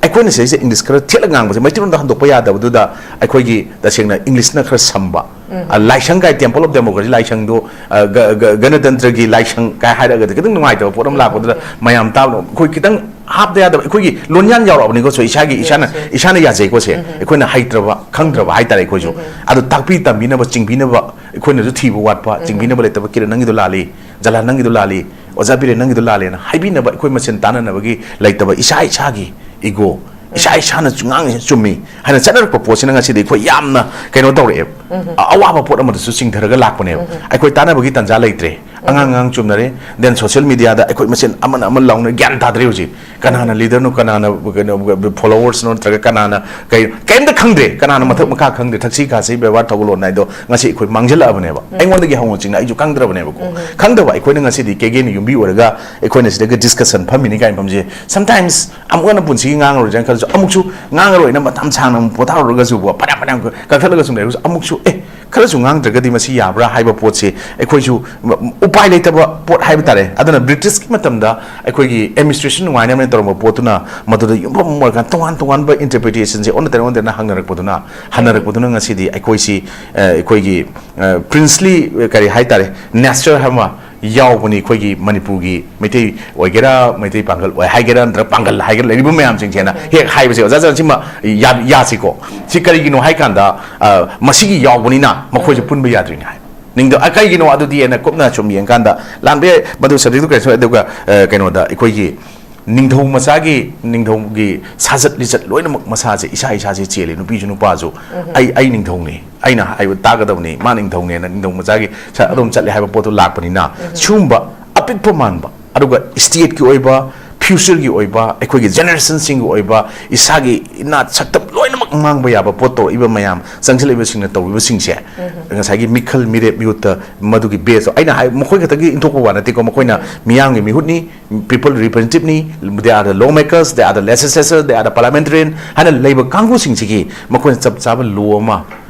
ꯑꯩꯈꯣꯏꯅ ꯁꯤꯗꯩꯁꯤꯗ ꯏꯪꯂꯤꯁ ꯈꯔ ꯊꯦꯠꯂ ꯉꯥꯡꯕꯁꯦ ꯃꯩꯇꯩꯂꯣꯟꯗ ꯍꯟꯗꯣꯛꯄ ꯌꯥꯗꯕꯗꯨꯗ ꯑꯩꯈꯣꯏꯒꯤ ꯇꯁꯦꯡꯅ ꯏꯪꯂꯤꯁꯅ ꯈꯔ ꯁꯝꯕ꯫ ꯑ, ꯂꯥꯏꯁꯪ ꯀꯥꯏ, ꯇꯦꯝꯄꯜ ꯑꯣꯐ ꯗꯦꯃꯣꯀ꯭ꯔꯦꯁꯤ ꯂꯥꯏꯁꯪꯗꯣ, ꯑ, ꯒ- ꯒ- ꯒꯅꯇꯟꯇ꯭ꯔꯒꯤ ꯂꯥꯏꯁꯪ ꯀꯥꯏ ꯍꯥꯏꯔꯒꯗꯤ ꯈꯤꯇꯪ ꯅꯨꯡꯉꯥꯏꯇꯕ ꯄꯣꯠ ꯑꯃ ꯂꯥꯛꯄꯗꯨꯗ ꯃꯌꯥꯝ ꯇꯥꯕꯗ ꯑꯩꯈꯣꯏ ꯈꯤꯇꯪ ꯍꯥꯞꯇ ꯌꯥꯗꯕ, ꯑꯩꯈꯣꯏꯒꯤ ꯂꯣꯟꯌꯥꯟ ꯌꯥꯎꯔꯛꯑꯕꯅꯤꯀꯣ꯫ ꯁꯣ ꯏꯁꯥꯒꯤ, ꯏꯁꯥꯅ, ꯏꯁꯥꯅ ꯌꯥꯖꯩꯀꯣ ꯁꯦ꯫ ꯑꯩꯈꯣꯏꯅ ꯍꯩꯇ꯭ꯔꯕ, ꯈꯪꯗ꯭ꯔꯕ ꯍꯥꯏꯇꯥꯔꯦ ꯑꯩꯈꯣꯏꯁꯨ꯫ ꯑꯗꯣ ꯇꯥꯛꯄꯤ ꯇꯝꯕꯤꯅꯕ, ꯆꯤꯡꯕꯤꯅꯕ ꯑꯩꯈꯣꯏꯅꯁꯨ ꯊꯤꯕ ꯋꯥꯠꯄ, ꯆꯤꯡꯕꯤꯅꯕ ꯂꯩꯇꯕ꯫ "ꯀꯤꯔꯟ, ꯅꯪꯒꯤꯗꯣ ꯂꯥꯜꯂꯤ, ꯖꯂꯥꯟ, ꯅꯪꯒꯤꯗꯣ ꯂꯥꯜꯂꯤ, ꯑꯣꯖꯥ ꯕꯤꯔꯦꯟ, ꯅꯪꯒꯤꯗꯣ ꯂꯥꯜꯂꯦꯅ" ꯍꯥꯏꯕꯤꯅꯕ ꯑꯩꯈꯣꯏ ꯃꯁꯦꯟ ꯇꯥꯟꯅꯅꯕꯒꯤ ꯂꯩꯇꯕ, ꯏꯁꯥ ꯏꯁꯥꯒꯤ ꯏꯒꯣ, ꯏꯁꯥ ꯏꯁꯥꯅ ꯉꯥꯡꯉꯤꯁꯦ ꯆꯨꯝꯃꯤ ꯍꯥꯏꯅ ꯆꯠꯅꯔꯛꯄ ꯄꯣꯠꯁꯤꯅ ꯉꯁꯤꯗꯤ ꯑꯩꯈꯣꯏ ꯌꯥꯝꯅ ꯀꯩꯅꯣ ꯇꯧꯔꯛꯑꯦꯕ꯫ ꯑ- ꯑꯋꯥꯕ ꯄꯣꯠ ꯑꯃꯗꯁꯨ ꯆꯤꯡꯊꯔꯒ ꯂꯥꯛꯄꯅꯦꯕ꯫ ꯑꯩꯈꯣꯏ ꯇꯥꯟꯅꯕꯒꯤ ꯇꯥꯟꯖꯥ ꯂꯩꯇ꯭ꯔꯦ꯫ ꯑꯉꯥꯡ ꯑꯉꯥꯡ ꯆꯨꯝꯅꯔꯦ꯫ Then social media ꯗ ꯑꯩꯈꯣꯏ ꯃꯁꯦꯟ ꯑꯃꯅ ꯑꯃ ꯂꯥꯎꯅ, ꯒ꯭ꯌꯥꯟ ꯇꯥꯗ꯭ꯔꯦ ꯍꯧꯖꯤꯛ꯫ ꯀꯅꯥꯅ leader ꯅꯣ, ꯀꯅꯥꯅ ꯀꯩꯅꯣ followers ꯅꯣ, ꯅꯠꯇ꯭ꯔꯒ ꯀꯅꯥꯅ ꯀꯩ, ꯀꯩꯝꯇ ꯈꯪꯗ꯭ꯔꯦ꯫ ꯀꯅꯥꯅ ꯃꯊꯛ ꯃꯈꯥ ꯈꯪꯗ꯭ꯔꯦ꯫ ꯊꯛꯁꯤ ꯈꯥꯁꯤ, ꯕꯦꯕꯥꯔ ꯊꯧꯒꯜꯂꯣꯟ ꯍꯥꯏꯗꯣ ꯉꯁꯤ ꯑꯩꯈꯣꯏ ꯃꯥꯡꯖꯤꯜꯂꯛꯑꯕꯅꯦꯕ꯫ ꯑꯩꯉꯣꯟꯗꯒꯤ ꯍꯧꯅ ꯆꯤꯡꯅ ꯑꯩꯁꯨ ꯈꯪꯗ꯭ꯔꯕꯅꯦꯕꯀꯣ꯫ ꯈꯪꯗꯕ ꯑꯩꯈꯣꯏꯅ ꯉꯁꯤꯗꯤ ꯀꯦꯒꯦꯅ ꯌꯨꯝꯕꯤ ꯑꯣꯏꯔꯒ ꯑꯩꯈꯣꯏꯅ ꯁꯤꯗꯒ discussion ꯐꯝꯃꯤꯅꯤ ꯀꯥꯏꯅ ꯐꯝꯁꯦ꯫ Sometimes ꯑꯃꯨꯛ ꯍꯟꯅ ꯄꯨꯟꯁꯤꯒꯤ ꯉꯥꯡꯉꯔꯣꯏꯁꯦ ꯍꯥꯏꯅ ꯈꯜꯂꯁꯨ, ꯑꯃꯨꯛꯁꯨ ꯉꯥꯡꯉꯔꯣꯏꯅ ꯃꯇꯝ ꯁꯥꯡꯅ ꯑꯃꯨꯛ ꯄꯣꯊꯥꯔꯨꯔꯒꯁꯨꯀꯣ, ꯐꯅꯌꯥꯝ ꯐꯅꯌꯥꯝ ꯀꯛꯊꯠꯂꯒ ꯁꯨꯝ ꯂꯩꯔꯒꯁꯨ, ꯑꯃꯨꯛꯁꯨ ꯑꯦ, ꯈꯔꯁꯨ ꯉꯥꯡꯗ꯭ꯔꯒꯗꯤ ꯃꯁꯤ ꯌꯥꯕ꯭ꯔꯥ ꯍꯥꯏꯕ ꯄꯣꯠꯁꯦ ꯑꯩꯈꯣꯏꯁꯨ ꯎꯄꯥꯏ ꯂꯩꯇꯕ ꯄꯣꯠ ꯍꯥꯏꯕ ꯇꯥꯔꯦ꯫ ꯑꯗꯨꯅ ꯕ꯭ꯔꯤꯇꯤꯁꯀꯤ ꯃꯇꯝꯗ ꯑꯩꯈꯣꯏꯒꯤ administration ꯅꯨꯡꯉꯥꯏꯅꯕꯅ ꯇꯧꯔꯝꯕ ꯄꯣꯠꯇꯨꯅ ꯃꯗꯨꯗ ꯌꯨꯝꯐꯝ ꯑꯣꯏꯔꯀꯥꯟꯗ ꯇꯣꯉꯥꯟ ꯇꯣꯉꯥꯟꯕ interpretation ꯁꯦ ꯑꯣꯟꯅ ꯇꯩꯅ ꯑꯣꯟꯅ ꯇꯩꯅ ꯍꯪꯅꯔꯛꯄꯗꯨꯅ, ꯍꯟꯅꯔꯛꯄꯗꯨꯅ ꯉꯁꯤꯗꯤ ꯑꯩꯈꯣꯏꯁꯤ, ꯑ, ꯑꯩꯈꯣꯏꯒꯤ, ꯑ, princely, ꯀꯔꯤ ꯍꯥꯏ ꯇꯥꯔꯦ, nature ꯑꯃ ꯌꯥꯎꯕꯅꯤ꯫ ꯑꯩꯈꯣꯏꯒꯤ ꯃꯅꯤꯄꯨꯔꯒꯤ ꯃꯩꯇꯩ ꯑꯣꯏꯒꯦꯔꯥ, ꯃꯩꯇꯩ ꯄꯥꯡꯒꯜ ꯑꯣꯏ ꯍꯥꯏꯒꯦꯔꯥ, ꯅꯠꯇ꯭ꯔꯒ ꯄꯥꯡꯒꯜ ꯍꯥꯏꯒꯦꯔꯥ, ꯂꯩꯔꯤꯕ ꯃꯌꯥꯝꯁꯤꯡꯁꯦꯅ ꯍꯦꯛ ꯍꯥꯏꯕꯁꯦ, "ꯑꯣꯖꯥ, ꯑꯣꯖꯥ, ꯁꯤꯃ ꯌꯥ-, ꯌꯥꯁꯤꯀꯣ꯫ ꯁꯤ ꯀꯔꯤꯒꯤꯅꯣ ꯍꯥꯏ ꯀꯥꯟꯗ, ꯑ, ꯃꯁꯤꯒꯤ ꯌꯥꯎꯕꯅꯤꯅ ꯃꯈꯣꯏꯁꯦ ꯄꯨꯟꯕ ꯌꯥꯗ꯭ꯔꯤꯅꯤ" ꯍꯥꯏ꯫ ꯅꯤꯡꯗ-, ꯑ, ꯀꯩꯒꯤꯅꯣ ꯑꯗꯨꯗꯤ ꯑꯩꯅ ꯀꯨꯞꯅ ꯁꯨꯝ ꯌꯦꯡꯀꯥꯟꯗ, ꯂꯥꯟꯕ ꯌꯥꯏ, ꯃꯗꯨ subject ꯇꯨ ꯀꯩꯁꯨ, ꯑꯗꯨꯒ, ꯑ, ꯀꯩꯅꯣꯗ ꯑꯩꯈꯣꯏꯒꯤ ꯅꯤꯡꯊꯧ ꯃꯆꯥꯒꯤ, ꯅꯤꯡꯊꯧꯒꯤ ꯁꯥꯖꯠ ꯂꯤꯆꯠ ꯂꯣꯏꯅꯃꯛ ꯃꯁꯥꯁꯦ, ꯏꯁꯥ ꯏꯁꯥꯁꯦ ꯆꯦꯜꯂꯤ, ꯅꯨꯄꯤꯁꯨ ꯅꯨꯄꯥꯁꯨ꯫ "ꯑꯩ, ꯑꯩ ꯅꯤꯡꯊꯧꯅꯤ, ꯑꯩꯅ ꯍꯥꯏꯕ ꯇꯥꯒꯗꯕꯅꯤ, ꯃꯥ ꯅꯤꯡꯊꯧꯅꯦꯅ ꯅꯤꯡꯊꯧ ꯃꯆꯥꯒꯤ ꯁ-, ꯑꯗꯨꯝ ꯆꯠꯂꯦ" ꯍꯥꯏꯕ ꯄꯣꯠꯇꯣ ꯂꯥꯛꯄꯅꯤꯅ, ꯁꯤꯒꯨꯝꯕ ꯑꯄꯤꯛꯄ ꯃꯥꯟꯕ, ꯑꯗꯨꯒ state ꯀꯤ ꯑꯣꯏꯕ, future ꯒꯤ ꯑꯣꯏꯕ, ꯑꯩꯈꯣꯏꯒꯤ generation ꯁꯤꯡꯒꯤ ꯑꯣꯏꯕ, ꯏꯁꯥꯒꯤ ꯏꯅꯥꯠ ꯁꯛꯇꯝ ꯂꯣꯏꯅꯃꯛ ꯃꯥꯡꯕ ꯌꯥꯕ ꯄꯣꯠ ꯇꯧꯔꯛꯏꯕ ꯃꯌꯥꯝ, ꯆꯪꯁꯤꯜꯂꯛꯏꯕꯁꯤꯡꯅ ꯇꯧꯔꯤꯕꯁꯤꯡꯁꯦ, ꯉꯁꯥꯏꯒꯤ ꯃꯤꯈꯜ ꯃꯤꯔꯦꯞ ꯃꯤꯍꯨꯠꯇ ꯃꯗꯨꯒꯤ base ꯇꯣ, ꯑꯩꯅ ꯍꯥꯏ, ꯃꯈꯣꯏ ꯈꯛꯇꯒꯤ ꯏꯟꯊꯣꯛꯄ ꯋꯥ ꯅꯠꯇꯦꯀꯣ, ꯃꯈꯣꯏꯅ ꯃꯤꯌꯥꯝꯒꯤ ꯃꯤꯍꯨꯠꯅꯤ, people representative ꯅꯤ, they are the lawmakers, they are the legislators, they are the parliamentarian ꯍꯥꯏꯅ ꯂꯩꯕ ꯀꯥꯡꯕꯨꯁꯤꯡꯁꯤꯒꯤ ꯃꯈꯣꯏꯅ ꯆꯞ ꯆꯥꯕ law ꯑꯃ,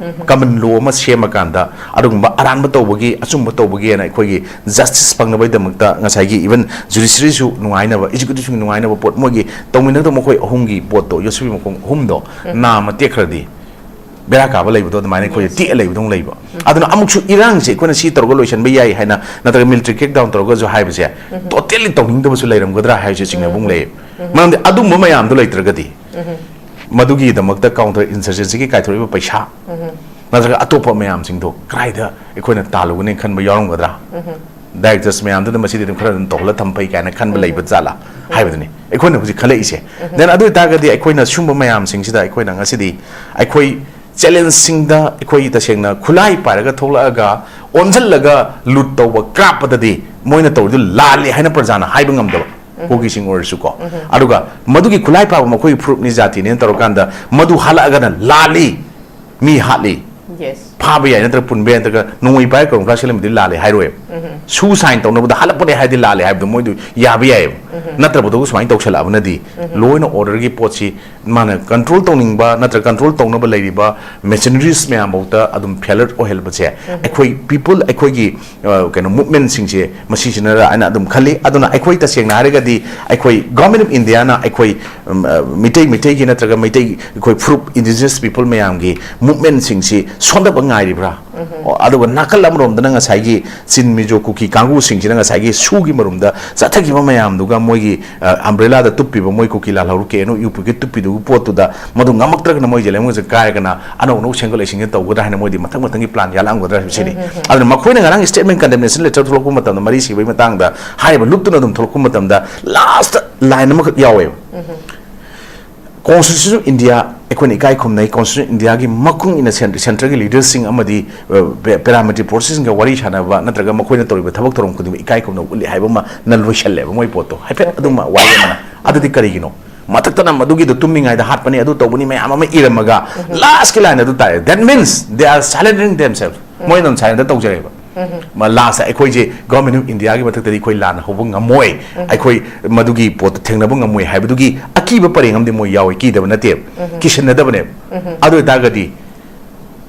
common law ꯑꯃ ꯁꯦꯝꯃꯀꯥꯟꯗ, ꯑꯗꯨꯒꯨꯝꯕ ꯑꯔꯥꯟꯕ ꯇꯧꯕꯒꯤ, ꯑꯆꯨꯝꯕ ꯇꯧꯕꯒꯤꯅ ꯑꯩꯈꯣꯏꯒꯤ justice ꯐꯪꯅꯕꯒꯤꯗꯃꯛꯇ ꯉꯁꯥꯏꯒꯤ even judiciary ꯁꯨ ꯅꯨꯡꯉꯥꯏꯅꯕ, executive ꯁꯨ ꯅꯨꯡꯉꯥꯏꯅꯕ ꯄꯣꯠ, ꯃꯣꯏꯒꯤ ꯇꯧꯃꯤꯟꯅꯒꯗꯕ ꯃꯈꯣꯏ ꯑꯍꯨꯝꯒꯤ ꯄꯣꯠꯇꯣ, ꯌꯣꯠꯁꯨꯕꯤ ꯃꯈꯣꯡ ꯑꯍꯨꯝꯗꯣ ꯅꯥꯝꯃ ꯇꯦꯛꯈ꯭ꯔꯗꯤ, ꯕꯦꯔꯥ ꯀꯥꯕ ꯂꯩꯕꯗꯣ ꯑꯗꯨꯃꯥꯏꯅ ꯑꯩꯈꯣꯏꯗ ꯇꯦꯛꯑ ꯂꯩꯕꯗꯧꯅ ꯂꯩꯕ꯫ ꯑꯗꯨꯅ ꯑꯃꯨꯛꯁꯨ ꯏꯔꯥꯡꯁꯦ ꯑꯩꯈꯣꯏꯅ ꯁꯤ ꯇꯧꯔꯒ ꯂꯣꯏꯁꯤꯟꯕ ꯌꯥꯏ ꯍꯥꯏꯅ, ꯅꯠꯇ꯭ꯔꯒ military crackdown ꯇꯧꯔꯒꯁꯨ ꯍꯥꯏꯕꯁꯦ totally ꯇꯧꯅꯤꯡꯗꯕꯁꯨ ꯂꯩꯔꯝꯒꯗ꯭ꯔꯥ ꯍꯥꯏꯕꯁꯦ ꯆꯤꯡꯅꯕ ꯑꯃꯨꯛ ꯂꯩꯌꯦ꯫ ꯃꯔꯝꯗꯤ ꯑꯗꯨꯝꯕ ꯃꯌꯥꯝꯗꯣ ꯂꯩꯇ꯭ꯔꯒꯗꯤ, ꯃꯗꯨꯒꯤꯗꯃꯛꯇ counter insurgency ꯒꯤ ꯀꯥꯏꯊꯣꯔꯛꯏꯕ ꯄꯩꯁꯥ, ꯅꯠꯇ꯭ꯔꯒ ꯑꯇꯣꯞꯄ ꯃꯌꯥꯝꯁꯤꯡꯗꯣ ꯀꯗꯥꯏꯗ ꯑꯩꯈꯣꯏꯅ ꯇꯥꯜꯂꯨꯒꯅꯤ ꯈꯟꯕ ꯌꯥꯎꯔꯝꯒꯗ꯭ꯔꯥ? Directors ꯃꯌꯥꯝꯗꯨꯅ ꯃꯁꯤꯗꯤ ꯑꯗꯨꯝ ꯈꯔ ꯑꯗꯨꯝ ꯇꯧꯍꯜꯂ ꯊꯝ ꯐꯩ ꯀꯥꯏꯅ ꯈꯟꯕ ꯂꯩꯕ ꯖꯥꯠꯂꯥ ꯍꯥꯏꯕꯗꯨꯅꯤ ꯑꯩꯈꯣꯏꯅ ꯍꯧꯖꯤꯛ ꯈꯜꯂꯛꯏꯁꯦ꯫ Then ꯑꯗꯨ ꯑꯣꯏꯇꯥꯔꯒꯗꯤ ꯑꯩꯈꯣꯏꯅ ꯁꯨꯝꯕ ꯃꯌꯥꯝꯁꯤꯡꯁꯤꯗ ꯑꯩꯈꯣꯏꯅ ꯉꯁꯤꯗꯤ ꯑꯩꯈꯣꯏ ꯆꯦꯂꯦꯟꯖꯁꯤꯡꯗ ꯑꯩꯈꯣꯏ ꯇꯁꯦꯡꯅ ꯈꯨꯠꯂꯥꯏ ꯄꯥꯏꯔꯒ ꯊꯣꯛꯂꯛꯑꯒ ꯑꯣꯟꯁꯤꯜꯂꯒ ꯂꯨꯠ ꯇꯧꯕ ꯀꯥꯞꯄꯗꯗꯤ ꯃꯣꯏꯅ ꯇꯧꯔꯤꯗꯨ ꯂꯥꯜꯂꯤ ꯍꯥꯏꯅ ꯄ꯭ꯔꯖꯥꯅ ꯍꯥꯏꯕ ꯉꯝꯗꯕ꯫ ꯀꯨꯀꯤꯁꯤꯡ ꯑꯣꯏꯔꯁꯨꯀꯣ꯫ ꯑꯗꯨꯒ ꯃꯗꯨꯒꯤ ꯈꯨꯠꯂꯥꯏ ꯄꯥꯏꯕ ꯃꯈꯣꯏꯒꯤ ꯐꯨꯔꯨꯞꯅꯤ, ꯖꯥꯇꯤꯅꯦꯅ ꯇꯧꯔꯀꯥꯟꯗ ꯃꯗꯨ ꯍꯥꯠꯂꯛꯑꯒꯅ ꯂꯥꯜꯂꯤ, ꯃꯤ ꯍꯥꯠꯂꯤ, ꯌꯦꯁ꯫ ꯐꯥꯕ ꯌꯥꯏ ꯅꯠꯇ꯭ꯔꯒ ꯄꯨꯟꯕ ꯌꯥꯏ ꯅꯠꯇ꯭ꯔꯒ ꯅꯣꯡꯃꯩ ꯄꯥꯏꯔꯒ ꯀꯔꯝ ꯁꯦꯠꯂꯝꯕꯗꯤ ꯂꯥꯜꯂꯦ ꯍꯥꯏꯔꯣꯏꯕ꯫ ꯁꯨ ꯁꯥꯏꯟ ꯇꯧꯅꯕꯗ ꯍꯥꯠꯂꯛꯄꯅꯦ ꯍꯥꯏꯗꯤ ꯂꯥꯜꯂꯦ ꯍꯥꯏꯕꯗꯣ ꯃꯣꯏꯗꯨ ꯌꯥꯕ ꯌꯥꯏꯑꯕ꯫ ꯅꯠꯇ꯭ꯔꯕꯗꯨꯒ ꯁꯨꯃꯥꯏꯅ ꯇꯧꯁꯜꯂꯛꯑꯕꯅꯗꯤ ꯂꯣ ꯑꯦꯟ ꯑꯣꯔꯗꯔꯒꯤ ꯄꯣꯠꯁꯤ ꯃꯥꯅ ꯀꯟꯇ꯭ꯔꯣꯜ ꯇꯧꯅꯤꯡꯕ ꯅꯠꯇ꯭ꯔꯒ ꯀꯟꯇ꯭ꯔꯣꯜ ꯇꯧꯅꯕ ꯂꯩꯔꯤꯕ ꯃꯦꯆꯤꯅꯔꯤꯁ ꯃꯌꯥꯝꯐꯥꯎꯗ ꯑꯗꯨꯝ ꯐꯦꯂꯔ ꯑꯣꯏꯍꯜꯕꯁꯦ ꯑꯩꯈꯣꯏ ꯄꯤꯄꯜ, ꯑꯩꯈꯣꯏꯒꯤ ꯑ, ꯀꯩꯅꯣ ꯃꯨꯞꯃꯦꯟꯁꯤꯡꯁꯦ ꯃꯁꯤꯁꯤꯅ ꯑꯩꯅ ꯑꯗꯨꯝ ꯈꯜꯂꯤ꯫ ꯑꯗꯨꯅ ꯑꯩꯈꯣꯏ ꯇꯁꯦꯡꯅ ꯍꯥꯏꯔꯒꯗꯤ ꯑꯩꯈꯣꯏ ꯒꯣꯔꯃꯦꯟ ꯑꯣꯐ ꯏꯟꯗꯤꯌꯥꯅ ꯑꯩꯈꯣꯏ ꯎꯝ, ꯑ, ꯃꯤꯇꯩ ꯃꯤꯇꯩꯒꯤ ꯅꯠꯇ꯭ꯔꯒ ꯃꯩꯇꯩ ꯑꯩꯈꯣꯏ ꯐꯨꯔꯨꯞ ꯏꯟꯗꯤꯖꯤꯅꯁ ꯄꯤꯄꯜ ꯃꯌꯥꯝꯒꯤ ꯃꯨꯞꯃꯦꯟꯁꯤꯡꯁꯤ ꯁꯣꯟꯊꯕ ꯉꯥꯏꯔꯤꯕ꯭ꯔꯥ? ꯑꯣ, ꯑꯗꯨꯒ ꯅꯥꯀꯜ ꯑꯃꯔꯣꯝꯗꯅ ꯉꯁꯥꯏꯒꯤ ꯆꯤꯟ ꯃꯤꯖꯣ ꯀꯨꯀꯤ ꯀꯥꯡꯕꯨꯁꯤꯡꯁꯤꯅ ꯉꯁꯥꯏꯒꯤ ꯁꯨꯒꯤ ꯃꯔꯨꯝꯗ ꯆꯠꯊꯈꯤꯕ ꯃꯌꯥꯝꯗꯨꯒ ꯃꯣꯏꯒꯤ ꯑ, ꯑꯝꯕ꯭ꯔꯦꯂꯥꯗ ꯇꯨꯞꯄꯤꯕ ꯃꯣꯏ ꯀꯨꯀꯤ ꯂꯥꯜꯍꯧꯔꯨ ꯀꯦ ꯑꯦꯟ ꯑꯣ ꯌꯨ ꯄꯤꯒꯤ ꯇꯨꯞꯄꯤꯗꯨꯒꯤ ꯄꯣꯠꯇꯨꯗ ꯃꯗꯨ ꯉꯝꯃꯛꯇ꯭ꯔꯒꯅ ꯃꯣꯏꯁꯦ ꯂꯩꯉꯣꯏꯁꯦ ꯀꯥꯏꯔꯒꯅ ꯑꯅꯧ ꯑꯅꯧ ꯁꯦꯝꯒꯠꯂꯛꯏꯁꯤꯡꯁꯦ ꯇꯧꯒꯗ꯭ꯔꯥ ꯍꯥꯏꯅ ꯃꯣꯏꯗꯤ ꯃꯊꯪ ꯃꯊꯪꯒꯤ ꯄ꯭ꯂꯥꯟ ꯌꯥꯜꯂꯛꯑꯝꯒꯗ꯭ꯔꯥ ꯍꯥꯏꯕꯁꯤꯅꯤ꯫ ꯑꯗꯨꯅ ꯃꯈꯣꯏꯅ ꯉꯔꯥꯡ ꯁ꯭ꯇꯦꯠꯃꯦꯟ ꯀꯟꯗꯦꯝꯅꯦꯁꯟ ꯂꯦꯇꯔ ꯊꯣꯛꯂꯛꯄ ꯃꯇꯝꯗ ꯃꯔꯤ ꯁꯤꯕꯒꯤ ꯃꯇꯥꯡꯗ ꯍꯥꯏꯔꯤꯕ ꯂꯨꯞꯇꯨꯅ ꯑꯗꯨꯝ ꯊꯣꯛꯂꯛꯄ ꯃꯇꯝꯗ ꯂꯥꯁꯇ ꯂꯥꯏꯟ ꯑꯃꯈꯛ ꯌꯥꯎꯋꯦꯕ꯫ ꯀꯣꯟꯁꯇꯤꯇ꯭ꯌꯨꯁꯟ ꯑꯣꯐ ꯏꯟꯗꯤꯌꯥ ꯑꯩꯈꯣꯏꯅ ꯏꯀꯥꯏ ꯈꯨꯝꯅꯩ꯫ ꯀꯣꯟꯁꯇꯤꯇ꯭ꯌꯨꯁꯟ ꯏꯟꯗꯤꯌꯥꯒꯤ ꯃꯈꯨꯡ ꯏꯟꯅ ꯁꯦꯟ-, ꯁꯦꯟꯇ꯭ꯔꯒꯤ ꯂꯤꯗꯔꯁꯤꯡ ꯑꯃꯗꯤ, ꯑ, ꯄꯦ-, ꯄꯦꯔꯥꯃꯤꯂꯤꯇꯔꯤ ꯐꯣꯔꯁꯦꯁꯁꯤꯡꯒ ꯋꯥꯔꯤ ꯁꯥꯟꯅꯕ ꯅꯠꯇ꯭ꯔꯒ ꯃꯈꯣꯏꯅ ꯇꯧꯔꯤꯕ ꯊꯕꯛ ꯊꯧꯔꯝ ꯈꯨꯗꯤꯡꯃꯛ ꯏꯀꯥꯏ ꯈꯨꯝꯅꯕ ꯎꯠꯂꯤ ꯍꯥꯏꯕ ꯑꯃꯅ ꯂꯣꯏꯁꯜꯂꯦꯕ ꯃꯣꯏ ꯄꯣꯠꯇꯣ꯫ ꯍꯥꯏꯐꯦꯠ ꯑꯗꯨꯝ ꯋꯥꯔꯤ ꯑꯃꯅ꯫ ꯑꯗꯨꯗꯤ ꯀꯔꯤꯒꯤꯅꯣ? ꯃꯊꯛꯇꯅ ꯃꯗꯨꯒꯤꯗꯣ ꯇꯨꯝꯃꯤꯉꯩꯗ ꯍꯥꯠꯄꯅꯤ, ꯑꯗꯨ ꯇꯧꯕꯅꯤ ꯃꯌꯥꯝ ꯑꯃ ꯏꯔꯝꯃꯒ ꯂꯥꯁꯀꯤ ꯂꯥꯏꯟ ꯑꯗꯨ ꯇꯥꯔꯦ꯫ That means they are surrendering themselves. ꯃꯣꯏꯅ ꯑꯗꯨꯝ ꯁꯔꯦꯟꯗꯔ ꯇꯧꯖꯔꯦꯕ꯫ ꯃ-, ꯂꯥꯁꯇ ꯑꯩꯈꯣꯏꯁꯦ ꯒꯣꯔꯃꯦꯟ ꯑꯣꯐ ꯏꯟꯗꯤꯌꯥꯒꯤ ꯃꯊꯛꯇꯗꯤ ꯑꯩꯈꯣꯏ ꯂꯥꯟ ꯍꯧꯕ ꯉꯝꯃꯣꯏ, ꯑꯩꯈꯣꯏ ꯃꯗꯨꯒꯤ ꯄꯣꯠꯇꯨ ꯊꯦꯡꯅꯕ ꯉꯝꯃꯣꯏ ꯍꯥꯏꯕꯗꯨꯒꯤ ꯑꯀꯤꯕ ꯄꯔꯦꯡ ꯑꯃꯗꯤ ꯃꯣꯏ ꯌꯥꯎꯋꯤ, ꯀꯤꯗꯕ ꯅꯠꯇꯦꯕ, ꯀꯤꯁꯤꯟꯅꯗꯕꯅꯦꯕ꯫ ꯑꯗꯨ ꯑꯣꯏꯇꯥꯔꯒꯗꯤ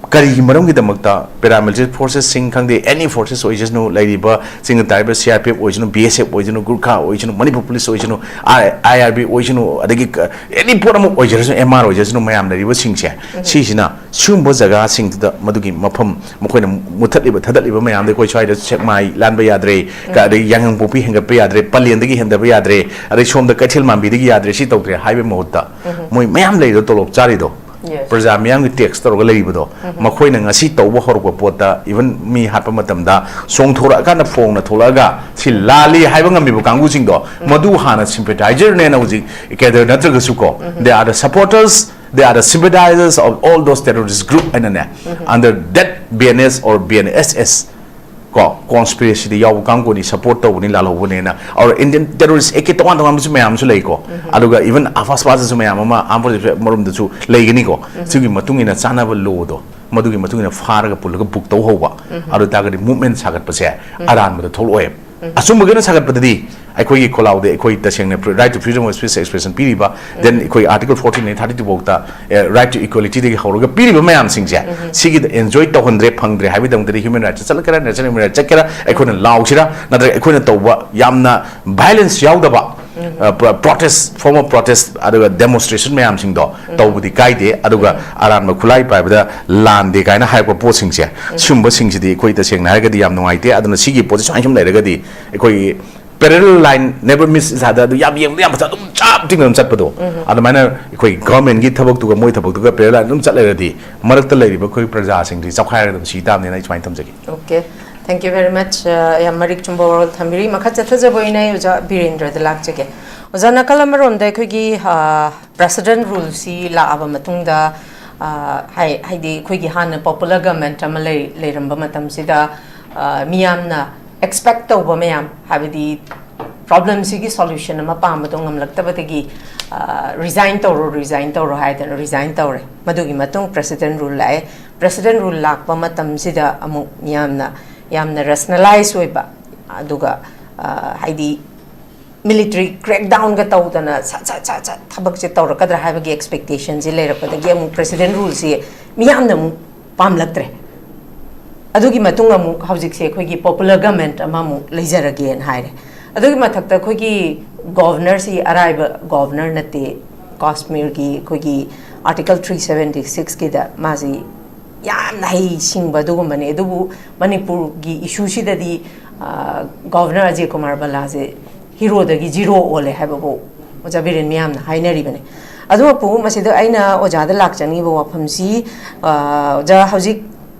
ꯀꯔꯤꯒꯤ ꯃꯔꯝꯒꯤꯗꯃꯛꯇ ꯄꯦꯔꯥꯃꯤꯂꯤꯇꯔꯤ ꯐꯣꯔꯁꯦꯁꯁꯤꯡ ꯈꯪꯗꯦ, ꯑꯦꯅꯤ ꯐꯣꯔꯁꯦꯁ ꯑꯣꯏꯖꯁꯅꯨ, ꯂꯩꯔꯤꯕ ꯆꯤꯡꯗ ꯇꯥꯔꯤꯕ ꯁꯤ ꯑꯥꯔ ꯄꯤ ꯑꯦꯐ ꯑꯣꯏꯁꯅꯨ, ꯕꯤ ꯑꯦꯁ ꯑꯦꯐ ꯑꯣꯏꯁꯅꯨ, ꯒꯨꯔꯈꯥ ꯑꯣꯏꯁꯅꯨ, ꯃꯅꯤꯄꯨꯔ ꯄꯨꯂꯤꯁ ꯑꯣꯏꯁꯅꯨ, ꯑꯥꯏ ꯑꯥꯔ ꯕꯤ ꯑꯣꯏꯁꯅꯨ, ꯑꯗꯒꯤ ꯀ-, ꯑꯦꯅꯤ ꯄꯣꯠ ꯑꯃ ꯑꯣꯏꯖꯔꯁꯅꯨ, ꯑꯦꯝ ꯑꯥꯔ ꯑꯣꯏꯖꯔꯁꯅꯨ, ꯃꯌꯥꯝ ꯂꯩꯔꯤꯕꯁꯤꯡꯁꯦ ꯁꯤꯁꯤꯅ ꯁꯤꯒꯨꯝꯕ ꯖꯒꯥꯁꯤꯡꯗꯨꯗ ꯃꯗꯨꯒꯤ ꯃꯐꯝ ꯃꯈꯣꯏꯅ ꯃꯨꯊꯠꯂꯤꯕ ꯊꯥꯗꯠꯂꯤꯕ ꯃꯌꯥꯝꯗ ꯑꯩꯈꯣꯏ ꯁ꯭ꯋꯥꯏꯗ ꯁꯦꯛꯃꯥꯏ ꯂꯥꯟꯕ ꯌꯥꯗ꯭ꯔꯦ, ꯀ-, ꯑꯗꯒꯤ ꯌꯥꯏꯉꯪꯄꯣꯛꯄꯤ ꯍꯦꯟꯒꯠꯄ ꯌꯥꯗ꯭ꯔꯦ, ꯄꯂꯦꯟꯗꯒꯤ ꯍꯦꯟꯗꯕ ꯌꯥꯗ꯭ꯔꯦ, ꯑꯗꯩ ꯁꯣꯝꯗ ꯀꯩꯊꯦꯜ ꯃꯥꯟꯕꯤꯗꯒꯤ ꯌꯥꯗ꯭ꯔꯦ, ꯁꯤ ꯇꯧꯗ꯭ꯔꯦ ꯍꯥꯏꯕꯒꯤ ꯃꯍꯨꯠꯇ ꯃꯣꯏ ꯃꯌꯥꯝ ꯂꯩꯔꯤꯗꯣ ꯇꯣꯂꯣꯞ ꯆꯥꯔꯤꯗꯣ, ꯌꯦꯁ꯫ ꯄ꯭ꯔꯖꯥ ꯃꯤꯌꯥꯝꯒꯤ ꯇꯦꯛꯁ ꯇꯧꯔꯒ ꯂꯩꯔꯤꯕꯗꯣ, ꯃꯈꯣꯏꯅ ꯉꯁꯤ ꯇꯧꯕ ꯍꯧꯔꯛꯄ ꯄꯣꯠꯇ ꯏꯚꯟ ꯃꯤ ꯍꯥꯠꯄ ꯃꯇꯝꯗ ꯆꯣꯡꯊꯣꯔꯛꯑꯀꯥꯟꯗ ꯐꯣꯡꯅ ꯊꯣꯛꯂꯛꯑꯒ ꯁꯤ ꯂꯥꯜꯂꯤ ꯍꯥꯏꯕ ꯉꯝꯃꯤꯕ ꯀꯥꯡꯕꯨꯁꯤꯡꯗꯣ ꯃꯗꯨ ꯍꯥꯟꯅ ꯁꯤꯝꯄꯦꯊꯥꯏꯖꯔꯅꯦꯅ ꯍꯧꯖꯤꯛ ꯀꯦꯗꯔ ꯅꯠꯇ꯭ꯔꯒꯁꯨ ꯀꯣ, they are the supporters, They are the sympathizers of all those terrorist group ꯍꯥꯏꯅꯅꯦ, under that B N S or B N S S ꯀꯣ, conspiracy ꯗ ꯌꯥꯎꯕ ꯀꯥꯡꯕꯨꯅꯤ, support ꯇꯧꯕꯅꯤ, ꯂꯥꯜꯍꯧꯕꯅꯦꯅ꯫ Our Indian terrorist A K ꯇꯣꯉꯥꯟ ꯇꯣꯉꯥꯟꯕꯁꯨ ꯃꯌꯥꯝ ꯑꯃꯁꯨ ꯂꯩꯀꯣ꯫ ꯑꯗꯨꯒ even AFSPA ꯗꯁꯨ ꯃꯌꯥꯝ ꯑꯃ, armed forces ꯃꯔꯣꯝꯗꯁꯨ ꯂꯩꯒꯅꯤꯀꯣ꯫ ꯁꯤꯒꯤ ꯃꯇꯨꯡ ꯏꯟꯅ ꯆꯥꯅꯕ law ꯗꯣ, ꯃꯗꯨꯒꯤ ꯃꯇꯨꯡ ꯏꯟꯅ ꯐꯥꯔꯒ ꯄꯨꯜꯂꯒ book ꯇꯧꯍꯧꯕ꯫ ꯑꯗꯨ ꯇꯥꯔꯒꯗꯤ movement ꯁꯥꯒꯠꯄꯁꯦ ꯑꯔꯥꯟꯕꯗ ꯊꯣꯛꯂꯛꯑꯣꯏ꯫ ꯑꯆꯨꯝꯕꯒꯤꯅ ꯁꯥꯒꯠꯄꯗꯗꯤ ꯑꯩꯈꯣꯏꯒꯤ ꯈꯣꯜꯂꯥꯎꯗ ꯑꯩꯈꯣꯏ ꯇꯁꯦꯡꯅ right to freedom of speech expression ꯄꯤꯔꯤꯕ, then ꯑꯩꯈꯣꯏ Article fourteen ꯗꯒꯤ thirty-two ꯐꯥꯎꯗ, ꯑꯦ, right to equality ꯗꯒꯤ ꯍꯧꯔꯒ ꯄꯤꯔꯤꯕ ꯃꯌꯥꯝꯁꯤꯡꯁꯦ, ꯁꯤꯒꯤꯗ enjoy ꯇꯧꯍꯟꯗ꯭ꯔꯦ, ꯐꯪꯗ꯭ꯔꯦ ꯍꯥꯏꯕꯒꯤꯗꯃꯛꯇꯗꯤ human rights ꯆꯠꯂꯛꯀꯦꯔꯥ, natural human rights ꯆꯠꯀꯦꯔꯥ, ꯑꯩꯈꯣꯏꯅ ꯂꯥꯎꯁꯤꯔꯥ, ꯅꯠꯇ꯭ꯔꯒ ꯑꯩꯈꯣꯏꯅ ꯇꯧꯕ ꯌꯥꯝꯅ violence ꯌꯥꯎꯗꯕ, ꯑ, pro-, protest, form of protest, ꯑꯗꯨꯒ demonstration ꯃꯌꯥꯝꯁꯤꯡꯗꯣ ꯇꯧꯕꯗꯤ ꯀꯥꯏꯗꯦ, ꯑꯗꯨꯒ ꯑꯔꯥꯟꯕ ꯈꯨꯠꯂꯥꯏ ꯄꯥꯏꯕꯗ ꯂꯥꯟꯗꯦ ꯀꯥꯏꯅ ꯍꯥꯏꯔꯛꯄ ꯄꯣꯠꯁꯤꯡꯁꯦ, ꯁꯤꯒꯨꯝꯕꯁꯤꯡꯁꯤꯗꯤ ꯑꯩꯈꯣꯏ ꯇꯁꯦꯡꯅ ꯍꯥꯏꯔꯒꯗꯤ ꯌꯥꯝ ꯅꯨꯡꯉꯥꯏꯇꯦ꯫ ꯑꯗꯨꯅ ꯁꯤꯒꯤ ꯄꯣꯠꯁꯦ ꯁꯨꯃꯥꯏꯅ ꯁꯨꯝ ꯂꯩꯔꯒꯗꯤ ꯑꯩꯈꯣꯏꯒꯤ parallel line never miss each other, ꯑꯗꯨ ꯌꯥꯝ ꯌꯦꯡꯕꯗ ꯌꯥꯝ ꯐꯖ, ꯑꯗꯨꯝ ꯆꯞ ꯇꯤꯡꯅ ꯑꯗꯨꯝ ꯆꯠꯄꯗꯣ꯫ ꯑꯗꯨꯃꯥꯏꯅ ꯑꯩꯈꯣꯏ government ꯀꯤ ꯊꯕꯛꯇꯨꯒ ꯃꯣꯏ ꯊꯕꯛꯇꯨꯒ parallel ꯑꯗꯨꯝ ꯆꯠ ꯂꯩꯔꯗꯤ, ꯃꯔꯛꯇ ꯂꯩꯔꯤꯕ ꯑꯩꯈꯣꯏ ꯄ꯭ꯔꯖꯥꯁꯤꯡꯁꯤ ꯆꯞꯈꯥꯏꯔꯒ ꯑꯗꯨꯝ ꯁꯤ ꯇꯥꯕꯅꯦꯅ ꯑꯩ ꯁꯨꯃꯥꯏꯅ ꯊꯝꯖꯒꯦ꯫ Okay, thank you very much꯫ ꯑ, ꯌꯥꯝ ꯃꯔꯤꯛ ꯆꯨꯝꯕ ꯋꯥꯔꯣꯜ ꯊꯝꯕꯤꯔꯤ꯫ ꯃꯈꯥ ꯆꯠꯊꯖꯕ ꯑꯣꯏꯅ ꯑꯩ ꯑꯣꯖꯥ ꯕꯤꯔꯦꯟꯗ꯭ꯔꯗ ꯂꯥꯛꯆꯒꯦ꯫ ꯑꯣꯖꯥ, ꯅꯥꯀꯜ ꯑꯃꯔꯣꯝꯗ ꯑꯩꯈꯣꯏꯒꯤ, ꯑ, president rule ꯁꯤ ꯂꯥꯛꯑꯕ ꯃꯇꯨꯡꯗ, ꯑ, ꯍꯥꯏ-, ꯍꯥꯏꯗꯤ ꯑꯩꯈꯣꯏꯒꯤ ꯍꯥꯟꯅ popular government ꯑꯃ ꯂꯩ-, ꯂꯩꯔꯝꯕ ꯃꯇꯝꯁꯤꯗ, ꯑ, ꯃꯤꯌꯥꯝꯅ expect ꯇꯧꯕ ꯃꯌꯥꯝ, ꯍꯥꯏꯕꯗꯤ problem ꯁꯤꯒꯤ solution ꯑꯃ ꯄꯥꯝꯕꯗꯣ ꯉꯝꯂꯛꯇꯕꯗꯒꯤ, ꯑ, resign ꯇꯧꯔꯣ, resign ꯇꯧꯔꯣ ꯍꯥꯏꯗꯅ resign ꯇꯧꯔꯦ꯫ ꯃꯗꯨꯒꯤ ꯃꯇꯨꯡ president rule ꯂꯥꯛꯑꯦ꯫ President rule ꯂꯥꯛꯄ ꯃꯇꯝꯁꯤꯗ ꯑꯃꯨꯛ ꯃꯤꯌꯥꯝꯅ ꯌꯥꯝꯅ rationalize ꯑꯣꯏꯕ, ꯑꯗꯨꯒ, ꯑ, ꯍꯥꯏꯗꯤ military crackdown ꯒ ꯇꯧꯗꯅ ꯁꯠ ꯁꯠ ꯁꯠ ꯁꯠ ꯊꯕꯛꯁꯦ ꯇꯧꯔꯛꯀꯗ꯭ꯔꯥ ꯍꯥꯏꯕꯒꯤ expectation ꯁꯦ ꯂꯩꯔꯛꯄꯗꯒꯤ ꯑꯃꯨꯛ president rule ꯁꯤ ꯃꯤꯌꯥꯝꯅ ꯑꯃꯨꯛ ꯄꯥꯝꯂꯛꯇ꯭ꯔꯦ꯫ ꯑꯗꯨꯒꯤ ꯃꯇꯨꯡ ꯑꯃꯨꯛ ꯍꯧꯖꯤꯛꯁꯦ ꯑꯩꯈꯣꯏꯒꯤ popular government ꯑꯃꯃꯨꯛ ꯂꯩꯖꯔꯒꯦꯅ ꯍꯥꯏꯔꯦ꯫ ꯑꯗꯨꯒꯤ ꯃꯊꯛꯇ ꯑꯩꯈꯣꯏꯒꯤ governor ꯁꯤ ꯑꯔꯥꯏꯕ governor ꯅꯠꯇꯦ꯫ ꯀꯥꯁꯃꯤꯔꯒꯤ ꯑꯩꯈꯣꯏꯒꯤ Article three seventy six ꯀꯤꯗ ꯃꯥꯁꯤ ꯌꯥꯝꯅ ꯍꯩꯁꯤꯡꯕ ꯑꯗꯨꯒꯨꯝꯕꯅꯦ꯫ ꯑꯗꯨꯕꯨ ꯃꯅꯤꯄꯨꯔꯒꯤ issue ꯁꯤꯗꯗꯤ, ꯑ, governor ꯑꯖꯌ ꯀꯨꯃꯥꯔ ꯚꯜꯂꯥꯁꯦ hero ꯗꯒꯤ zero ꯑꯣꯜꯂꯦ ꯍꯥꯏꯕꯕꯨ ꯑꯣꯖꯥ ꯕꯤꯔꯦꯟ ꯃꯤꯌꯥꯝꯅ ꯍꯥꯏꯅꯔꯤꯕꯅꯦ꯫ ꯑꯗꯨꯃꯛꯄꯨ ꯃꯁꯤꯗ ꯑꯩꯅ ꯑꯣꯖꯥꯗ ꯂꯥꯛꯆꯅꯤꯡꯉꯤꯕ ꯋꯥꯐꯝꯁꯤ, ꯑ, ꯑꯣꯖꯥ, ꯍꯧꯖꯤꯛ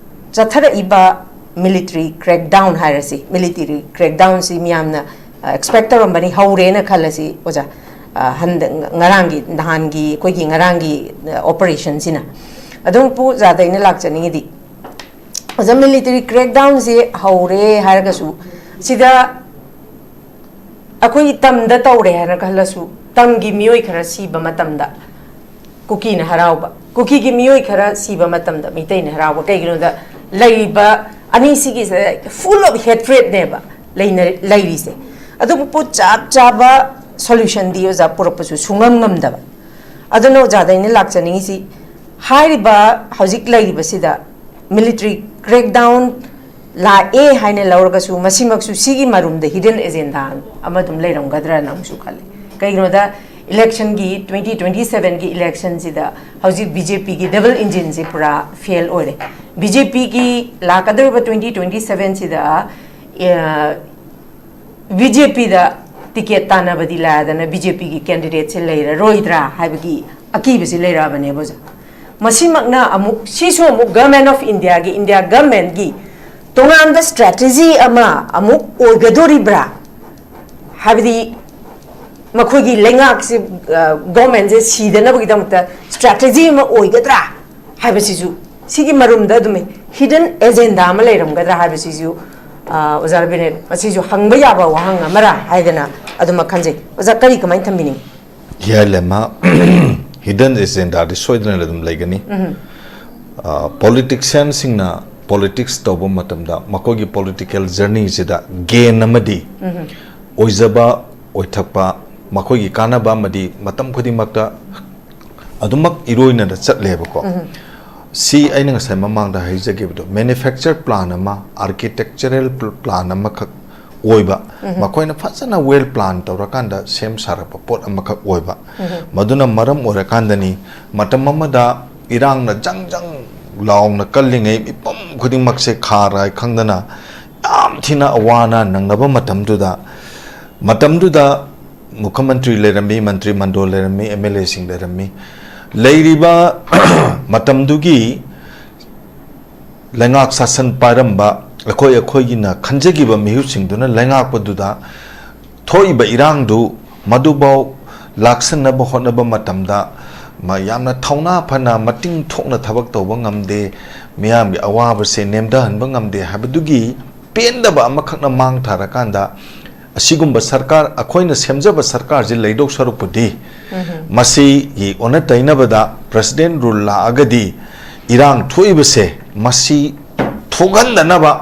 ꯆꯠꯊꯔꯛꯏꯕ military crackdown ꯍꯥꯏꯔꯁꯤ, military crackdown ꯁꯤ ꯃꯤꯌꯥꯝꯅ, ꯑ, expect ꯇꯧꯔꯝꯕꯅꯤ, ꯍꯧꯔꯦꯅ ꯈꯜꯂꯁꯤ ꯑꯣꯖꯥ꯫ ꯑ, ꯍꯟꯗꯛ, ꯉꯔꯥꯡꯒꯤ, ꯅꯍꯥꯟꯒꯤ, ꯑꯩꯈꯣꯏꯒꯤ ꯉꯔꯥꯡꯒꯤ, ꯑ, operation ꯁꯤꯅ꯫ ꯑꯗꯨꯝ ꯄꯨ ꯑꯣꯖꯥꯗ ꯑꯩꯅ ꯂꯥꯛꯆꯅꯤꯡꯉꯤꯗꯤ, ꯑꯣꯖꯥ, military crackdown ꯁꯦ ꯍꯧꯔꯦ ꯍꯥꯏꯔꯒꯁꯨ, ꯁꯤꯗ ꯑꯩꯈꯣꯏꯒꯤ ꯇꯝꯗ ꯇꯧꯔꯦ ꯍꯥꯏꯅ ꯈꯜꯂꯁꯨ, ꯇꯝꯒꯤ ꯃꯤꯑꯣꯏ ꯈꯔ ꯁꯤꯕ ꯃꯇꯝꯗ ꯀꯨꯀꯤꯅ ꯍꯔꯥꯎꯕ, ꯀꯨꯀꯤꯒꯤ ꯃꯤꯑꯣꯏ ꯈꯔ ꯁꯤꯕ ꯃꯇꯝꯗ ꯃꯤꯇꯩꯅ ꯍꯔꯥꯎꯕ꯫ ꯀꯩꯒꯤꯅꯣꯗ, ꯂꯩꯔꯤꯕ ꯑꯅꯤꯁꯤꯒꯤꯁꯦ full of hatred ꯅꯦꯕ ꯂꯩꯅ-, ꯂꯩꯔꯤꯁꯦ꯫ ꯑꯗꯨꯕꯨ ꯄꯣꯠ ꯆꯞ ꯆꯥꯕ solution ꯗꯤ ꯑꯣꯖꯥ ꯄꯨꯔꯛꯄꯁꯨ ꯁꯨꯡꯉꯝ ꯉꯝꯗꯕ꯫ ꯑꯗꯨꯅ ꯑꯣꯖꯥꯗ ꯑꯩꯅ ꯂꯥꯛꯆꯅꯤꯡꯉꯤꯁꯤ, ꯍꯥꯏꯔꯤꯕ ꯍꯧꯖꯤꯛ ꯂꯩꯔꯤꯕꯁꯤꯗ military crackdown ꯂꯥꯛꯑꯦ ꯍꯥꯏꯅ ꯂꯧꯔꯒꯁꯨ, ꯃꯁꯤꯃꯛꯁꯨ ꯁꯤꯒꯤ ꯃꯔꯨꯝꯗ hidden agenda ꯑꯃ ꯑꯗꯨꯝ ꯂꯩꯔꯝꯒꯗ꯭ꯔꯅ ꯑꯃꯨꯛꯁꯨ ꯈꯜꯂꯤ꯫ ꯀꯩꯒꯤꯅꯣꯗ, election ꯒꯤ, twenty twenty seven ꯒꯤ election ꯁꯤꯗ ꯍꯧꯖꯤꯛ B J P ꯒꯤ double engine ꯁꯦ ꯄꯨꯔꯥ fail ꯑꯣꯏꯔꯦ꯫ B J P ꯒꯤ ꯂꯥꯛꯀꯗꯧꯔꯤꯕ twenty twenty seven ꯁꯤꯗ, ꯑ, B J P ꯗ ticket ꯇꯥꯟꯅꯕꯗꯤ ꯂꯥꯏꯗꯅ, B J P ꯒꯤ candidate ꯁꯦ ꯂꯩꯔꯔꯣꯏꯗ꯭ꯔꯥ ꯍꯥꯏꯕꯒꯤ ꯑꯀꯤꯕꯁꯤ ꯂꯩꯔꯛꯑꯕꯅꯦꯕ ꯑꯣꯖꯥ꯫ ꯃꯁꯤꯃꯛꯅ ꯑꯃꯨꯛ, ꯁꯤꯁꯨ ꯑꯃꯨꯛ Government of India ꯒꯤ, India government ꯀꯤ ꯇꯣꯉꯥꯟꯕ strategy ꯑꯃ ꯑꯃꯨꯛ ꯑꯣꯏꯒꯗꯣꯔꯤꯕ꯭ꯔꯥ? ꯍꯥꯏꯕꯗꯤ, ꯃꯈꯣꯏꯒꯤ ꯂꯩꯉꯥꯛꯁꯤ, ꯑ, government ꯁꯦ ꯁꯤꯗꯅꯕꯒꯤꯗꯃꯛꯇ strategy ꯑꯃ ꯑꯣꯏꯒꯗ꯭ꯔꯥ ꯍꯥꯏꯕꯁꯤꯁꯨ, ꯁꯤꯒꯤ ꯃꯔꯨꯝꯗ ꯑꯗꯨꯝ hidden agenda ꯑꯃ ꯂꯩꯔꯝꯒꯗ꯭ꯔꯥ ꯍꯥꯏꯕꯁꯤꯁꯨ, ꯑ, ꯑꯣꯖꯥ ꯔꯕꯤꯅꯦꯠ, ꯃꯁꯤꯁꯨ ꯍꯪꯕ ꯌꯥꯕ ꯋꯥꯍꯪ ꯑꯃꯔꯥ ꯍꯥꯏꯗꯅ ꯑꯗꯨꯃꯛ ꯈꯟꯖꯩ꯫ ꯑꯣꯖꯥ, ꯀꯔꯤ, ꯀꯃꯥꯏꯅ ꯊꯝꯕꯤꯅꯤꯡꯉꯤ? ꯍꯤꯌꯥꯏꯂꯦꯝꯃ, hidden agenda ꯗꯤ ꯁꯣꯏꯗꯅ ꯑꯗꯨꯝ ꯂꯩꯒꯅꯤ꯫ ꯎꯝ꯫ ꯑ, politician ꯁꯤꯡꯅ politics ꯇꯧꯕ ꯃꯇꯝꯗ ꯃꯈꯣꯏꯒꯤ political journey ꯁꯤꯗ gain ꯑꯃꯗꯤ ꯎꯝ꯫ ꯑꯣꯏꯖꯕ, ꯑꯣꯏꯊꯛꯄ, ꯃꯈꯣꯏꯒꯤ ꯀꯥꯟꯅꯕ ꯑꯃꯗꯤ ꯃꯇꯝ ꯈꯨꯗꯤꯡꯃꯛꯇ ꯑꯗꯨꯃꯛ ꯏꯔꯣꯏꯅꯅ ꯆꯠꯂꯦꯕꯀꯣ꯫ ꯎꯝ꯫ ꯁꯤ ꯑꯩꯅ ꯉꯁꯥꯏ ꯃꯃꯥꯡꯗ ꯍꯥꯏꯖꯈꯤꯕꯗꯣ, manufacture plan ꯑꯃ, architectural pl-, plan ꯑꯃꯈꯛ ꯑꯣꯏꯕ, ꯎꯝ꯫ ꯃꯈꯣꯏꯅ ꯐꯖꯅ well plan ꯇꯧꯔꯀꯥꯟꯗ ꯁꯦꯝ ꯁꯥꯔꯛꯄ ꯄꯣꯠ ꯑꯃꯈꯛ ꯑꯣꯏꯕ꯫ ꯎꯝ꯫ ꯃꯗꯨꯅ ꯃꯔꯝ ꯑꯣꯏꯔꯀꯥꯟꯗꯅꯤ, ꯃꯇꯝ ꯑꯃꯗ ꯏꯔꯥꯡꯅ ꯖꯪ ꯖꯪ ꯂꯥꯎꯅ ꯀꯜꯂꯤꯉꯩ, ꯃꯤꯄꯨꯝ ꯈꯨꯗꯤꯡꯃꯛꯁꯦ ꯈꯥ ꯔꯥꯏ ꯈꯪꯗꯅ ꯌꯥꯝ ꯊꯤꯅ ꯑꯋꯥ ꯑꯅꯥ ꯅꯪꯅꯕ ꯃꯇꯝꯗꯨꯗ, ꯃꯇꯝꯗꯨꯗ ꯃꯨꯈ꯭ꯌꯃꯟꯇ꯭ꯔꯤ ꯂꯩꯔꯝꯃꯤ, ꯃꯟꯇ꯭ꯔꯤ ꯃꯟꯗꯣꯜ ꯂꯩꯔꯝꯃꯤ, M L A ꯁꯤꯡ ꯂꯩꯔꯝꯃꯤ꯫ ꯂꯩꯔꯤꯕ ꯃꯇꯝꯗꯨꯒꯤ ꯂꯩꯉꯥꯛ ꯁꯥꯁꯟ ꯄꯥꯏꯔꯝꯕ ꯑꯩꯈꯣꯏ, ꯑꯩꯈꯣꯏꯒꯤꯅ ꯈꯟꯖꯈꯤꯕ ꯃꯤꯍꯨꯠꯁꯤꯡꯗꯨꯅ ꯂꯩꯉꯥꯛꯄꯗꯨꯗ ꯊꯣꯛꯏꯕ ꯏꯔꯥꯡꯗꯨ ꯃꯗꯨꯐꯥꯎ ꯂꯥꯛꯁꯟꯅꯕ ꯍꯣꯠꯅꯕ ꯃꯇꯝꯗ ꯃ-, ꯌꯥꯝꯅ ꯊꯧꯅꯥ ꯐꯅ ꯃꯇꯤꯡ ꯊꯣꯛꯅ ꯊꯕꯛ ꯇꯧꯕ ꯉꯝꯗꯦ, ꯃꯤꯌꯥꯝꯒꯤ ꯑꯋꯥꯕꯁꯦ ꯅꯦꯝꯊꯍꯟꯕ ꯉꯝꯗꯦ ꯍꯥꯏꯕꯗꯨꯒꯤ ꯄꯦꯟꯗꯕ ꯑꯃꯈꯛꯅ ꯃꯥꯡ ꯊꯥꯔꯀꯥꯟꯗ, ꯑꯁꯤꯒꯨꯝꯕ ꯁꯔꯀꯥꯔ, ꯑꯩꯈꯣꯏꯅ ꯁꯦꯝꯖꯕ ꯁꯔꯀꯥꯔꯁꯤ ꯂꯩꯗꯧ ꯁꯔꯨꯛꯄꯨꯗꯤ, ꯃꯁꯤꯒꯤ ꯑꯣꯟꯅ ꯇꯩꯅꯕꯗ president rule ꯂꯥꯛꯑꯒꯗꯤ ꯏꯔꯥꯡ ꯊꯣꯛꯏꯕꯁꯦ ꯃꯁꯤ ꯊꯣꯛꯍꯟꯗꯅꯕ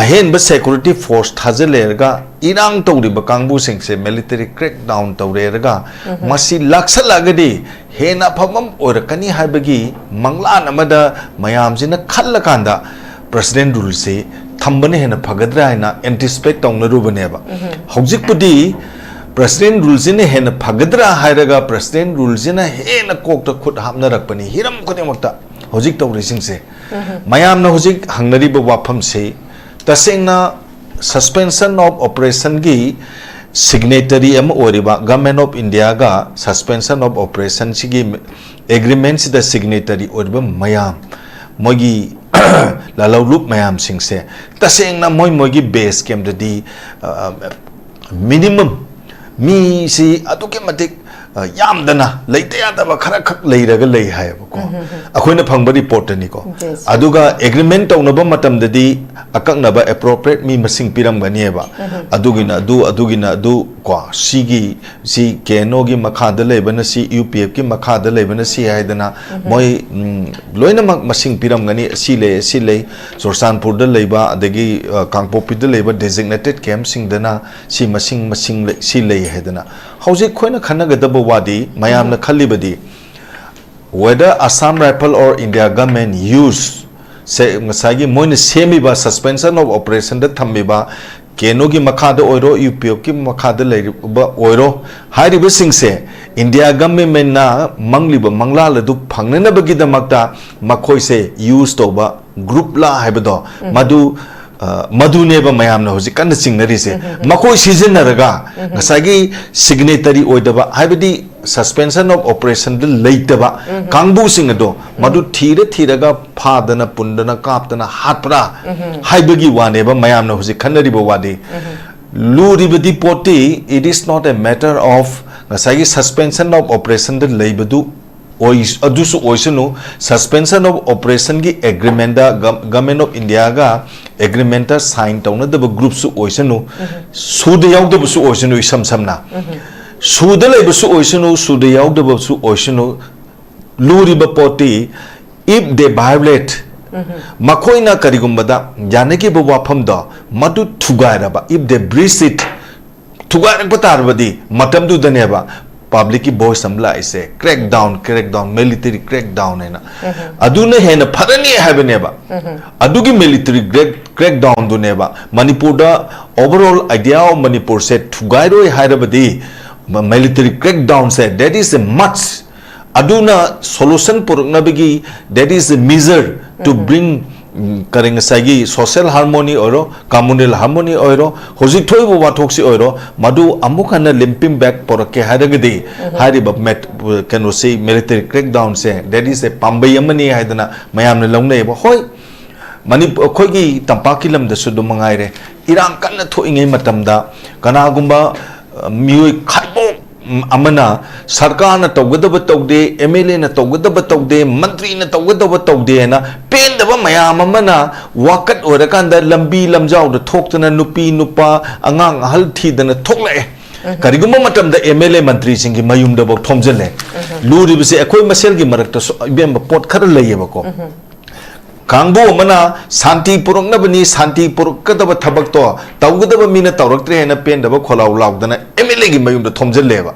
ꯑꯍꯦꯟꯕ security force ꯊꯥꯖꯤꯜꯂꯦꯔꯒ ꯏꯔꯥꯡ ꯇꯧꯔꯤꯕ ꯀꯥꯡꯕꯨꯁꯤꯡꯁꯦ military crackdown ꯇꯧꯔꯦꯔꯒ ꯃꯁꯤ ꯂꯥꯛꯁꯜꯂꯛꯑꯒꯗꯤ ꯍꯦꯟꯅ ꯑꯐꯕ ꯑꯃ ꯑꯣꯏꯔꯛꯀꯅꯤ ꯍꯥꯏꯕꯒꯤ ꯃꯪꯂꯥꯟ ꯑꯃꯗ ꯃꯌꯥꯝꯁꯤꯅ ꯈꯜꯂꯀꯥꯟꯗ president ruleꯁꯤ ꯊꯝꯕꯅ ꯍꯦꯟꯅ ꯐꯒꯗ꯭ꯔꯥ ꯍꯥꯏꯅ anticipate ꯇꯧꯅꯔꯨꯕꯅꯦꯕ꯫ ꯍꯧꯖꯤꯛꯄꯨꯗꯤ president ruleꯁꯤꯅ ꯍꯦꯟꯅ ꯐꯒꯗ꯭ꯔꯥ ꯍꯥꯏꯔꯒ president ruleꯁꯤꯅ ꯍꯦꯟꯅ ꯀꯣꯛꯇ ꯈꯨꯠ ꯍꯥꯞꯅꯔꯛꯄꯅꯤ ꯍꯤꯔꯝ ꯈꯨꯗꯤꯡꯃꯛꯇ ꯍꯧꯖꯤꯛ ꯇꯧꯔꯤꯁꯤꯡꯁꯦ꯫ ꯃꯌꯥꯝꯅ ꯍꯧꯖꯤꯛ ꯍꯪꯅꯔꯤꯕ ꯋꯥꯐꯝꯁꯤ ꯇꯁꯦꯡꯅ suspension of operationꯒꯤ signatory ꯑꯃ ꯑꯣꯏꯔꯤꯕ Government of Indiaꯒ suspension of operationꯁꯤꯒꯤ agreementꯁꯤꯗ signatory ꯑꯣꯏꯔꯤꯕ ꯃꯌꯥꯝ, ꯃꯣꯏꯒꯤ ꯂꯥꯂꯧꯂꯨꯞ ꯃꯌꯥꯝꯁꯤꯡꯁꯦ ꯇꯁꯦꯡꯅ ꯃꯣꯏ ꯃꯣꯏꯒꯤ base campꯇꯗꯤ, ꯑ, minimum ꯃꯤꯁꯤ ꯑꯗꯨꯛꯀꯤ ꯃꯇꯤꯛ, ꯑ, ꯌꯥꯝꯗꯅ ꯂꯩꯇ ꯌꯥꯗꯕ ꯈꯔ ꯈꯛ ꯂꯩꯔꯒ ꯂꯩ ꯍꯥꯏꯌꯦꯕꯀꯣ꯫ ꯑꯩꯈꯣꯏꯅ ꯐꯪꯕ reportꯇꯅꯤꯀꯣ꯫ Yes. ꯑꯗꯨꯒ agreement ꯇꯧꯅꯕ ꯃꯇꯝꯗꯗꯤ ꯑꯀꯛꯅꯕ appropriate ꯃꯤ ꯃꯁꯤꯡ ꯄꯤꯔꯝꯒꯅꯤꯕ꯫ ꯑꯗꯨꯒꯤꯅ ꯑꯗꯨ, ꯑꯗꯨꯒꯤꯅ ꯑꯗꯨ ꯀꯣ, ꯁꯤꯒꯤ, ꯁꯤ KNOꯒꯤ ꯃꯈꯥꯗ ꯂꯩꯕꯅ ꯁꯤ, UPFꯀꯤ ꯃꯈꯥꯗ ꯂꯩꯕꯅ ꯁꯤ ꯍꯥꯏꯗꯅ ꯃꯣꯏ, ꯎꯝ, ꯂꯣꯏꯅꯃꯛ ꯃꯁꯤꯡ ꯄꯤꯔꯝꯒꯅꯤ꯫ ꯁꯤ ꯂꯩ, ꯁꯤ ꯂꯩ, ꯆꯨꯔꯆꯥꯟꯄꯨꯔꯗ ꯂꯩꯕ, ꯑꯗꯒꯤ, ꯑ, ꯀꯥꯡꯄꯣꯛꯄꯤꯗ ꯂꯩꯕ designated campꯁꯤꯡꯗꯅ ꯁꯤ ꯃꯁꯤꯡ, ꯃꯁꯤꯡ ꯂꯩ, ꯁꯤ ꯂꯩ ꯍꯥꯏꯗꯅ꯫ ꯍꯧꯖꯤꯛ ꯑꯩꯈꯣꯏꯅ ꯈꯟꯅꯒꯗꯕ ꯋꯥꯗꯤ, ꯃꯌꯥꯝꯅ ꯈꯜꯂꯤꯕꯗꯤ, whether Assam Rifle or India government use ꯁꯦ, ꯉꯁꯥꯏꯒꯤ ꯃꯣꯏꯅ ꯁꯦꯝꯃꯤꯕ suspension of operationꯗ ꯊꯝꯃꯤꯕ KNOꯒꯤ ꯃꯈꯥꯗ ꯑꯣꯏꯔꯣ, UPFꯀꯤ ꯃꯈꯥꯗ ꯂꯩꯔꯤꯕ ꯑꯣꯏꯔꯣ, ꯍꯥꯏꯔꯤꯕꯁꯤꯡꯁꯦ India governmentꯅ ꯃꯪꯂꯤꯕ ꯃꯪꯂꯥꯜ ꯑꯗꯨ ꯐꯪꯅꯅꯕꯒꯤꯗꯃꯛꯇ ꯃꯈꯣꯏꯁꯦ use ꯇꯧꯕ groupꯂꯥ ꯍꯥꯏꯕꯗꯣ, ꯃꯗꯨ, ꯑ, ꯃꯗꯨꯅꯦꯕ ꯃꯌꯥꯝꯅ ꯍꯧꯖꯤꯛ ꯀꯟꯅ ꯆꯤꯡꯅꯔꯤꯁꯦ꯫ ꯃꯈꯣꯏ ꯁꯤꯖꯤꯟꯅꯔꯒ ꯉꯁꯥꯏꯒꯤ signatory ꯑꯣꯏꯗꯕ, ꯍꯥꯏꯕꯗꯤ suspension of operationꯗ ꯂꯩꯇꯕ ꯀꯥꯡꯕꯨꯁꯤꯡ ꯑꯗꯣ ꯃꯗꯨ ꯊꯤꯔ ꯊꯤꯔꯒ ꯐꯥꯗꯅ, ꯄꯨꯟꯗꯅ, ꯀꯥꯞꯇꯅ ꯍꯥꯠꯄ꯭ꯔꯥ ꯍꯥꯏꯕꯒꯤ ꯋꯥꯅꯦꯕ ꯃꯌꯥꯝꯅ ꯍꯧꯖꯤꯛ ꯈꯟꯅꯔꯤꯕ ꯋꯥꯗꯤ꯫ ꯂꯨꯔꯤꯕꯗꯤ ꯄꯣꯠꯇꯤ, it is not a matter of ꯉꯁꯥꯏꯒꯤ suspension of operationꯗ ꯂꯩꯕꯗꯨ ꯑꯣꯏ-, ꯑꯗꯨꯁꯨ ꯑꯣꯏꯁꯅꯨ, suspension of operationꯒꯤ agreementꯗ gov-, Government of Indiaꯒ agreementꯇ sign ꯇꯧꯅꯗꯕ groupꯁꯨ ꯑꯣꯏꯁꯅꯨ, ꯁꯨꯗ ꯌꯥꯎꯗꯕꯁꯨ ꯑꯣꯏꯁꯅꯨ, ꯏꯁꯝ ꯁꯝꯅ ꯁꯨꯗ ꯂꯩꯕꯁꯨ ꯑꯣꯏꯁꯅꯨ, ꯁꯨꯗ ꯌꯥꯎꯗꯕꯁꯨ ꯑꯣꯏꯁꯅꯨ, ꯂꯨꯔꯤꯕ ꯄꯣꯠꯇꯤ if they violate, ꯃꯈꯣꯏꯅ ꯀꯔꯤꯒꯨꯝꯕꯗ ꯌꯥꯅꯈꯤꯕ ꯋꯥꯐꯝꯗꯣ ꯃꯗꯨ ꯊꯨꯒꯥꯏꯔꯕ, if they breach it, ꯊꯨꯒꯥꯏꯔꯛꯄ ꯇꯥꯔꯕꯗꯤ ꯃꯇꯝꯗꯨꯗꯅꯦꯕ publicꯀꯤ voice ꯑꯃ ꯂꯥꯛꯏꯁꯦ, crackdown, crackdown, military crackdown ꯍꯥꯏꯅ꯫ ꯑꯗꯨꯅ ꯍꯦꯟꯅ ꯐꯔꯅꯤ ꯍꯥꯏꯕꯅꯦꯕ꯫ ꯑꯗꯨꯒꯤ military crack, crackdownꯗꯨꯅꯦꯕ ꯃꯅꯤꯄꯨꯔꯗ overall idea of ꯃꯅꯤꯄꯨꯔꯁꯦ ꯊꯨꯒꯥꯏꯔꯣꯏ ꯍꯥꯏꯔꯕꯗꯤ, ꯃ-, military crackdownꯁꯦ, that is a must꯫ ꯑꯗꯨꯅ solution ꯄꯨꯔꯛꯅꯕꯒꯤ, that is a measure to bring, ꯎꯝ, ꯀꯔꯤ, ꯉꯁꯥꯏꯒꯤ social harmony ꯑꯣꯏꯔꯣ, communal harmony ꯑꯣꯏꯔꯣ, ꯍꯧꯖꯤꯛ ꯊꯣꯛꯏꯕ ꯋꯥꯊꯣꯛꯁꯤ ꯑꯣꯏꯔꯣ, ꯃꯗꯨ ꯑꯃꯨꯛ ꯍꯟꯅ limping back ꯄꯨꯔꯛꯀꯦ ꯍꯥꯏꯔꯒꯗꯤ, ꯍꯥꯏꯔꯤꯕ ꯃꯦꯠ-, ꯀꯩꯅꯣꯁꯤ, military crackdownꯁꯦ, that is a ꯄꯥꯝꯕꯩ ꯑꯃꯅꯤ ꯍꯥꯏꯗꯅ ꯃꯌꯥꯝꯅ ꯂꯧꯅꯩꯌꯦꯕ꯫ ꯍꯣꯏ, ꯃꯅꯤꯄꯨꯔ, ꯑꯩꯈꯣꯏꯒꯤ ꯇꯝꯄꯥꯛꯀꯤ ꯂꯝꯗꯁꯨ ꯑꯗꯨꯝ ꯃꯉꯥꯏꯔꯦ, ꯏꯔꯥꯡ ꯀꯟꯅ ꯊꯣꯛꯏꯉꯩ ꯃꯇꯝꯗ ꯀꯅꯥꯒꯨꯝꯕ, ꯑ, ꯃꯤꯑꯣꯏ ꯈꯥꯏꯕꯣꯛ ꯑꯃꯅ ꯁꯔꯀꯥꯔꯅ ꯇꯧꯒꯗꯕ ꯇꯧꯗꯦ, MLAꯅ ꯇꯧꯒꯗꯕ ꯇꯧꯗꯦ, ꯃꯟꯇ꯭ꯔꯤꯅ ꯇꯧꯒꯗꯕ ꯇꯧꯗꯦꯅ ꯄꯦꯟꯗꯕ ꯃꯌꯥꯝ ꯑꯃꯅ ꯋꯥꯀꯠ ꯑꯣꯏꯔꯀꯥꯟꯗ ꯂꯝꯕꯤ ꯂꯝꯖꯥꯎꯗ ꯊꯣꯛꯇꯅ ꯅꯨꯄꯤ ꯅꯨꯄꯥ ꯑꯉꯥꯡ ꯑꯍꯜ ꯊꯤꯗꯅ ꯊꯣꯛꯂꯛꯑꯦ꯫ ꯀꯔꯤꯒꯨꯝꯕ ꯃꯇꯝꯗ MLA ꯃꯟꯇ꯭ꯔꯤꯁꯤꯡꯒꯤ ꯃꯌꯨꯝꯗꯐꯥꯎ ꯊꯣꯝꯖꯤꯜꯂꯦ꯫ ꯂꯨꯔꯤꯕꯁꯦ ꯑꯩꯈꯣꯏ ꯃꯁꯦꯜꯒꯤ ꯃꯔꯛꯇꯁꯨ, ꯏꯕꯦꯝꯕ, ꯄꯣꯠ ꯈꯔ ꯂꯩꯌꯦꯕꯀꯣ꯫ ꯀꯥꯡꯕꯨ ꯑꯃꯅ ꯁꯥꯟꯇꯤ ꯄꯨꯔꯛꯅꯕꯅꯤ, ꯁꯥꯟꯇꯤ ꯄꯨꯔꯛꯀꯗꯕ ꯊꯕꯛꯇꯣ ꯇꯧꯒꯗꯕ ꯃꯤꯅ ꯇꯧꯔꯛꯇ꯭ꯔꯦ ꯍꯥꯏꯅ ꯄꯦꯟꯗꯕ ꯈꯣꯜꯂꯥꯎ ꯂꯥꯎꯗꯅ MLAꯒꯤ ꯃꯌꯨꯝꯗ ꯊꯣꯝꯖꯤꯜꯂꯦꯕ꯫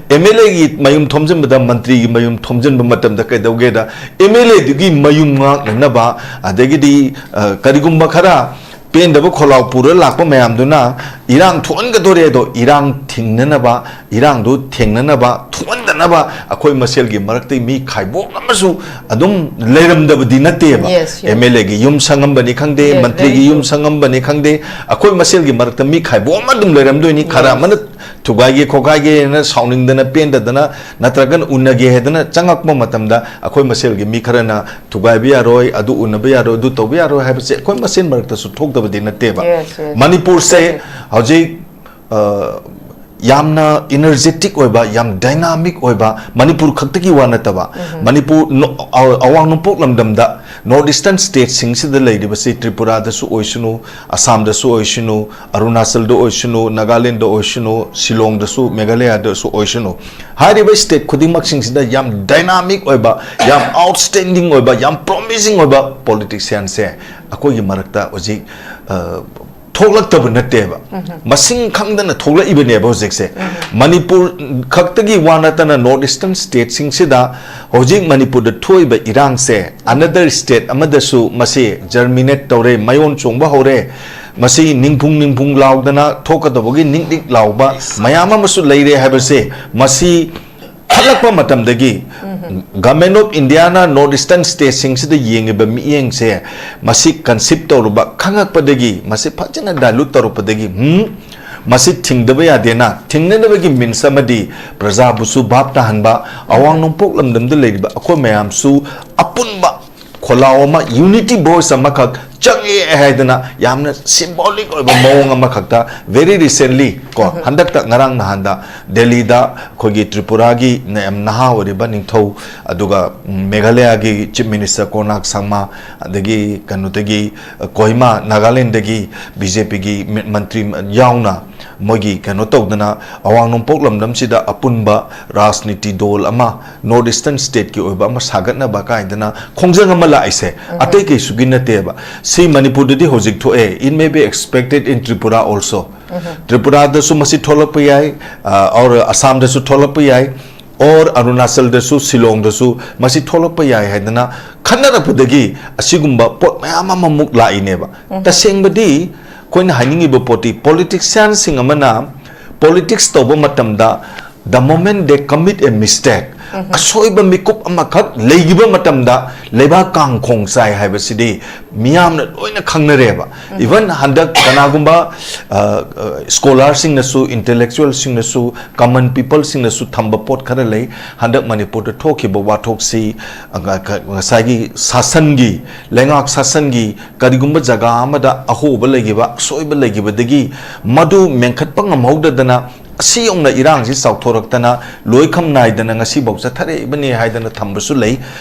MLAꯒꯤ ꯃꯌꯨꯝ ꯊꯣꯝꯖꯤꯟꯕꯗ, ꯃꯟꯇ꯭ꯔꯤꯒꯤ ꯃꯌꯨꯝ ꯊꯣꯝꯖꯤꯟꯕ ꯃꯇꯝꯗ ꯀꯩꯗꯧꯒꯦꯗ, MLAꯗꯨꯒꯤ ꯃꯌꯨꯝ ꯉꯥꯛꯅꯅꯕ, ꯑꯗꯒꯤꯗꯤ, ꯑ, ꯀꯔꯤꯒꯨꯝꯕ ꯈꯔ ꯄꯦꯟꯗꯕ ꯈꯣꯜꯂꯥꯎ ꯄꯨꯔ ꯂꯥꯛꯄ ꯃꯌꯥꯝꯗꯨꯅ ꯏꯔꯥꯡ ꯊꯣꯛꯍꯟꯒꯗꯣꯔꯦ, ꯑꯗꯣ ꯏꯔꯥꯡ ꯊꯤꯡꯅꯅꯕ, ꯏꯔꯥꯡꯗꯨ ꯊꯦꯡꯅꯅꯕ, ꯊꯣꯛꯍꯟꯗꯅꯕ ꯑꯩꯈꯣꯏ ꯃꯁꯦꯜꯒꯤ ꯃꯔꯛꯇ ꯃꯤ ꯈꯥꯏꯕꯣꯛ ꯑꯃꯁꯨ ꯑꯗꯨꯝ ꯂꯩꯔꯝꯗꯕꯗꯤ ꯅꯠꯇꯦꯕ꯫ Yes, yes. MLAꯒꯤ ꯌꯨꯝ ꯁꯪꯉꯝꯕꯅꯤ ꯈꯪꯗꯦ, Yes, ꯃꯟꯇ꯭ꯔꯤꯒꯤ very ꯌꯨꯝ true. ꯁꯪꯉꯝꯕꯅꯤ ꯈꯪꯗꯦ, ꯑꯩꯈꯣꯏ ꯃꯁꯦꯜꯒꯤ ꯃꯔꯛꯇ ꯃꯤ ꯈꯥꯏꯕꯣꯛ ꯑꯃ ꯑꯗꯨꯝ ꯂꯩꯔꯝꯗꯣꯏꯅꯤ꯫ ꯈꯔ Yes. ꯑꯃꯅ ꯊꯨꯒꯥꯏꯒꯦ ꯈꯣꯠꯀꯥꯏꯒꯦꯅ ꯁꯥꯎꯅꯤꯡꯗꯅ ꯄꯦꯟꯗꯗꯅ ꯅꯠꯇ꯭ꯔꯒꯅ ꯎꯅꯒꯦ ꯍꯥꯏꯗꯅ ꯆꯪꯉꯛꯄ ꯃꯇꯝꯗ ꯑꯩꯈꯣꯏ ꯃꯁꯦꯜꯒꯤ ꯃꯤ ꯈꯔꯅ ꯊꯨꯒꯥꯏꯕ ꯌꯥꯔꯣꯏ, ꯑꯗꯨ ꯎꯅꯕ ꯌꯥꯔꯣꯏ, ꯑꯗꯨ ꯇꯧꯕ ꯌꯥꯔꯣꯏ ꯍꯥꯏꯕꯁꯦ ꯑꯩꯈꯣꯏ ꯃꯁꯦꯜ ꯃꯔꯛꯇꯁꯨ ꯊꯣꯛꯇꯕꯗꯤ ꯅꯠꯇꯦꯕ꯫ Yes, yes. ꯃꯅꯤꯄꯨꯔꯁꯦ Yes. ꯍꯧꯖꯤꯛ, ꯑ, ꯌꯥꯝꯅ energetic ꯑꯣꯏꯕ, ꯌꯥꯝ dynamic ꯑꯣꯏꯕ, ꯃꯅꯤꯄꯨꯔ ꯈꯛꯇꯒꯤ ꯋꯥ ꯅꯠꯇꯕ, ꯃꯅꯤꯄꯨꯔ ꯅꯣ-, ꯑ-, ꯑꯋꯥꯡ ꯅꯣꯡꯄꯣꯛ ꯂꯝꯗꯝꯗ North Eastern stateꯁꯤꯡꯁꯤꯗ ꯂꯩꯔꯤꯕꯁꯤ, ꯇ꯭ꯔꯤꯄꯨꯔꯥꯗꯁꯨ ꯑꯣꯏꯁꯅꯨ, ꯑꯁꯥꯝꯗꯁꯨ ꯑꯣꯏꯁꯅꯨ, ꯑꯔꯨꯅꯥꯆꯜꯗ ꯑꯣꯏꯁꯅꯨ, ꯅꯥꯒꯥꯂꯦꯟꯗ ꯑꯣꯏꯁꯅꯨ, ꯁꯤꯂꯣꯡꯗꯁꯨ, ꯃꯦꯘꯥꯂꯌꯥꯗꯁꯨ ꯑꯣꯏꯁꯅꯨ, ꯍꯥꯏꯔꯤꯕ state ꯈꯨꯗꯤꯡꯃꯛꯁꯤꯡꯁꯤꯗ ꯌꯥꯝ dynamic ꯑꯣꯏꯕ, ꯌꯥꯝ outstanding ꯑꯣꯏꯕ, ꯌꯥꯝ promising ꯑꯣꯏꯕ politicianꯁꯦ ꯑꯩꯈꯣꯏꯒꯤ ꯃꯔꯛꯇ ꯍꯧꯖꯤꯛ, ꯑ, ꯊꯣꯛꯂꯛꯇꯕ ꯅꯠꯇꯦꯕ, ꯃꯁꯤꯡ ꯈꯪꯗꯅ ꯊꯣꯛꯂꯛꯏꯕꯅꯦꯕ ꯍꯧꯖꯤꯛꯁꯦ꯫ ꯃꯅꯤꯄꯨꯔ ꯈꯛꯇꯒꯤ ꯋꯥ ꯅꯠꯇꯅ North Eastern stateꯁꯤꯡꯁꯤꯗ ꯍꯧꯖꯤꯛ ꯃꯅꯤꯄꯨꯔꯗ ꯊꯣꯛꯏꯕ ꯏꯔꯥꯡꯁꯦ another state ꯑꯃꯗꯁꯨ ꯃꯁꯤ germinate ꯇꯧꯔꯦ, ꯃꯌꯣꯟ ꯆꯣꯡꯕ ꯍꯧꯔꯦ, ꯃꯁꯤ ꯅꯤꯡꯐꯨꯡ ꯅꯤꯡꯐꯨꯡ ꯂꯥꯎꯗꯅ ꯊꯣꯛꯀꯗꯕꯒꯤ ꯅꯤꯛ ꯅꯤꯛ ꯂꯥꯎꯕ ꯃꯌꯥꯝ ꯑꯃꯁꯨ ꯂꯩꯔꯦ ꯍꯥꯏꯕꯁꯦ, ꯃꯁꯤ ꯈꯜꯂꯛꯄ ꯃꯇꯝꯗꯒꯤ Government of Indiaꯅ North Eastern stateꯁꯤꯡꯁꯤꯗ ꯌꯦꯡꯉꯤꯕ ꯃꯤꯠꯌꯦꯡꯁꯦ, ꯃꯁꯤ conceive ꯇꯧꯔꯨꯕ, ꯈꯪꯉꯛꯄꯗꯒꯤ, ꯃꯁꯤ ꯐꯖꯅ dilute ꯇꯧꯔꯛꯄꯗꯒꯤ, ꯎꯝ, ꯃꯁꯤ ꯊꯤꯡꯗꯕ ꯌꯥꯗꯦꯅ, ꯊꯤꯡꯅꯅꯕꯒꯤ means ꯑꯃꯗꯤ ꯄ꯭ꯔꯖꯥꯕꯨꯁꯨ ꯚꯥꯞ ꯇꯥꯍꯟꯕ, ꯑꯋꯥꯡ ꯅꯣꯡꯄꯣꯛ ꯂꯝꯗꯝꯗ ꯂꯩꯔꯤꯕ ꯑꯩꯈꯣꯏ ꯃꯌꯥꯝꯁꯨ ꯑꯄꯨꯟꯕ ꯈꯣꯜꯂꯥꯎ ꯑꯃ, unity voice ꯑꯃꯈꯛ ꯆꯪꯉꯦ ꯍꯥꯏꯗꯅ ꯌꯥꯝꯅ symbolic ꯑꯣꯏꯕ ꯃꯑꯣꯡ ꯑꯃꯈꯛꯇ very recently ꯀꯣ, ꯍꯟꯗꯛꯇ ꯉꯔꯥꯡ ꯅꯍꯥꯟꯗ ꯗꯦꯜꯂꯤꯗ ꯑꯩꯈꯣꯏꯒꯤ ꯇ꯭ꯔꯤꯄꯨꯔꯥꯒꯤ ꯅ-, ꯌꯥꯝ ꯅꯍꯥ ꯑꯣꯏꯔꯤꯕ ꯅꯤꯡꯊꯧ, ꯑꯗꯨꯒ, ꯎꯝ, ꯃꯦꯘꯥꯂꯌꯥꯒꯤ Chief Minister ꯀꯣꯅꯥꯔꯛ ꯁꯪꯃꯥ, ꯑꯗꯒꯤ ꯀꯩꯅꯣꯗꯒꯤ, ꯑ, ꯀꯣꯍꯤꯃꯥ, ꯅꯥꯒꯥꯂꯦꯟꯗꯒꯤ BJPꯒꯤ ꯃꯤ-, ꯃꯟꯇ꯭ꯔꯤ ꯌꯥꯎꯅ ꯃꯣꯏꯒꯤ ꯀꯩꯅꯣ ꯇꯧꯗꯅ ꯑꯋꯥꯡ ꯅꯣꯡꯄꯣꯛ ꯂꯝꯗꯝꯁꯤꯗ ꯑꯄꯨꯟꯕ ꯔꯥꯖꯅꯤꯇꯤ ꯗꯣꯜ ꯑꯃ, North Eastern stateꯀꯤ ꯑꯣꯏꯕ ꯑꯃ ꯁꯥꯒꯠꯅꯕ ꯀꯥꯏꯗꯅ ꯈꯣꯡꯖꯪ ꯑꯃ ꯂꯥꯛꯏꯁꯦ ꯑꯇꯩ ꯀꯩꯁꯨꯒꯤ ꯅꯠꯇꯦꯕ꯫ ꯁꯤ ꯃꯅꯤꯄꯨꯔꯗꯗꯤ ꯍꯧꯖꯤꯛ ꯊꯣꯛꯑꯦ, it may be expected in Tripura also꯫ ꯇ꯭ꯔꯤꯄꯨꯔꯥꯗꯁꯨ ꯃꯁꯤ ꯊꯣꯛꯂꯛꯄ ꯌꯥꯏ, ꯑ, or ꯑꯁꯥꯝꯗꯁꯨ ꯊꯣꯛꯂꯛꯄ ꯌꯥꯏ, or ꯑꯔꯨꯅꯥꯆꯜꯗꯁꯨ, ꯁꯤꯂꯣꯡꯗꯁꯨ ꯃꯁꯤ ꯊꯣꯛꯂꯛꯄ ꯌꯥꯏ ꯍꯥꯏꯗꯅ ꯈꯟꯅꯔꯛꯄꯗꯒꯤ ꯑꯁꯤꯒꯨꯝꯕ ꯄꯣꯠ ꯃꯌꯥꯝ ꯑꯃꯃꯨꯛ ꯂꯥꯛꯏꯅꯦꯕ꯫ ꯇꯁꯦꯡꯕꯗꯤ ꯑꯩꯈꯣꯏꯅ ꯍꯥꯏꯅꯤꯡꯉꯤꯕ ꯄꯣꯠꯇꯤ politicianꯁꯤꯡ ꯑꯃꯅ politics ꯇꯧꯕ ꯃꯇꯝꯗ, the moment they commit a mistake, ꯑꯁꯣꯏꯕ ꯃꯤꯀꯨꯞ ꯑꯃꯈꯛ ꯂꯩꯈꯤꯕ ꯃꯇꯝꯗ ꯂꯩꯕꯥꯛ ꯀꯥꯡꯈꯣꯡ ꯆꯥꯏ ꯍꯥꯏꯕꯁꯤꯗꯤ ꯃꯤꯌꯥꯝꯅ ꯂꯣꯏꯅ ꯈꯪꯅꯔꯦꯕ꯫ Even ꯍꯟꯗꯛ ꯀꯅꯥꯒꯨꯝꯕ, ꯑ, ꯑ, scholarꯁꯤꯡꯅꯁꯨ, intellectualꯁꯤꯡꯅꯁꯨ, common peopleꯁꯤꯡꯅꯁꯨ ꯊꯝꯕ ꯄꯣꯠ ꯈꯔ ꯂꯩ꯫ ꯍꯟꯗꯛ ꯃꯅꯤꯄꯨꯔꯗ ꯊꯣꯛꯈꯤꯕ ꯋꯥꯊꯣꯛꯁꯤ, ꯑ, ꯉ-, ꯉ-, ꯉꯁꯥꯏꯒꯤ ꯁꯥꯁꯟꯒꯤ, ꯂꯩꯉꯥꯛ ꯁꯥꯁꯟꯒꯤ ꯀꯔꯤꯒꯨꯝꯕ ꯖꯒꯥ ꯑꯃꯗ ꯑꯍꯣꯕ ꯂꯩꯈꯤꯕ, ꯑꯁꯣꯏꯕ ꯂꯩꯈꯤꯕꯗꯒꯤ ꯃꯗꯨ ꯃꯦꯟꯈꯠꯄ ꯉꯝꯍꯧꯗꯗꯅ ꯑꯁꯤ ꯌꯧꯅ ꯏꯔꯥꯡꯁꯤ ꯆꯥꯎꯊꯣꯔꯛꯇꯅ ꯂꯣꯏꯈꯝ ꯅꯥꯏꯗꯅ ꯉꯁꯤꯐꯥꯎ ꯆꯠꯊꯔꯛꯏꯕꯅꯤ ꯍꯥꯏꯗꯅ ꯊꯝꯕꯁꯨ ꯂꯩ꯫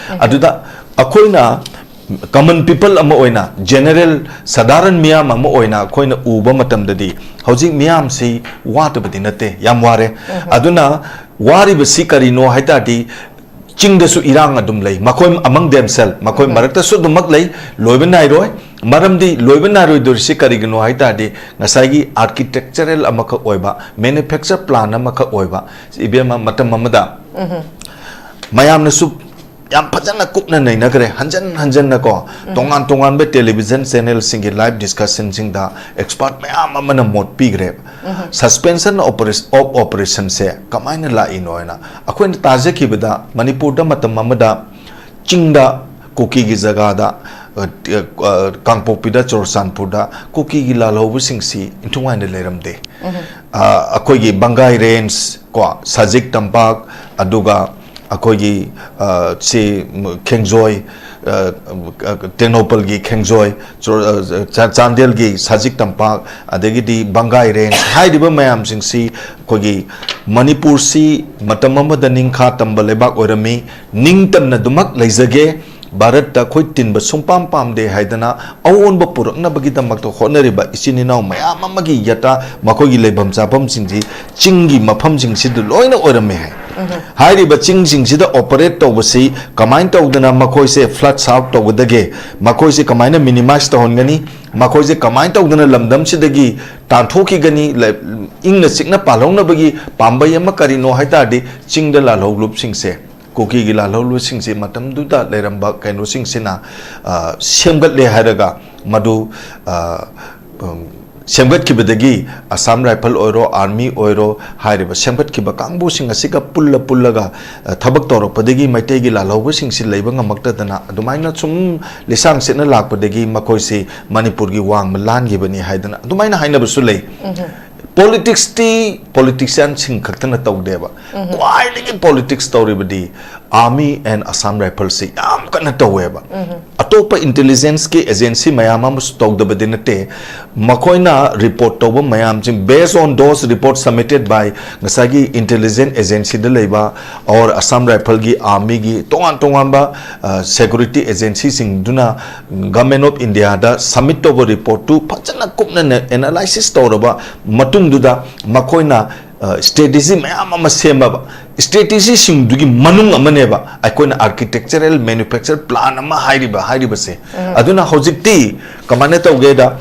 ꯑꯗꯨꯗ ꯑꯩꯈꯣꯏꯅ common people ꯑꯃ ꯑꯣꯏꯅ, general ꯁꯥꯙꯥꯔꯟ ꯃꯤꯌꯥꯝ ꯑꯃ ꯑꯣꯏꯅ ꯑꯩꯈꯣꯏꯅ ꯎꯕ ꯃꯇꯝꯗꯗꯤ ꯍꯧꯖꯤꯛ ꯃꯤꯌꯥꯝꯁꯤ ꯋꯥꯗꯕꯗꯤ ꯅꯠꯇꯦ, ꯌꯥꯝ ꯋꯥꯔꯦ꯫ ꯑꯗꯨꯅ ꯋꯥꯔꯤꯕꯁꯤ ꯀꯔꯤꯅꯣ ꯍꯥꯏ ꯇꯥꯔꯗꯤ, ꯆꯤꯡꯗꯁꯨ ꯏꯔꯥꯡ ꯑꯗꯨꯝ ꯂꯩ, ꯃꯈꯣꯏ among themselves, ꯃꯈꯣꯏ ꯃꯔꯛꯇꯁꯨ ꯑꯗꯨꯃꯛ ꯂꯩ, ꯂꯣꯏꯕ ꯅꯥꯏꯔꯣꯏ꯫ ꯃꯔꯝꯗꯤ ꯂꯣꯏꯕ ꯅꯥꯏꯔꯣꯏꯗꯣꯔꯤꯁꯤ ꯀꯔꯤꯒꯤꯅꯣ ꯍꯥꯏ ꯇꯥꯔꯗꯤ, ꯉꯁꯥꯏꯒꯤ architectural ꯑꯃꯈꯛ ꯑꯣꯏꯕ, manufacture plan ꯑꯃꯈꯛ ꯑꯣꯏꯕ, ꯏꯕꯦꯝꯃ, ꯃꯇꯝ ꯑꯃꯗ ꯃꯌꯥꯝꯅꯁꯨ ꯌꯥꯝ ꯐꯖꯅ ꯀꯨꯞꯅ ꯅꯩꯅꯈ꯭ꯔꯦ, ꯍꯟꯖꯟ ꯍꯟꯖꯟꯅꯀꯣ꯫ ꯇꯣꯉꯥꯟ ꯇꯣꯉꯥꯟꯕ television channelꯁꯤꯡꯒꯤ live discussionꯁꯤꯡꯗ expert ꯃꯌꯥꯝ ꯑꯃꯅ ꯃꯣꯠ ꯄꯤꯈ꯭ꯔꯦꯕ꯫ Suspension of operation, of operationꯁꯦ ꯀꯃꯥꯏꯅ ꯂꯥꯛꯏꯅꯣ ꯍꯥꯏꯅ ꯑꯩꯈꯣꯏꯅ ꯇꯥꯖꯈꯤꯕꯗ, ꯃꯅꯤꯄꯨꯔꯗ ꯃꯇꯝ ꯑꯃꯗ ꯆꯤꯡꯗ, ꯀꯨꯀꯤꯒꯤ ꯖꯒꯥꯗ, ꯑ, ꯑ, ꯀꯥꯡꯄꯣꯛꯄꯤꯗ, ꯆꯨꯔꯆꯥꯟꯄꯨꯔꯗ ꯀꯨꯀꯤꯒꯤ ꯂꯥꯜꯍꯧꯕꯁꯤꯡꯁꯤ ꯏꯟꯊꯨꯡꯉꯥꯏꯅ ꯂꯩꯔꯝꯗꯦ꯫ ꯑ, ꯑꯩꯈꯣꯏꯒꯤ ꯕꯪꯒꯥꯏ range ꯀꯣ, ꯁꯖꯤꯛ ꯇꯝꯄꯥꯛ, ꯑꯗꯨꯒ ꯑꯩꯈꯣꯏꯒꯤ, ꯑ, ꯁꯤ, ꯈꯦꯡꯖꯣꯏ, ꯑ, ꯇꯦꯡꯅꯧꯄꯜꯒꯤ ꯈꯦꯡꯖꯣꯏ, ꯆꯨꯔ-, ꯑ, ꯆꯥ-, ꯆꯥꯟꯗꯦꯜꯒꯤ ꯁꯖꯤꯛ ꯇꯝꯄꯥꯛ, ꯑꯗꯒꯤꯗꯤ ꯕꯪꯒꯥꯏ range ꯍꯥꯏꯔꯤꯕ ꯃꯌꯥꯝꯁꯤꯡꯁꯤ ꯑꯩꯈꯣꯏꯒꯤ ꯃꯅꯤꯄꯨꯔꯁꯤ ꯃꯇꯝ ꯑꯃꯗ ꯅꯤꯡꯈꯥ ꯇꯝꯕ ꯂꯩꯕꯥꯛ ꯑꯣꯏꯔꯝꯃꯤ꯫ ꯅꯤꯡꯇꯝꯅ ꯑꯗꯨꯃꯛ ꯂꯩꯖꯒꯦ꯫ ꯚꯥꯔꯠꯇ ꯑꯩꯈꯣꯏ ꯇꯤꯟꯕ ꯁꯨꯡꯄꯥꯝ ꯄꯥꯝꯗꯦ ꯍꯥꯏꯗꯅ ꯑꯑꯣꯟꯕ ꯄꯨꯔꯛꯅꯕꯒꯤꯗꯃꯛꯇ ꯍꯣꯠꯅꯔꯤꯕ ꯏꯆꯤꯟ ꯏꯅꯥꯎ ꯃꯌꯥꯝ ꯑꯃꯒꯤ ꯌꯥꯇꯥ, ꯃꯈꯣꯏꯒꯤ ꯂꯩꯐꯝ ꯆꯥꯐꯝꯁꯤꯡꯁꯤ ꯆꯤꯡꯒꯤ ꯃꯐꯝꯁꯤꯡꯁꯤꯗ ꯂꯣꯏꯅ ꯑꯣꯏꯔꯝꯃꯦ ꯍꯥꯏ꯫ ꯍꯥꯏꯔꯤꯕ ꯆꯤꯡꯁꯤꯡꯁꯤꯗ operate ꯇꯧꯕꯁꯤ ꯀꯃꯥꯏꯅ ꯇꯧꯗꯅ ꯃꯈꯣꯏꯁꯦ flush out ꯇꯧꯒꯗꯒꯦ, ꯃꯈꯣꯏꯁꯦ ꯀꯃꯥꯏꯅ minimize ꯇꯧꯍꯟꯒꯅꯤ, ꯃꯈꯣꯏꯁꯦ ꯀꯃꯥꯏꯅ ꯇꯧꯗꯅ ꯂꯝꯗꯝꯁꯤꯗꯒꯤ ꯇꯥꯟꯊꯣꯛꯈꯤꯒꯅꯤ, ꯂ-, ꯏꯪꯅ ꯆꯤꯛꯅ ꯄꯥꯜꯍꯧꯅꯕꯒꯤ ꯄꯥꯝꯕꯩ ꯑꯃ ꯀꯔꯤꯅꯣ ꯍꯥꯏ ꯇꯥꯔꯗꯤ, ꯆꯤꯡꯗ ꯂꯥꯜꯍꯧꯂꯨꯞꯁꯤꯡꯁꯦ, ꯀꯨꯀꯤꯒꯤ ꯂꯥꯜꯍꯧꯂꯨꯞꯁꯤꯡꯁꯦ ꯃꯇꯝꯗꯨꯗ ꯂꯩꯔꯝꯕ ꯀꯩꯅꯣꯁꯤꯡꯁꯤꯅ, ꯑ, ꯁꯦꯝꯒꯠꯂꯦ ꯍꯥꯏꯔꯒ ꯃꯗꯨ, ꯑ, ꯎꯝ, ꯁꯦꯝꯒꯠꯈꯤꯕꯗꯒꯤ Assam Rifle ꯑꯣꯏꯔꯣ, army ꯑꯣꯏꯔꯣ, ꯍꯥꯏꯔꯤꯕ ꯁꯦꯝꯒꯠꯈꯤꯕ ꯀꯥꯡꯕꯨꯁꯤꯡ ꯑꯁꯤꯒ ꯄꯨꯜꯂ ꯄꯨꯜꯂꯒ, ꯑ, ꯊꯕꯛ ꯇꯧꯔꯛꯄꯗꯒꯤ ꯃꯩꯇꯩꯒꯤ ꯂꯥꯜꯍꯧꯕꯁꯤꯡꯁꯤ ꯂꯩꯕ ꯉꯝꯃꯛꯇꯗꯅ ꯑꯗꯨꯃꯥꯏꯅ ꯁꯨꯝ ꯂꯤꯁꯥꯡ ꯁꯤꯠꯅ ꯂꯥꯛꯄꯗꯒꯤ ꯃꯈꯣꯏꯁꯤ ꯃꯅꯤꯄꯨꯔꯒꯤ ꯋꯥꯡꯃ ꯂꯥꯟꯈꯤꯕꯅꯤ ꯍꯥꯏꯗꯅ ꯑꯗꯨꯃꯥꯏꯅ ꯍꯥꯏꯅꯕꯁꯨ ꯂꯩ꯫ Politicsꯇꯤ politicianꯁꯤꯡ ꯈꯛꯇꯅ ꯇꯧꯗꯦꯕ꯫ ꯈ꯭ꯋꯥꯏꯗꯒꯤ politics ꯇꯧꯔꯤꯕꯗꯤ Army and Assam Rifles ꯁꯤ ꯌꯥꯝ ꯀꯟꯅ ꯇꯧꯋꯦꯕ꯫ ꯑꯇꯣꯞꯄ intelligence ꯀꯤ agency ꯃꯌꯥꯝ ꯑꯃꯁꯨ ꯇꯧꯗꯕꯗꯤ ꯅꯠꯇꯦ꯫ ꯃꯈꯣꯏꯅ report ꯇꯧꯕ ꯃꯌꯥꯝꯁꯤꯡ, based on those reports submitted by ꯉꯁꯥꯏꯒꯤ intelligence agency ꯗ ꯂꯩꯕ or Assam Rifle ꯒꯤ, army ꯒꯤ, ꯇꯣꯉꯥꯟ ꯇꯣꯉꯥꯟꯕ, ꯑ, security agency ꯁꯤꯡꯗꯨꯅ Government of India the submit ꯇꯧꯕ report ꯇꯨ ꯐꯖꯅ ꯀꯨꯞꯅ analysis ꯇꯧꯔꯕ ꯃꯇꯨꯡꯗꯨꯗ ꯃꯈꯣꯏꯅ, ꯑ, strategy ꯃꯌꯥꯝ ꯑꯃ ꯁꯦꯝꯃꯕ꯫ Strategy ꯁꯤꯡꯗꯨꯒꯤ ꯃꯅꯨꯡ ꯑꯃꯅꯦꯕ ꯑꯩꯈꯣꯏꯅ architectural manufacture plan ꯑꯃ ꯍꯥꯏꯔꯤꯕ, ꯍꯥꯏꯔꯤꯕꯁꯦ꯫ ꯑꯗꯨꯅ ꯍꯧꯖꯤꯛꯇꯤ ꯀꯃꯥꯏꯅ ꯇꯧꯒꯦꯗ,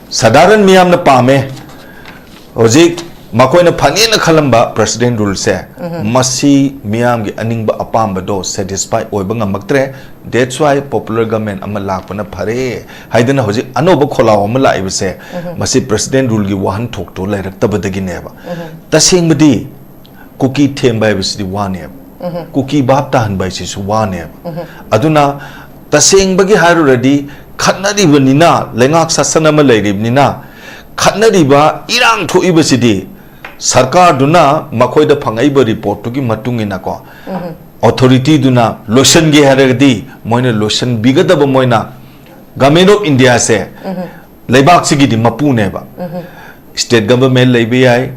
ꯁꯙꯥꯔꯟ ꯃꯤꯌꯥꯝꯅ ꯄꯥꯝꯃꯦ, ꯍꯧꯖꯤꯛ ꯃꯈꯣꯏꯅ ꯐꯅꯦꯅ ꯈꯜꯂꯝꯕ President Rule ꯁꯦ, ꯃꯁꯤ ꯃꯤꯌꯥꯝꯒꯤ ꯑꯅꯤꯡꯕ ꯑꯄꯥꯝꯕꯗꯣ satisfy ꯑꯣꯏꯕ ꯉꯝꯃꯛꯇ꯭ꯔꯦ꯫ That's why popular government ꯑꯃ ꯂꯥꯛꯄꯅ ꯐꯔꯦ ꯍꯥꯏꯗꯅ ꯍꯧꯖꯤꯛ ꯑꯅꯧꯕ ꯈꯣꯜꯂꯥꯎ ꯑꯃ ꯂꯥꯛꯏꯕꯁꯦ, ꯃꯁꯤ President Rule ꯒꯤ ꯋꯥꯍꯟꯊꯣꯛꯇꯣ ꯂꯩꯔꯛꯇꯕꯗꯒꯤꯅꯦꯕ꯫ ꯇꯁꯦꯡꯕꯗꯤ ꯀꯨꯀꯤ ꯊꯦꯝꯕ ꯍꯥꯏꯕꯁꯤꯗꯤ ꯋꯥꯅꯦꯕ꯫ ꯀꯨꯀꯤ ꯚꯥꯞ ꯇꯥꯍꯟꯕ ꯍꯥꯏꯁꯤꯁꯨ ꯋꯥꯅꯦꯕ꯫ ꯑꯗꯨꯅ ꯇꯁꯦꯡꯕꯒꯤ ꯍꯥꯏꯔꯨꯔꯗꯤ, ꯈꯠꯅꯔꯤꯕꯅꯤꯅ, ꯂꯩꯉꯥꯛ ꯁꯥꯁꯟ ꯑꯃ ꯂꯩꯔꯤꯕꯅꯤꯅ, ꯈꯠꯅꯔꯤꯕ, ꯏꯔꯥꯡ ꯊꯣꯛꯏꯕꯁꯤꯗꯤ ꯁꯔꯀꯥꯔꯗꯨꯅ ꯃꯈꯣꯏꯗ ꯐꯪꯉꯛꯏꯕ report ꯇꯨꯒꯤ ꯃꯇꯨꯡ ꯏꯟꯅꯀꯣ, authority ꯗꯨꯅ ꯂꯣꯏꯁꯤꯟꯒꯦ ꯍꯥꯏꯔꯒꯗꯤ ꯃꯣꯏꯅ ꯂꯣꯏꯁꯤꯟꯕꯤꯒꯗꯕ, ꯃꯣꯏꯅ Government of India say ꯂꯩꯕꯥꯛꯁꯤꯒꯤꯗꯤ ꯃꯄꯨꯅꯦꯕ꯫ State government ꯂꯩꯕ ꯌꯥꯏ,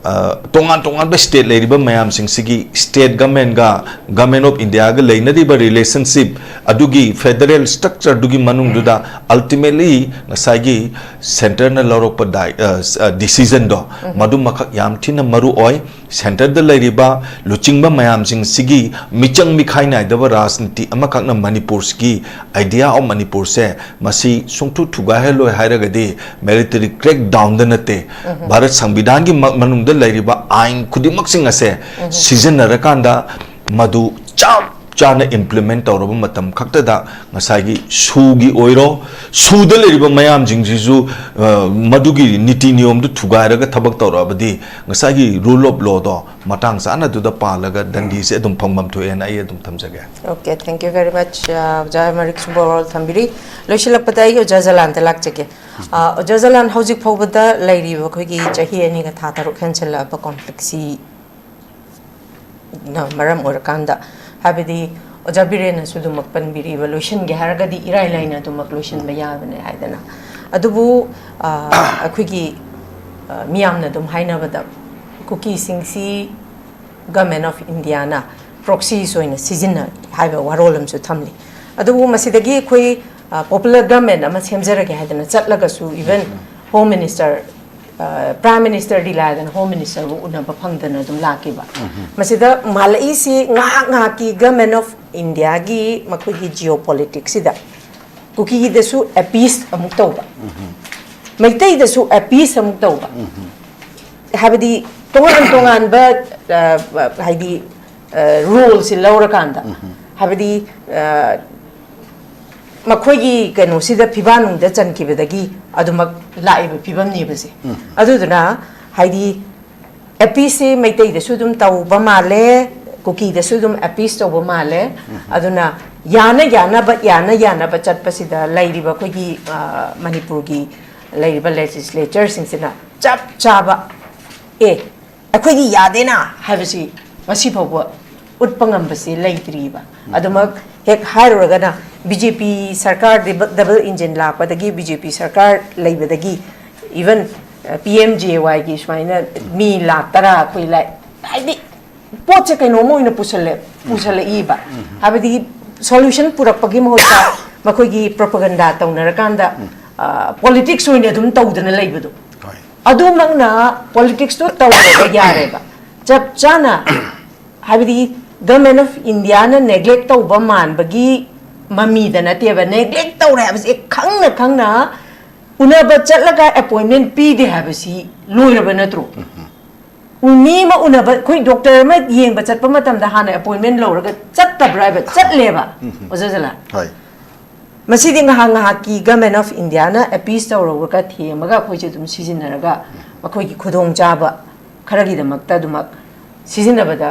ꯑ, ꯇꯣꯉꯥꯟ ꯇꯣꯉꯥꯟꯕ state ꯂꯩꯔꯤꯕ ꯃꯌꯥꯝꯁꯤꯡꯁꯤꯒꯤ state government ꯒ Government of India ꯒ ꯂꯩꯅꯔꯤꯕ relationship ꯑꯗꯨꯒꯤ federal structure ꯗꯨꯒꯤ ꯃꯅꯨꯡꯗꯨꯗ ultimately ꯉꯁꯥꯏꯒꯤ centre ꯅ ꯂꯧꯔꯛꯄ ꯗꯥꯏ-, ꯑ, ꯁ-, ꯑ, decision ꯗꯣ, ꯃꯗꯨꯃꯈꯛ ꯌꯥꯝ ꯊꯤꯅ ꯃꯔꯨ ꯑꯣꯏ꯫ Centre ꯗ ꯂꯩꯔꯤꯕ ꯂꯨꯆꯤꯡꯕ ꯃꯌꯥꯝꯁꯤꯡꯁꯤꯒꯤ ꯃꯤꯆꯪ ꯃꯤꯈꯥꯏ ꯅꯥꯏꯗꯕ ꯔꯥꯖꯅꯤꯇꯤ ꯑꯃꯈꯛꯅ ꯃꯅꯤꯄꯨꯔꯁꯤꯒꯤ idea of ꯃꯅꯤꯄꯨꯔꯁꯦ ꯃꯁꯤ ꯁꯨꯡꯊꯨ ꯊꯨꯒꯥꯏꯍꯜꯂꯣꯏ ꯍꯥꯏꯔꯒꯗꯤ military crackdown ꯗ ꯅꯠꯇꯦ, ꯚꯥꯔꯠ ꯁꯪꯕꯤꯙꯥꯟꯒꯤ ꯃ-, ꯃꯅꯨꯡꯗ ꯂꯩꯔꯤꯕ ꯑꯥꯏꯟ ꯈꯨꯗꯤꯡꯃꯛꯁꯤꯡ ꯑꯁꯦ ꯁꯤꯖꯤꯟꯅꯔꯀꯥꯟꯗ ꯃꯗꯨ ꯆꯞ ꯆꯥꯅ implement ꯇꯧꯔꯕ ꯃꯇꯝ ꯈꯛꯇꯗ ꯉꯁꯥꯏꯒꯤ ꯁꯨꯒꯤ ꯑꯣꯏꯔꯣ, ꯁꯨꯗ ꯂꯩꯔꯤꯕ ꯃꯌꯥꯝꯁꯤꯡꯁꯤꯁꯨ, ꯑ, ꯃꯗꯨꯒꯤ ꯅꯤꯇꯤ ꯅꯤꯌꯣꯝꯗꯨ ꯊꯨꯒꯥꯏꯔꯒ ꯊꯕꯛ ꯇꯧꯔꯛꯑꯕꯗꯤ ꯉꯁꯥꯏꯒꯤ rule of law ꯗꯣ ꯃꯇꯥꯡ ꯆꯥꯅꯗꯨꯗ ꯄꯥꯜꯂꯒ ꯗꯟꯗꯤꯁꯦ ꯑꯗꯨꯝ ꯐꯪꯐꯝ ꯊꯣꯛꯑꯦꯅ ꯑꯩ ꯑꯗꯨꯝ ꯊꯝꯖꯒꯦ꯫ Okay, thank you very much. ꯑ, ꯑꯣꯖꯥ ꯃꯔꯤꯛ ꯁꯨꯝꯕ ꯋꯥꯔꯣꯜ ꯊꯝꯕꯤꯔꯤ꯫ ꯂꯣꯏꯁꯤꯜꯂꯛꯄꯗ ꯑꯩ ꯑꯣꯖꯥ ꯖꯂꯥꯟꯗ ꯂꯥꯛꯆꯒꯦ꯫ ꯑ, ꯑꯣꯖꯥ ꯖꯂꯥꯟ, ꯍꯧꯖꯤꯛ ꯐꯥꯎꯕꯗ ꯂꯩꯔꯤꯕ ꯑꯩꯈꯣꯏꯒꯤ ꯆꯍꯤ ꯑꯅꯤꯒ ꯊꯥ ꯇꯔꯨꯛ ꯍꯦꯟꯁꯤꯜꯂꯛꯑꯕ conflict ꯁꯤ ꯅ ꯃꯔꯝ ꯑꯣꯏꯔꯀꯥꯟꯗ, ꯍꯥꯏꯕꯗꯤ ꯑꯣꯖꯥ ꯕꯤꯔꯦꯟꯅꯁꯨ ꯑꯗꯨꯃꯛ ꯄꯟꯕꯤꯔꯤꯕ, ꯂꯣꯏꯁꯤꯟꯒꯦ ꯍꯥꯏꯔꯒꯗꯤ ꯏꯔꯥꯏ ꯂꯥꯏꯅ ꯑꯗꯨꯃꯛ ꯂꯣꯏꯁꯤꯟꯕ ꯌꯥꯕꯅꯦ ꯍꯥꯏꯗꯅ꯫ ꯑꯗꯨꯕꯨ ꯑ, ꯑꯩꯈꯣꯏꯒꯤ ꯑ, ꯃꯤꯌꯥꯝꯅ ꯑꯗꯨꯝ ꯍꯥꯏꯅꯕꯗ ꯀꯨꯀꯤꯁꯤꯡꯁꯤ Government of Indiaꯅ proxies ꯑꯣꯏꯅ ꯁꯤꯖꯤꯟꯅꯩ ꯍꯥꯏꯕ ꯋꯥꯔꯣꯜ ꯑꯃꯁꯨ ꯊꯝꯂꯤ꯫ ꯑꯗꯨꯕꯨ ꯃꯁꯤꯗꯒꯤ ꯑꯩꯈꯣꯏ ꯄꯣꯄꯨꯂꯔ ꯒꯚꯔꯟꯃꯦꯟ ꯑꯃ ꯁꯦꯝꯖꯔꯒꯦ ꯍꯥꯏꯗꯅ ꯆꯠꯂꯒꯁꯨ, even Home Minister, Prime Ministerꯗꯤ ꯂꯥꯏꯗꯅ, Home Ministerꯕꯨ ꯎꯅꯕ ꯐꯪꯗꯅ ꯑꯗꯨꯝ ꯂꯥꯛꯈꯤꯕ꯫ ꯃꯁꯤꯗ ꯃꯥꯜꯂꯛꯏꯁꯤ ꯉꯥꯏꯍꯥꯛ ꯉꯥꯏꯍꯥꯛꯀꯤ Government of Indiaꯒꯤ ꯃꯈꯣꯏꯒꯤ ꯖꯤꯑꯣ ꯄꯣꯂꯤꯇꯤꯛꯁꯁꯤꯗ ꯀꯨꯀꯤꯗꯁꯨ ꯑꯦꯄꯤꯁ ꯑꯃꯨꯛ ꯇꯧꯕ, ꯃꯩꯇꯩꯗꯁꯨ ꯑꯦꯄꯤꯁ ꯑꯃꯨꯛ ꯇꯧꯕ, ꯍꯥꯏꯕꯗꯤ ꯇꯣꯉꯥꯟ ꯇꯣꯉꯥꯟꯕ, ꯑ, ꯍꯥꯏꯗꯤ, ꯔꯣꯜꯁꯤ ꯂꯧꯔꯀꯥꯟꯗ, ꯍꯥꯏꯕꯗꯤ ꯑ, ꯃꯈꯣꯏꯒꯤ ꯀꯩꯅꯣꯁꯤꯗ, ꯐꯤꯕꯥꯟꯅꯨꯡꯗ ꯆꯟꯈꯤꯕꯗꯒꯤ ꯑꯗꯨꯃꯛ ꯂꯥꯛꯏꯕ ꯐꯤꯕꯝꯅꯦꯕꯁꯦ꯫ ꯑꯗꯨꯗꯨꯅ ꯍꯥꯏꯗꯤ ꯑꯦꯄꯤꯁꯁꯤ ꯃꯩꯇꯩꯗꯁꯨ ꯑꯗꯨꯝ ꯇꯧꯕ ꯃꯥꯜꯂꯦ, ꯀꯨꯀꯤꯗꯁꯨ ꯑꯗꯨꯝ ꯑꯦꯄꯤꯁ ꯇꯧꯕ ꯃꯥꯜꯂꯦ꯫ ꯑꯗꯨꯅ ꯌꯥꯅ ꯌꯥꯅꯕ, ꯌꯥꯅ ꯌꯥꯅꯕ ꯆꯠꯄꯁꯤꯗ ꯂꯩꯔꯤꯕ ꯑꯩꯈꯣꯏꯒꯤ, ꯑ, ꯃꯅꯤꯄꯨꯔꯒꯤ ꯂꯩꯔꯤꯕ ꯂꯦꯖꯤꯁꯂꯦꯆꯔꯁꯤꯡꯁꯤꯅ ꯆꯞ ꯆꯥꯕ, ꯑꯦ, ꯑꯩꯈꯣꯏꯒꯤ ꯌꯥꯗꯦꯅ ꯍꯥꯏꯕꯁꯤ ꯉꯁꯤ ꯐꯥꯎꯕ ꯎꯠꯄ ꯉꯝꯕꯁꯤ ꯂꯩꯇ꯭ꯔꯤꯕ꯫ ꯑꯗꯨꯃꯛ ꯍꯦꯛ ꯍꯥꯏꯔꯨꯔꯒꯅ, ꯕꯤꯖꯦꯄꯤ ꯁꯔꯀꯥꯔ, ꯗꯕꯜ ꯏꯟꯖꯤꯟ ꯂꯥꯛꯄꯗꯒꯤ, ꯕꯤꯖꯦꯄꯤ ꯁꯔꯀꯥꯔ ꯂꯩꯕꯗꯒꯤ, even ꯄꯤ ꯑꯦꯝ ꯖꯦ ꯋꯥꯏꯒꯤ ꯁꯨꯃꯥꯏꯅ ꯃꯤ ꯂꯥꯛ ꯇꯔꯥ ꯑꯩꯈꯣꯏ ꯂꯥꯛ-, ꯍꯥꯏꯗꯤ ꯄꯣꯠꯁꯦ ꯀꯩꯅꯣꯝ ꯑꯣꯏꯅ ꯄꯨꯁꯜꯂꯦ, ꯄꯨꯁꯜꯂꯛꯏꯕ꯫ ꯍꯥꯏꯕꯗꯤ ꯁꯣꯂꯨꯁꯟ ꯄꯨꯔꯛꯄꯒꯤ ꯃꯍꯨꯠꯇ ꯃꯈꯣꯏꯒꯤ ꯄ꯭ꯔꯣꯄꯒꯟꯗꯥ ꯇꯧꯅꯔꯀꯥꯟꯗ, ꯄꯣꯂꯤꯇꯤꯛꯁ ꯑꯣꯏꯅ ꯑꯗꯨꯝ ꯇꯧꯗꯅ ꯂꯩꯕꯗꯣ꯫ ꯑꯗꯨꯃꯛꯅ ꯄꯣꯂꯤꯇꯤꯛꯁꯇꯣ ꯇꯧꯔꯒ ꯌꯥꯔꯦꯕ꯫ ꯆꯞ ꯆꯥꯅ, ꯍꯥꯏꯕꯗꯤ Government of Indiaꯅ neglect ꯇꯧꯕ ꯃꯥꯟꯕꯒꯤ ꯃꯃꯤꯗ ꯅꯠꯇꯦꯕ꯫ Neglect ꯇꯧꯔꯦ ꯍꯥꯏꯕꯁꯦ ꯈꯪꯅ ꯈꯪꯅ ꯎꯅꯕ ꯆꯠꯂꯒ ꯑꯦꯄꯣꯏꯟꯃꯦꯟ ꯄꯤꯗꯦ ꯍꯥꯏꯕꯁꯤ ꯂꯣꯏꯔꯕ ꯅꯠꯇ꯭ꯔꯣ? ꯎ-, ꯃꯤ ꯑꯃ ꯎꯅꯕ, ꯑꯩꯈꯣꯏ ꯗꯣꯛꯇꯔ ꯑꯃ ꯌꯦꯡꯕ ꯆꯠꯄ ꯃꯇꯝꯗ ꯍꯥꯟꯅ ꯑꯦꯄꯣꯏꯟꯃꯦꯟ ꯂꯧꯔꯒ ꯆꯠꯇꯕ꯭ꯔꯥ ꯍꯥꯏꯕ? ꯆꯠꯂꯦꯕ, ꯑꯣꯖꯥ ꯖꯂꯥꯜ꯫ ꯍꯣꯏ꯫ ꯃꯁꯤꯗꯤ ꯉꯥꯏꯍꯥꯛ ꯉꯥꯏꯍꯥꯛꯀꯤ Government of Indiaꯅ ꯑꯦꯄꯤꯁ ꯇꯧꯔꯒ ꯊꯦꯝꯃꯒ ꯑꯩꯈꯣꯏꯁꯦ ꯑꯗꯨꯝ ꯁꯤꯖꯤꯟꯅꯔꯒ ꯃꯈꯣꯏꯒꯤ ꯈꯨꯗꯣꯡꯆꯥꯕ ꯈꯔꯒꯤꯗꯃꯛꯇ ꯑꯗꯨꯃꯛ ꯁꯤꯖꯤꯟꯅꯕꯗ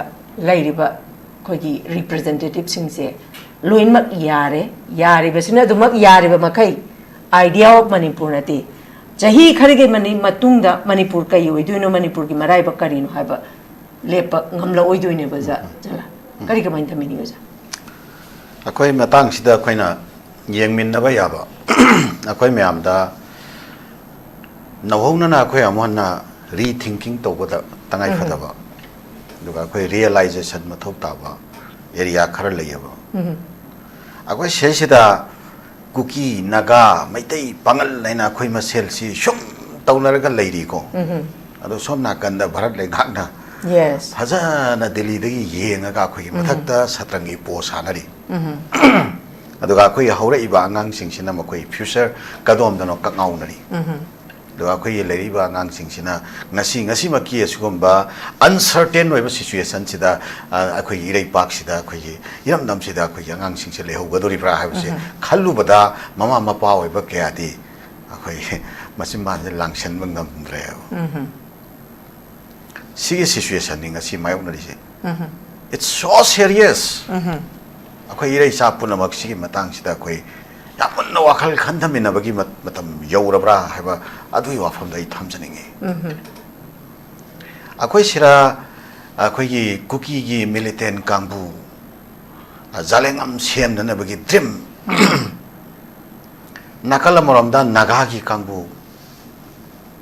ꯂꯩꯔꯤꯕ ꯑꯩꯈꯣꯏꯒꯤ ꯔꯤꯄ꯭ꯔꯖꯦꯟꯇꯦꯇꯤꯞꯁꯤꯡꯁꯦ ꯂꯣꯏꯅꯃꯛ ꯌꯥꯔꯦ꯫ ꯌꯥꯔꯤꯕꯁꯤꯅ ꯑꯗꯨꯃꯛ ꯌꯥꯔꯤꯕ ꯃꯈꯩ Idea of Manipur ꯅꯠꯇꯦ꯫ ꯆꯍꯤ ꯈꯔꯒꯤ ꯃꯅꯤ-, ꯃꯇꯨꯡꯗ ꯃꯅꯤꯄꯨꯔ ꯀꯩ ꯑꯣꯏꯗꯣꯏꯅꯣ, ꯃꯅꯤꯄꯨꯔꯒꯤ ꯃꯔꯥꯏꯕꯛ ꯀꯔꯤꯅꯣ ꯍꯥꯏꯕ ꯂꯦꯞꯄ ꯉꯝꯂꯛꯑꯣꯏꯗꯣꯏꯅꯦꯕ ꯑꯣꯖꯥ꯫ ꯑꯣꯖꯥ, ꯀꯔꯤ ꯀꯃꯥꯏꯅ ꯊꯝꯕꯤꯅꯤꯡꯉꯤ ꯑꯣꯖꯥ? ꯑꯩꯈꯣꯏ ꯃꯇꯥꯡꯁꯤꯗ ꯑꯩꯈꯣꯏꯅ ꯌꯦꯡꯃꯤꯟꯅꯕ ꯌꯥꯕ, ꯑꯩꯈꯣꯏ ꯃꯌꯥꯝꯗ ꯅꯧꯍꯧꯅꯅ ꯑꯩꯈꯣꯏ ꯑꯃꯨꯛ ꯍꯟꯅ ꯔꯤꯊꯤꯡꯀꯤꯡ ꯇꯧꯕꯗ ꯇꯉꯥꯏ ꯐꯗꯕ, ꯑꯗꯨꯒ ꯑꯩꯈꯣꯏ ꯔꯤꯌꯦꯂꯥꯏꯖꯦꯁꯟ ꯃꯊꯧ ꯇꯥꯕ ꯑꯦꯔꯤꯌꯥ ꯈꯔ ꯂꯩꯌꯦꯕ꯫ ꯑꯩꯈꯣꯏ ꯁꯤꯗꯩꯁꯤꯗ ꯀꯨꯀꯤ, ꯅꯥꯒꯥ, ꯃꯩꯇꯩ, ꯄꯥꯉꯜ ꯍꯥꯏꯅ ꯑꯩꯈꯣꯏ ꯃꯁꯦꯜꯁꯤ ꯁꯨꯝ ꯇꯧꯅꯔꯒ ꯂꯩꯔꯤꯀꯣ꯫ ꯑꯗꯣ ꯁꯣꯝ ꯅꯥꯀꯟꯗ ꯚꯥꯔꯠ ꯂꯩꯉꯥꯛꯅ ꯌꯦꯁ꯫ ꯐꯖꯅ ꯗꯤꯜꯂꯤꯗꯒꯤ ꯌꯦꯡꯉꯒ ꯑꯩꯈꯣꯏꯒꯤ ꯃꯊꯛꯇ ꯁꯇ꯭ꯔꯪꯒꯤ ꯄꯣ ꯁꯥꯟꯅꯔꯤ꯫ ꯑꯗꯨꯒ ꯑꯩꯈꯣꯏꯒꯤ ꯍꯧꯔꯛꯏꯕ ꯑꯉꯥꯡꯁꯤꯡꯁꯤꯅ ꯃꯈꯣꯏ ꯐ꯭ꯌꯨꯆꯔ ꯀꯗꯣꯝꯗꯅꯣ ꯀꯛꯉꯥꯎꯅꯔꯤ꯫ ꯑꯗꯨꯒ ꯑꯩꯈꯣꯏꯒꯤ ꯂꯩꯔꯤꯕ ꯑꯉꯥꯡꯁꯤꯡꯁꯤꯅ ꯉꯁꯤ, ꯉꯁꯤꯃꯛꯀꯤ ꯑꯁꯤꯒꯨꯝꯕ ꯑꯟꯁꯔꯇꯦꯟ ꯑꯣꯏꯕ ꯁꯤꯆꯨꯋꯦꯁꯟꯁꯤꯗ, ꯑ, ꯑꯩꯈꯣꯏꯒꯤ ꯏꯔꯩꯄꯥꯛꯁꯤꯗ, ꯑꯩꯈꯣꯏꯒꯤ ꯏꯔꯝꯗꯝꯁꯤꯗ ꯑꯩꯈꯣꯏꯒꯤ ꯑꯉꯥꯡꯁꯤꯡꯁꯦ ꯂꯩꯍꯧꯒꯗꯧꯔꯤꯕ꯭ꯔꯥ ꯍꯥꯏꯕꯁꯦ ꯈꯜꯂꯨꯕꯗ ꯃꯃꯥ ꯃꯄꯥ ꯑꯣꯏꯕ ꯀꯌꯥꯗꯤ ꯑꯩꯈꯣꯏ ꯃꯆꯤꯟ ꯕꯥꯟꯁꯦ ꯂꯥꯡꯁꯟꯕ ꯉꯝꯗ꯭ꯔꯦꯕ꯫ ꯁꯤꯒꯤ ꯁꯤꯆꯨꯋꯦꯁꯟꯅꯤ ꯉꯁꯤ ꯃꯥꯌꯣꯛꯅꯔꯤꯁꯦ꯫ It's so serious꯫ ꯑꯩꯈꯣꯏ ꯏꯔꯩꯆꯥ ꯄꯨꯝꯅꯃꯛ ꯁꯤꯒꯤ ꯃꯇꯥꯡꯁꯤꯗ ꯑꯩꯈꯣꯏ ꯌꯥꯝ ꯃꯨꯟꯅ ꯋꯥꯈꯜ ꯈꯟꯊꯃꯤꯟꯅꯕꯒꯤ ꯃꯠ-, ꯃꯇꯝ ꯌꯧꯔꯕ꯭ꯔꯥ ꯍꯥꯏꯕ ꯑꯗꯨꯒꯤ ꯋꯥꯐꯝꯗ ꯑꯩ ꯊꯝꯖꯅꯤꯡꯉꯤ꯫ ꯑꯩꯈꯣꯏ ꯁꯤꯗ ꯑꯩꯈꯣꯏꯒꯤ ꯀꯨꯀꯤꯒꯤ ꯃꯤꯂꯤꯇꯦꯟ ꯀꯥꯡꯕꯨ, ꯑ, ꯖꯥꯂꯦꯡꯉꯝ ꯁꯦꯝꯅꯅꯕꯒꯤ ꯗ꯭ꯔꯤꯝ, ꯅꯥꯀꯜ ꯑꯃꯔꯣꯝꯗ ꯅꯥꯒꯥꯒꯤ ꯀꯥꯡꯕꯨ,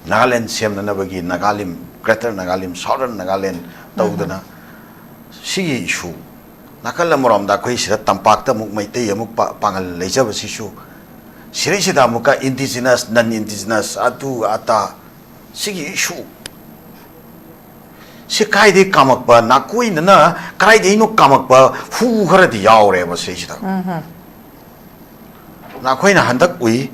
ꯅꯥꯒꯥꯂꯦꯟ ꯁꯦꯝꯅꯅꯕꯒꯤ ꯅꯥꯒꯥꯂꯤꯝ, ꯒ꯭ꯔꯦꯇꯔ ꯅꯥꯒꯥꯂꯤꯝ, ꯁꯥꯎꯗꯔꯟ ꯅꯥꯒꯥꯂꯦꯟ ꯇꯧꯗꯅ ꯁꯤꯒꯤ ꯏꯁꯨ, ꯅꯥꯀꯜ ꯑꯃꯔꯣꯝꯗ ꯑꯩꯈꯣꯏ ꯁꯤꯗ ꯇꯝꯄꯥꯛꯇ ꯑꯃꯨꯛ ꯃꯩꯇꯩ ꯑꯃꯨꯛ ꯄꯥ-, ꯄꯥꯡꯒꯜ ꯂꯩꯖꯕꯁꯤꯁꯨ, ꯁꯤꯗꯩꯁꯤꯗ ꯑꯃꯨꯛꯀ ꯏꯟꯗꯤꯖꯤꯅꯁ, ꯅꯟ ꯏꯟꯗꯤꯖꯤꯅꯁ, ꯑꯗꯨ ꯑꯇꯥ, ꯁꯤꯒꯤ ꯏꯁꯨ ꯁꯤ ꯀꯥꯏꯗꯩ ꯀꯥꯝꯃꯛꯄ, ꯅꯥꯀꯣꯏꯅꯅ ꯀꯗꯥꯏꯗꯩꯅꯣ ꯀꯥꯝꯃꯛꯄ ꯍꯨ ꯈꯔꯗꯤ ꯌꯥꯎꯔꯦꯕ ꯁꯤꯁꯤꯗ꯫ ꯅꯈꯣꯏꯅ ꯍꯟꯗꯛ ꯎꯏ,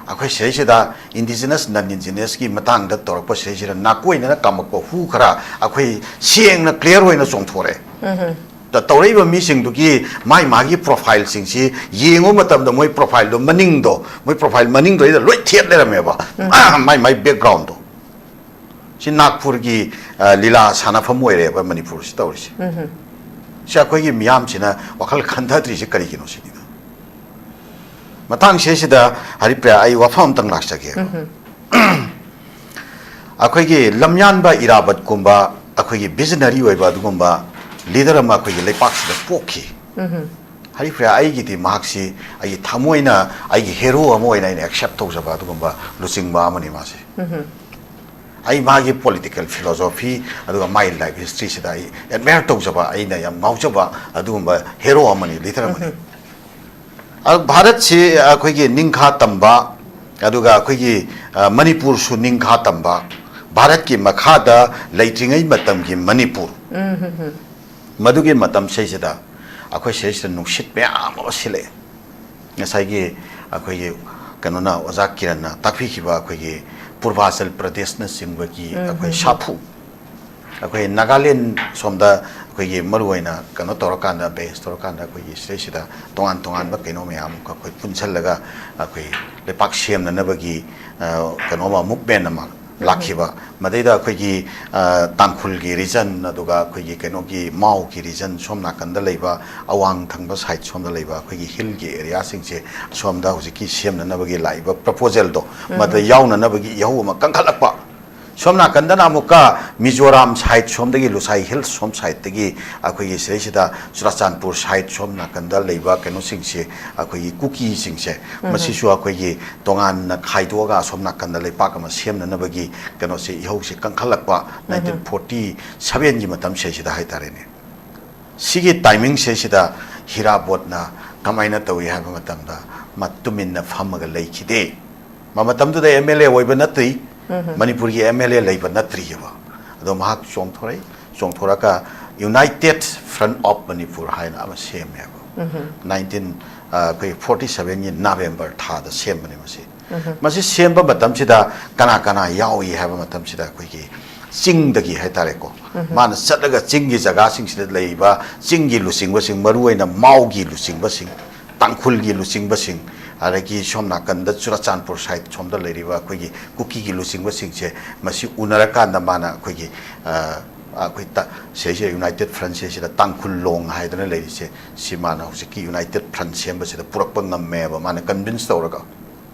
ꯑꯩꯈꯣꯏ ꯁꯤꯗꯩꯁꯤꯗ ꯏꯟꯗꯤꯖꯤꯅꯁ, ꯅꯟ ꯏꯟꯗꯤꯖꯤꯅꯁꯀꯤ ꯃꯇꯥꯡꯗ ꯇꯧꯔꯛꯄ ꯁꯤꯗꯩꯁꯤꯗ ꯅꯥꯀꯣꯏꯅꯅ ꯀꯥꯝꯃꯛꯄ ꯍꯨ ꯈꯔ ꯑꯩꯈꯣꯏ ꯁꯦꯡꯅ ꯀ꯭ꯂꯤꯌꯥꯔ ꯑꯣꯏꯅ ꯆꯣꯡꯊꯣꯔꯛꯑꯦ꯫ ꯇ-, ꯇꯧꯔꯛꯏꯕ ꯃꯤꯁꯤꯡꯗꯨꯒꯤ ꯃꯥꯏ ꯃꯥꯒꯤ ꯄ꯭ꯔꯣꯐꯥꯏꯜꯁꯤꯡꯁꯤ ꯌꯦꯡꯕ ꯃꯇꯝꯗ ꯃꯣꯏ ꯄ꯭ꯔꯣꯐꯥꯏꯜꯗꯣ ꯃꯅꯤꯡꯗꯣ, ꯃꯣꯏ ꯄ꯭ꯔꯣꯐꯥꯏꯜ ꯃꯅꯤꯡꯗꯣ ꯑꯩꯗ ꯂꯣꯏ ꯊꯦꯠ ꯂꯩꯔꯝꯃꯦꯕ꯫ ꯃꯥꯏ ꯃꯥꯏ ꯕꯦꯛꯒ꯭ꯔꯥꯎꯟꯗꯣ꯫ ꯁꯤ ꯅꯥꯒꯄꯨꯔꯒꯤ, ꯑ, ꯂꯤꯂꯥ ꯁꯥꯟꯅꯐꯝ ꯑꯣꯏꯔꯦꯕ ꯃꯅꯤꯄꯨꯔꯁꯤ ꯇꯧꯔꯤꯁꯦ꯫ ꯁꯤ ꯑꯩꯈꯣꯏꯒꯤ ꯃꯤꯌꯥꯝꯁꯤꯅ ꯋꯥꯈꯜ ꯈꯟꯊꯗ꯭ꯔꯤꯁꯦ ꯀꯔꯤꯒꯤꯅꯣ ꯁꯤꯅꯤꯗ꯫ ꯃꯇꯥꯡꯁꯤꯗꯩꯁꯤꯗ ꯍꯔꯤꯄ꯭ꯔꯤꯌꯥ, ꯑꯩ ꯋꯥꯐꯝ ꯑꯝꯇꯪ ꯂꯥꯛꯆꯒꯦ꯫ ꯑꯩꯈꯣꯏꯒꯤ ꯂꯝꯌꯥꯟꯕ ꯏꯔꯥꯕꯠꯀꯨꯝꯕ ꯑꯩꯈꯣꯏꯒꯤ ꯚꯤꯖꯅꯔꯤ ꯑꯣꯏꯕ ꯑꯗꯨꯒꯨꯝꯕ ꯂꯤꯗꯔ ꯑꯃ ꯑꯩꯈꯣꯏꯒꯤ ꯂꯩꯄꯥꯛꯁꯤꯗ ꯄꯣꯛꯈꯤ꯫ ꯍꯔꯤꯄ꯭ꯔꯤꯌꯥ ꯑꯩꯒꯤꯗꯤ ꯃꯍꯥꯛꯁꯤ ꯑꯩꯒꯤ ꯊꯃꯣꯏꯅ, ꯑꯩꯒꯤ ꯍꯦꯔꯣ ꯑꯃ ꯑꯣꯏꯅ ꯑꯩꯅ ꯑꯦꯛꯁꯦꯞ ꯇꯧꯖꯕ ꯑꯗꯨꯒꯨꯝꯕ ꯂꯨꯆꯤꯡꯕ ꯑꯃꯅꯤ ꯃꯥꯁꯦ꯫ ꯑꯩ ꯃꯥꯒꯤ ꯄꯣꯂꯤꯇꯤꯀꯦꯜ ꯐꯤꯂꯣꯁꯣꯐꯤ ꯑꯗꯨꯒ ꯃꯥꯒꯤ ꯂꯥꯏꯐ ꯍꯤꯁꯇ꯭ꯔꯤꯁꯤꯗ ꯑꯩ ꯑꯦꯗꯃꯥꯌꯔ ꯇꯧꯖꯕ, ꯑꯩꯅ ꯌꯥꯝ ꯉꯥꯎꯖꯕ ꯑꯗꯨꯒꯨꯝꯕ ꯍꯦꯔꯣ ꯑꯃꯅꯤ, ꯂꯤꯗꯔ ꯑꯃꯅꯤ꯫ ꯑꯗꯨ ꯚꯥꯔꯠꯁꯤ ꯑꯩꯈꯣꯏꯒꯤ ꯅꯤꯡꯈꯥ ꯇꯝꯕ, ꯑꯗꯨꯒ ꯑꯩꯈꯣꯏꯒꯤ, ꯑ, ꯃꯅꯤꯄꯨꯔꯁꯨ ꯅꯤꯡꯈꯥ ꯇꯝꯕ, ꯚꯥꯔꯠꯀꯤ ꯃꯈꯥꯗ ꯂꯩꯇ꯭ꯔꯤꯉꯩ ꯃꯇꯝꯒꯤ ꯃꯅꯤꯄꯨꯔ, ꯃꯗꯨꯒꯤ ꯃꯇꯝꯁꯤꯗꯩꯁꯤꯗ ꯑꯩꯈꯣꯏ ꯁꯤꯗꯩꯁꯤꯗ ꯅꯨꯡꯁꯤꯠ ꯃꯌꯥꯝ ꯑꯃ ꯁꯤꯜꯂꯛꯑꯦ꯫ ꯉꯁꯥꯏꯒꯤ ꯑꯩꯈꯣꯏꯒꯤ ꯀꯩꯅꯣꯅ, ꯑꯣꯖꯥ ꯀꯤꯔꯟꯅ ꯇꯥꯛꯄꯤꯈꯤꯕ ꯑꯩꯈꯣꯏꯒꯤ ꯄꯨꯔꯕꯥꯆꯜ ꯄ꯭ꯔꯗꯦꯁꯅꯆꯤꯡꯕꯒꯤ ꯑꯩꯈꯣꯏ ꯁꯥꯐꯨ, ꯑꯩꯈꯣꯏ ꯅꯥꯒꯥꯂꯦꯟ ꯁꯣꯝꯗ ꯑꯩꯈꯣꯏꯒꯤ ꯃꯔꯨꯑꯣꯏꯅ ꯀꯩꯅꯣ ꯇꯧꯔꯀꯥꯟꯗ, ꯕꯦꯁ ꯇꯧꯔꯀꯥꯟꯗ ꯑꯩꯈꯣꯏꯒꯤ ꯁꯤꯗꯩꯁꯤꯗ ꯇꯣꯉꯥꯟ ꯇꯣꯉꯥꯟꯕ ꯀꯩꯅꯣ ꯃꯌꯥꯝ ꯑꯩꯈꯣꯏ ꯄꯨꯟꯁꯤꯜꯂꯒ ꯑꯩꯈꯣꯏ ꯂꯩꯄꯥꯛ ꯁꯦꯝꯅꯅꯕꯒꯤ, ꯑ, ꯀꯩꯅꯣ ꯑꯃ, ꯃꯨꯞꯃꯦꯟ ꯑꯃ ꯂꯥꯛꯈꯤꯕ꯫ ꯃꯗꯩꯗ ꯑꯩꯈꯣꯏꯒꯤ, ꯑ, ꯇꯥꯡꯈꯨꯜꯒꯤ ꯔꯤꯖꯟ, ꯑꯗꯨꯒ ꯑꯩꯈꯣꯏꯒꯤ ꯀꯩꯅꯣꯒꯤ ꯃꯥꯎꯒꯤ ꯔꯤꯖꯟ, ꯁꯣꯝ ꯅꯥꯀꯟꯗ ꯂꯩꯕ ꯑꯋꯥꯡ ꯊꯪꯕ ꯁꯥꯏꯠ ꯁꯣꯝꯗ ꯂꯩꯕ ꯑꯩꯈꯣꯏꯒꯤ ꯍꯤꯜꯒꯤ ꯑꯦꯔꯤꯌꯥꯁꯤꯡꯁꯦ ꯁꯣꯝꯗ ꯍꯧꯖꯤꯛꯀꯤ ꯁꯦꯝꯅꯅꯕꯒꯤ ꯂꯥꯛꯏꯕ ꯄ꯭ꯔꯄꯣꯖꯦꯜꯗꯣ, ꯃꯗ ꯌꯥꯎꯅꯅꯕꯒꯤ ꯏꯍꯧ ꯑꯃ ꯀꯟꯈꯠꯂꯛꯄ꯫ ꯁꯣꯝ ꯅꯥꯀꯟꯗꯅ ꯑꯃꯨꯛꯀ ꯃꯤꯖꯣꯔꯥꯝ ꯁꯥꯏꯠ ꯁꯣꯝꯗꯒꯤ, ꯂꯨꯁꯥꯏ ꯍꯤꯜꯁ ꯁꯣꯝ ꯁꯥꯏꯠꯇꯒꯤ ꯑꯩꯈꯣꯏꯒꯤ ꯁꯤꯗꯩꯁꯤꯗ ꯆꯨꯔꯥꯆꯥꯟꯄꯨꯔ ꯁꯥꯏꯠ ꯁꯣꯝ ꯅꯥꯀꯟꯗ ꯂꯩꯕ ꯀꯩꯅꯣꯁꯤꯡꯁꯦ, ꯑꯩꯈꯣꯏꯒꯤ ꯀꯨꯀꯤꯁꯤꯡꯁꯦ, ꯃꯁꯤꯁꯨ ꯑꯩꯈꯣꯏꯒꯤ ꯇꯣꯉꯥꯟꯅ ꯈꯥꯏꯗꯣꯛꯑꯒ ꯑꯁꯣꯝ ꯅꯥꯀꯟꯗ ꯂꯩꯄꯥꯛ ꯑꯃ ꯁꯦꯝꯅꯅꯕꯒꯤ ꯀꯩꯅꯣꯁꯦ, ꯏꯍꯧꯁꯦ ꯀꯟꯈꯠꯂꯛꯄ ꯅꯥꯏꯟꯇꯤꯟ ꯐꯣꯔꯇꯤ ꯁꯚꯦꯟꯒꯤ ꯃꯇꯝꯁꯤꯗꯩꯁꯤꯗ ꯍꯥꯏꯇꯥꯔꯦꯅꯦ꯫ ꯁꯤꯒꯤ ꯇꯥꯏꯃꯤꯡꯁꯤꯗꯩꯁꯤꯗ ꯍꯤꯔꯥꯕꯣꯠꯅ ꯀꯃꯥꯏꯅ ꯇꯧꯏ ꯍꯥꯏꯕ ꯃꯇꯝꯗ, ꯃꯥ ꯇꯨꯃꯤꯟꯅ ꯐꯝꯃꯒ ꯂꯩꯈꯤꯗꯦ꯫ ꯃ-, ꯃꯇꯝꯗꯨꯗ ꯑꯦꯝ ꯑꯦꯜ ꯑꯦ ꯑꯣꯏꯕ ꯅꯠꯇ꯭ꯔꯤ, ꯃꯅꯤꯄꯨꯔꯒꯤ ꯑꯦꯝ ꯑꯦꯜ ꯑꯦ ꯂꯩꯕ ꯅꯠꯇ꯭ꯔꯤꯑꯕ꯫ ꯑꯗꯣ ꯃꯍꯥꯛ ꯆꯣꯡꯊꯣꯔꯛꯏ, ꯆꯣꯡꯊꯣꯔꯛꯑꯒ United Front of Manipur ꯍꯥꯏꯅ ꯑꯃ ꯁꯦꯝꯃꯦꯕ꯫ ꯅꯥꯏꯟꯇꯤꯟ, ꯑ, ꯑꯩꯈꯣꯏ ꯐꯣꯔꯇꯤ ꯁꯚꯦꯟꯒꯤ ꯅꯕꯦꯝꯕꯔ ꯊꯥꯗ ꯁꯦꯝꯕꯅꯦ ꯃꯁꯤ꯫ ꯃꯁꯤ ꯁꯦꯝꯕ ꯃꯇꯝꯁꯤꯗ ꯀꯅꯥ ꯀꯅꯥ ꯌꯥꯎꯏ ꯍꯥꯏꯕ ꯃꯇꯝꯁꯤꯗ, ꯑꯩꯈꯣꯏꯒꯤ ꯆꯤꯡꯗꯒꯤ ꯍꯥꯏꯇꯥꯔꯦꯀꯣ, ꯃꯥꯅ ꯆꯠꯂꯒ ꯆꯤꯡꯒꯤ ꯖꯒꯥꯁꯤꯡꯁꯤꯗ ꯂꯩꯔꯤꯕ ꯆꯤꯡꯒꯤ ꯂꯨꯆꯤꯡꯕꯁꯤꯡ, ꯃꯔꯨꯑꯣꯏꯅ ꯃꯥꯎꯒꯤ ꯂꯨꯆꯤꯡꯕꯁꯤꯡ, ꯇꯥꯡꯈꯨꯜꯒꯤ ꯂꯨꯆꯤꯡꯕꯁꯤꯡ, ꯑꯗꯒꯤ ꯁꯣꯝ ꯅꯥꯀꯟꯗ ꯆꯨꯔꯆꯥꯟꯄꯨꯔ ꯁꯥꯏꯠ ꯁꯣꯝꯗ ꯂꯩꯔꯤꯕ ꯑꯩꯈꯣꯏꯒꯤ ꯀꯨꯀꯤꯒꯤ ꯂꯨꯆꯤꯡꯕꯁꯤꯡꯁꯦ, ꯃꯁꯤ ꯎꯅꯔꯀꯥꯟꯗ ꯃꯥꯅ ꯑꯩꯈꯣꯏꯒꯤ, ꯑ, ꯑꯩꯈꯣꯏ ꯇ-, ꯁꯤꯁꯦ United Front ꯁꯤꯗ ꯇꯥꯡꯈꯨꯜ ꯂꯣꯡ ꯍꯥꯏꯗꯅ ꯂꯩꯔꯤꯁꯦ, ꯁꯤ ꯃꯥꯅ ꯍꯧꯖꯤꯛꯀꯤ United Front ꯁꯦꯝꯕꯁꯤꯗ ꯄꯨꯔꯛꯄ ꯉꯝꯃꯦꯕ, ꯃꯥꯅ ꯀꯟꯚꯤꯟꯁ ꯇꯧꯔꯒ꯫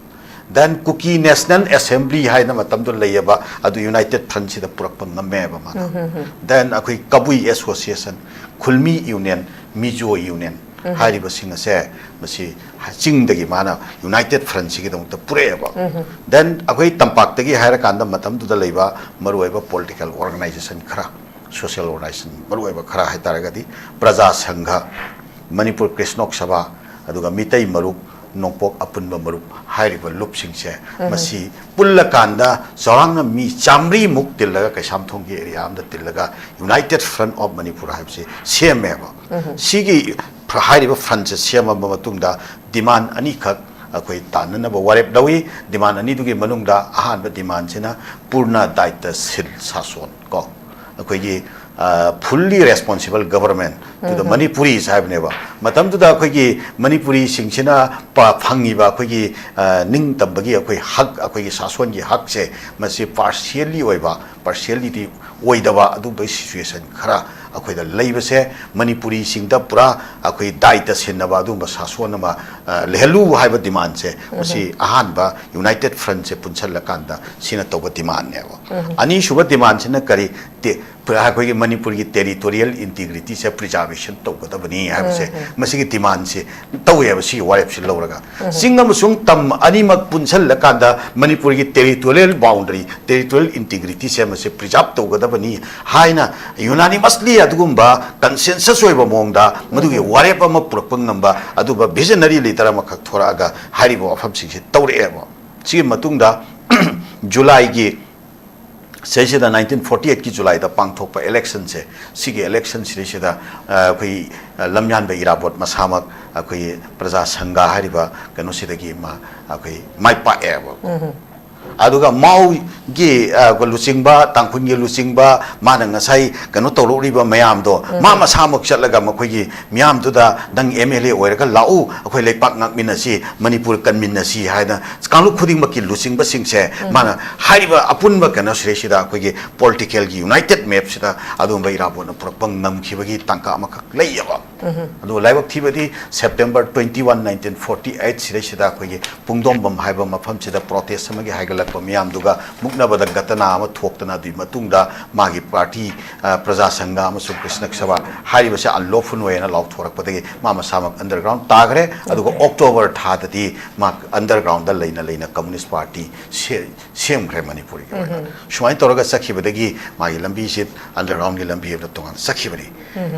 Then Kuki National Assembly ꯍꯥꯏꯅ ꯃꯇꯝꯗꯨ ꯂꯩꯌꯦꯕ, ꯑꯗꯨ United Front ꯁꯤꯗ ꯄꯨꯔꯛꯄ ꯉꯝꯃꯦꯕ ꯃꯥꯅ꯫ Then ꯑꯩꯈꯣꯏ ꯀꯕꯨꯏ Association, ꯈꯨꯜꯃꯤ Union, Mizo Union ꯍꯥꯏꯔꯤꯕꯁꯤꯡ ꯑꯁꯦ ꯃꯁꯤ ꯆꯤꯡꯗꯒꯤ ꯃꯥꯅ United Front ꯁꯤꯒꯤꯗꯃꯛꯇ ꯄꯨꯔꯛꯑꯦꯕ꯫ Then ꯑꯩꯈꯣꯏ ꯇꯝꯄꯥꯛꯇꯒꯤ ꯍꯥꯏꯔꯀꯥꯟꯗ ꯃꯇꯝꯗꯨꯗ ꯂꯩꯕ ꯃꯔꯨꯑꯣꯏꯕ political organization ꯈꯔ, social organization ꯃꯔꯨꯑꯣꯏꯕ ꯈꯔ ꯍꯥꯏꯇꯥꯔꯒꯗꯤ ꯄ꯭ꯔꯖꯥ ꯁꯪꯘ, ꯃꯅꯤꯄꯨꯔ ꯀ꯭ꯔꯤꯁꯅꯣꯛ ꯁꯚꯥ, ꯑꯗꯨꯒ ꯃꯤꯇꯩ ꯃꯔꯨꯞ, ꯅꯣꯡꯄꯣꯛ ꯑꯄꯨꯟꯕ ꯃꯔꯨꯞ ꯍꯥꯏꯔꯤꯕ ꯂꯨꯞꯁꯤꯡꯁꯦ ꯃꯁꯤ ꯄꯨꯜꯂꯀꯥꯟꯗ ꯆꯥꯎꯔꯥꯛꯅ ꯃꯤ ꯆꯥꯃꯔꯤꯃꯨꯛ ꯇꯤꯜꯂꯒ, ꯀꯩꯁꯥꯝꯊꯣꯡꯒꯤ area ꯑꯃꯗ ꯇꯤꯜꯂꯒ United Front of Manipur ꯍꯥꯏꯕꯁꯤ ꯁꯦꯝꯃꯦꯕ꯫ ꯁꯤꯒꯤ ꯐ-, ꯍꯥꯏꯔꯤꯕ front ꯁꯦ ꯁꯦꯝꯃꯕ ꯃꯇꯨꯡꯗ demand ꯑꯅꯤꯈꯛ ꯑꯩꯈꯣꯏ ꯇꯥꯟꯅꯅꯕ ꯋꯥꯔꯦꯞ ꯂꯧꯏ꯫ Demand ꯑꯅꯤꯗꯨꯒꯤ ꯃꯅꯨꯡꯗ ꯑꯍꯥꯟꯕ demand ꯁꯤꯅ ꯄꯨꯔꯅ ꯗꯥꯏꯇ ꯁꯤꯜ ꯁꯥꯁꯣꯟ ꯀꯣ, ꯑꯩꯈꯣꯏꯒꯤ, ꯑ, fully responsible government to the Manipuris ꯍꯥꯏꯕꯅꯦꯕ꯫ ꯃꯇꯝꯗꯨꯗ ꯑꯩꯈꯣꯏꯒꯤ ꯃꯅꯤꯄꯨꯔꯤꯁꯤꯡꯁꯤꯅ ꯄ-, ꯐꯪꯉꯤꯕ ꯑꯩꯈꯣꯏꯒꯤ, ꯑ, ꯅꯤꯡꯇꯝꯕꯒꯤ ꯑꯩꯈꯣꯏ ꯍꯛ, ꯑꯩꯈꯣꯏꯒꯤ ꯁꯥꯁꯣꯟꯒꯤ ꯍꯛꯁꯦ ꯃꯁꯤ partially ꯑꯣꯏꯕ, partiality ꯑꯣꯏꯗꯕ ꯑꯗꯨꯝꯕꯒꯤ situation ꯈꯔ ꯑꯩꯈꯣꯏꯗ ꯂꯩꯕꯁꯦ, ꯃꯅꯤꯄꯨꯔꯤꯁꯤꯡꯗ ꯄꯨꯔꯥ ꯑꯩꯈꯣꯏ ꯗꯥꯏꯇ ꯁꯤꯟꯅꯕ ꯑꯗꯨꯝꯕ ꯁꯥꯁꯣꯟ ꯑꯃ, ꯑ, ꯂꯩꯍꯜꯂꯨ ꯍꯥꯏꯕ demand ꯁꯦ ꯃꯁꯤ ꯑꯍꯥꯟꯕ United Front ꯁꯦ ꯄꯨꯟꯁꯤꯜꯂꯀꯥꯟꯗ ꯁꯤꯅ ꯇꯧꯕ demand ꯅꯦꯕ꯫ ꯑꯅꯤꯁꯨꯕ demand ꯁꯤꯅ ꯀꯔꯤ? ꯇꯦ-, ꯑꯩꯈꯣꯏꯒꯤ ꯃꯅꯤꯄꯨꯔꯒꯤ territorial integrity ꯁꯦ preservation ꯇꯧꯒꯗꯕꯅꯤ ꯍꯥꯏꯕꯁꯦ, ꯃꯁꯤꯒꯤ demand ꯁꯤ ꯇꯧꯋꯦꯕ, ꯁꯤꯒꯤ ꯋꯥꯔꯦꯞꯁꯤ ꯂꯧꯔꯒ꯫ ꯆꯤꯡ ꯑꯃꯁꯨꯡ ꯇꯝ ꯑꯅꯤꯃꯛ ꯄꯨꯟꯁꯤꯜꯂꯀꯥꯟꯗ ꯃꯅꯤꯄꯨꯔꯒꯤ territorial boundary, territorial integrity ꯁꯦ ꯃꯁꯤ preserve ꯇꯧꯒꯗꯕꯅꯤ ꯍꯥꯏꯅ unanimously ꯑꯗꯨꯒꯨꯝꯕ consensus ꯑꯣꯏꯕ ꯃꯑꯣꯡꯗ ꯃꯗꯨꯒꯤ ꯋꯥꯔꯦꯞ ꯑꯃ ꯄꯨꯔꯛꯄ ꯉꯝꯕ ꯑꯗꯨꯒꯨꯝꯕ visionary leader ꯑꯃꯈꯛ ꯊꯣꯔꯛꯑꯒ ꯍꯥꯏꯔꯤꯕ ꯋꯥꯐꯝꯁꯤꯡꯁꯤ ꯇꯧꯔꯛꯑꯦꯕ꯫ ꯁꯤꯒꯤ ꯃꯇꯨꯡꯗ ꯖꯨꯂꯥꯏꯒꯤ ꯁꯤꯗꯩꯁꯤꯗ nineteen forty eight ꯀꯤ ꯖꯨꯂꯥꯏꯗ ꯄꯥꯡꯊꯣꯛꯄ election ꯁꯦ, ꯁꯤꯒꯤ election ꯁꯤꯗꯩꯁꯤꯗ, ꯑ, ꯑꯩꯈꯣꯏ, ꯑ, ꯂꯝꯌꯥꯟꯕ ꯏꯔꯥꯕꯣꯠ ꯃꯁꯥꯃꯛ ꯑꯩꯈꯣꯏ ꯄ꯭ꯔꯖꯥ ꯁꯪꯘ ꯍꯥꯏꯔꯤꯕ ꯀꯩꯅꯣꯁꯤꯗꯒꯤ ꯃꯥ ꯑꯩꯈꯣꯏ ꯃꯥꯏ ꯄꯥꯛꯑꯦꯕ꯫ ꯑꯗꯨꯒ ꯃꯥꯎꯒꯤ, ꯑ, ꯂꯨꯆꯤꯡꯕ, ꯇꯥꯡꯈꯨꯜꯒꯤ ꯂꯨꯆꯤꯡꯕ, ꯃꯥꯅ ꯉꯁꯥꯏ ꯀꯩꯅꯣ ꯇꯧꯔꯛꯂꯤꯕ ꯃꯌꯥꯝꯗꯣ, ꯃꯥ ꯃꯁꯥꯃꯛ ꯆꯠꯂꯒ ꯃꯈꯣꯏꯒꯤ ꯃꯤꯌꯥꯝꯗꯨꯗ, "ꯅꯪ M L A ꯑꯣꯏꯔꯒ ꯂꯥꯛꯎ, ꯑꯩꯈꯣꯏ ꯂꯩꯄꯥꯛ ꯉꯥꯛꯃꯤꯟꯅꯁꯤ, ꯃꯅꯤꯄꯨꯔ ꯀꯟꯃꯤꯟꯅꯁꯤ" ꯍꯥꯏꯅ ꯀꯥꯡꯂꯨꯞ ꯈꯨꯗꯤꯡꯃꯛꯀꯤ ꯂꯨꯆꯤꯡꯕꯁꯤꯡꯁꯦ ꯃꯥꯅ ꯍꯥꯏꯔꯤꯕ ꯑꯄꯨꯟꯕ ꯀꯩꯅꯣ ꯁꯤꯗꯩꯁꯤꯗ, ꯑꯩꯈꯣꯏꯒꯤ political ꯒꯤ united map ꯁꯤꯗ ꯑꯗꯨꯒꯨꯝꯕ ꯏꯔꯥꯕꯣꯠꯅ ꯄꯨꯔꯛꯄ ꯉꯝꯈꯤꯕꯒꯤ ꯇꯥꯡꯀꯛ ꯑꯃꯈꯛ ꯂꯩꯌꯦꯕ꯫ ꯑꯗꯨ ꯂꯥꯏꯕꯛ ꯊꯤꯕꯗꯤ September twenty one, nineteen forty eight ꯁꯤꯗꯩꯁꯤꯗ ꯑꯩꯈꯣꯏꯒꯤ ꯄꯨꯡꯗꯣꯝꯕꯝ ꯍꯥꯏꯕ ꯃꯐꯝꯁꯤꯗ protest ꯑꯃꯒꯤ ꯍꯥꯏꯒꯠꯂꯛꯄ ꯃꯤꯌꯥꯝꯗꯨꯒ ꯃꯨꯛꯅꯕꯗ ꯘꯇꯅꯥ ꯑꯃ ꯊꯣꯛꯇꯅ, ꯑꯗꯨꯒꯤ ꯃꯇꯨꯡꯗ ꯃꯥꯒꯤ party, ꯑ, ꯄ꯭ꯔꯖꯥ ꯁꯪꯘ ꯑꯃꯁꯨꯡ ꯀ꯭ꯔꯤꯁꯅ ꯁꯚꯥ ꯍꯥꯏꯔꯤꯕꯁꯦ unlawful ꯑꯣꯏꯅ ꯂꯥꯎꯊꯣꯔꯛꯄꯗꯒꯤ ꯃꯥ ꯃꯁꯥꯃꯛ underground ꯇꯥꯈ꯭ꯔꯦ꯫ ꯑꯗꯨꯒ Okay. October ꯊꯥꯗꯗꯤ ꯃꯥ underground ꯗ ꯂꯩꯅ ꯂꯩꯅ Communist Party ꯁꯦ-, ꯁꯦꯝꯈ꯭ꯔꯦ ꯃꯅꯤꯄꯨꯔꯒꯤ ꯑꯣꯏꯅ꯫ ꯁꯨꯃꯥꯏꯅ ꯇꯧꯔꯒ ꯆꯠꯈꯤꯕꯗꯒꯤ ꯃꯥꯒꯤ ꯂꯝꯕꯤꯁꯤ underground ꯒꯤ ꯂꯝꯕꯤ ꯑꯃꯗ ꯇꯣꯉꯥꯟꯅ ꯆꯠꯈꯤꯕꯅꯤ꯫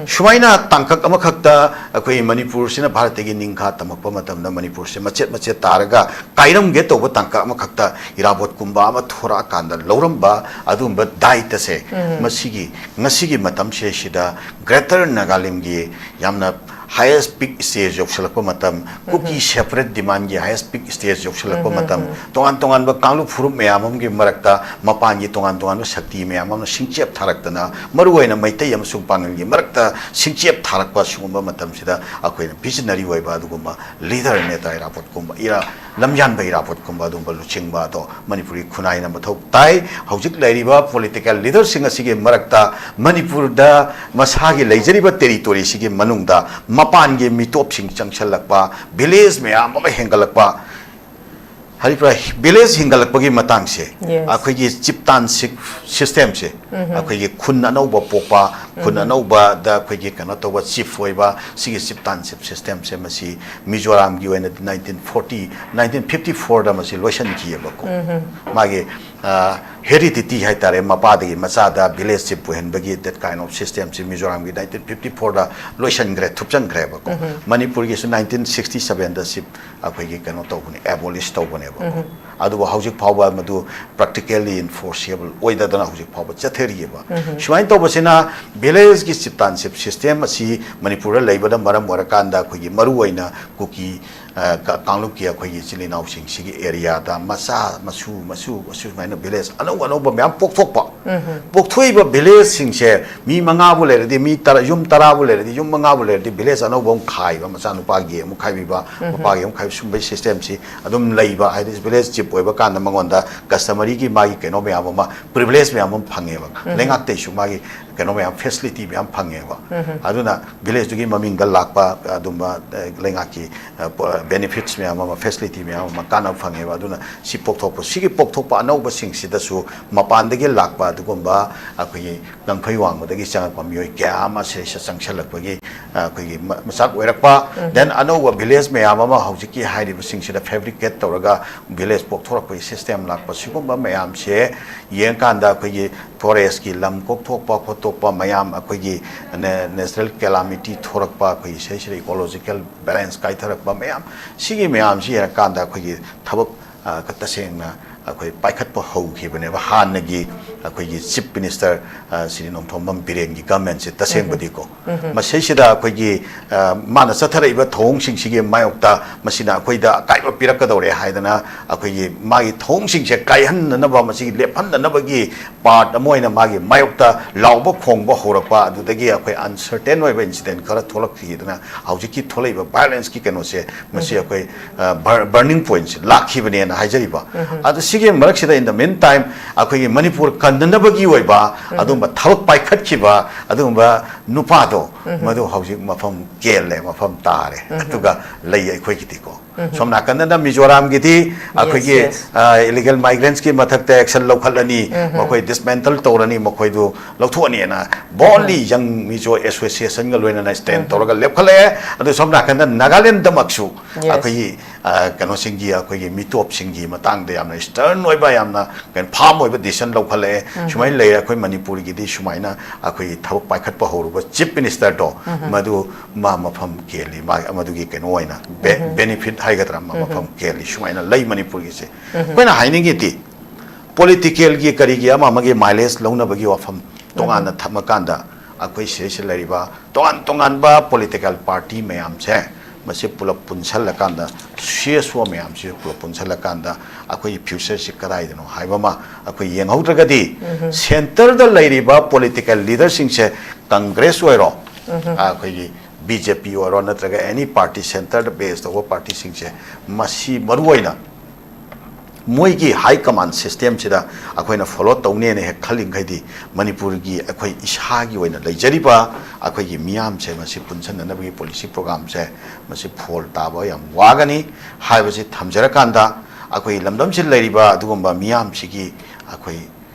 ꯁꯨꯃꯥꯏꯅ ꯇꯥꯡꯀꯛ ꯑꯃꯈꯛꯇ ꯑꯩꯈꯣꯏ ꯃꯅꯤꯄꯨꯔꯁꯤꯅ ꯚꯥꯔꯠꯇꯒꯤ ꯅꯤꯡꯈꯥ ꯇꯝꯃꯛꯄ ꯃꯇꯝꯗ ꯃꯅꯤꯄꯨꯔꯁꯦ ꯃꯆꯦꯠ ꯃꯆꯦꯠ ꯇꯥꯔꯒ ꯀꯥꯏꯔꯝꯒꯦ ꯇꯧꯕ ꯇꯥꯡꯀꯛ ꯑꯃꯈꯛꯇ ꯏꯔꯥꯕꯣꯠꯀꯨꯝꯕ ꯑꯃ ꯊꯣꯔꯛꯑꯀꯥꯟꯗ ꯂꯧꯔꯝꯕ ꯑꯗꯨꯒꯨꯝꯕ ꯗꯥꯏꯇꯁꯦ ꯃꯁꯤꯒꯤ, ꯉꯁꯤꯒꯤ ꯃꯇꯝꯁꯤꯗꯩꯁꯤꯗ Greater Nagaland ꯒꯤ ꯌꯥꯝꯅ highest peak stage ꯌꯧꯁꯤꯜꯂꯛꯄ ꯃꯇꯝ, ꯀꯨꯀꯤ separate demand ꯒꯤ highest peak stage ꯌꯧꯁꯤꯜꯂꯛꯄ ꯃꯇꯝ, ꯇꯣꯉꯥꯟ ꯇꯣꯉꯥꯟꯕ ꯀꯥꯡꯂꯨꯞ ꯐꯨꯔꯨꯞ ꯃꯌꯥꯝ ꯑꯃꯒꯤ ꯃꯔꯛꯇ ꯃꯄꯥꯟꯒꯤ ꯇꯣꯉꯥꯟ ꯇꯣꯉꯥꯟꯕ ꯁꯛꯇꯤ ꯃꯌꯥꯝ ꯑꯃꯅ ꯁꯤꯡꯆꯦꯞ ꯊꯥꯔꯛꯇꯅ, ꯃꯔꯨꯑꯣꯏꯅ ꯃꯩꯇꯩ ꯑꯃꯁꯨꯡ ꯄꯥꯉꯜꯒꯤ ꯃꯔꯛꯇ ꯁꯤꯡꯆꯦꯞ ꯊꯥꯔꯛꯄ ꯁꯤꯒꯨꯝꯕ ꯃꯇꯝꯁꯤꯗ ꯑꯩꯈꯣꯏꯅ visionary ꯑꯣꯏꯕ ꯑꯗꯨꯒꯨꯝꯕ leader, ꯅꯦꯇꯥ ꯏꯔꯥꯕꯣꯠꯀꯨꯝꯕ, ꯏꯔꯥ-, ꯂꯝꯌꯥꯟꯕ ꯏꯔꯥꯕꯣꯠꯀꯨꯝꯕ ꯑꯗꯨꯒꯨꯝꯕ ꯂꯨꯆꯤꯡꯕ ꯑꯗꯣ ꯃꯅꯤꯄꯨꯔꯒꯤ ꯈꯨꯟꯅꯥꯏꯅ ꯃꯊꯧ ꯇꯥꯏ꯫ ꯍꯧꯖꯤꯛ ꯂꯩꯔꯤꯕ political leader ꯁꯤꯡ ꯑꯁꯤꯒꯤ ꯃꯔꯛꯇ ꯃꯅꯤꯄꯨꯔꯗ ꯃꯁꯥꯒꯤ ꯂꯩꯖꯔꯤꯕ territory ꯁꯤꯒꯤ ꯃꯅꯨꯡꯗ ꯃꯄꯥꯟꯒꯤ ꯃꯤꯇꯣꯞꯁꯤꯡ ꯆꯪꯁꯜꯂꯛꯄ, village ꯃꯌꯥꯝ ꯑꯃ ꯍꯦꯟꯒꯠꯂꯛꯄ, ꯍꯥꯏꯔꯤꯕ village ꯍꯦꯟꯒꯠꯂꯛꯄꯒꯤ ꯃꯇꯥꯡꯁꯦ, Yes. ꯑꯩꯈꯣꯏꯒꯤ chieftainship system ꯁꯦ, ꯑꯩꯈꯣꯏꯒꯤ ꯈꯨꯟ ꯑꯅꯧꯕ ꯄꯣꯛꯄ, ꯈꯨꯟ ꯑꯅꯧꯕꯗ ꯑꯩꯈꯣꯏꯒꯤ ꯀꯩꯅꯣ ꯇꯧꯕ, chief ꯑꯣꯏꯕ, ꯁꯤꯒꯤ chieftainship system ꯁꯦ ꯃꯁꯤ ꯃꯤꯖꯣꯔꯥꯝꯒꯤ ꯑꯣꯏꯅꯗꯤ nineteen forty, nineteen fifty four ꯗ ꯃꯁꯤ ꯂꯣꯏꯁꯤꯟꯈꯤꯑꯕꯀꯣ꯫ ꯃꯥꯒꯤ, ꯑ, heredity ꯍꯥꯏꯇꯥꯔꯦ, ꯃꯄꯥꯗꯒꯤ ꯃꯆꯥꯗ village chief ꯑꯣꯏꯍꯟꯕꯒꯤ that kind of system ꯁꯤ ꯃꯤꯖꯣꯔꯥꯝꯒꯤ nineteen fifty four ꯗ ꯂꯣꯏꯁꯤꯟꯈ꯭ꯔꯦ, ꯊꯨꯞꯆꯟꯈ꯭ꯔꯦꯕꯀꯣ꯫ ꯃꯅꯤꯄꯨꯔꯒꯤꯁꯨ nineteen sixty seven ꯗ ꯁꯤ ꯑꯩꯈꯣꯏꯒꯤ ꯀꯩꯅꯣ ꯇꯧꯕꯅꯦ, abolish ꯇꯧꯕꯅꯦꯕꯀꯣ꯫ ꯑꯗꯨꯕꯨ ꯍꯧꯖꯤꯛ ꯐꯥꯎꯕ ꯃꯗꯨ practically enforceable ꯑꯣꯏꯗꯗꯅ ꯍꯧꯖꯤꯛ ꯐꯥꯎꯕ ꯆꯠꯊꯔꯤꯑꯕ꯫ ꯁꯨꯃꯥꯏꯅ ꯇꯧꯕꯁꯤꯅ village ꯀꯤ chieftainship system ꯑꯁꯤ ꯃꯅꯤꯄꯨꯔꯗ ꯂꯩꯕꯅ ꯃꯔꯝ ꯑꯣꯏꯔꯀꯥꯟꯗ ꯑꯩꯈꯣꯏꯒꯤ ꯃꯔꯨꯑꯣꯏꯅ ꯀꯨꯀꯤ, ꯑ, ꯀ-, ꯀꯥꯡꯂꯨꯞꯀꯤ ꯑꯩꯈꯣꯏꯒꯤ ꯏꯆꯤꯜ ꯏꯅꯥꯎꯁꯤꯡꯁꯤꯒꯤ ꯑꯦꯔꯤꯌꯥꯗ ꯃꯆꯥ ꯃꯁꯨ ꯃꯁꯨ ꯑꯁꯨꯃꯥꯏꯅ ꯚꯤꯂꯦꯖ ꯑꯅꯧ ꯑꯅꯧꯕ ꯃꯌꯥꯝ ꯄꯣꯛꯊꯣꯛꯄ꯫ ꯄꯣꯛꯊꯣꯛꯏꯕ ꯚꯤꯂꯦꯖꯁꯤꯡꯁꯦ ꯃꯤ ꯃꯉꯥꯕꯨ ꯂꯩꯔꯗꯤ, ꯃꯤ ꯇꯔꯥ, ꯌꯨꯝ ꯇꯔꯥꯕꯨ ꯂꯩꯔꯗꯤ, ꯌꯨꯝ ꯃꯉꯥꯕꯨ ꯂꯩꯔꯗꯤ ꯚꯤꯂꯦꯖ ꯑꯅꯧꯕ ꯑꯃꯨꯛ ꯈꯥꯏꯕ, ꯃꯆꯥꯅꯨꯄꯥꯒꯤ ꯑꯃꯨꯛ ꯈꯥꯏꯕꯤꯕ, ꯃꯄꯥꯒꯤ ꯑꯃꯨꯛ ꯈꯥꯏꯕ, ꯁꯨꯝꯕꯒꯤ ꯁꯤꯁꯇꯦꯝꯁꯤ ꯑꯗꯨꯝ ꯂꯩꯕ꯫ ꯍꯥꯏꯗꯤ ꯚꯤꯂꯦꯖ ꯆꯤꯞ ꯑꯣꯏꯕ ꯀꯥꯟꯗ ꯃꯉꯣꯟꯗ ꯀꯁꯇꯃꯔꯤꯒꯤ ꯃꯥꯒꯤ ꯀꯩꯅꯣ ꯃꯌꯥꯝ ꯑꯃ, ꯄ꯭ꯔꯤꯚꯤꯂꯦꯖ ꯃꯌꯥꯝ ꯑꯃ ꯐꯪꯉꯦꯕ, ꯂꯩꯉꯥꯛꯇꯩꯁꯨ ꯃꯥꯒꯤ ꯀꯩꯅꯣ ꯃꯌꯥꯝ, ꯐꯦꯁꯤꯂꯤꯇꯤ ꯃꯌꯥꯝ ꯐꯪꯉꯦꯕ꯫ ꯑꯗꯨꯅ ꯚꯤꯂꯦꯖꯇꯨꯒꯤ ꯃꯃꯤꯡꯗ ꯂꯥꯛꯄ ꯑꯗꯨꯝꯕ, ꯑ, ꯂꯩꯉꯥꯛꯀꯤ ꯕꯦꯅꯤꯐꯤꯠꯁ ꯃꯌꯥꯝ ꯑꯃ, ꯐꯦꯁꯤꯂꯤꯇꯤ ꯃꯌꯥꯝ ꯑꯃ ꯀꯥꯟꯅꯕ ꯐꯪꯉꯦꯕ꯫ ꯑꯗꯨꯅ ꯁꯤ ꯄꯣꯛꯊꯣꯛꯄ, ꯁꯤꯒꯤ ꯄꯣꯛꯊꯣꯛꯄ ꯑꯅꯧꯕꯁꯤꯡꯁꯤꯗꯁꯨ ꯃꯄꯥꯟꯗꯒꯤ ꯂꯥꯛꯄ ꯑꯗꯨꯒꯨꯝꯕ ꯑꯩꯈꯣꯏꯒꯤ ꯀꯪꯐꯩ ꯋꯥꯡꯃꯗꯒꯤ ꯆꯪꯉꯛꯄ ꯃꯤꯑꯣꯏ ꯀꯌꯥ ꯑꯃ ꯁꯤꯗꯩꯁꯤꯗ ꯆꯪꯁꯜꯂꯛꯄꯒꯤ, ꯑ, ꯑꯩꯈꯣꯏꯒꯤ ꯃ-, ꯃꯆꯥꯛ ꯑꯣꯏꯔꯛꯄ, ꯗꯦꯟ ꯑꯅꯧꯕ ꯚꯤꯂꯦꯖ ꯃꯌꯥꯝ ꯑꯃ ꯍꯧꯖꯤꯛꯀꯤ ꯍꯥꯏꯔꯤꯕꯁꯤꯡꯁꯤꯗ ꯐꯦꯕ꯭ꯔꯤꯀꯦꯠ ꯇꯧꯔꯒ ꯚꯤꯂꯦꯖ ꯄꯣꯛꯊꯣꯔꯛꯄꯒꯤ ꯁꯤꯁꯇꯦꯝ ꯂꯥꯛꯄ, ꯁꯤꯒꯨꯝꯕ ꯃꯌꯥꯝꯁꯦ ꯌꯦꯡꯀꯥꯟꯗ ꯑꯩꯈꯣꯏꯒꯤ ꯐꯣꯔꯦꯁꯀꯤ ꯂꯝ ꯀꯣꯛꯊꯣꯛꯄ ꯈꯣꯠꯇꯣꯛꯄ ꯃꯌꯥꯝ, ꯑꯩꯈꯣꯏꯒꯤ ꯅꯦ-, ꯅꯦꯆꯔꯦꯜ ꯀꯦꯂꯥꯃꯤꯇꯤ ꯊꯣꯔꯛꯄ, ꯑꯩꯈꯣꯏꯒꯤ ꯁꯤꯗꯩꯁꯤꯗ ꯏꯀꯣꯂꯣꯖꯤꯀꯦꯜ ꯕꯦꯂꯦꯟꯁ ꯀꯥꯏꯊꯔꯛꯄ ꯃꯌꯥꯝ, ꯁꯤꯒꯤ ꯃꯌꯥꯝꯁꯤ ꯌꯦꯡꯉꯀꯥꯟꯗ ꯑꯩꯈꯣꯏꯒꯤ ꯊꯕꯛ, ꯑ, ꯀ-, ꯇꯁꯦꯡꯅ ꯑꯩꯈꯣꯏ ꯄꯥꯏꯈꯠꯄ ꯍꯧꯈꯤꯕꯅꯦꯕ ꯍꯥꯟꯅꯒꯤ ꯑꯩꯈꯣꯏꯒꯤ ꯆꯤꯐ ꯃꯤꯅꯤꯁꯇꯔ, ꯑ, ꯁ꯭ꯔꯤ ꯅꯣꯡꯊꯣꯝꯕꯝ ꯕꯤꯔꯦꯟꯒꯤ ꯒꯃꯦꯟꯁꯦ ꯇꯁꯦꯡꯕꯗꯤꯀꯣ꯫ ꯃꯁꯤꯁꯤꯗ ꯑꯩꯈꯣꯏꯒꯤ, ꯑ, ꯃꯥꯅ ꯆꯠꯊꯔꯛꯏꯕ ꯊꯧꯑꯣꯡꯁꯤꯡꯁꯤꯒꯤ ꯃꯥꯌꯣꯛꯇ ꯃꯁꯤꯅ ꯑꯩꯈꯣꯏꯗ ꯑꯀꯥꯏꯕ ꯄꯤꯔꯛꯀꯗꯧꯔꯦ ꯍꯥꯏꯗꯅ ꯑꯩꯈꯣꯏꯒꯤ ꯃꯥꯒꯤ ꯊꯧꯑꯣꯡꯁꯤꯡꯁꯦ ꯀꯥꯏꯍꯟꯅꯅꯕ, ꯃꯁꯤꯒꯤ ꯂꯦꯞꯍꯟꯅꯅꯕꯒꯤ ꯄꯥꯔꯠ ꯑꯃ ꯑꯣꯏꯅ ꯃꯥꯒꯤ ꯃꯥꯌꯣꯛꯇ ꯂꯥꯎꯕ ꯈꯣꯡꯕ ꯍꯧꯔꯛꯄ, ꯑꯗꯨꯗꯒꯤ ꯑꯩꯈꯣꯏ ꯑꯟꯁꯔꯇꯦꯟ ꯑꯣꯏꯕ ꯏꯟꯁꯤꯗꯦꯟ ꯈꯔ ꯊꯣꯛꯂꯛꯈꯤꯗꯅ ꯍꯧꯖꯤꯛꯀꯤ ꯊꯣꯛꯂꯛꯏꯕ ꯚꯥꯏꯑꯣꯂꯦꯟꯁꯀꯤ ꯀꯩꯅꯣꯁꯦ, ꯃꯁꯤ ꯑꯩꯈꯣꯏ, ꯑ, ꯕꯔ-, ꯕꯔꯅꯤꯡ ꯄꯣꯏꯟꯠꯁꯦ ꯂꯥꯛꯈꯤꯕꯅꯦꯅ ꯍꯥꯏꯖꯔꯤꯕ꯫ ꯑꯗꯣ ꯁꯤꯒꯤ ꯃꯔꯛꯁꯤꯗ, in the meantime, ꯑꯩꯈꯣꯏꯒꯤ ꯃꯅꯤꯄꯨꯔ ꯀꯟꯅꯅꯕꯒꯤ ꯑꯣꯏꯕ ꯑꯗꯨꯒꯨꯝꯕ ꯊꯕꯛ ꯄꯥꯏꯈꯠꯈꯤꯕ ꯑꯗꯨꯒꯨꯝꯕ ꯅꯨꯄꯥꯗꯣ, ꯃꯗꯨ ꯍꯧꯖꯤꯛ ꯃꯐꯝ ꯀꯦꯜꯂꯦ, ꯃꯐꯝ ꯇꯥꯔꯦ, ꯑꯗꯨꯒ ꯂꯩ ꯑꯩꯈꯣꯏꯒꯤꯗꯤꯀꯣ꯫ ꯁꯣꯝ ꯅꯥꯀꯟꯗꯅ ꯃꯤꯖꯣꯔꯥꯝꯒꯤꯗꯤ ꯑꯩꯈꯣꯏꯒꯤ, yes, ꯑ, ꯏꯂꯤꯒꯦꯜ ꯃꯥꯏꯒ꯭ꯔꯦꯟꯠꯁꯀꯤ ꯃꯊꯛꯇ ꯑꯦꯛꯁꯟ ꯂꯧꯈꯠꯂꯅꯤ, ꯃꯈꯣꯏ ꯗꯤꯁꯃꯦꯟꯇꯜ ꯇꯧꯔꯅꯤ, ꯃꯈꯣꯏꯗꯨ ꯂꯧꯊꯣꯛꯑꯅꯤꯅ ꯕꯣꯜꯂꯤ ꯌꯪ ꯃꯤꯖꯣ ꯑꯦꯁꯣꯁꯤꯌꯦꯁꯟꯒ ꯂꯣꯏꯅꯅ ꯁ꯭ꯇꯦꯟ ꯇꯧꯔꯒ ꯂꯦꯞꯈꯠꯂꯛꯑꯦ꯫ ꯑꯗꯨ ꯁꯣꯝ ꯅꯥꯀꯟꯗ ꯅꯥꯒꯥꯂꯦꯟꯗꯃꯛꯁꯨ ꯑꯩꯈꯣꯏꯒꯤ, ꯑ, ꯀꯩꯅꯣꯁꯤꯡꯒꯤ, ꯑꯩꯈꯣꯏꯒꯤ ꯃꯤꯇꯣꯞꯁꯤꯡꯒꯤ ꯃꯇꯥꯡꯗ ꯌꯥꯝꯅ ꯁ꯭ꯇꯔꯟ ꯑꯣꯏꯕ, ꯌꯥꯝꯅ ꯀꯩꯅꯣ, ꯐꯥꯔꯝ ꯑꯣꯏꯕ ꯗꯤꯁꯤꯖꯟ ꯂꯧꯈꯠꯂꯛꯑꯦ꯫ ꯁꯨꯃꯥꯏꯅ ꯂꯩꯔꯦ꯫ ꯑꯩꯈꯣꯏ ꯃꯅꯤꯄꯨꯔꯒꯤꯗꯤ ꯁꯨꯃꯥꯏꯅ ꯑꯩꯈꯣꯏꯒꯤ ꯊꯕꯛ ꯄꯥꯏꯈꯠꯄ ꯍꯧꯔꯨꯕ ꯆꯤꯐ ꯃꯤꯅꯤꯁꯇꯔꯗꯣ, ꯃꯗꯨ ꯃꯥ ꯃꯐꯝ ꯀꯦꯜꯂꯤ, ꯃꯥ ꯃꯗꯨꯒꯤ ꯀꯩꯅꯣ ꯑꯣꯏꯅ ꯕꯦ-, ꯕꯦꯅꯤꯐꯤꯠ ꯍꯥꯏꯒꯗ꯭ꯔꯥ, ꯃꯥ ꯃꯐꯝ ꯀꯦꯜꯂꯤ꯫ ꯁꯨꯃꯥꯏꯅ ꯂꯩ ꯃꯅꯤꯄꯨꯔꯒꯤꯁꯦ꯫ ꯑꯩꯈꯣꯏꯅ ꯍꯥꯏꯅꯤꯡꯉꯤꯗꯤ ꯄꯣꯂꯤꯇꯤꯀꯦꯜꯒꯤ ꯀꯔꯤꯒꯤ ꯑꯃ ꯑꯃꯒꯤ ꯃꯥꯏꯂꯦꯖ ꯂꯧꯅꯕꯒꯤ ꯋꯥꯐꯝ ꯇꯣꯉꯥꯟꯅ ꯊꯝꯃꯀꯥꯟꯗ ꯑꯩꯈꯣꯏ ꯁꯤꯗꯩꯁꯤꯗ ꯂꯩꯔꯤꯕ ꯇꯣꯉꯥꯟ ꯇꯣꯉꯥꯟꯕ ꯄꯣꯂꯤꯇꯤꯀꯦꯜ ꯄꯥꯔꯇꯤ ꯃꯌꯥꯝꯁꯦ ꯃꯁꯤ ꯄꯨꯂꯞ ꯄꯨꯟꯁꯜꯂꯀꯥꯟꯗ, ꯁꯤ ꯑꯦꯁ ꯑꯣ ꯃꯌꯥꯝꯁꯤ ꯄꯨꯂꯞ ꯄꯨꯟꯁꯜꯂꯀꯥꯟꯗ ꯑꯩꯈꯣꯏꯒꯤ ꯐ꯭ꯌꯨꯆꯔꯁꯤ ꯀꯗꯥꯏꯗꯅꯣ ꯍꯥꯏꯕ ꯑꯃ ꯑꯩꯈꯣꯏ ꯌꯦꯡꯍꯧꯗ꯭ꯔꯒꯗꯤ, ꯁꯦꯟꯇꯔꯗ ꯂꯩꯔꯤꯕ ꯄꯣꯂꯤꯇꯤꯀꯦꯜ ꯂꯤꯗꯔꯁꯤꯡꯁꯦ, ꯀꯪꯒ꯭ꯔꯦꯁ ꯑꯣꯏꯔꯣ, ꯑꯩꯈꯣꯏꯒꯤ ꯕꯤ ꯖꯦ ꯄꯤ ꯑꯣꯏꯔꯣ, ꯅꯠꯇ꯭ꯔꯒ ꯑꯦꯅꯤ ꯄꯥꯔꯇꯤ, ꯁꯦꯟꯇꯔꯗ ꯕꯦꯁ ꯇꯧꯕ ꯄꯥꯔꯇꯤꯁꯤꯡꯁꯦ, ꯃꯁꯤ ꯃꯔꯨꯑꯣꯏꯅ ꯃꯣꯏꯒꯤ ꯍꯥꯏ ꯀꯃꯥꯟ ꯁꯤꯁꯇꯦꯝꯁꯤꯗ ꯑꯩꯈꯣꯏꯅ ꯐꯣꯂꯣ ꯇꯧꯅꯦꯅ ꯍꯦꯛ ꯈꯜꯂꯤꯈꯩꯗꯤ, ꯃꯅꯤꯄꯨꯔꯒꯤ ꯑꯩꯈꯣꯏ ꯏꯁꯥꯒꯤ ꯑꯣꯏꯅ ꯂꯩꯖꯔꯤꯕ ꯑꯩꯈꯣꯏꯒꯤ ꯃꯤꯌꯥꯝꯁꯦ ꯃꯁꯤ ꯄꯨꯟꯁꯤꯟꯅꯅꯕꯒꯤ ꯄꯣꯂꯤꯁꯤ ꯄ꯭ꯔꯣꯒ꯭ꯔꯥꯝꯁꯦ ꯃꯁꯤ ꯐꯣꯜ ꯇꯥꯕ ꯌꯥꯝ ꯋꯥꯒꯅꯤ ꯍꯥꯏꯕꯁꯤ ꯊꯝꯖꯔꯀꯥꯟꯗ, ꯑꯩꯈꯣꯏ ꯂꯝꯗꯝꯁꯤꯗ ꯂꯩꯔꯤꯕ ꯑꯗꯨꯒꯨꯝꯕ ꯃꯤꯌꯥꯝꯁꯤꯒꯤ ꯑꯩꯈꯣꯏ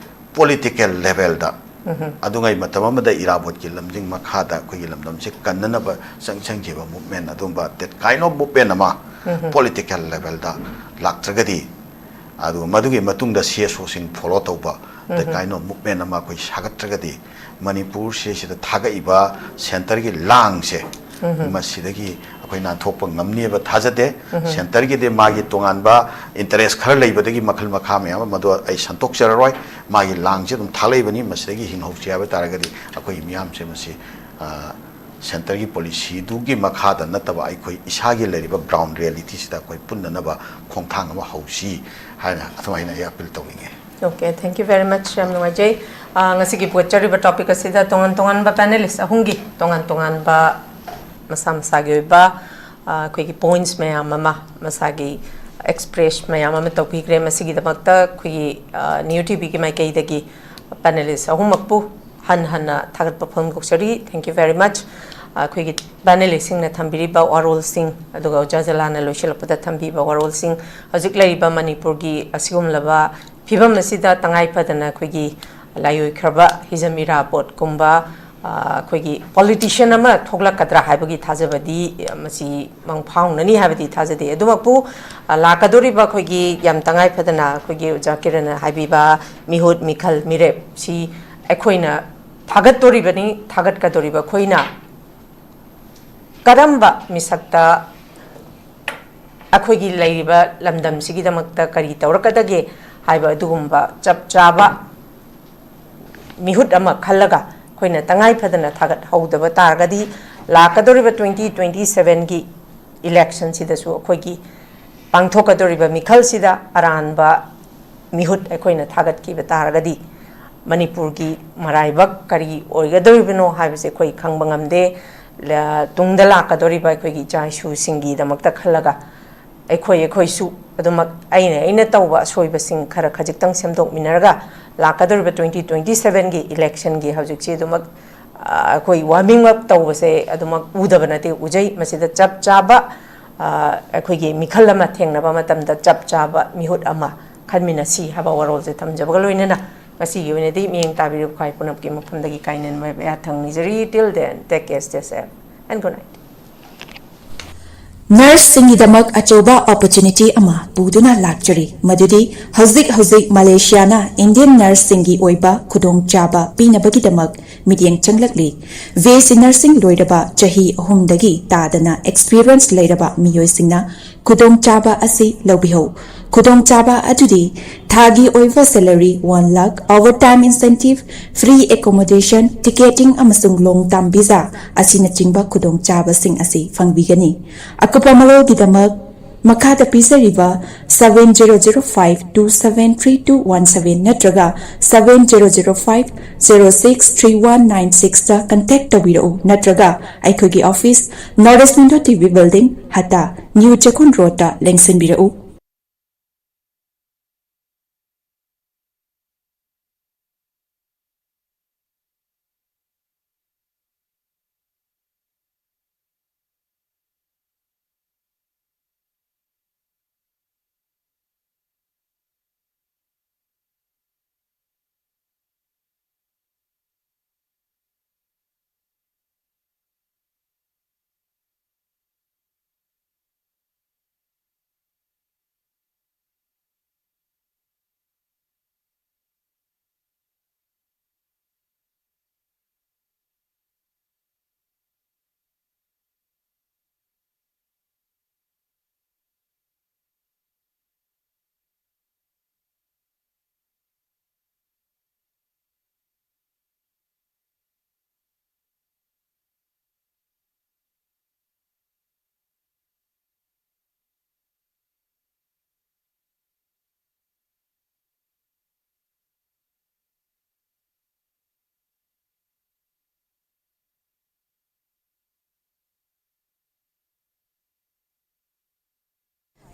ꯄꯣꯂꯤꯇꯤꯀꯦꯜ ꯂꯦꯚꯦꯜꯗ, ꯑꯗꯨꯉꯩ ꯃꯇꯝ ꯑꯃꯗ ꯏꯔꯥꯕꯣꯠꯀꯤ ꯂꯝꯖꯤꯡ ꯃꯈꯥꯗ ꯑꯩꯈꯣꯏꯒꯤ ꯂꯝꯗꯝꯁꯤ ꯀꯟꯅꯅꯕ ꯆꯪꯁꯤꯟꯈꯤꯕ ꯃꯨꯞꯃꯦꯟ, ꯑꯗꯨꯒꯨꯝꯕ that kind of movement ꯑꯃ ꯄꯣꯂꯤꯇꯤꯀꯦꯜ ꯂꯦꯚꯦꯜꯗ ꯂꯥꯛꯇ꯭ꯔꯒꯗꯤ, ꯑꯗꯨꯒ ꯃꯗꯨꯒꯤ ꯃꯇꯨꯡꯗ ꯁꯤ ꯑꯦꯁ ꯑꯣꯁꯤꯡ ꯐꯣꯂꯣ ꯇꯧꯕ that kind of movement ꯑꯃ ꯑꯩꯈꯣꯏ ꯁꯥꯒꯠꯇ꯭ꯔꯒꯗꯤ, ꯃꯅꯤꯄꯨꯔꯁꯦ ꯁꯤꯗ ꯊꯥꯒꯠꯂꯤꯕ ꯁꯦꯟꯇꯔꯒꯤ ꯂꯥꯡꯁꯦ ꯃꯁꯤꯗꯒꯤ ꯑꯩꯈꯣꯏ ꯅꯥꯟꯊꯣꯛꯄ ꯉꯝꯅꯦꯕ ꯊꯥꯖꯗꯦ꯫ ꯁꯦꯟꯇꯔꯒꯤꯗꯤ ꯃꯥꯒꯤ ꯇꯣꯉꯥꯟꯕ ꯏꯟꯇꯔꯦꯁ ꯈꯔ ꯂꯩꯕꯗꯒꯤ ꯃꯈꯜ ꯃꯈꯥ ꯃꯌꯥꯝ ꯑꯃ, ꯃꯗꯨ ꯑꯩ ꯁꯟꯗꯣꯛꯆꯔꯔꯣꯏ꯫ ꯃꯥꯒꯤ ꯂꯥꯡꯁꯦ ꯑꯗꯨꯝ ꯊꯥꯛꯂꯛꯏꯕꯅꯤ꯫ ꯃꯁꯤꯗꯒꯤ ꯍꯤꯡꯍꯧꯁꯤ ꯍꯥꯏꯕ ꯇꯥꯔꯒꯗꯤ ꯑꯩꯈꯣꯏ ꯃꯤꯌꯥꯝꯁꯦ ꯃꯁꯤ, ꯑ, ꯁꯦꯟꯇꯔꯒꯤ ꯄꯣꯂꯤꯁꯤꯗꯨꯒꯤ ꯃꯈꯥꯗ ꯅꯠꯇꯕ ꯑꯩꯈꯣꯏ ꯏꯁꯥꯒꯤ ꯂꯩꯔꯤꯕ ꯒ꯭ꯔꯥꯎꯟ ꯔꯤꯌꯦꯂꯤꯇꯤꯁꯤꯗ ꯑꯩꯈꯣꯏ ꯄꯨꯟꯅꯅꯕ ꯈꯣꯡꯊꯥꯡ ꯑꯃ ꯍꯧꯁꯤ ꯍꯥꯏꯅ ꯑꯗꯨꯃꯥꯏꯅ ꯑꯩ ꯑꯄꯤꯜ ꯇꯧꯅꯤꯡꯉꯦ꯫ Okay, thank you very much, ꯌꯥꯝ ꯅꯨꯡꯉꯥꯏꯖꯩ꯫ ꯑ, ꯉꯁꯤꯒꯤ ꯄꯨꯒꯠꯆꯔꯤꯕ ꯇꯣꯄꯤꯛ ꯑꯁꯤꯗ ꯇꯣꯉꯥꯟ ꯇꯣꯉꯥꯟꯕ ꯄꯦꯅꯦꯂꯤꯁ ꯑꯍꯨꯝꯒꯤ ꯇꯣꯉꯥꯟ ꯇꯣꯉꯥꯟꯕ ꯃꯁꯥ ꯃꯁꯥꯒꯤ ꯑꯣꯏꯕ, ꯑ, ꯑꯩꯈꯣꯏꯒꯤ ꯄꯣꯏꯟꯠꯁ ꯃꯌꯥꯝ ꯑꯃ, ꯃꯁꯥꯒꯤ ꯑꯦꯛꯁꯄ꯭ꯔꯦꯁ ꯃꯌꯥꯝ ꯑꯃ ꯇꯧꯕꯤꯈ꯭ꯔꯦ꯫ ꯃꯁꯤꯒꯤꯗꯃꯛꯇ ꯑꯩꯈꯣꯏꯒꯤ, ꯑ, ꯅ꯭ꯌꯨ ꯇꯤ ꯚꯤꯒꯤ ꯃꯥꯏꯀꯩꯗꯒꯤ ꯄꯦꯅꯦꯂꯤꯁ ꯑꯍꯨꯝꯃꯛꯄꯨ ꯍꯟꯅ ꯍꯟꯅ ꯊꯥꯒꯠꯄ ꯐꯣꯡꯗꯣꯛꯆꯔꯤ꯫ Thank you very much꯫ ꯑꯩꯈꯣꯏꯒꯤ ꯄꯦꯅꯦꯂꯤꯁꯁꯤꯡꯅ ꯊꯝꯕꯤꯔꯤꯕ ꯋꯥꯔꯣꯜꯁꯤꯡ, ꯑꯗꯨꯒ ꯑꯣꯖꯥ ꯖꯂꯥꯅ ꯂꯣꯏꯁꯤꯜꯂꯛꯄꯗ ꯊꯝꯕꯤꯕ ꯋꯥꯔꯣꯜꯁꯤꯡ, ꯍꯧꯖꯤꯛ ꯂꯩꯔꯤꯕ ꯃꯅꯤꯄꯨꯔꯒꯤ ꯑꯁꯤꯒꯨꯝꯂꯕ ꯐꯤꯕꯝ ꯑꯁꯤꯗ ꯇꯉꯥꯏ ꯐꯗꯅ ꯑꯩꯈꯣꯏꯒꯤ ꯂꯥꯏꯑꯣꯏꯈ꯭ꯔꯕ ꯍꯤꯖꯝ ꯏꯔꯥꯕꯣꯠꯀꯨꯝꯕ, ꯑ, ꯑꯩꯈꯣꯏꯒꯤ ꯄꯣꯂꯤꯇꯤꯁꯤꯌꯟ ꯑꯃ ꯊꯣꯛꯂꯛꯀꯗ꯭ꯔꯥ ꯍꯥꯏꯕꯒꯤ ꯊꯥꯖꯕꯗꯤ, ꯑ, ꯃꯁꯤ ꯃꯪ ꯐꯥꯎꯅꯅꯤ ꯍꯥꯏꯕꯗꯤ ꯊꯥꯖꯗꯦ꯫ ꯑꯗꯨꯃꯛꯄꯨ, ꯑ, ꯂꯥꯛꯀꯗꯧꯔꯤꯕ ꯑꯩꯈꯣꯏꯒꯤ ꯌꯥꯝ ꯇꯉꯥꯏ ꯐꯗꯅ ꯑꯩꯈꯣꯏꯒꯤ ꯑꯣꯖꯥ ꯀꯤꯔꯟꯅ ꯍꯥꯏꯕꯤꯕ ꯃꯤꯍꯨꯠ, ꯃꯤꯈꯜ, ꯃꯤꯔꯦꯞꯁꯤ ꯑꯩꯈꯣꯏꯅ ꯊꯥꯒꯠꯇꯣꯔꯤꯕꯅꯤ꯫ ꯊꯥꯒꯠꯀꯗꯧꯔꯤꯕ ꯑꯩꯈꯣꯏꯅ ꯀꯔꯝꯕ ꯃꯤꯁꯛꯇ ꯑꯩꯈꯣꯏꯒꯤ ꯂꯩꯔꯤꯕ ꯂꯝꯗꯝꯁꯤꯒꯤꯗꯃꯛꯇ ꯀꯔꯤ ꯇꯧꯔꯛꯀꯗꯒꯦ ꯍꯥꯏꯕ ꯑꯗꯨꯒꯨꯝꯕ ꯆꯞ ꯆꯥꯕ ꯃꯤꯍꯨꯠ ꯑꯃ ꯈꯜꯂꯒ ꯑꯩꯈꯣꯏꯅ ꯇꯉꯥꯏ ꯐꯗꯅ ꯊꯥꯒꯠꯍꯧꯗꯕ ꯇꯥꯔꯒꯗꯤ, ꯂꯥꯛꯀꯗꯧꯔꯤꯕ ꯇ꯭ꯋꯦꯟꯇꯤ ꯇ꯭ꯋꯦꯟꯇꯤ ꯁꯚꯦꯟꯒꯤ ꯏꯂꯦꯛꯁꯟꯁꯤꯗꯁꯨ ꯑꯩꯈꯣꯏꯒꯤ ꯄꯥꯡꯊꯣꯛꯀꯗꯧꯔꯤꯕ ꯃꯤꯈꯜꯁꯤꯗ ꯑꯔꯥꯟꯕ ꯃꯤꯍꯨꯠ ꯑꯩꯈꯣꯏꯅ ꯊꯥꯒꯠꯈꯤꯕ ꯇꯥꯔꯒꯗꯤ ꯃꯅꯤꯄꯨꯔꯒꯤ ꯃꯔꯥꯏꯕꯛ ꯀꯔꯤ ꯑꯣꯏꯒꯗꯧꯔꯤꯕꯅꯣ ꯍꯥꯏꯕꯁꯦ ꯑꯩꯈꯣꯏ ꯈꯪꯕ ꯉꯝꯗꯦ꯫ ꯂ-, ꯇꯨꯡꯗ ꯂꯥꯛꯀꯗꯧꯔꯤꯕ ꯑꯩꯈꯣꯏꯒꯤ ꯏꯆꯥ ꯏꯁꯨꯁꯤꯡꯒꯤꯗꯃꯛꯇ ꯈꯜꯂꯒ ꯑꯩꯈꯣꯏ ꯑꯩꯈꯣꯏꯁꯨ ꯑꯗꯨꯃꯛ ꯑꯩꯅ ꯑꯩꯅ ꯇꯧꯕ ꯑꯁꯣꯏꯕꯁꯤꯡ ꯈꯔ ꯈꯖꯤꯛꯇꯪ ꯁꯦꯝꯗꯣꯛꯃꯤꯟꯅꯔꯒ ꯂꯥꯛꯀꯗꯧꯔꯤꯕ twenty twenty sevenꯒꯤ ꯏꯂꯦꯛꯁꯟꯒꯤ ꯍꯧꯖꯤꯛꯁꯤ ꯑꯗꯨꯃꯛ, ꯑ, ꯑꯩꯈꯣꯏ ꯋꯥꯔꯃꯤꯡ ꯑꯞ ꯇꯧꯕꯁꯦ ꯑꯗꯨꯃꯛ ꯎꯗꯕ ꯅꯠꯇꯦ, ꯎꯖꯩ꯫ ꯃꯁꯤꯗ ꯆꯞ ꯆꯥꯕ, ꯑ, ꯑꯩꯈꯣꯏꯒꯤ ꯃꯤꯈꯜ ꯑꯃ ꯊꯦꯡꯅꯕ ꯃꯇꯝꯗ ꯆꯞ ꯆꯥꯕ ꯃꯤꯍꯨꯠ ꯑꯃ ꯈꯟꯃꯤꯟꯅꯁꯤ ꯍꯥꯏꯕ ꯋꯥꯔꯣꯜꯁꯦ ꯊꯝꯖꯕꯒ ꯂꯣꯏꯅꯅ ꯉꯁꯤꯒꯤ ꯑꯣꯏꯅꯗꯤ ꯃꯤꯠꯌꯦꯡ ꯇꯥꯕꯤꯔꯤꯕ ꯈ꯭ꯋꯥꯏ ꯄꯨꯝꯅꯃꯛꯀꯤ ꯃꯐꯝꯗꯒꯤ ꯀꯥꯏꯅꯅꯕ ꯌꯥꯊꯪ ꯅꯤꯖꯔꯤ꯫ Till then, take care, stay safe, and good night. ꯅꯔꯁꯁꯤꯡꯒꯤꯗꯃꯛ ꯑꯆꯧꯕ ꯑꯣꯄꯣꯔꯆꯨꯅꯤꯇꯤ ꯑꯃ ꯄꯨꯗꯨꯅ ꯂꯥꯛꯆꯔꯤ, ꯃꯗꯨꯗꯤ ꯍꯧꯖꯤꯛ ꯍꯧꯖꯤꯛ ꯃꯂꯦꯁꯤꯌꯥꯅ ꯏꯟꯗꯤꯌꯟ ꯅꯔꯁꯁꯤꯡꯒꯤ ꯑꯣꯏꯕ ꯈꯨꯗꯣꯡꯆꯥꯕ ꯄꯤꯅꯕꯒꯤꯗꯃꯛ ꯃꯤꯠꯌꯦꯡ ꯆꯪꯂꯛꯂꯤ꯫ ꯕꯤ ꯑꯦꯁ ꯁꯤ ꯅꯔꯁꯤꯡ ꯂꯣꯏꯔꯕ ꯆꯍꯤ ꯑꯍꯨꯝꯗꯒꯤ ꯇꯥꯗꯅ ꯑꯦꯛꯁꯄꯤꯔꯤꯌꯦꯟꯁ ꯂꯩꯔꯕ ꯃꯤꯑꯣꯏꯁꯤꯡꯅ ꯈꯨꯗꯣꯡꯆꯥꯕ ꯑꯁꯤ ꯂꯧꯕꯤꯍꯧ꯫ ꯈꯨꯗꯣꯡꯆꯥꯕ ꯑꯗꯨꯗꯤ ꯊꯥꯒꯤ ꯑꯣꯏꯕ salary one lakh, overtime incentive, free accommodation, ticketing ꯑꯃꯁꯨꯡ long term visa ꯑꯁꯤꯅꯆꯤꯡꯕ ꯈꯨꯗꯣꯡꯆꯥꯕꯁꯤꯡ ꯑꯁꯤ ꯐꯪꯕꯤꯒꯅꯤ꯫ ꯑꯀꯨꯞꯄ ꯃꯔꯣꯜꯒꯤꯗꯃꯛ ꯃꯈꯥꯗ ꯄꯤꯖꯔꯤꯕ seven zero zero five two seven three two one seven ꯅꯠꯇ꯭ꯔꯒ seven zero zero five zero six three one nine sixꯇ contact ꯇꯧꯕꯤꯔꯛꯎ, ꯅꯠꯇ꯭ꯔꯒ ꯑꯩꯈꯣꯏꯒꯤ office, North East Window T V Building, ꯍꯠꯇꯥ, New ꯆꯦꯛꯀꯣꯟ ꯔꯣꯗꯇ ꯂꯦꯡꯁꯤꯟꯕꯤꯔꯛꯎ꯫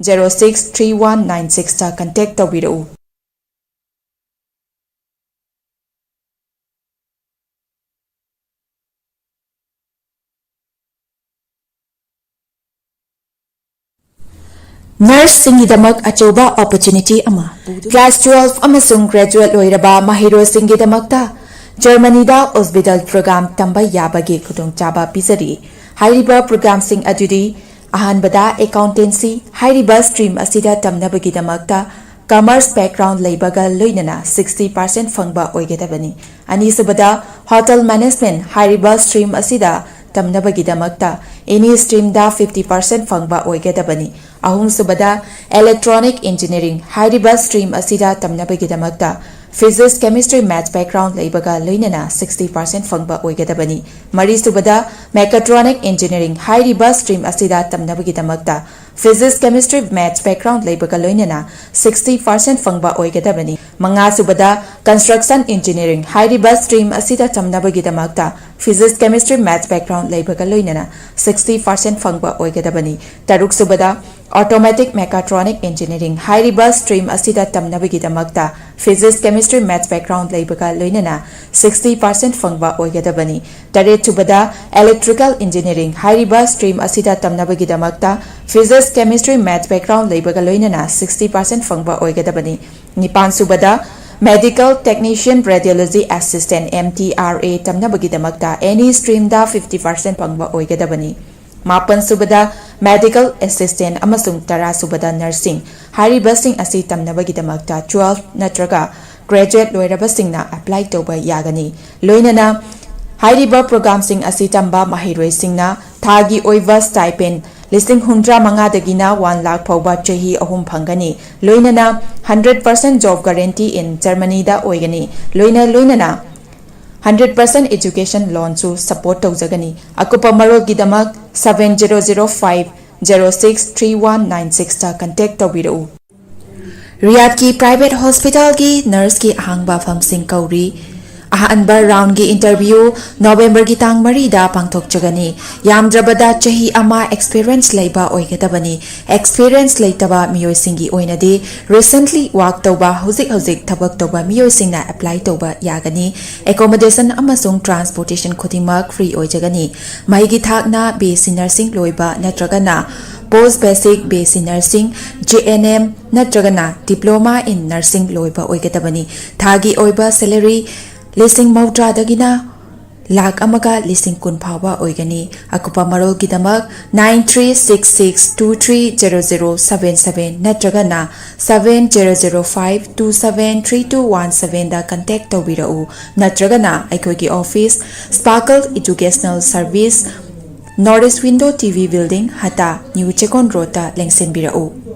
zero six three one nine six ꯇ contact ꯇꯧꯕꯤꯔꯛꯎ꯫ Nurse ꯁꯤꯡꯒꯤꯗꯃꯛ ꯑꯆꯧꯕ opportunity ꯑꯃ꯫ Class twelve ꯑꯃꯁꯨꯡ graduate ꯂꯣꯏꯔꯕ ꯃꯍꯩꯔꯣꯏꯁꯤꯡꯒꯤꯗꯃꯛꯇ Germany ꯗ hospital program ꯇꯝꯕ ꯌꯥꯕꯒꯤ ꯈꯨꯗꯣꯡꯆꯥꯕ ꯄꯤꯖꯔꯤ꯫ ꯍꯥꯏꯔꯤꯕ program ꯁꯤꯡ ꯑꯗꯨꯗꯤ: ꯑꯍꯥꯟꯕꯗ, accountancy꯫ ꯍꯥꯏꯔꯤꯕ stream ꯑꯁꯤꯗ ꯇꯝꯅꯕꯒꯤꯗꯃꯛꯇ commerce background ꯂꯩꯕꯒ ꯂꯣꯏꯅꯅ sixty percent ꯐꯪꯕ ꯑꯣꯏꯒꯗꯕꯅꯤ꯫ ꯑꯅꯤꯁꯨꯕꯗ, hotel management꯫ ꯍꯥꯏꯔꯤꯕ stream ꯑꯁꯤꯗ ꯇꯝꯅꯕꯒꯤꯗꯃꯛꯇ any stream ꯗ fifty percent ꯐꯪꯕ ꯑꯣꯏꯒꯗꯕꯅꯤ꯫ ꯑꯍꯨꯝꯁꯨꯕꯗ, electronic engineering꯫ ꯍꯥꯏꯔꯤꯕ stream ꯑꯁꯤꯗ ꯇꯝꯅꯕꯒꯤꯗꯃꯛꯇ physics, chemistry, maths background ꯂꯩꯕꯒ ꯂꯣꯏꯅꯅ sixty percent ꯐꯪꯕ ꯑꯣꯏꯒꯗꯕꯅꯤ꯫ ꯃꯔꯤꯁꯨꯕꯗ, mechatronic engineering꯫ ꯍꯥꯏꯔꯤꯕ stream ꯑꯁꯤꯗ ꯇꯝꯅꯕꯒꯤꯗꯃꯛꯇ physics, chemistry, maths background ꯂꯩꯕꯒ ꯂꯣꯏꯅꯅ sixty percent ꯐꯪꯕ ꯑꯣꯏꯒꯗꯕꯅꯤ꯫ ꯃꯉꯥꯁꯨꯕꯗ, construction engineering꯫ ꯍꯥꯏꯔꯤꯕ stream ꯑꯁꯤꯗ ꯇꯝꯅꯕꯒꯤꯗꯃꯛꯇ physics, chemistry, maths background ꯂꯩꯕꯒ ꯂꯣꯏꯅꯅ sixty percent ꯐꯪꯕ ꯑꯣꯏꯒꯗꯕꯅꯤ꯫ ꯇꯔꯨꯛꯁꯨꯕꯗ, automatic mechatronic engineering꯫ ꯍꯥꯏꯔꯤꯕ stream ꯑꯁꯤꯗ ꯇꯝꯅꯕꯒꯤꯗꯃꯛꯇ physics, chemistry, maths background ꯂꯩꯕꯒ ꯂꯣꯏꯅꯅ sixty percent ꯐꯪꯕ ꯑꯣꯏꯒꯗꯕꯅꯤ꯫ ꯇꯔꯦꯠꯁꯨꯕꯗ, electrical engineering꯫ ꯍꯥꯏꯔꯤꯕ stream ꯑꯁꯤꯗ ꯇꯝꯅꯕꯒꯤꯗꯃꯛꯇ physics, chemistry, maths background ꯂꯩꯕꯒ ꯂꯣꯏꯅꯅ sixty percent ꯐꯪꯕ ꯑꯣꯏꯒꯗꯕꯅꯤ꯫ ꯅꯤꯄꯥꯟꯁꯨꯕꯗ, medical technician, radiology assistant, M T R A ꯇꯝꯅꯕꯒꯤꯗꯃꯛꯇ any stream ꯗ fifty percent ꯐꯪꯕ ꯑꯣꯏꯒꯗꯕꯅꯤ꯫ ꯃꯥꯄꯟꯁꯨꯕꯗ, medical assistant ꯑꯃꯁꯨꯡ ꯇꯔꯥꯁꯨꯕꯗ, nursing꯫ ꯍꯥꯏꯔꯤꯕꯁꯤꯡ ꯑꯁꯤ ꯇꯝꯅꯕꯒꯤꯗꯃꯛꯇ twelve ꯅꯠꯇ꯭ꯔꯒ graduate ꯂꯣꯏꯔꯕꯁꯤꯡꯅ apply ꯇꯧꯕ ꯌꯥꯒꯅꯤ꯫ ꯂꯣꯏꯅꯅ ꯍꯥꯏꯔꯤꯕ program ꯁꯤꯡ ꯑꯁꯤ ꯇꯝꯕ ꯃꯍꯩꯔꯣꯏꯁꯤꯡꯅ ꯊꯥꯒꯤ ꯑꯣꯏꯕ stipend ꯂꯤꯁꯤꯡ ꯍꯨꯝꯗ꯭ꯔꯥ ꯃꯉꯥꯗꯒꯤꯅ one lakh ꯐꯥꯎꯕ ꯆꯍꯤ ꯑꯍꯨꯝ ꯐꯪꯒꯅꯤ꯫ ꯂꯣꯏꯅꯅ hundred percent job guarantee in Germany ꯗ ꯑꯣꯏꯒꯅꯤ꯫ ꯂꯣꯏꯅ ꯂꯣꯏꯅꯅ hundred percent education loan ꯁꯨ support ꯇꯧꯖꯒꯅꯤ꯫ ꯑꯀꯨꯞꯄ ꯃꯔꯣꯜꯒꯤꯗꯃꯛ seven zero zero five zero six three one nine six ꯇ contact ꯇꯧꯕꯤꯔꯛꯎ꯫ ꯔꯤꯌꯥꯗꯀꯤ private hospital ꯒꯤ nurse ꯀꯤ ꯑꯍꯥꯡꯕ ꯐꯝꯁꯤꯡ ꯀꯧꯔꯤ꯫ ꯑꯍꯥꯟꯕ roundꯒꯤ interview Novemberꯒꯤ ꯇꯥꯡ ꯃꯔꯤꯗ ꯄꯥꯡꯊꯣꯛꯆꯒꯅꯤ꯫ ꯌꯥꯝꯗ꯭ꯔꯕꯗ ꯆꯍꯤ ꯑꯃ experience ꯂꯩꯕ ꯑꯣꯏꯒꯗꯕꯅꯤ꯫ Experience ꯂꯩꯇꯕ ꯃꯤꯑꯣꯏꯁꯤꯡꯒꯤ ꯑꯣꯏꯅꯗꯤ recently work ꯇꯧꯕ, ꯍꯧꯖꯤꯛ ꯍꯧꯖꯤꯛ ꯊꯕꯛ ꯇꯧꯕ ꯃꯤꯑꯣꯏꯁꯤꯡꯅ apply ꯇꯧꯕ ꯌꯥꯒꯅꯤ꯫ Accommodation ꯑꯃꯁꯨꯡ transportation ꯈꯨꯗꯤꯡꯃꯛ free ꯑꯣꯏꯖꯒꯅꯤ꯫ ꯃꯍꯩꯒꯤ ꯊꯥꯛꯅ BSc nursing ꯂꯣꯏꯕ ꯅꯠꯇ꯭ꯔꯒꯅ post basic BSc nursing, JNM ꯅꯠꯇ꯭ꯔꯒꯅ diploma in nursing ꯂꯣꯏꯕ ꯑꯣꯏꯒꯗꯕꯅꯤ꯫ ꯊꯥꯒꯤ ꯑꯣꯏꯕ salary ꯂꯤꯁꯤꯡ ꯃꯧꯗ꯭ꯔꯥꯗꯒꯤꯅ ꯂꯥꯈ ꯑꯃꯒ ꯂꯤꯁꯤꯡ ꯀꯨꯟ ꯐꯥꯎꯕ ꯑꯣꯏꯒꯅꯤ꯫ ꯑꯀꯨꯞꯄ ꯃꯔꯣꯜꯒꯤꯗꯃꯛ nine three six six two three zero zero seven seven ꯅꯠꯇ꯭ꯔꯒꯅ seven zero zero five two seven three two one sevenꯗ contact ꯇꯧꯕꯤꯔꯛꯎ꯫ ꯅꯠꯇ꯭ꯔꯒꯅ ꯑꯩꯈꯣꯏꯒꯤ office, Sparkle Educational Service, North East Window TV Building, ꯍꯇꯥ, New ꯆꯦꯛꯀꯣꯟ ꯔꯣꯗꯇ ꯂꯦꯡꯁꯤꯟꯕꯤꯔꯛꯎ꯫